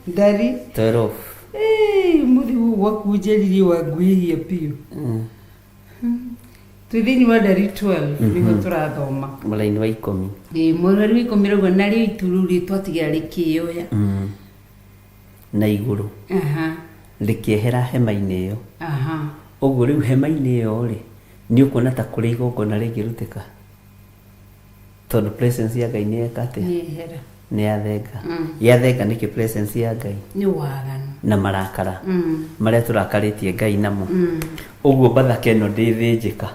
F: ndari
E: 12
F: mũthi ũyũ gwakunjĩririe wanguhĩhia biũ twĩ thĩinĩ wa ndari 12 nĩguo tũrathoma
E: mũraini wa ikũmi
F: Ĩĩ, mũrwaru wa ikũmi rauga narĩo itu rĩu rĩtwatigĩra rĩkĩoya
E: na igũrũ
F: aha
E: rĩkĩehera hema-inĩ ĩyo
F: aha
E: ũguo rĩu hema-inĩ ĩyo rĩ nĩ ũkuona ta kũrĩ igongona rĩngĩrutĩka tondũ presence ya Ngai nĩ yeka atĩa
F: nĩehera
E: nĩ yathenga yathenga nĩkĩ presence ya Ngai
F: nĩ waganu
E: na marakara marĩa tũrakarĩtie Ngai namo ũguo bathaka ĩno ndĩthĩnjĩka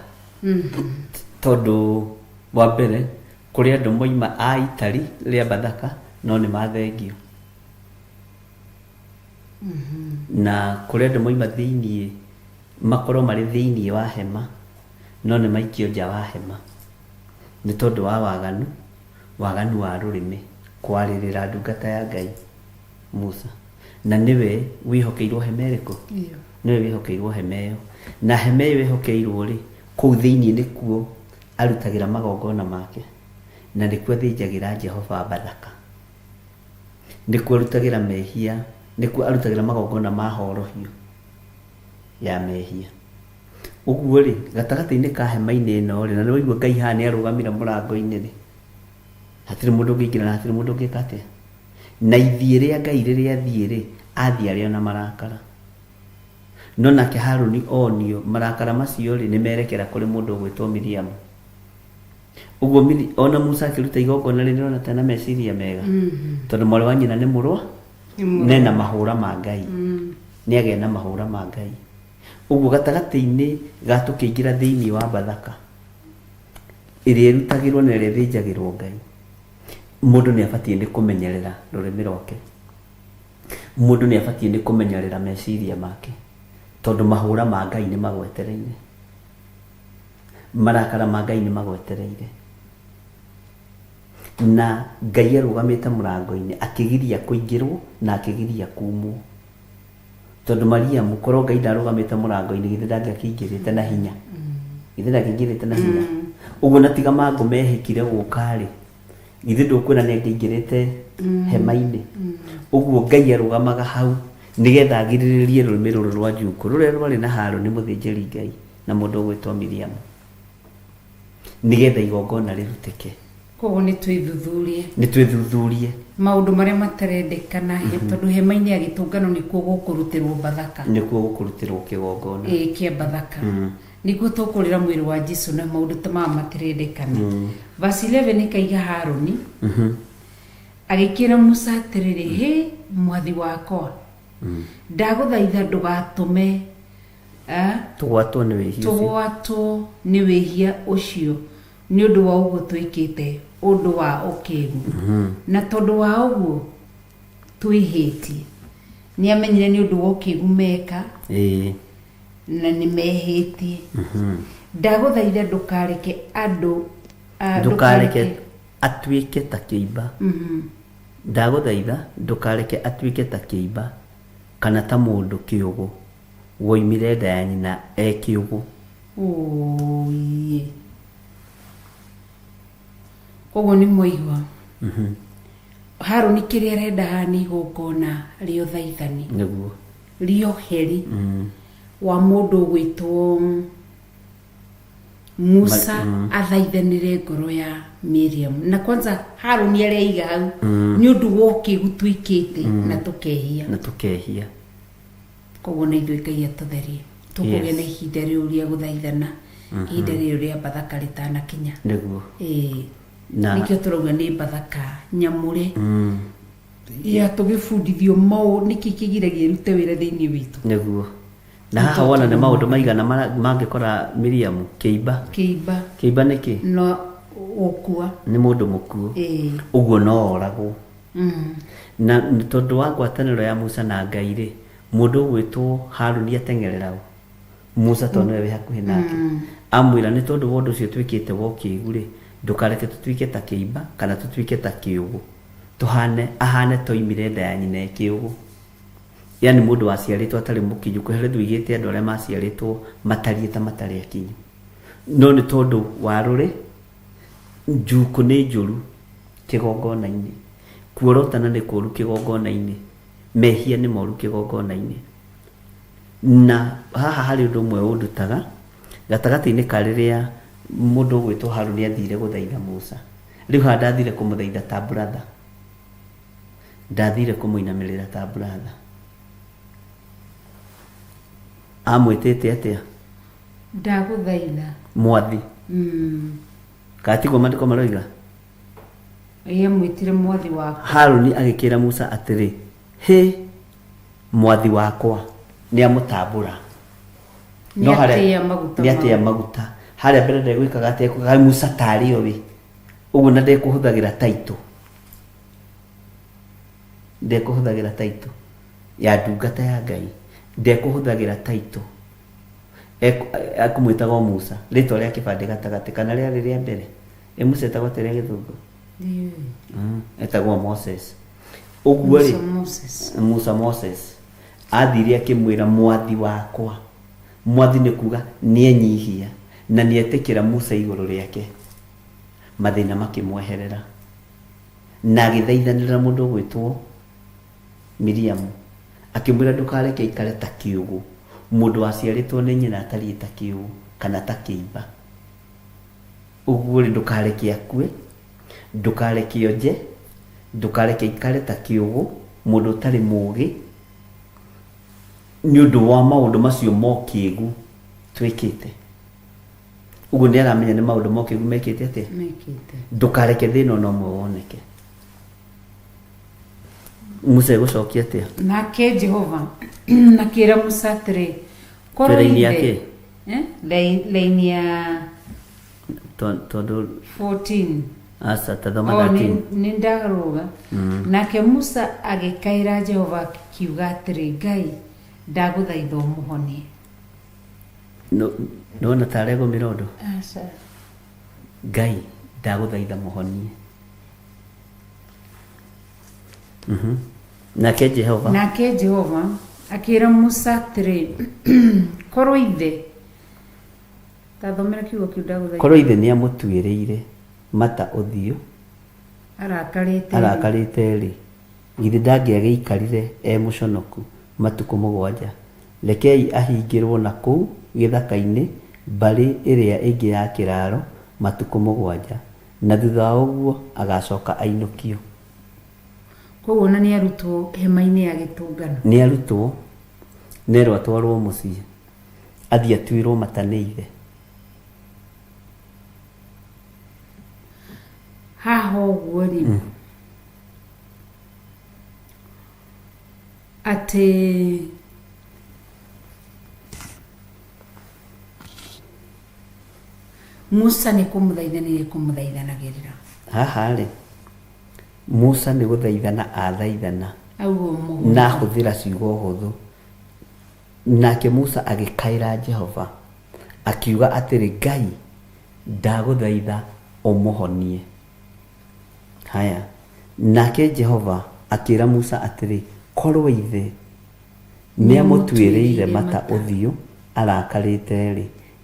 E: tondũ wa mbere kũrĩ andũ moima a itari rĩa bathaka no nĩ mathengio na kũrĩ andũ moima thĩiniĩ makorwo marĩ thĩiniĩ wa hema no nĩ maikio nja wa hema nĩ tondũ wa waganu waganu wa rũrĩmĩ kwarĩrĩra ndungata ya Ngai Musa na nĩwe wĩhokeirwo hema ĩrĩkũ
F: Ĩyo.
E: nĩwe wĩhokeirwo hema ĩyo na hema ĩyo ĩhokeirwo rĩ kũu thĩiniĩ nĩkuo arutagĩra magongona make na nĩkuo athĩnjagĩra Jehova bathaka nĩkuo arutagĩra mehia nĩkuo arutagĩra magongona ma horohio ya mehia ũguo rĩ gatagatĩ-inĩ ka hema-inĩ ĩno rĩ na nĩ waigua Ngai haha nĩ arũgamire mũrango-inĩ rĩ hatirĩ mũndũ ũngĩingĩra na hatirĩ mũndũ ũngĩka atĩa na ithiĩ rĩa Ngai rĩrĩa athiĩ rĩ athiĩ arĩ ona marakara no nake Harũni onio marakara macio rĩ nĩ merekera kũrĩ mũndũ ũgwĩtwo Miriamu ũguo ona Musa akĩruta igongona rĩ nĩrona tena meciria mega tondũ mwarĩ wa nyina nĩ mũrũa nena mahũra ma Ngai nĩ agĩa na mahũra ma Ngai ũguo gatagatĩ-inĩ ga tũkĩingĩra thĩinĩ wa bathaka ĩrĩa ĩrutagĩrwo na ĩrĩa ĩthĩnjagĩrwo Ngai mũndũ nĩ abatiĩ nĩ kũmenyerera rũrĩmĩ rwake mũndũ nĩ abatiĩ nĩ kũmenyerera meciria make Tondũ mahũra ma Ngai nĩ magwetereire. Marakara ma Ngai nĩ magwetereire. Na Ngai arũgamĩte mũrango-inĩ akĩgiria kũingĩrwo na akĩgiria kumwo. Tondũ Mariamu, korwo Ngai ndarũgamĩte mũrango-inĩ, githĩ ndangĩakĩingĩrĩte na hinya? Githĩ ndangĩaingĩrĩte na hinya? Ũguo na tiga mangũ mehĩkire gũka-rĩ, githĩ ndũkuona nĩ angĩaingĩrĩte hema-inĩ? Ũguo Ngai arũgamaga hau nĩgetha agirĩrĩrie rũrĩmĩ rũrũ rwa njukũ rũrĩa rwarĩ na Harũni mũthĩnjĩri Ngai na mũndũ ũgwĩtwo Miriamu, nĩgetha igongona rĩrutĩke.
F: Koguo nĩ twĩthuthurie.
E: Nĩ twĩthuthurie.
F: Maũndũ marĩa matarendekana, tondũ hema-inĩ ya gĩtũngano nĩkuo gũkũrutĩrwo Bathaka.
E: Nĩkuo gũkũrutĩrwo kĩgongona.
F: Ĩĩ, kĩa Bathaka. Nĩkuo tũkũrĩra mwĩrĩ wa Jesu na maũndũ ta maya matirendekana. Verse 11 ĩkaiga Harũni agĩkĩra Musa atĩrĩrĩ, hĩ mwathi wakwa, ndagũthaitha ndũgatũme
E: Tũgwatwo nĩ wĩhia ũcio.
F: Tũgwatwo nĩ wĩhia ũcio nĩ ũndũ wa ũguo twĩkĩte ũndũ wa ũkĩgu, na tondũ wa ũguo twĩhĩtie. Nĩ amenyire nĩ ũndũ wa ũkĩgu meka na nĩ mehĩtie. Ndagũthaitha ndũkareke andũ
E: Ndũkareke atuĩke ta kĩimba. Ndagũthaitha ndũkareke atuĩke ta kĩimba kana ta mũndũ kĩũgũ woimire nda ya nyina e kĩũgũ.
F: Ũũi. Koguo nĩ mwaigua. Harũni kĩrĩa arenda haha nĩ igongona rĩa ũthaithani.
E: Nĩguo.
F: Rĩa ũheri wa mũndũ ũgwĩtwo Musa athaithanĩre ngoro ya Miriam. Na kwanza Harũni areiga hau nĩ ũndũ wa ũkĩgu twĩkĩte na tũkehia.
E: Na tũkehia.
F: Koguo na ithuĩ Ngai atũtherie. Tũkũgĩa na ihinda rĩu rĩa gũthaithana, ihinda rĩu rĩa Bathaka rĩtanakinya.
E: Nĩguo.
F: Ĩĩ.
E: Na
F: Nĩkĩo tũrauga nĩ Bathaka nyamũre. Ya tũgĩbundithio maũ nĩkĩ kĩgiragia ĩrute wĩra thĩinĩ witũ.
E: Nĩguo. Na haha wona nĩ maũndũ maigana mangĩkora Miriamu, kĩimba.
F: Kĩimba.
E: Kĩimba nĩ kĩ?
F: No gũkua.
E: Nĩ mũndũ mũkuũ.
F: Ĩĩ.
E: Ũguo no oragwo. Na tondũ wa ngwatanĩro ya Musa na Ngai rĩ, mũndũ ũgwĩtwo Haruni ateng'erera ũ? Musa tondũ nĩwe wĩ hakuhĩ nake. Amwĩra nĩ tondũ wa ũndũ ũcio twĩkĩte wa ũkĩgu rĩ, ndũkareke tũtuĩke ta kĩimba kana tũtuĩke ta kĩũgũ. Tũhane, ahane toimire nda ya nyina e kĩũgũ. Yaani mũndũ waciarĩtwo atarĩ mũkinyu, kwĩ harĩa tuigĩte andũ arĩa maciarĩtwo matariĩ ta matarĩ akinyu. No nĩ tondũ wa rũrĩ, njukũ nĩ njũru kĩgongona-inĩ, kuorotana nĩ kũru kĩgongona-inĩ, mehia nĩ moru kĩgongona-inĩ. Na haha harĩ ũndũ ũmwe ũndutaga, gatagatĩ-inĩ ka rĩrĩa mũndũ ũgwĩtwo Haruni athire gũthaitha Musa. Rĩu haha ndathire kũmũthaitha ta brother. Ndathire kũmũinamĩrĩra ta brother. Amwĩtĩte atĩa?
F: Ndagũthaitha.
E: Mwathi. Kana tiguo maandĩko maroiga?
F: Ĩĩ amwĩtire mwathi wakwa.
E: Haruni agĩkĩra Musa atĩrĩ, Hĩ, mwathi wakwa, nĩ amũtambũra.
F: Nĩ atĩa maguta
E: Nĩ atĩa maguta. Harĩa mbere ndegwĩkaga atĩa? Ekwĩkaga Musa tarĩ o we. Ũguo na ndekũhũthagĩra title. Ndekũhũthagĩra title ya ndungata ya Ngai. Ndekũhũthagĩra title. Ekũmwĩtaga o Musa. Rĩtwa rĩa kĩbandĩ gatagatĩ kana rĩarĩ rĩa mbere. Ĩ Musa etagwo atĩa rĩa gĩthũngũ? Etagwo Moses. Ũguo rĩ,
F: Musa Moses.
E: Musa Moses athire akĩmwĩra mwathi wakwa. Mwathi nĩ kuga nĩenyihia na nĩetĩkĩra Musa igũrũ rĩake. Mathĩna makĩmweherera. Na agĩthaithanĩrĩra mũndũ ũgwĩtwo Miriamu. Akĩmwĩra ndũkareke aikare ta kĩũgũ. Mũndũ waciarĩtwo nĩ nyina atariĩ ta kĩũgũ kana ta kĩimba. Ũguo rĩ, ndũkareke akue, ndũkareke onje, ndũkareke aikare ta kĩũgũ, mũndũ ũtarĩ mũũgĩ, nĩ ũndũ wa maũndũ macio mokĩgu twĩkĩte. Ũguo nĩ aramenya nĩ maũndũ mokĩgu mekĩte atĩa?
F: Mekĩte.
E: Ndũkareke thĩna ona ũmwe woneke. Musa egũcokia atĩa?
F: Nake Jehova akĩra Musa atĩrĩ, korwo
E: Twĩ raini ya
F: ithe
E: kĩ?
F: Raini ya
E: Tondũ
F: 14.
E: Aca, ta thoma
F: O,
E: 13.
F: nĩ ndarũga. Nake Musa agĩkaĩra Jehova akiuga atĩrĩ, Ngai, ndagũthaitha ũmũhonie.
E: Nona tarĩ agũmĩra ũndũ.
F: Aca.
E: Ngai, ndagũthaitha mũhonie. Nake Jehova
F: Nake Jehova akĩra Musa atĩrĩ, korwo ithe, tathomera kiugo kĩu ndagũthaitha.
E: Korwo ithe nĩamũtuĩrĩire mata ũthiũ
F: arakarĩte
E: arakarĩte-rĩ, githĩ ndangĩagĩikarire e mũconoku matukũ 7? Rekei ahingĩrwo na kũu gĩthaka-inĩ mbarĩ ĩrĩa ĩngĩ ya kĩraaro matukũ 7, na thutha wa ũguo agacoka ainũkio.
F: Koguo ona nĩ arutwo hema-inĩ ya gĩtũngano.
E: Nĩ arutwo, nerwo atwarwo mũciĩ athiĩ atuĩrwo mata nĩ ithe.
F: Haha ũguo rĩ, atĩ Musa nĩ kũmũthaithanĩria kũmũthaithanagĩrĩra.
E: Haha rĩ, Musa nĩ gũthaithana athaithana
F: auga ũmũhũthũ
E: na ahũthĩra ciugo hũthũ. Nake Musa agĩkaĩra Jehova akiuga atĩrĩ, Ngai, ndagũthaitha ũmũhonie. Haya, nake Jehova akĩra Musa atĩrĩ, korwo ithe nĩamũtuĩrĩire mata ũthiũ arakarĩte-rĩ,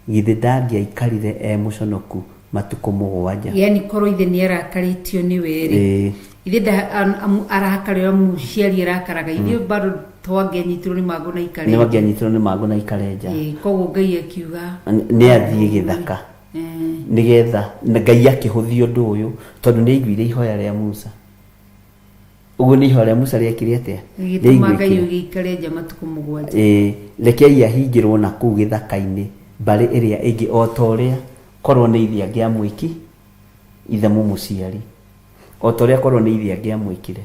E: githĩ ndangĩaikarire e mũconoku matukũ 7?
F: Yani korwo ithe nĩ arakarĩtio nĩwe rĩ, ithe arakarĩra mũciari arakaraga, ithuĩ bado twangĩanyitirwo nĩ mangũ na ikare
E: nĩ wangĩanyitirwo nĩ mangũ na ikare nja.
F: Koguo Ngai akiuga
E: nĩ athiĩ gĩthaka nĩgetha Ngai akĩhũthia ũndũ ũyũ, tondũ nĩ aiguire ihoya rĩa Musa. Ũguo nĩ ihoya rĩa Musa rĩekire atĩa?
F: Rĩgĩtũma Ngai
E: Rĩaiguĩkire.
F: ũgĩikare nja matukũ 7.
E: Rekei ahingĩrwo na kũu gĩthaka-inĩ mbarĩ ĩrĩa ĩngĩ, o ta ũrĩa korwo nĩ ithe angĩamwĩki, ithe mũmũciari, o ta ũrĩa korwo nĩ ithe angĩamwĩkire,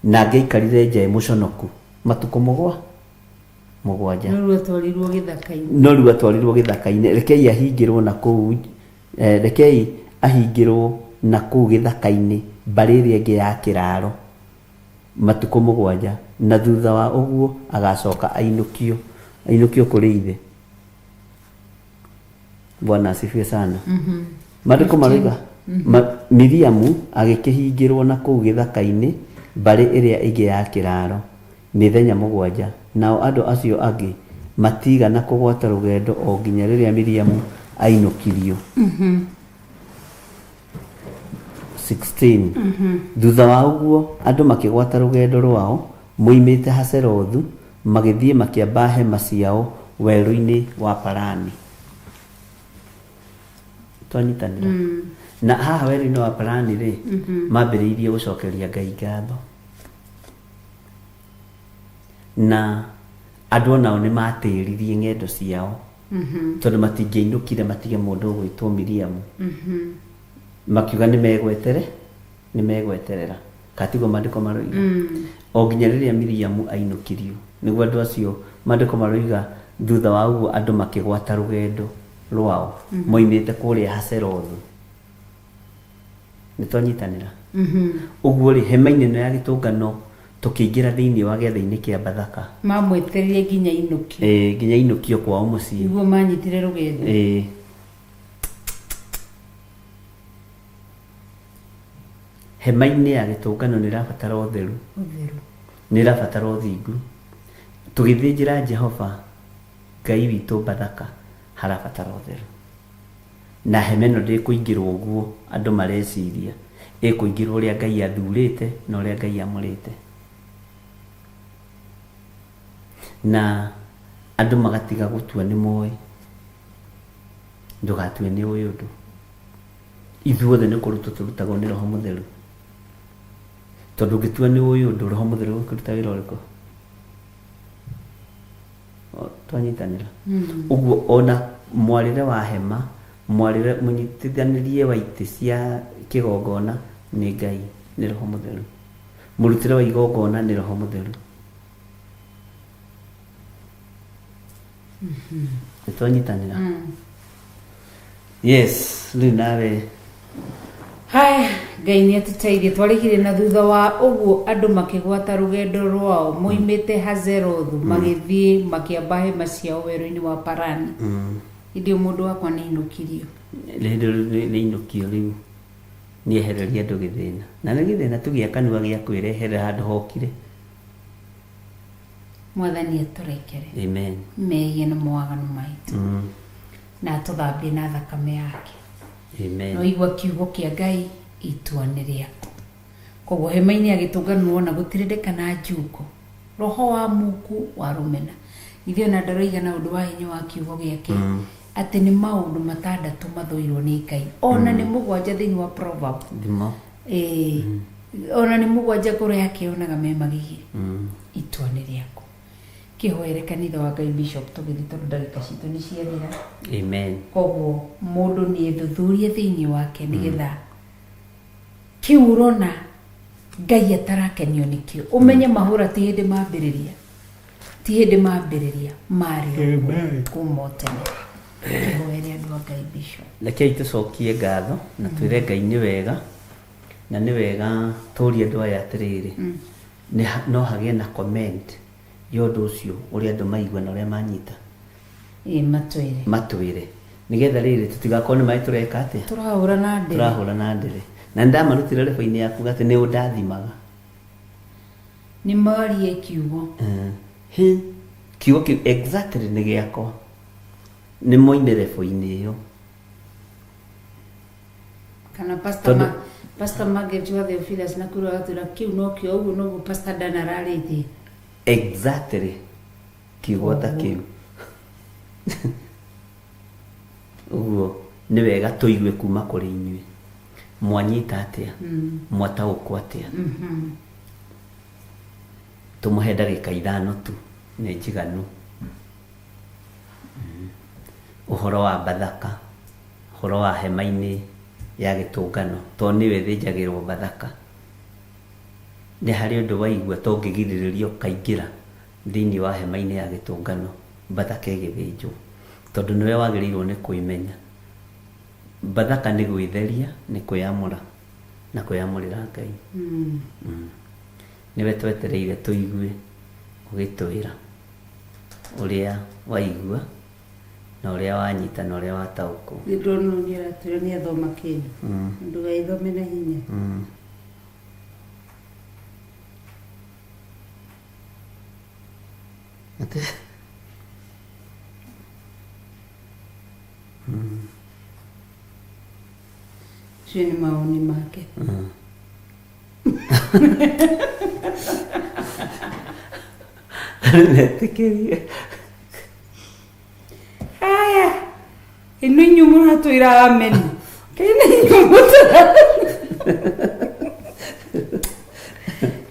E: na angĩaikarire nja ĩ mũconoku matukũ 7.
F: No rĩu atwarirwo gĩthaka-inĩ.
E: No rĩu atwarirwo gĩthaka-inĩ. Rekei ahingĩrwo na kũu, rekei ahingĩrwo na kũu gĩthaka-inĩ mbarĩ ĩrĩa ĩngĩ ya kĩraro matukũ 7, na thutha wa ũguo agacoka ainũkio, ainũkio kũrĩ ithe. Bwana asifiwe sana. Maandĩko maroiga Miriamu agĩkĩhingĩrwo na kũu gĩthaka-inĩ mbarĩ ĩrĩa ĩngĩ ya kĩraro mĩthenya 7, nao andũ acio angĩ matigana kũgwata rũgendo o nginya rĩrĩa Miriamu ainũkirio. 16 Thutha wa ũguo andũ makĩgwata rũgendo rwao moimĩte Haserothu, magĩthiĩ makĩamba hema ciao werũ-inĩ wa Parani. Twanyitanĩra na haha werũ-inĩ wa Parani rĩ, mambĩrĩirie gũcokeria Ngai ngatho, na andũ onao nĩ matĩririe ng'endo ciao, tondũ matingĩainũkire matige mũndũ ũgwĩtwo Miriamu. Makiuga nĩ megwetere, nĩ megweterera, katiguo maandĩko maroiga, o nginya rĩrĩa Miriamu ainũkirio nĩguo andũ acio, maandĩko maroiga, thutha wa ũguo andũ makĩgwata rũgendo rwao moimĩte kũrĩa Haserothu. Nĩ twanyitanĩra ũguo rĩ, hema-inĩ ĩno ya gĩtũngano tũkĩingĩra thĩinĩ wa gĩathĩ-inĩ kĩa Bathaka,
F: mamwetereire nginya inũkio,
E: nginya inũkio kwao mũciĩ,
F: nĩguo manyitire rũgendo.
E: Hema-inĩ ya gĩtũngano nĩ ĩrabatara ũtheru,
F: ũtheru,
E: nĩ ĩrabatara ũthingu. Tũgĩthĩnjĩra Jehova Ngai witũ Bathaka, harabatara ũtheru. Na hema ĩno ndĩkũingĩrwo ũguo andũ mareciria, ĩkũingĩrwo ũrĩa Ngai athurĩte na ũrĩa Ngai amũrĩte. Na andũ magatiga gũtua nĩ moĩ, ndũgatue nĩ ũĩ ũndũ. Ithuothe nĩ kũrutwo tũrutagwo nĩ Roho Mũtheru, tondũ ũngĩtua nĩ ũĩ ũndũ, Roho Mũtheru ũkĩruta wĩra ũrĩkũ? Twanyitanĩra ũguo, ona mwarĩre wa hema, mwarĩre mũnyitithanĩrie wa itĩ cia kĩgongona nĩ Ngai, nĩ Roho Mũtheru. Mũrutĩre wa igongona nĩ Roho Mũtheru. Nĩ twanyitanĩra? Yes, rĩu nawe.
F: Haya, Ngai nĩ atũteithie. Twarĩkire na thutha wa ũguo andũ makĩgwata rũgendo rwao moimĩte Hazerothu, magĩthiĩ makĩamba hema ciao werũ-inĩ wa Parani. Hĩndĩ ĩyo mũndũ wakwa nĩ ainũkirio.
E: Rĩndĩ nĩ inũkio rĩu nĩehereria andũ gĩthĩna. Na nĩ gĩthĩna tu gĩa kanua gĩa kwĩreherera handũ hokire.
F: Mwathani atũrekere.
E: Amen.
F: Mehia na mawaganu maitũ. Na atũthambie na thakame yake.
E: Amen.
F: No igua kiugo kĩa Ngai itua nĩ rĩaku. Koguo hema-inĩ ya gĩtũngano wona gũtirĩ ndeka na njungo. Roho wa muku wa rũmena. Ithuĩ ona ndaroiga na ũndũ wa hinya wa kiugo gĩake atĩ nĩ maũndũ matandatũ mathũirwo nĩ Ngai. Ona nĩ mũgwanja thĩinĩ wa Proverb.
E: Thimo.
F: Ĩĩ. Ona nĩ mũgwanja ngoro yake yonaga me magigi. Itua nĩ rĩaku. Kĩhoere kanitha wa Ngai Bishop tũgĩthiĩ tondũ ndagĩka citũ nĩ ciathira.
E: Amen.
F: Koguo mũndũ nĩ ethuthurie thĩinĩ wake nĩgetha kĩu ũrona Ngai atarakenio nĩkĩo. Ũmenye mahũra ti hĩndĩ mambĩrĩria. Ti hĩndĩ mambĩrĩria marĩ o kuma o tene. Kĩhoere andũ a Ngai Bishop.
E: Rekei tũcokie ngatho na twĩre Ngai nĩ wega na nĩ wega tũrie andũ aya atĩrĩrĩ no hagĩe na comment ya ũndũ ũcio ũrĩa andũ maigua na ũrĩa manyita.
F: Ĩĩ matwĩre.
E: Matwĩre. Nĩgetha rĩrĩ tũtigakorwo nĩ maĩ tũreka atĩa?
F: Tũrahũra na ndĩrĩ.
E: Tũrahũra na ndĩrĩ. Na nĩ ndamarutire rĩbũ-inĩ yaku atĩ nĩ ũndathimaga.
F: Nĩ marie kiugo.
E: Hĩ, kiugo kĩu exactly nĩ gĩakwa. Nĩ moime rĩbũ-inĩ ĩyo.
F: Kana Pastor Ma, Pastor Margaret wa Theophilus na kũrĩa agatwĩra kĩu nokĩo ũguo noguo Pastor Dan ararĩtie.
E: Exactly. Kiugo ta kĩu. Ũguo nĩ wega tũigue kuma kũrĩ inyuĩ. Mwanyita atĩa? Mwataũkwo atĩa? Tũmũhe ndagĩka ithano tu nĩ njiganu. Ũhoro wa Bathaka, ũhoro wa hema-inĩ ya gĩtũngano, tondũ nĩyo ĩthĩnjagĩrwo Bathaka. Nĩ harĩ ũndũ waigua ta ũngĩgirĩrĩria ũkaingĩra thĩinĩ wa hema-inĩ ya gĩtũngano Bathaka ĩgĩthĩnjwo, tondũ nĩwe wagĩrĩirwo nĩ kwĩmenya. Bathaka nĩ gwĩtheria, nĩ kwĩamũra na kwĩamũrĩra Ngai. Nĩwe twetereire tũigue ũgĩtwĩra ũrĩa waigua na ũrĩa wanyita na ũrĩa wataũkwo.
F: Nĩ ndona ũyũ nĩ aratwĩra nĩ athoma kĩndũ. Ndũgaithome na hinya. Ũcio nĩ mawoni make.
E: Metĩkĩrie.
F: Haya. Ĩno inyuĩ mũratwĩra amen. Kaĩ nĩ inyuĩ mũtara.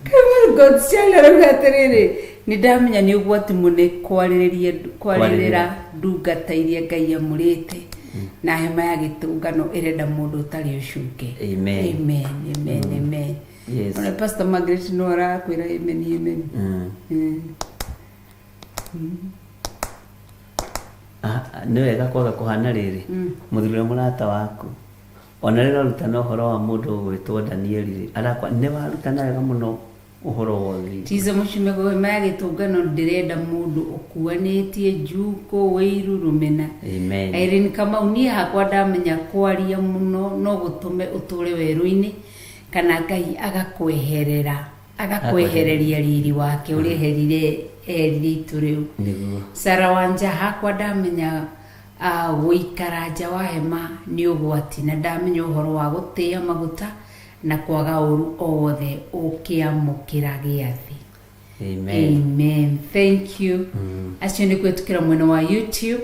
F: Kaĩ God's child arauga atĩrĩrĩ, nĩ ndamenya nĩ ũgwati mũnene kwarĩrĩria kwarĩrĩra ndungata iria Ngai amũrĩte na hema ya gĩtũngano ĩrenda mũndũ ũtarĩ ũcuke.
E: Amen.
F: Amen, amen, amen.
E: Yes.
F: Ona Pastor Margaret no arakwĩra amen, amen.
E: Nĩ wega kwaga kũhana rĩrĩ mũthuri ũrĩa mũrata waku ona rĩrĩa ũrarutana ũhoro wa mũndũ ũgwĩtwo Danieli rĩ arakwa nĩ warutana wega mũno ũhoro wa ũthingu.
F: Tiza mũcume hema ya gĩtũngano ndĩrenda mũndũ ũkuanĩtie njuko wĩiru rũmena.
E: Amen.
F: Irene Kamau niĩ hakwa ndamenya kwaria mũno no gũtũme ũtũre werũ-inĩ kana Ngai agakweherera agakwehereria riri wake ũrĩa eherire eherire itu rĩu.
E: Nĩguo.
F: Sarah Wanja hakwa ndamenya gũikara nja wa hema nĩ ũgwati na ndamenya ũhoro wa gũtĩĩa maguta na kwaga ũru o wothe ũkĩamũkĩra gĩathĩ.
E: Amen.
F: Amen. Thank you. Acio nĩ kũhetũkĩra mwena wa YouTube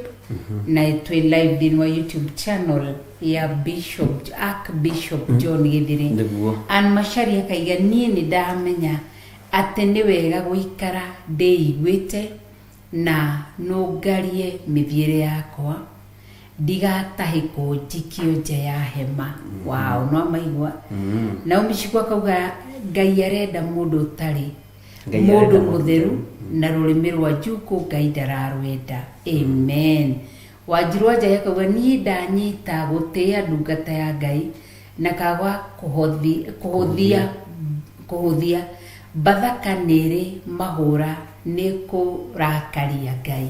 F: na twĩ live thĩinĩ wa YouTube channel ya Bishop Archbishop John Gĩthĩrĩ.
E: Nĩguo.
F: Ann Macharia akaiga niĩ nĩ ndamenya atĩ nĩ wega gũikara ndĩiguĩte na nũngarie mĩthiĩre yakwa ndigatahĩkwo njikio nja ya hema. Wow, no maigua. Naomi Shiko akauga Ngai arenda mũndũ ũtarĩ
E: Ngai
F: mũndũ
E: arenda mũndũ
F: mũtheru na rũrĩmĩ rwa njukũ Ngai ndararwenda. Amen. Wanjiru wa Ngai akauga niĩ ndanyita gũtĩĩa ndungata ya Ngai na kaga kũhũthia Bathaka nĩ ĩrĩ mahũra nĩ kũrakaria Ngai.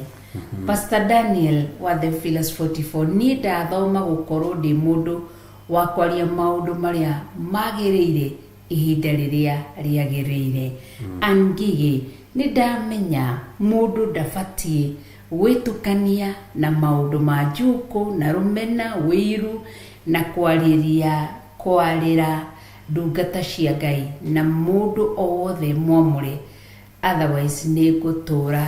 F: Pastor Daniel wa The Filas 44, niĩ ndathoma gũkorwo ndĩ mũndũ wa kwaria maũndũ marĩa magĩrĩire ihinda rĩrĩa rĩagĩrĩire. Angigĩ nĩ ndamenya mũndũ ndabatiĩ gwĩtukania na maũndũ ma njukũ na rũmena, wĩiru na kwarĩria kwarĩra ndungata cia Ngai na mũndũ o wothe mwamũre, otherwise nĩ ngũtũra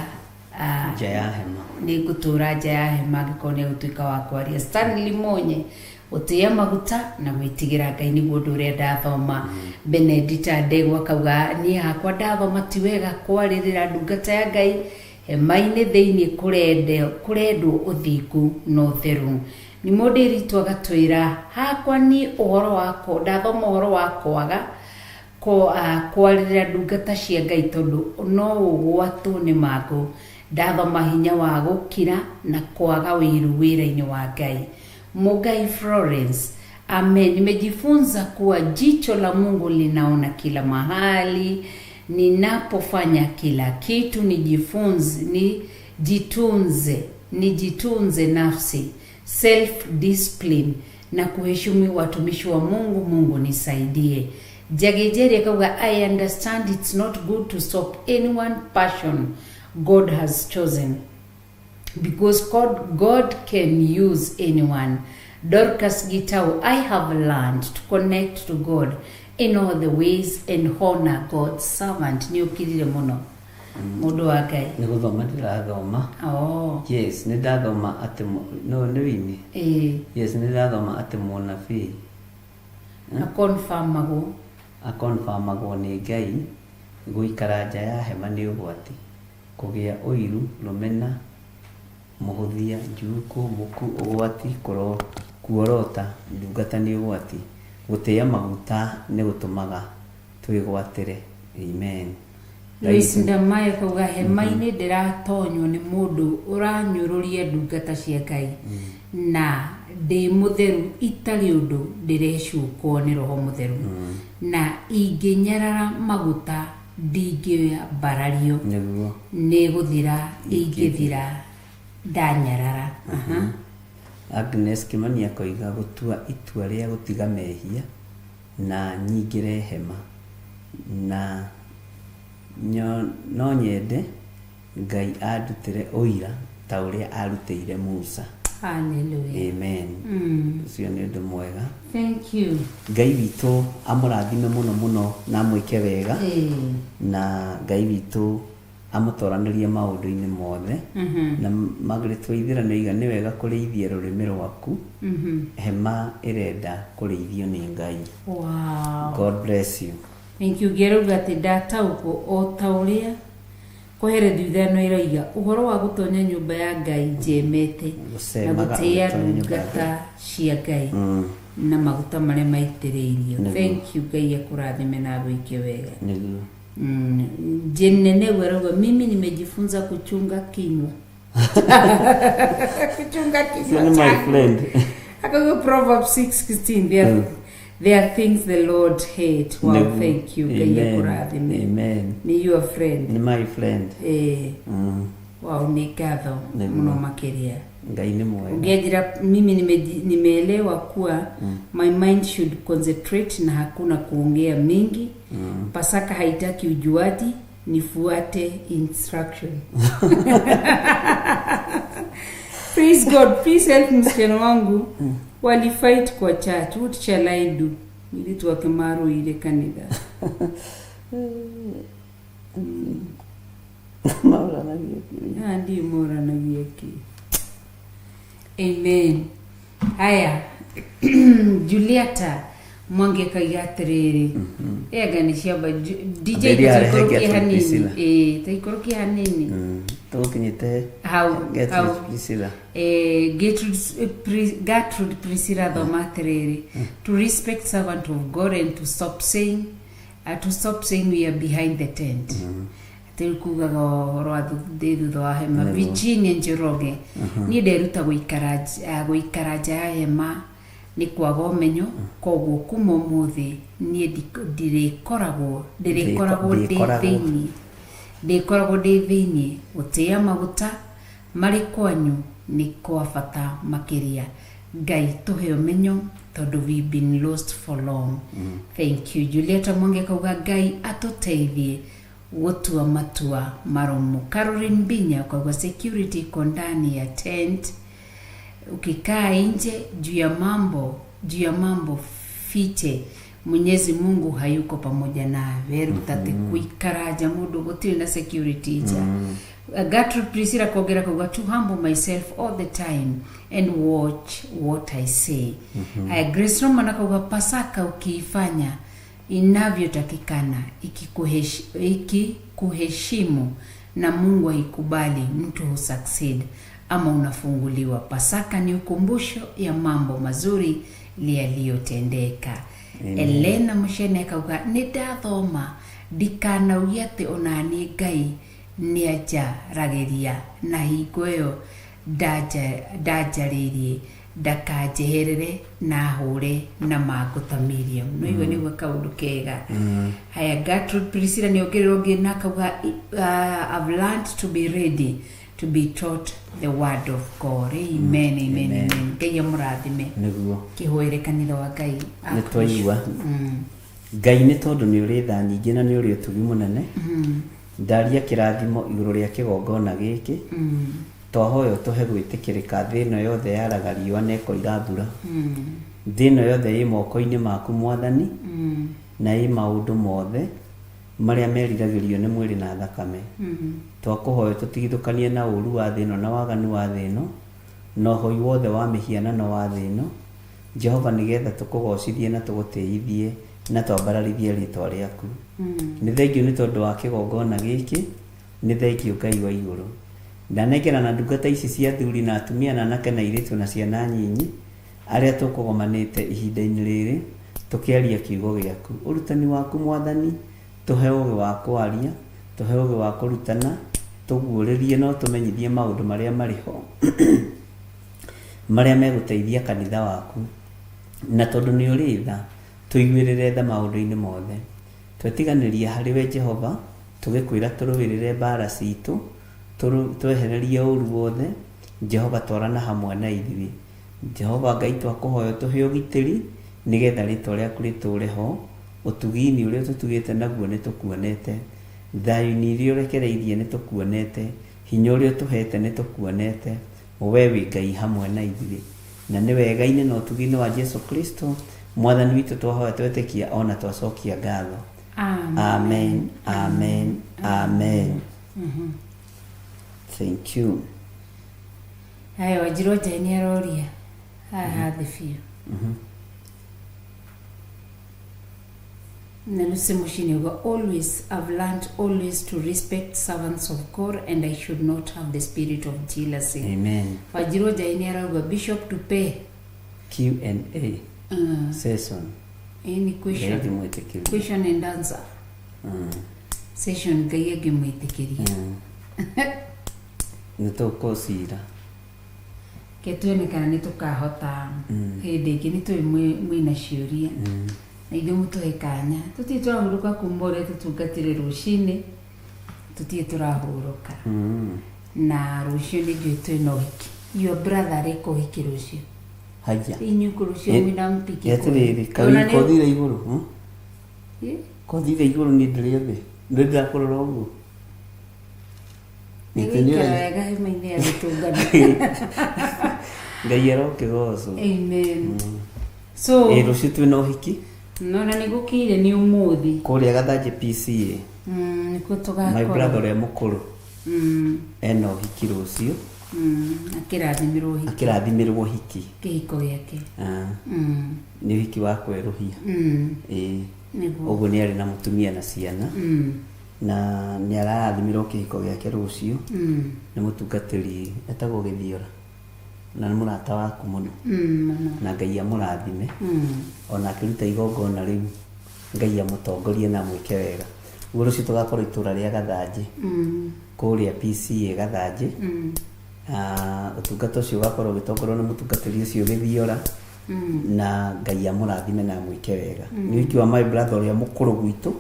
E: nja ya hema.
F: Nĩ ngũtũra nja ya hema angĩkorwo nĩ egũtuĩka wa kwaria. Stanley Monye, gũtĩĩa maguta na gwĩtigĩra Ngai nĩguo ũndũ ũrĩa ndathoma. Benedita Ndegwa akauga niĩ hakwa ndathoma ti wega kwarĩrĩra ndungata ya Ngai hema-inĩ thĩinĩ, kũrendwo ũthingu na ũtheru. Nĩ mũndũ ĩritũ agatwĩra hakwa niĩ ũhoro wakwa ndathoma ũhoro wa kwaga kwarĩrĩra ndungata cia Ngai tondũ no ũgwatwo nĩ mangũ. Ndathoma hinya wa gũkira na kwaga wĩiru wĩra-inĩ wa Ngai. Mugai Florence, amen. Nimejifunza kuwa jicho la Mungu linaona kila mahali. Ninapofanya kila kitu nijifunze, nijitunze nafsi, self discipline na kuheshimu watumishi wa Mungu. Mungu nisaidie. Jagejeri akauga I understand it's not good to stop anyone passion God has chosen because God can use anyone. Dorcas Gitau, I have learned to connect to God in all the ways and honor God's servant. Nĩ ũkirire mũno mũndũ wa Ngai.
E: Nĩ gũthoma ndĩrathoma.
F: Oh.
E: Yes, nĩ ndathoma atĩ no nĩ wini.
F: Ĩĩ.
E: Yes, nĩ ndathoma atĩ mũnabii
F: akonfamagwo
E: akonfamagwo nĩ Ngai. Gũikara nja ya hema nĩ ũgwati, kũgĩa ũiru, rũmena, mũhũthia, njuukũ, mũku, ũgwati, kuorota ndungata nĩ ũgwati, gũtĩĩa maguta nĩ gũtũmaga twĩgwatĩre. Amen.
F: Lois Ndamaye kauga hema-inĩ ndĩratonywo nĩ mũndũ ũranyũrũria ndungata cia Ngai na ndĩ mũtheru itarĩ ũndũ ndĩrecukwo nĩ roho mũtheru na ingĩnyarara maguta ndingĩambarario
E: nĩguo
F: nĩ gũthira ingĩthira ndanyarara. Aha.
E: Agnes Kimani akoiga gũtua itua rĩa gũtiga mehia na nyingĩre hema na no nyende Ngai andutĩre ũira ta ũrĩa arutĩire Musa.
F: Hallelujah.
E: Amen. Ũcio nĩ ũndũ mwega.
F: Thank you.
E: Ngai witũ amũrathime mũno mũno na amwĩke wega. Na Ngai witũ amũtoranĩrie maũndũ-inĩ mothe. Na Margaret Waithera nĩoiga nĩ wega kũrĩithia rũrĩmĩ rwaku. Hema ĩrenda kũrĩithio nĩ Ngai.
F: Wow.
E: God bless you.
F: Thank you. Ngĩrauga atĩ ndataũkwo o ta ũrĩa Koherethu ithano ĩroiga ũhoro wa gũtonya nyũmba ya Ngai njemete na
E: Gũcemaga
F: gũtĩĩa
E: ũgĩtonya nyũmba ya
F: ndungata cia Ngai na maguta marĩa maitĩrĩirio.
E: Nĩguo.
F: Thank you. Ngai akũrathime na agwĩke wega.
E: Nĩguo.
F: Jane Nene arauga mimi nimejifunza kuchunga kinywa, kuchunga
E: Ũcio
F: kinywa
E: nĩ my
F: changu.
E: friend.
F: Akauga Proverbs 6:16, there are things the Lord hate. Wow.
E: Nĩguo.
F: Thank you. Ngai
E: Amen.
F: akũrathime.
E: Amen.
F: Nĩ your friend.
E: Nĩ my friend.
F: Wow, nĩ ngatho
E: Nĩguo.
F: mũno makĩria.
E: Ngai nĩ mwega.
F: Ũngĩanjĩra mimi nimeelewa kuwa my mind should concentrate na hakuna kuongea mingi. Pasaka haitaki ujuaji, nifuate instruction. Praise God. Please help msichana wangu, walifight kwa church, what shall I do? Mũirĩtu wake marũire kanitha.
E: Maũranagia kĩ?
F: Ah, ndiũ moranagia kĩ. Amen. Haya, Julieta Mwangi akauga atĩrĩrĩ, anga nĩ ciamba DJ,
E: Ambĩrĩria harĩa
F: taikũrũkie
E: Gertrude
F: hanini.
E: Priscilla.
F: Ĩĩ, taikũrũkie hanini.
E: Tũgũkinyĩte
F: Hau.
E: Gertrude
F: Hau.
E: Priscilla.
F: Gertrude Priscilla thoma atĩrĩrĩ, to respect servant of God and to stop saying we are behind the tent, atĩ kugaga ũhoro wa ndĩ thutha wa hema. Virginia Njoroge, niĩ nderuta gũikara nja ya hema nĩ kwaga ũmenyo, koguo kuma ũmũthĩ niĩ ndĩrĩkoragwo ndĩ
E: Ndĩkoragwo.
F: thĩinĩ, ndĩkoragwo ndĩ thĩinĩ. Gũtĩĩa maguta Marĩ kwanyu nĩ kwa bata makĩria. Ngai tũhe ũmenyo tondũ we've been lost for long. Thank you. Julieta Mwangi akauga Ngai atũteithie gũtua matua marũmu. Caroline Mbinya akauga security iko ndani ya tent, ukikaa nje juu ya mambo juu ya mambo fiche Mwenyezi Mungu hayuko pamoja nawe. Ruta atĩ kuikara nja mũndũ gũtirĩ na security nja. Gertrude Priscilla kongera kuga to humble myself all the time and watch what I say. Haya, Grace Roman akauga Pasaka ukiifanya inavyotakikana ikikuheshimu na Mungu aikubali, mtu husucceed ama unafunguliwa. Pasaka ni ukumbusho ya mambo mazuri yaliyotendeka. Elena Mushene akauga nĩ ndathoma ndikanauge atĩ onaniĩ Ngai nĩanjaragĩria na hingo ĩyo ndanjarĩirie ndakanjeherere na hũre na mangũ ta Miriam. No igua nĩguo kaũndũ kega. Haya, Gertrude Priscilla nĩongerera ũngĩ na akauga I've learned to be ready to be taught the word of God. Amen, amen, amen. Ngai amũrathime.
E: Nĩguo.
F: Kĩhoere kanitha wa Ngai.
E: Nĩ twaigua. Ngai nĩ tondũ nĩ ũrĩ tha nyingĩ na nĩ ũrĩ ũtugi mũnene, ndaria kĩrathimo igũrũ rĩa kĩgongona gĩkĩ. Twahoya ũtũhe gwĩtĩkĩrĩka thĩ ĩno yothe yaraga riũa na ĩkoira mbura. Thĩ ĩno yothe ĩ moko-inĩ maku Mwathani, na ĩ maũndũ mothe marĩa meriragĩrio nĩ mwĩrĩ na thakame. Twakũhoya tũtigithũkanie na ũru wa thĩ ĩno na waganu wa thĩ ĩno na ũhoi wothe wa mĩhianano wa thĩ ĩno, Jehova, nĩgetha tũkũgocithie na tũgũtĩithie na twambararithie rĩtwa rĩaku. Nĩ thengiũ nĩ tondũ wa kĩgongona gĩkĩ, nĩ thengiũ Ngai wa igũrũ. Ndanengerana ndungata ici cia athuri na atumia na anake na airĩtu na ciana nyinyi arĩa tũkũgomanĩte ihinda-inĩ rĩrĩ tũkĩaria kiugo gĩaku. Ũrutani waku Mwathani, tũhe ũgĩ wa kwaria, tũhe ũgĩ wa kũrutana, tũguũrĩrie na ũtũmenyithie maũndũ marĩa marĩ ho marĩa megũteithia kanitha waku. Na tondũ nĩ ũrĩ tha, tũiguĩrĩre tha maũndũ-inĩ mothe. Twetiganĩria harĩ we Jehova, tũgĩkwĩra tũrũĩrĩre mbara citũ, twehererie ũru wothe. Jehova, twarana hamwe na ithuĩ. Jehova Ngai, twakũhoya ũtũhe ũgitĩri nĩgetha rĩtwa rĩaku rĩtũre ho. Ũtugi-inĩ ũrĩa ũtũtugĩte naguo nĩ tũkuonete, thayũ-inĩ iria ũrekereirie nĩ tũkuonete, hinya ũrĩa ũtũhete nĩ tũkuonete. We wĩ Ngai hamwe na ithuĩ, na nĩ wega-inĩ na ũtugi-inĩ wa Jesu Kristo Mwathani witũ twahoya twetĩkia ona twacokia ngatho. Amen, amen, amen. Thank you.
F: Haya, Wanjirũ Njai nĩ aroria haha thĩ biũ. Na Lucy Mushini uga always I've learned always to respect servants of God and I should not have the spirit of jealousy.
E: Amen.
F: Wanjirũ Njai nĩ arauga Bishop tupe
E: Q&A session.
F: Any question.
E: Ngai angĩmwĩtĩkĩria.
F: Question and answer session, Ngai angĩmwĩtĩkĩria.
E: Nĩ tũkũcira.
F: Ke tuone kana nĩ tũkahota hĩndĩ ĩngĩ. Nĩ tũĩ mwĩna ciũria na ithuĩ mũtũhe kanya. Tũtirĩ tũrahurũka kuma ũrĩa tũtungatire rũcinĩ, tũtirĩ tũrahurũka. Na rũciũ nĩ njũĩ twĩna ũhiki. Your brother areka ũhiki rũciũ.
E: Haya.
F: Inyuĩ rũciũ mwĩna mpiki.
E: Atĩrĩrĩ,
F: Ona
E: kaĩ kothire igũrũ,
F: Ĩ?
E: Kothire igũrũ, niĩ ndĩrĩ thĩ, ndĩ ndĩrakũrora ũguo.
F: Nĩ gũikara wega hema-inĩ ya gũtũngana.
E: Ngai arokĩgocwo.
F: Amen. So
E: Ĩ, rũciũ twĩna ũhiki.
F: Nona nĩ gũkĩire nĩ ũmũthĩ.
E: Kũrĩa Gathanjĩ PCA.
F: Nĩkuo
E: My
F: tũgakorwo.
E: brother ũrĩa mũkũrũ ena ũhiki rũciũ.
F: Akĩrathimĩrwo ũhiki.
E: Akĩrathimĩrwo ũhiki.
F: Kĩhiko gĩake.
E: Ah, nĩ ũhiki wa kwerũhia. Ĩ.
F: Nĩguo.
E: Ũguo nĩ arĩ na mũtumia na ciana, na nĩ ararathimĩrwo kĩhiko gĩake rũciũ nĩ mũtungatĩri etagwo Gĩthiora, na nĩ mũrata waku mũno.
F: Mũno.
E: Na Ngai amũrathime ona akĩruta igongona rĩu, Ngai amũtongorie na amwĩke wega. Ũguo rũciũ tũgakorwo itũra rĩa Gathanjĩ, kũrĩa PCA Gathanjĩ. Ah, ũtungata ũcio ũgakorwo ũgĩtongorio nĩ mũtungatĩri ũcio Gĩthiora, na Ngai amũrathime na amwĩke wega. Nĩ ũhiki wa my brother ũrĩa mũkũrũ gwitũ,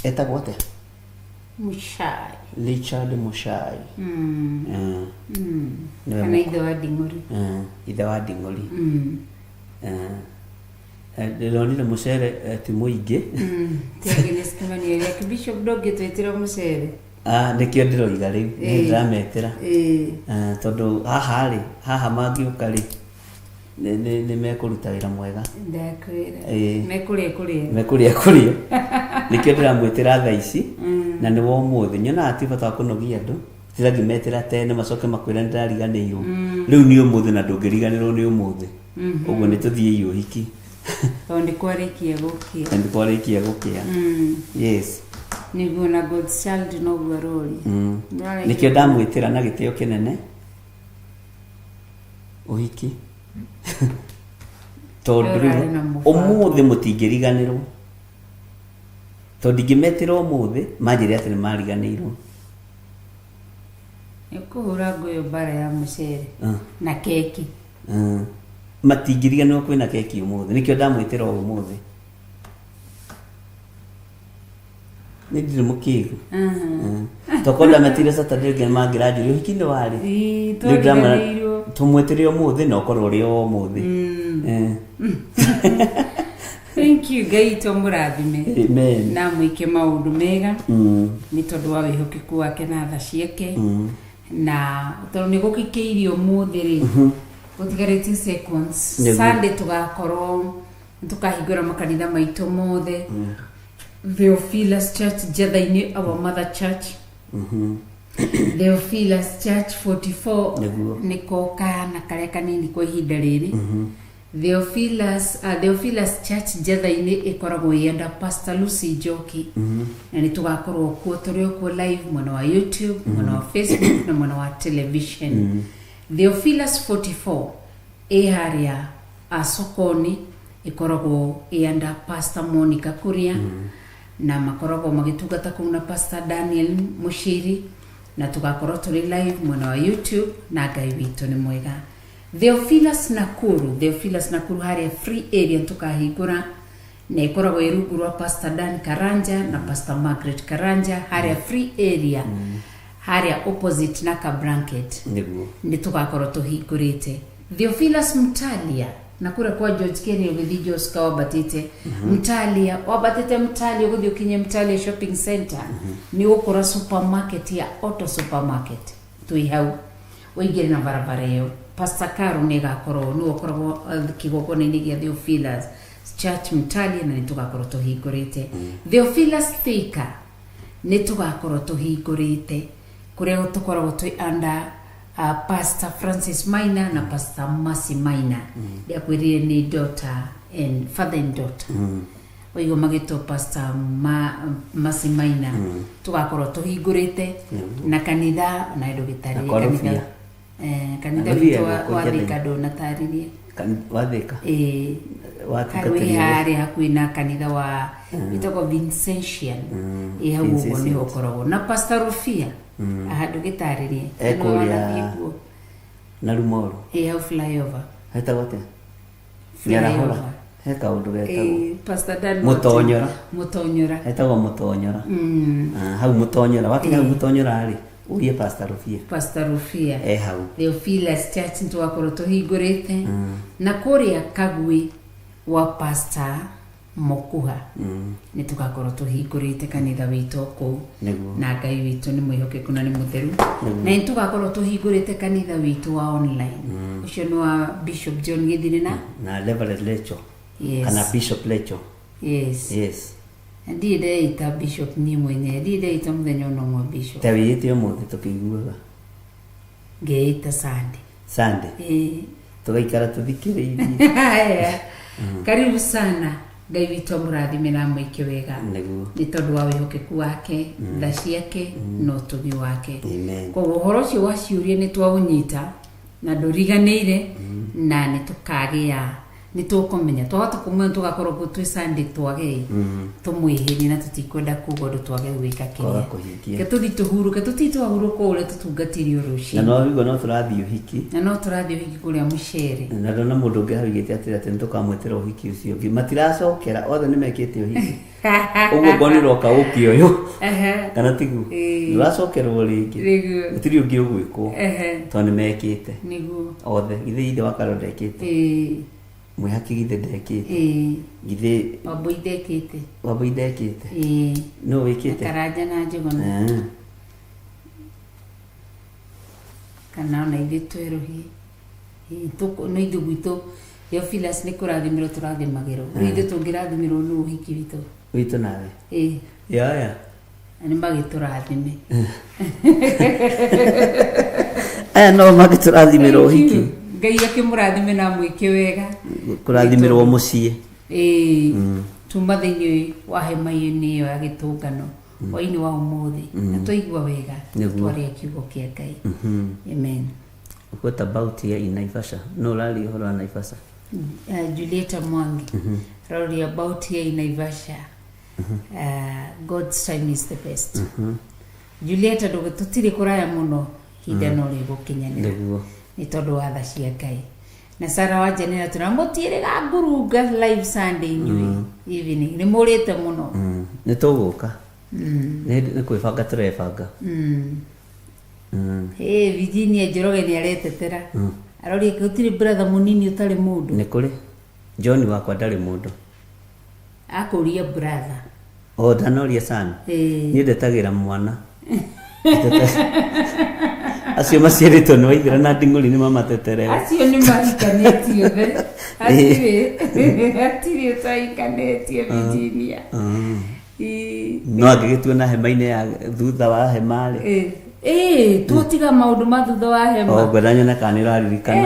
E: etagwo atĩa?
F: Muchai.
E: Richard Muchai. Nĩwe
F: Kana ithe wa Nding'ũri.
E: Ithe wa Nding'ũri. Ndĩronire mũcere ti mũingĩ.
F: Ti Agnes Kimani ũrĩa Bishop ndũngĩtwĩtĩra mũcere.
E: Ah, nĩkĩo ndĩroiga rĩu nĩ ndĩrametĩra. Tondũ haha rĩ, haha mangĩũka rĩ, nĩ mekũruta wĩra mwega.
F: Ndakwĩra. Mekũrĩa kũrĩa.
E: Mekũrĩa kũrĩa. Nĩkĩo ndĩramwĩtĩra thaa ici na nĩ wa ũmũthĩ. Nyonaga ti bata wa kũnogia andũ, tiga ngĩmetĩra tene macoke makwĩra nĩ ndĩrariganĩirwo. Rĩu nĩ ũmũthĩ na ndũngĩriganĩrwo nĩ ũmũthĩ. Ũguo nĩ tũthiĩi ũhiki.
F: Tondũ nĩ kwarĩkia gũkĩa.
E: Na nĩ kwarĩkia gũkĩa. Yes.
F: Nĩguo na God's child noguo aroria.
E: Nĩkĩo ndamwĩtĩra na gĩtĩo kĩnene ũhiki. Tondũ rĩu
F: Ũrarĩ na mũbango.
E: Ũmũthĩ mũtingĩriganĩrwo. Tondũ ndingĩmetĩra ũmũthĩ manjĩre atĩ nĩ mariganĩirwo.
F: Nĩ kũhũra ngũyũ mbara ya mũcere na keki.
E: Matingĩriganĩrwo kwĩna keki ũmũthĩ. Nĩkĩo ndamwĩtĩra o ũmũthĩ. Nĩ ndirĩ mũkĩgu. Tokorwo ndametire Saturday nginya mangĩranjũria ũhiki nĩ warĩ.
F: Ĩĩ,
E: Rĩu ndĩramwĩra,
F: twariganĩirwo.
E: Tũmwĩtĩre ũmũthĩ na ũkorwo ũrĩ o ũmũthĩ.
F: Thank you Ngai witũ amũrathime.
E: Amen.
F: Na amwĩke maũndũ mega nĩ tondũ wa wĩhokeku wake na tha ciake. Na tondũ nĩ gũgĩkĩirie ũmũthĩ rĩ, gũtigarĩtie seconds. Sunday tũgakorwo tũkahingũra makanitha maitũ mothe. Theophilus Church Njetha-inĩ, our mother church. Theophilus Church 44 nĩko kana karĩa kanini kwa ihinda rĩrĩ. Theophilus Church Njetha-inĩ ĩkoragwo ĩ under Pastor Lucy Njoki. Na nĩ tũgakorwo kuo tũrĩ o kuo live mwena wa YouTube, mwena wa Facebook na mwena wa television. Theophilus 44 ĩ harĩa Sokoni ĩkoragwo ĩ under Pastor Monica Kuria. Na makoragwo magĩtungata kũu na Pastor Daniel Mushiri, na tũgakorwo tũrĩ live mwena wa YouTube na Ngai witũ nĩ mwega. Theophilus Nakuru, Theophilus Nakuru harĩa free area tũkahingũra na ĩkoragwo ĩ rungu rwa Pastor Dan Karanja na Pastor Margaret Karanja harĩa free area, harĩa opposite na ka blanket. Nĩ tũgakorwo tũhingũrĩte. Theophilus Mtalia na kũrĩa kwa George Kenny ũgĩthiĩ Joska wambatĩte Mtalia, wambatĩte Mtalia ũgũthiĩ ũkinye Mtalia shopping center, nĩ ũgũkora supermarket ya Auto Supermarket twĩ hau, ũingĩre na barabara ĩyo. Pastor Caro nĩ agakorwo nĩwe ũkoragwo kĩgongona-inĩ gĩa Theophilus Church Mtalia na nĩ tũgakorwo tũhingũrĩte. Theophilus Thika nĩ tũgakorwo tũhingũrĩte kũrĩa tũkoragwo twĩ under Pastor Francis Maina na Pastor Mercy Maina. Ndiakwĩrire nĩ daughter and father and daughter. Oigo magĩtwo Pastor Mercy Maina. Tũgakorwo tũhingũrĩte na kanitha na ndũgĩtarĩrie
E: Na kwa
F: kanitha.
E: Rũbia.
F: Kanitha
E: Na Rũbia
F: witũ
E: gũkũ
F: wa
E: Njetha-inĩ.
F: Thika ndũnatarĩrie.
E: Wa Thika? Watungatĩire
F: Harĩ harĩa hakuhĩ na kanitha wa wĩtagwo Vincentian. Ĩ hau ũguo
E: Vincentian.
F: nĩho ũkoragwo. Na Pastor Rufia, aha ndũgĩtarĩrie.
E: E
F: Nĩwe
E: kũrĩa
F: wanathiĩ kuo.
E: Na Rumoro.
F: Ĩ hau flyover.
E: Hetagwo atĩa?
F: Flyover.
E: Nyarahũra. He kaũndũ getagwo.
F: Pastor Dan
E: Mũtonyora.
F: Mũtonyora.
E: Hetagwo Mũtonyora. Hau Mũtonyora. Wakinya hau Mũtonyora rĩ, ũrie Pastor Rufia.
F: Pastor Rufia.
E: E hau.
F: Theophilus Church nĩtũgakorwo tũhingũrĩte. Na kũrĩa Kagui wa Pastor Mokuha. Nĩ tũgakorwo tũhingũrĩte kanitha witũ kũu. Na Ngai witũ nĩ mwĩhokeku na nĩ mũtheru. Na nĩ tũgakorwo tũhingũrĩte kanitha witũ wa online. Ũcio nĩ wa Bishop John Githirina.
E: Na Reverend Lecho.
F: Yes.
E: Kana Bishop Lecho.
F: Yes.
E: Yes.
F: Ndirĩ ndeita Bishop niĩ mwenyewe, ndirĩ ndeita mũthenya ona ũmwe Bishop.
E: Ta wĩĩte ũmũthĩ tũkĩiguaga.
F: Ngeita Sunday.
E: Sunday. Tũgaikara tũthikĩrĩirie.
F: Haya. Karibu sana. Ngai witũ amũrathime na amwĩke wega. Nĩ tondũ wa wĩhokeku wake, tha ciake, na ũtugi wake.
E: Amen.
F: Koguo ũhoro ũcio wa ciũria nĩ twaũnyita na ndũriganĩire na nĩ tũkagĩa Nĩ tũkũmenya twahota kũmwĩra tũgakorwo kuo twĩ Sunday twage tũmwĩhĩrie na tũtikwenda kuga ũndũ twage gwĩka
E: Kwaga
F: kĩrĩa.
E: kũhingia.
F: Ke tũthiĩ tũhurũke, tũthiĩ twahurũka ũrĩa tũtungatĩrio
E: Na
F: rũciũ.
E: no wigua no tũrathiĩ ũhiki.
F: Na no tũrathiĩ ũhiki kũrĩa mũcere.
E: Na ndona mũndũ ũngĩ augĩte atĩrĩ atĩ nĩtũkamwĩtĩra ũhiki ũcio ũngĩ. Matiracokera othe nĩmekĩte ũhiki. Ũguo ngona ũroka ũkĩ ũyũ. Kana tiguo?
F: Ĩĩ.
E: Ndũracokerwo rĩngĩ.
F: Nĩguo.
E: Gũtirĩ ũngĩ ũgwĩkwo. Tondũ nĩmekĩte.
F: Nĩguo.
E: Othe. Githĩ ithe wa Karo ndekĩte.
F: Ĩĩ.
E: Mwĩhaki githĩ ndekĩte.
F: Ĩĩ.
E: Githĩ
F: Wambui ndekĩte.
E: Wambui ndekĩte.
F: Ĩĩ.
E: Nũ wĩkĩte?
F: Karanja na Njũgũna.
E: Ah.
F: Kana ona ithuĩ twerũhie. Ĩĩ, no ithuĩ gwitũ Theophilus nĩ kũrathimĩrwo tũrathimagĩrwo. Rĩu ithuĩ tũngĩrathimĩrwo nũ ũhiki witũ?
E: Witũ nawe.
F: Ĩĩ.
E: Yaya.
F: Na nĩ magĩtũrathime.
E: Aya no mangĩtũrathimĩrwo
F: Thank
E: ũhiki.
F: you. Ngai akĩmũrathime na amwĩke wega.
E: Kũrathimĩrwo mũciĩ.
F: Ĩĩ. Tuma thĩinĩ wa hema-inĩ ĩyo ya gĩtũngano hwaĩ-inĩ wa ũmũthĩ na twaigua wega
E: Nĩguo.
F: twaria kiugo kĩa Ngai. Amen.
E: What about here in Naivasha? No ũraria ũhoro wa Naivasha.
F: Julieta Mwangi Rori about here in Naivasha. God's time is the best. Julieta ndũgĩ tũtirĩ kũraya mũno ihinda no rĩgũkinyanĩra
E: Nĩguo.
F: nĩ tondũ wa tha cia Ngai na Sara wa Jenera tũra mũtiĩrĩga ngurunga live Sunday inyuĩ evening nĩ mũrĩte mũno.
E: Nĩ tũgũka. Nĩ kwĩbanga tũrebanga.
F: Hey, Virginia Njoroge nĩ aretetera aroria gũtirĩ brother mũnini ũtarĩ mũndũ.
E: Nĩ kũrĩ. John wakwa ndarĩ mũndũ.
F: Akũria brother.
E: O ndanoria sana.
F: Ĩĩ.
E: Niĩ ndetagĩra mwana. Acio maciarĩtwo nĩ Waithera na Nding'ũri nĩ mamateterera.
F: Acio nĩ mahikanĩtie othe, hatirĩ ũtahikanĩtie Virginia. Ĩĩ.
E: No angĩgĩtua na hema-inĩ ya thutha wa hema rĩ.
F: Ĩĩ. Ĩĩ, tuotiga maũndũ ma thutha wa hema.
E: O ngwenda nyone kana nĩ ũraririkana.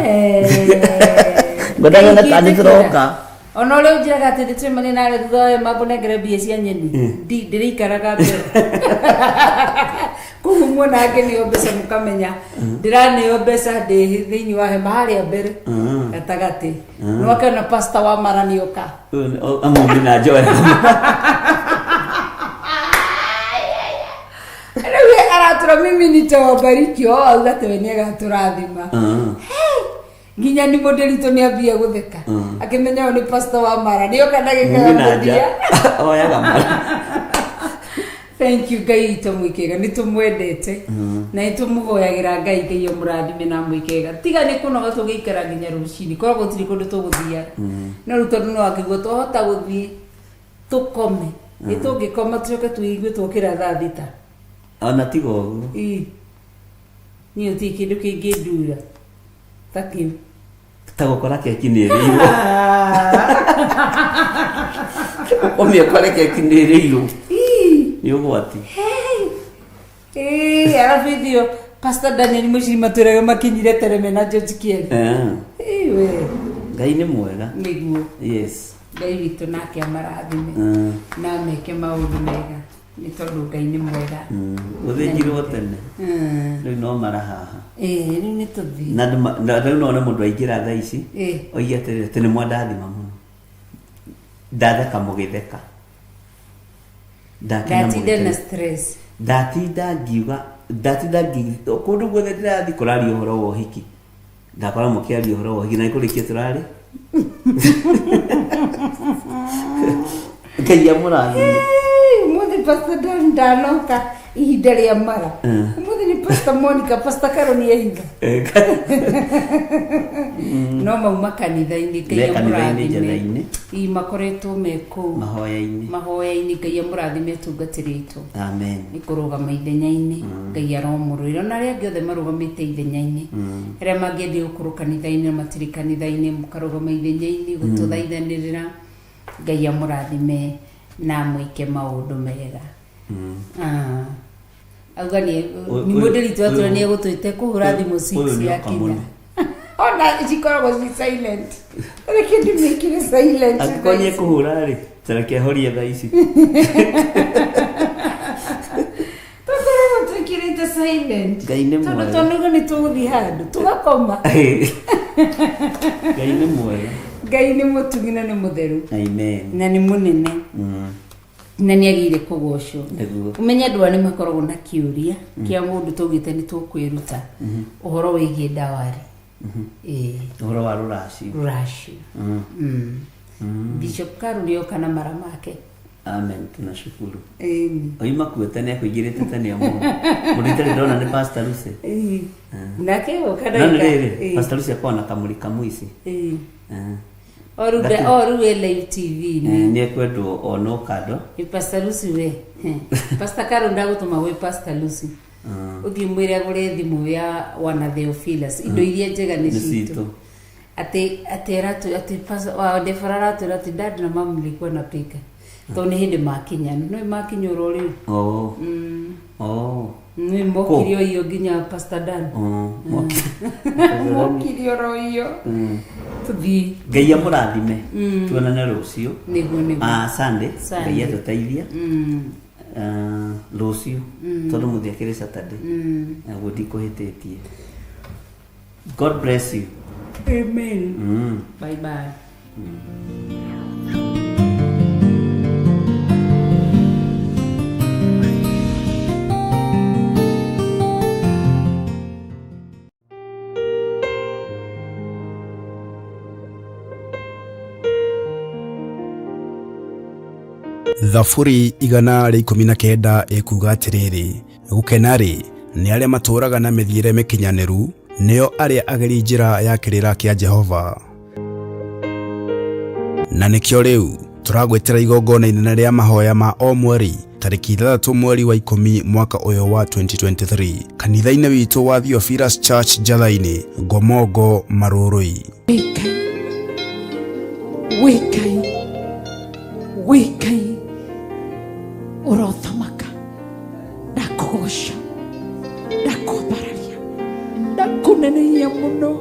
F: Ngwenda
E: Ngwenda nyone kana nĩ tũroka.
F: Ona ũrĩa ũnjĩraga atĩ ndĩtũmane narĩ thutha wa hema ngũnengere mbia cia nyeni ndĩrĩikaraga mbere koguo muona ngĩneo mbeca mũkamenya ndĩraneo mbeca ndĩ thĩinĩ wa hema harĩa mbere gatagatĩ nĩwakĩona pasta wa mara nĩoka.
E: Amumi na njoya.
F: Rĩu aratũra mimi nitawabariki o auga atĩ we nĩagatũrathima nginya nĩ mũndĩritũ nĩ ambia gũtheka akĩmenya ũyũ nĩ pasta wa mara nĩoka ndagĩka ya
E: Mumi na nja.
F: mũthia.
E: Oyaga mara.
F: Thank you Ngai witũ mwĩkega nĩ tũmwendete na nĩ tũmũhoyagĩra Ngai Ngai amũrathime na amwĩkega tiga nĩ kũnoga tũgĩikara nginya rũcinĩ korwo gũtirĩ kũndũ tũgũthiaga no rĩu tondũ no akĩguo twahota gũthiĩ tũkome nĩ tũngĩkoma tũcoke tũigue twokĩra thaa 6.
E: Ona tiga ũguo.
F: Ĩ. Niĩ gũtirĩ kĩndũ kĩngĩndura ta kĩu.
E: Ta gũkora keki nĩ ĩrĩirwo. Ũkome ũkore keki nĩ ĩrĩirwo.
F: Ĩ.
E: Nĩ ũgwati.
F: Ĩ, arabu ithio Pastor Daniel Muciri matwĩraga makinyire tereme na George Kieri. Ĩ we.
E: Ngai nĩ mwega.
F: Nĩguo.
E: Yes.
F: Ngai witũ nake amarathime na ameke maũndũ mega nĩ tondũ Ngai nĩ mwega.
E: Gũthĩnjirwo tene. Rĩu no mara haha.
F: Ĩ, rĩu nĩ tũthiĩ.
E: Na rĩu no one mũndũ aingĩra thaa ici.
F: Ĩ.
E: Oige atĩrĩrĩ atĩ nĩ mwandathima mũno. Ndatheka mũgĩtheka. Ndakena
F: Ndatinda na
E: mũgĩkena.
F: stress.
E: Ndatinda ngiuga ndatinda ngi kũndũ guothe ndĩrathiĩ kũraria ũhoro wa ũhiki. Ndakora mũkĩaria ũhoro wa ũhiki na nĩkũrĩkia tũrarĩ. Ngai amũrathime.
F: Ũmũthĩ Pastor Dan ndanoka ihinda rĩa mara. Ũmũthĩ nĩ Pastor Monica, Pastor Carol nĩ ehitha. No mauma kanitha-inĩ Ngai
E: Me kanitha-inĩ
F: amũrathime.
E: njatha-inĩ.
F: Ĩ, makoretwo me kũu
E: Mahoya-inĩ.
F: mahoya-inĩ Ngai amũrathime atungatĩri aitũ.
E: Amen.
F: Nĩ kũrũgama ithenya-inĩ Ngai aromũrũĩra ona arĩa angĩ othe marũgamĩte ithenya-inĩ arĩa mangĩendire gũkorwo kanitha-inĩ na matirĩ kanitha-inĩ mũkarũgama ithenya-inĩ gũtũthaithanĩrĩra Ngai amũrathime na amwĩke maũndũ mega. Ah. Auga nĩ
E: Ũyũ-
F: nĩ mũndĩritũ atũra
E: ũyũ-
F: nĩ egũtwĩte kũhũra thimũ
E: ũyũ
F: 6
E: nĩ
F: ya
E: oka
F: kinya.
E: mũno.
F: Ona cikoragwo ci silent reke ndĩmĩkĩre silent.
E: Angĩkorwo nĩ ekũhũra rĩ, tareke ahorie thaa ici.
F: Tũkoragwo twĩkĩrĩte silent.
E: Ngai nĩ
F: Tondũ
E: mwega.
F: twanauga nĩ tũgũthiĩ handũ tũgakoma.
E: Ngai nĩ mwega.
F: Ngai nĩ mũtugi na nĩ mũtheru
E: Amen.
F: na nĩ mũnene na nĩ agĩire kũgocwo.
E: Nĩguo.
F: Ũmenye andũ aya nĩ makoragwo na kĩũria kĩa mũndũ twaugĩte nĩ tũkwĩruta ũhoro wĩgiĩ ndawari. Ĩĩ,
E: Ũhoro wa rũracio.
F: Rũracio. Bishop Karuri oka na mara make.
E: Amen, tunashukuru.
F: Ĩni.
E: Oima kuo tene akũingĩrĩte tene ũmũthĩ. Mũndũ itarĩ ndona nĩ Pastor Lucy.
F: Ĩĩ. Nake oka
E: No nĩ
F: ndagĩka.
E: rĩrĩ,
F: Ĩĩ.
E: Pastor Lucy akoragwo na kamũri kamũici.
F: Ĩĩ.
E: Eh.
F: O rĩu
E: Gati-
F: o rĩu wĩ live TV
E: Eh, nĩ ekwendwo onwo kando.
F: Nĩ Pastor Lucy we. He. Pastor Carol ndagũtũma gwĩ Pastor Lucy. Ũthiĩ mwĩre agũre thimũ ya wana Theophilus. Indo iria njega nĩ
E: Nĩ
F: citũ.
E: citũ.
F: Atĩ atĩ aratũ atĩ Pastor wa Deborah aratwĩra atĩ dad na mom mlikuwa na pika. Tondũ nĩ hĩndĩ makinya. Nĩ makinya oro rĩu.
E: Oh. Oh.
F: Nĩ mokire o iyo nginya Pastor Dan.
E: Oh. Moki-
F: Mokire oro iyo. Tũthiĩ.
E: Ngai amũrathime. Tuonane rũciũ.
F: Nĩguo nĩguo.
E: Ah, Sunday.
F: Sunday.
E: Ngai atũteithia. Ah, rũciũ tondũ mũthĩ akĩrĩ Saturday. Naguo ndikũhĩtĩtie. God bless you.
F: Amen. Bye bye.
A: Thaburi 119 ĩkuuga atĩrĩrĩ, gũkena-rĩ, nĩ arĩa matũũraga na mĩthiĩre mĩkinyanĩru, nĩo arĩa ageri njĩra ya kĩrĩra kĩa Jehova. Na nĩkĩo rĩu tũragwĩtĩra igongona inene rĩa mahoya ma o mweri tarĩki 6 mweri wa 10 mwaka ũyũ wa 2023 kanitha-inĩ witũ wa Theophilus Church Njatha-inĩ, Ngomongo, Marũrũi.
B: Wĩ Ngai, wĩ Ngai, ũrothamaka, ndakũgoca, ndakwambararia, ndakũnenehia mũno.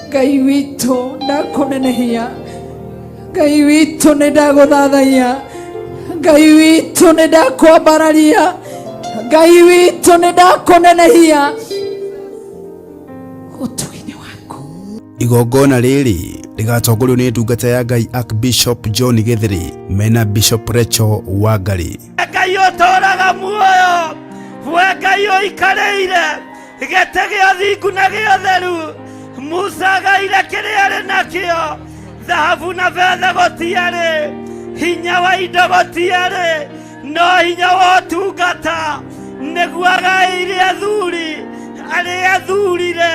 B: Ngai witũ, ndakũnenehia. Ngai witũ, nĩ ndagũthathaiya. Ngai witũ, nĩ ndakwambararia. Ngai witũ, nĩ ndakũnenehia ũtugi-inĩ waku.
A: Igongona rĩrĩ rĩgatongorio nĩ ndungata ya Ngai Archbishop John Gĩthĩrĩ mena Bishop Rachel Wangari.
C: Ngai ũtũũraga muoyo, we Ngai ũikarĩire gĩtĩ gĩa thingu na gĩa ũtheru. Musa agaire kĩrĩa arĩ nakĩo, thahabu na betha gũtiarĩ, hinya wa indo gũtiarĩ, no hinya wa ũtungata nĩguo agaĩire athuri arĩa athurire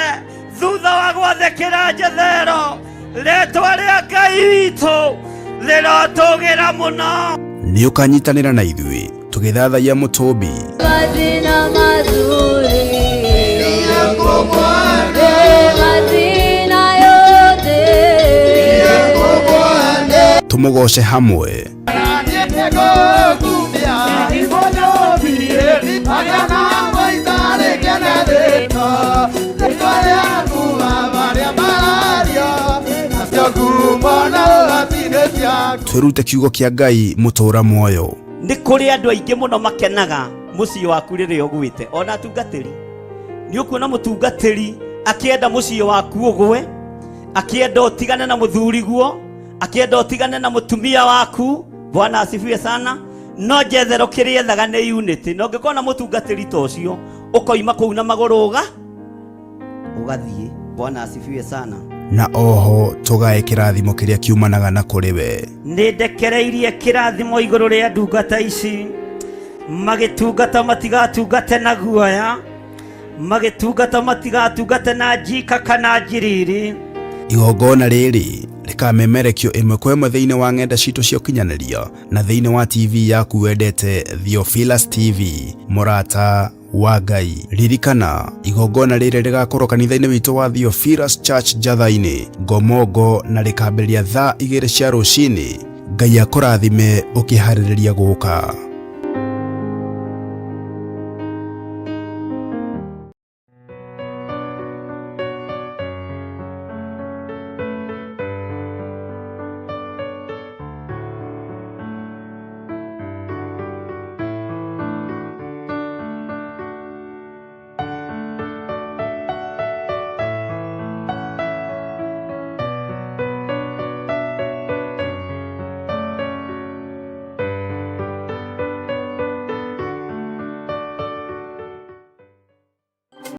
C: thutha wa gwathĩkĩra Jethero. Rĩtwa rĩa Ngai witũ rĩrotũgĩra mũno.
A: Nĩ ũkanyitanĩra na ithuĩ tũgĩthathaiya mũtũmbi.
D: Majina mazuri majina yote
A: Tũmũgoce hamwe. Twĩrute kiugo kĩa Ngai mũtũũra muoyo.
C: Nĩ kũrĩ andũ aingĩ mũno makenaga mũciĩ waku rĩrĩa ũgwĩte, ona atungatĩri. Nĩ ũkuona mũtungatĩri akĩenda mũciĩ waku ũgwe, akĩenda ũtigane na mũthuriguo, akĩenda ũtigane na mũtumia waku. Bwana asifiwe sana. No njethero kĩrĩa ethaga nĩ unity. Na ũngĩkorwo na mũtungatĩri ta ũcio, ũkoima kũu na magũrũ ũgathiĩ. Bwana asifiwe sana.
A: Na oho tũgae kĩrathimo kĩrĩa kiumanaga na kũrĩ we.
C: Nĩ ndekereirie kĩrathimo igũrũ rĩa ndungata ici, magĩtungata matigatungate na guoya, magĩtungata matigatungate na njika kana njiriri.
A: Igongona rĩrĩ rĩkamemerekio ĩmwe kwa ĩmwe thĩinĩ wa ng'enda citũ cia ũkinyanĩria na thĩinĩ wa TV yaku wendete Theophilus TV, mũrata wa Ngai. Ririkana, igongona rĩrĩ rĩgakorwo kanitha-inĩ witũ wa Theophilus Church Njatha-inĩ, Ngomongo, na rĩkambĩrĩria thaa 2 cia rũcinĩ. Ngai akũrathime ũkĩharĩrĩria gũka.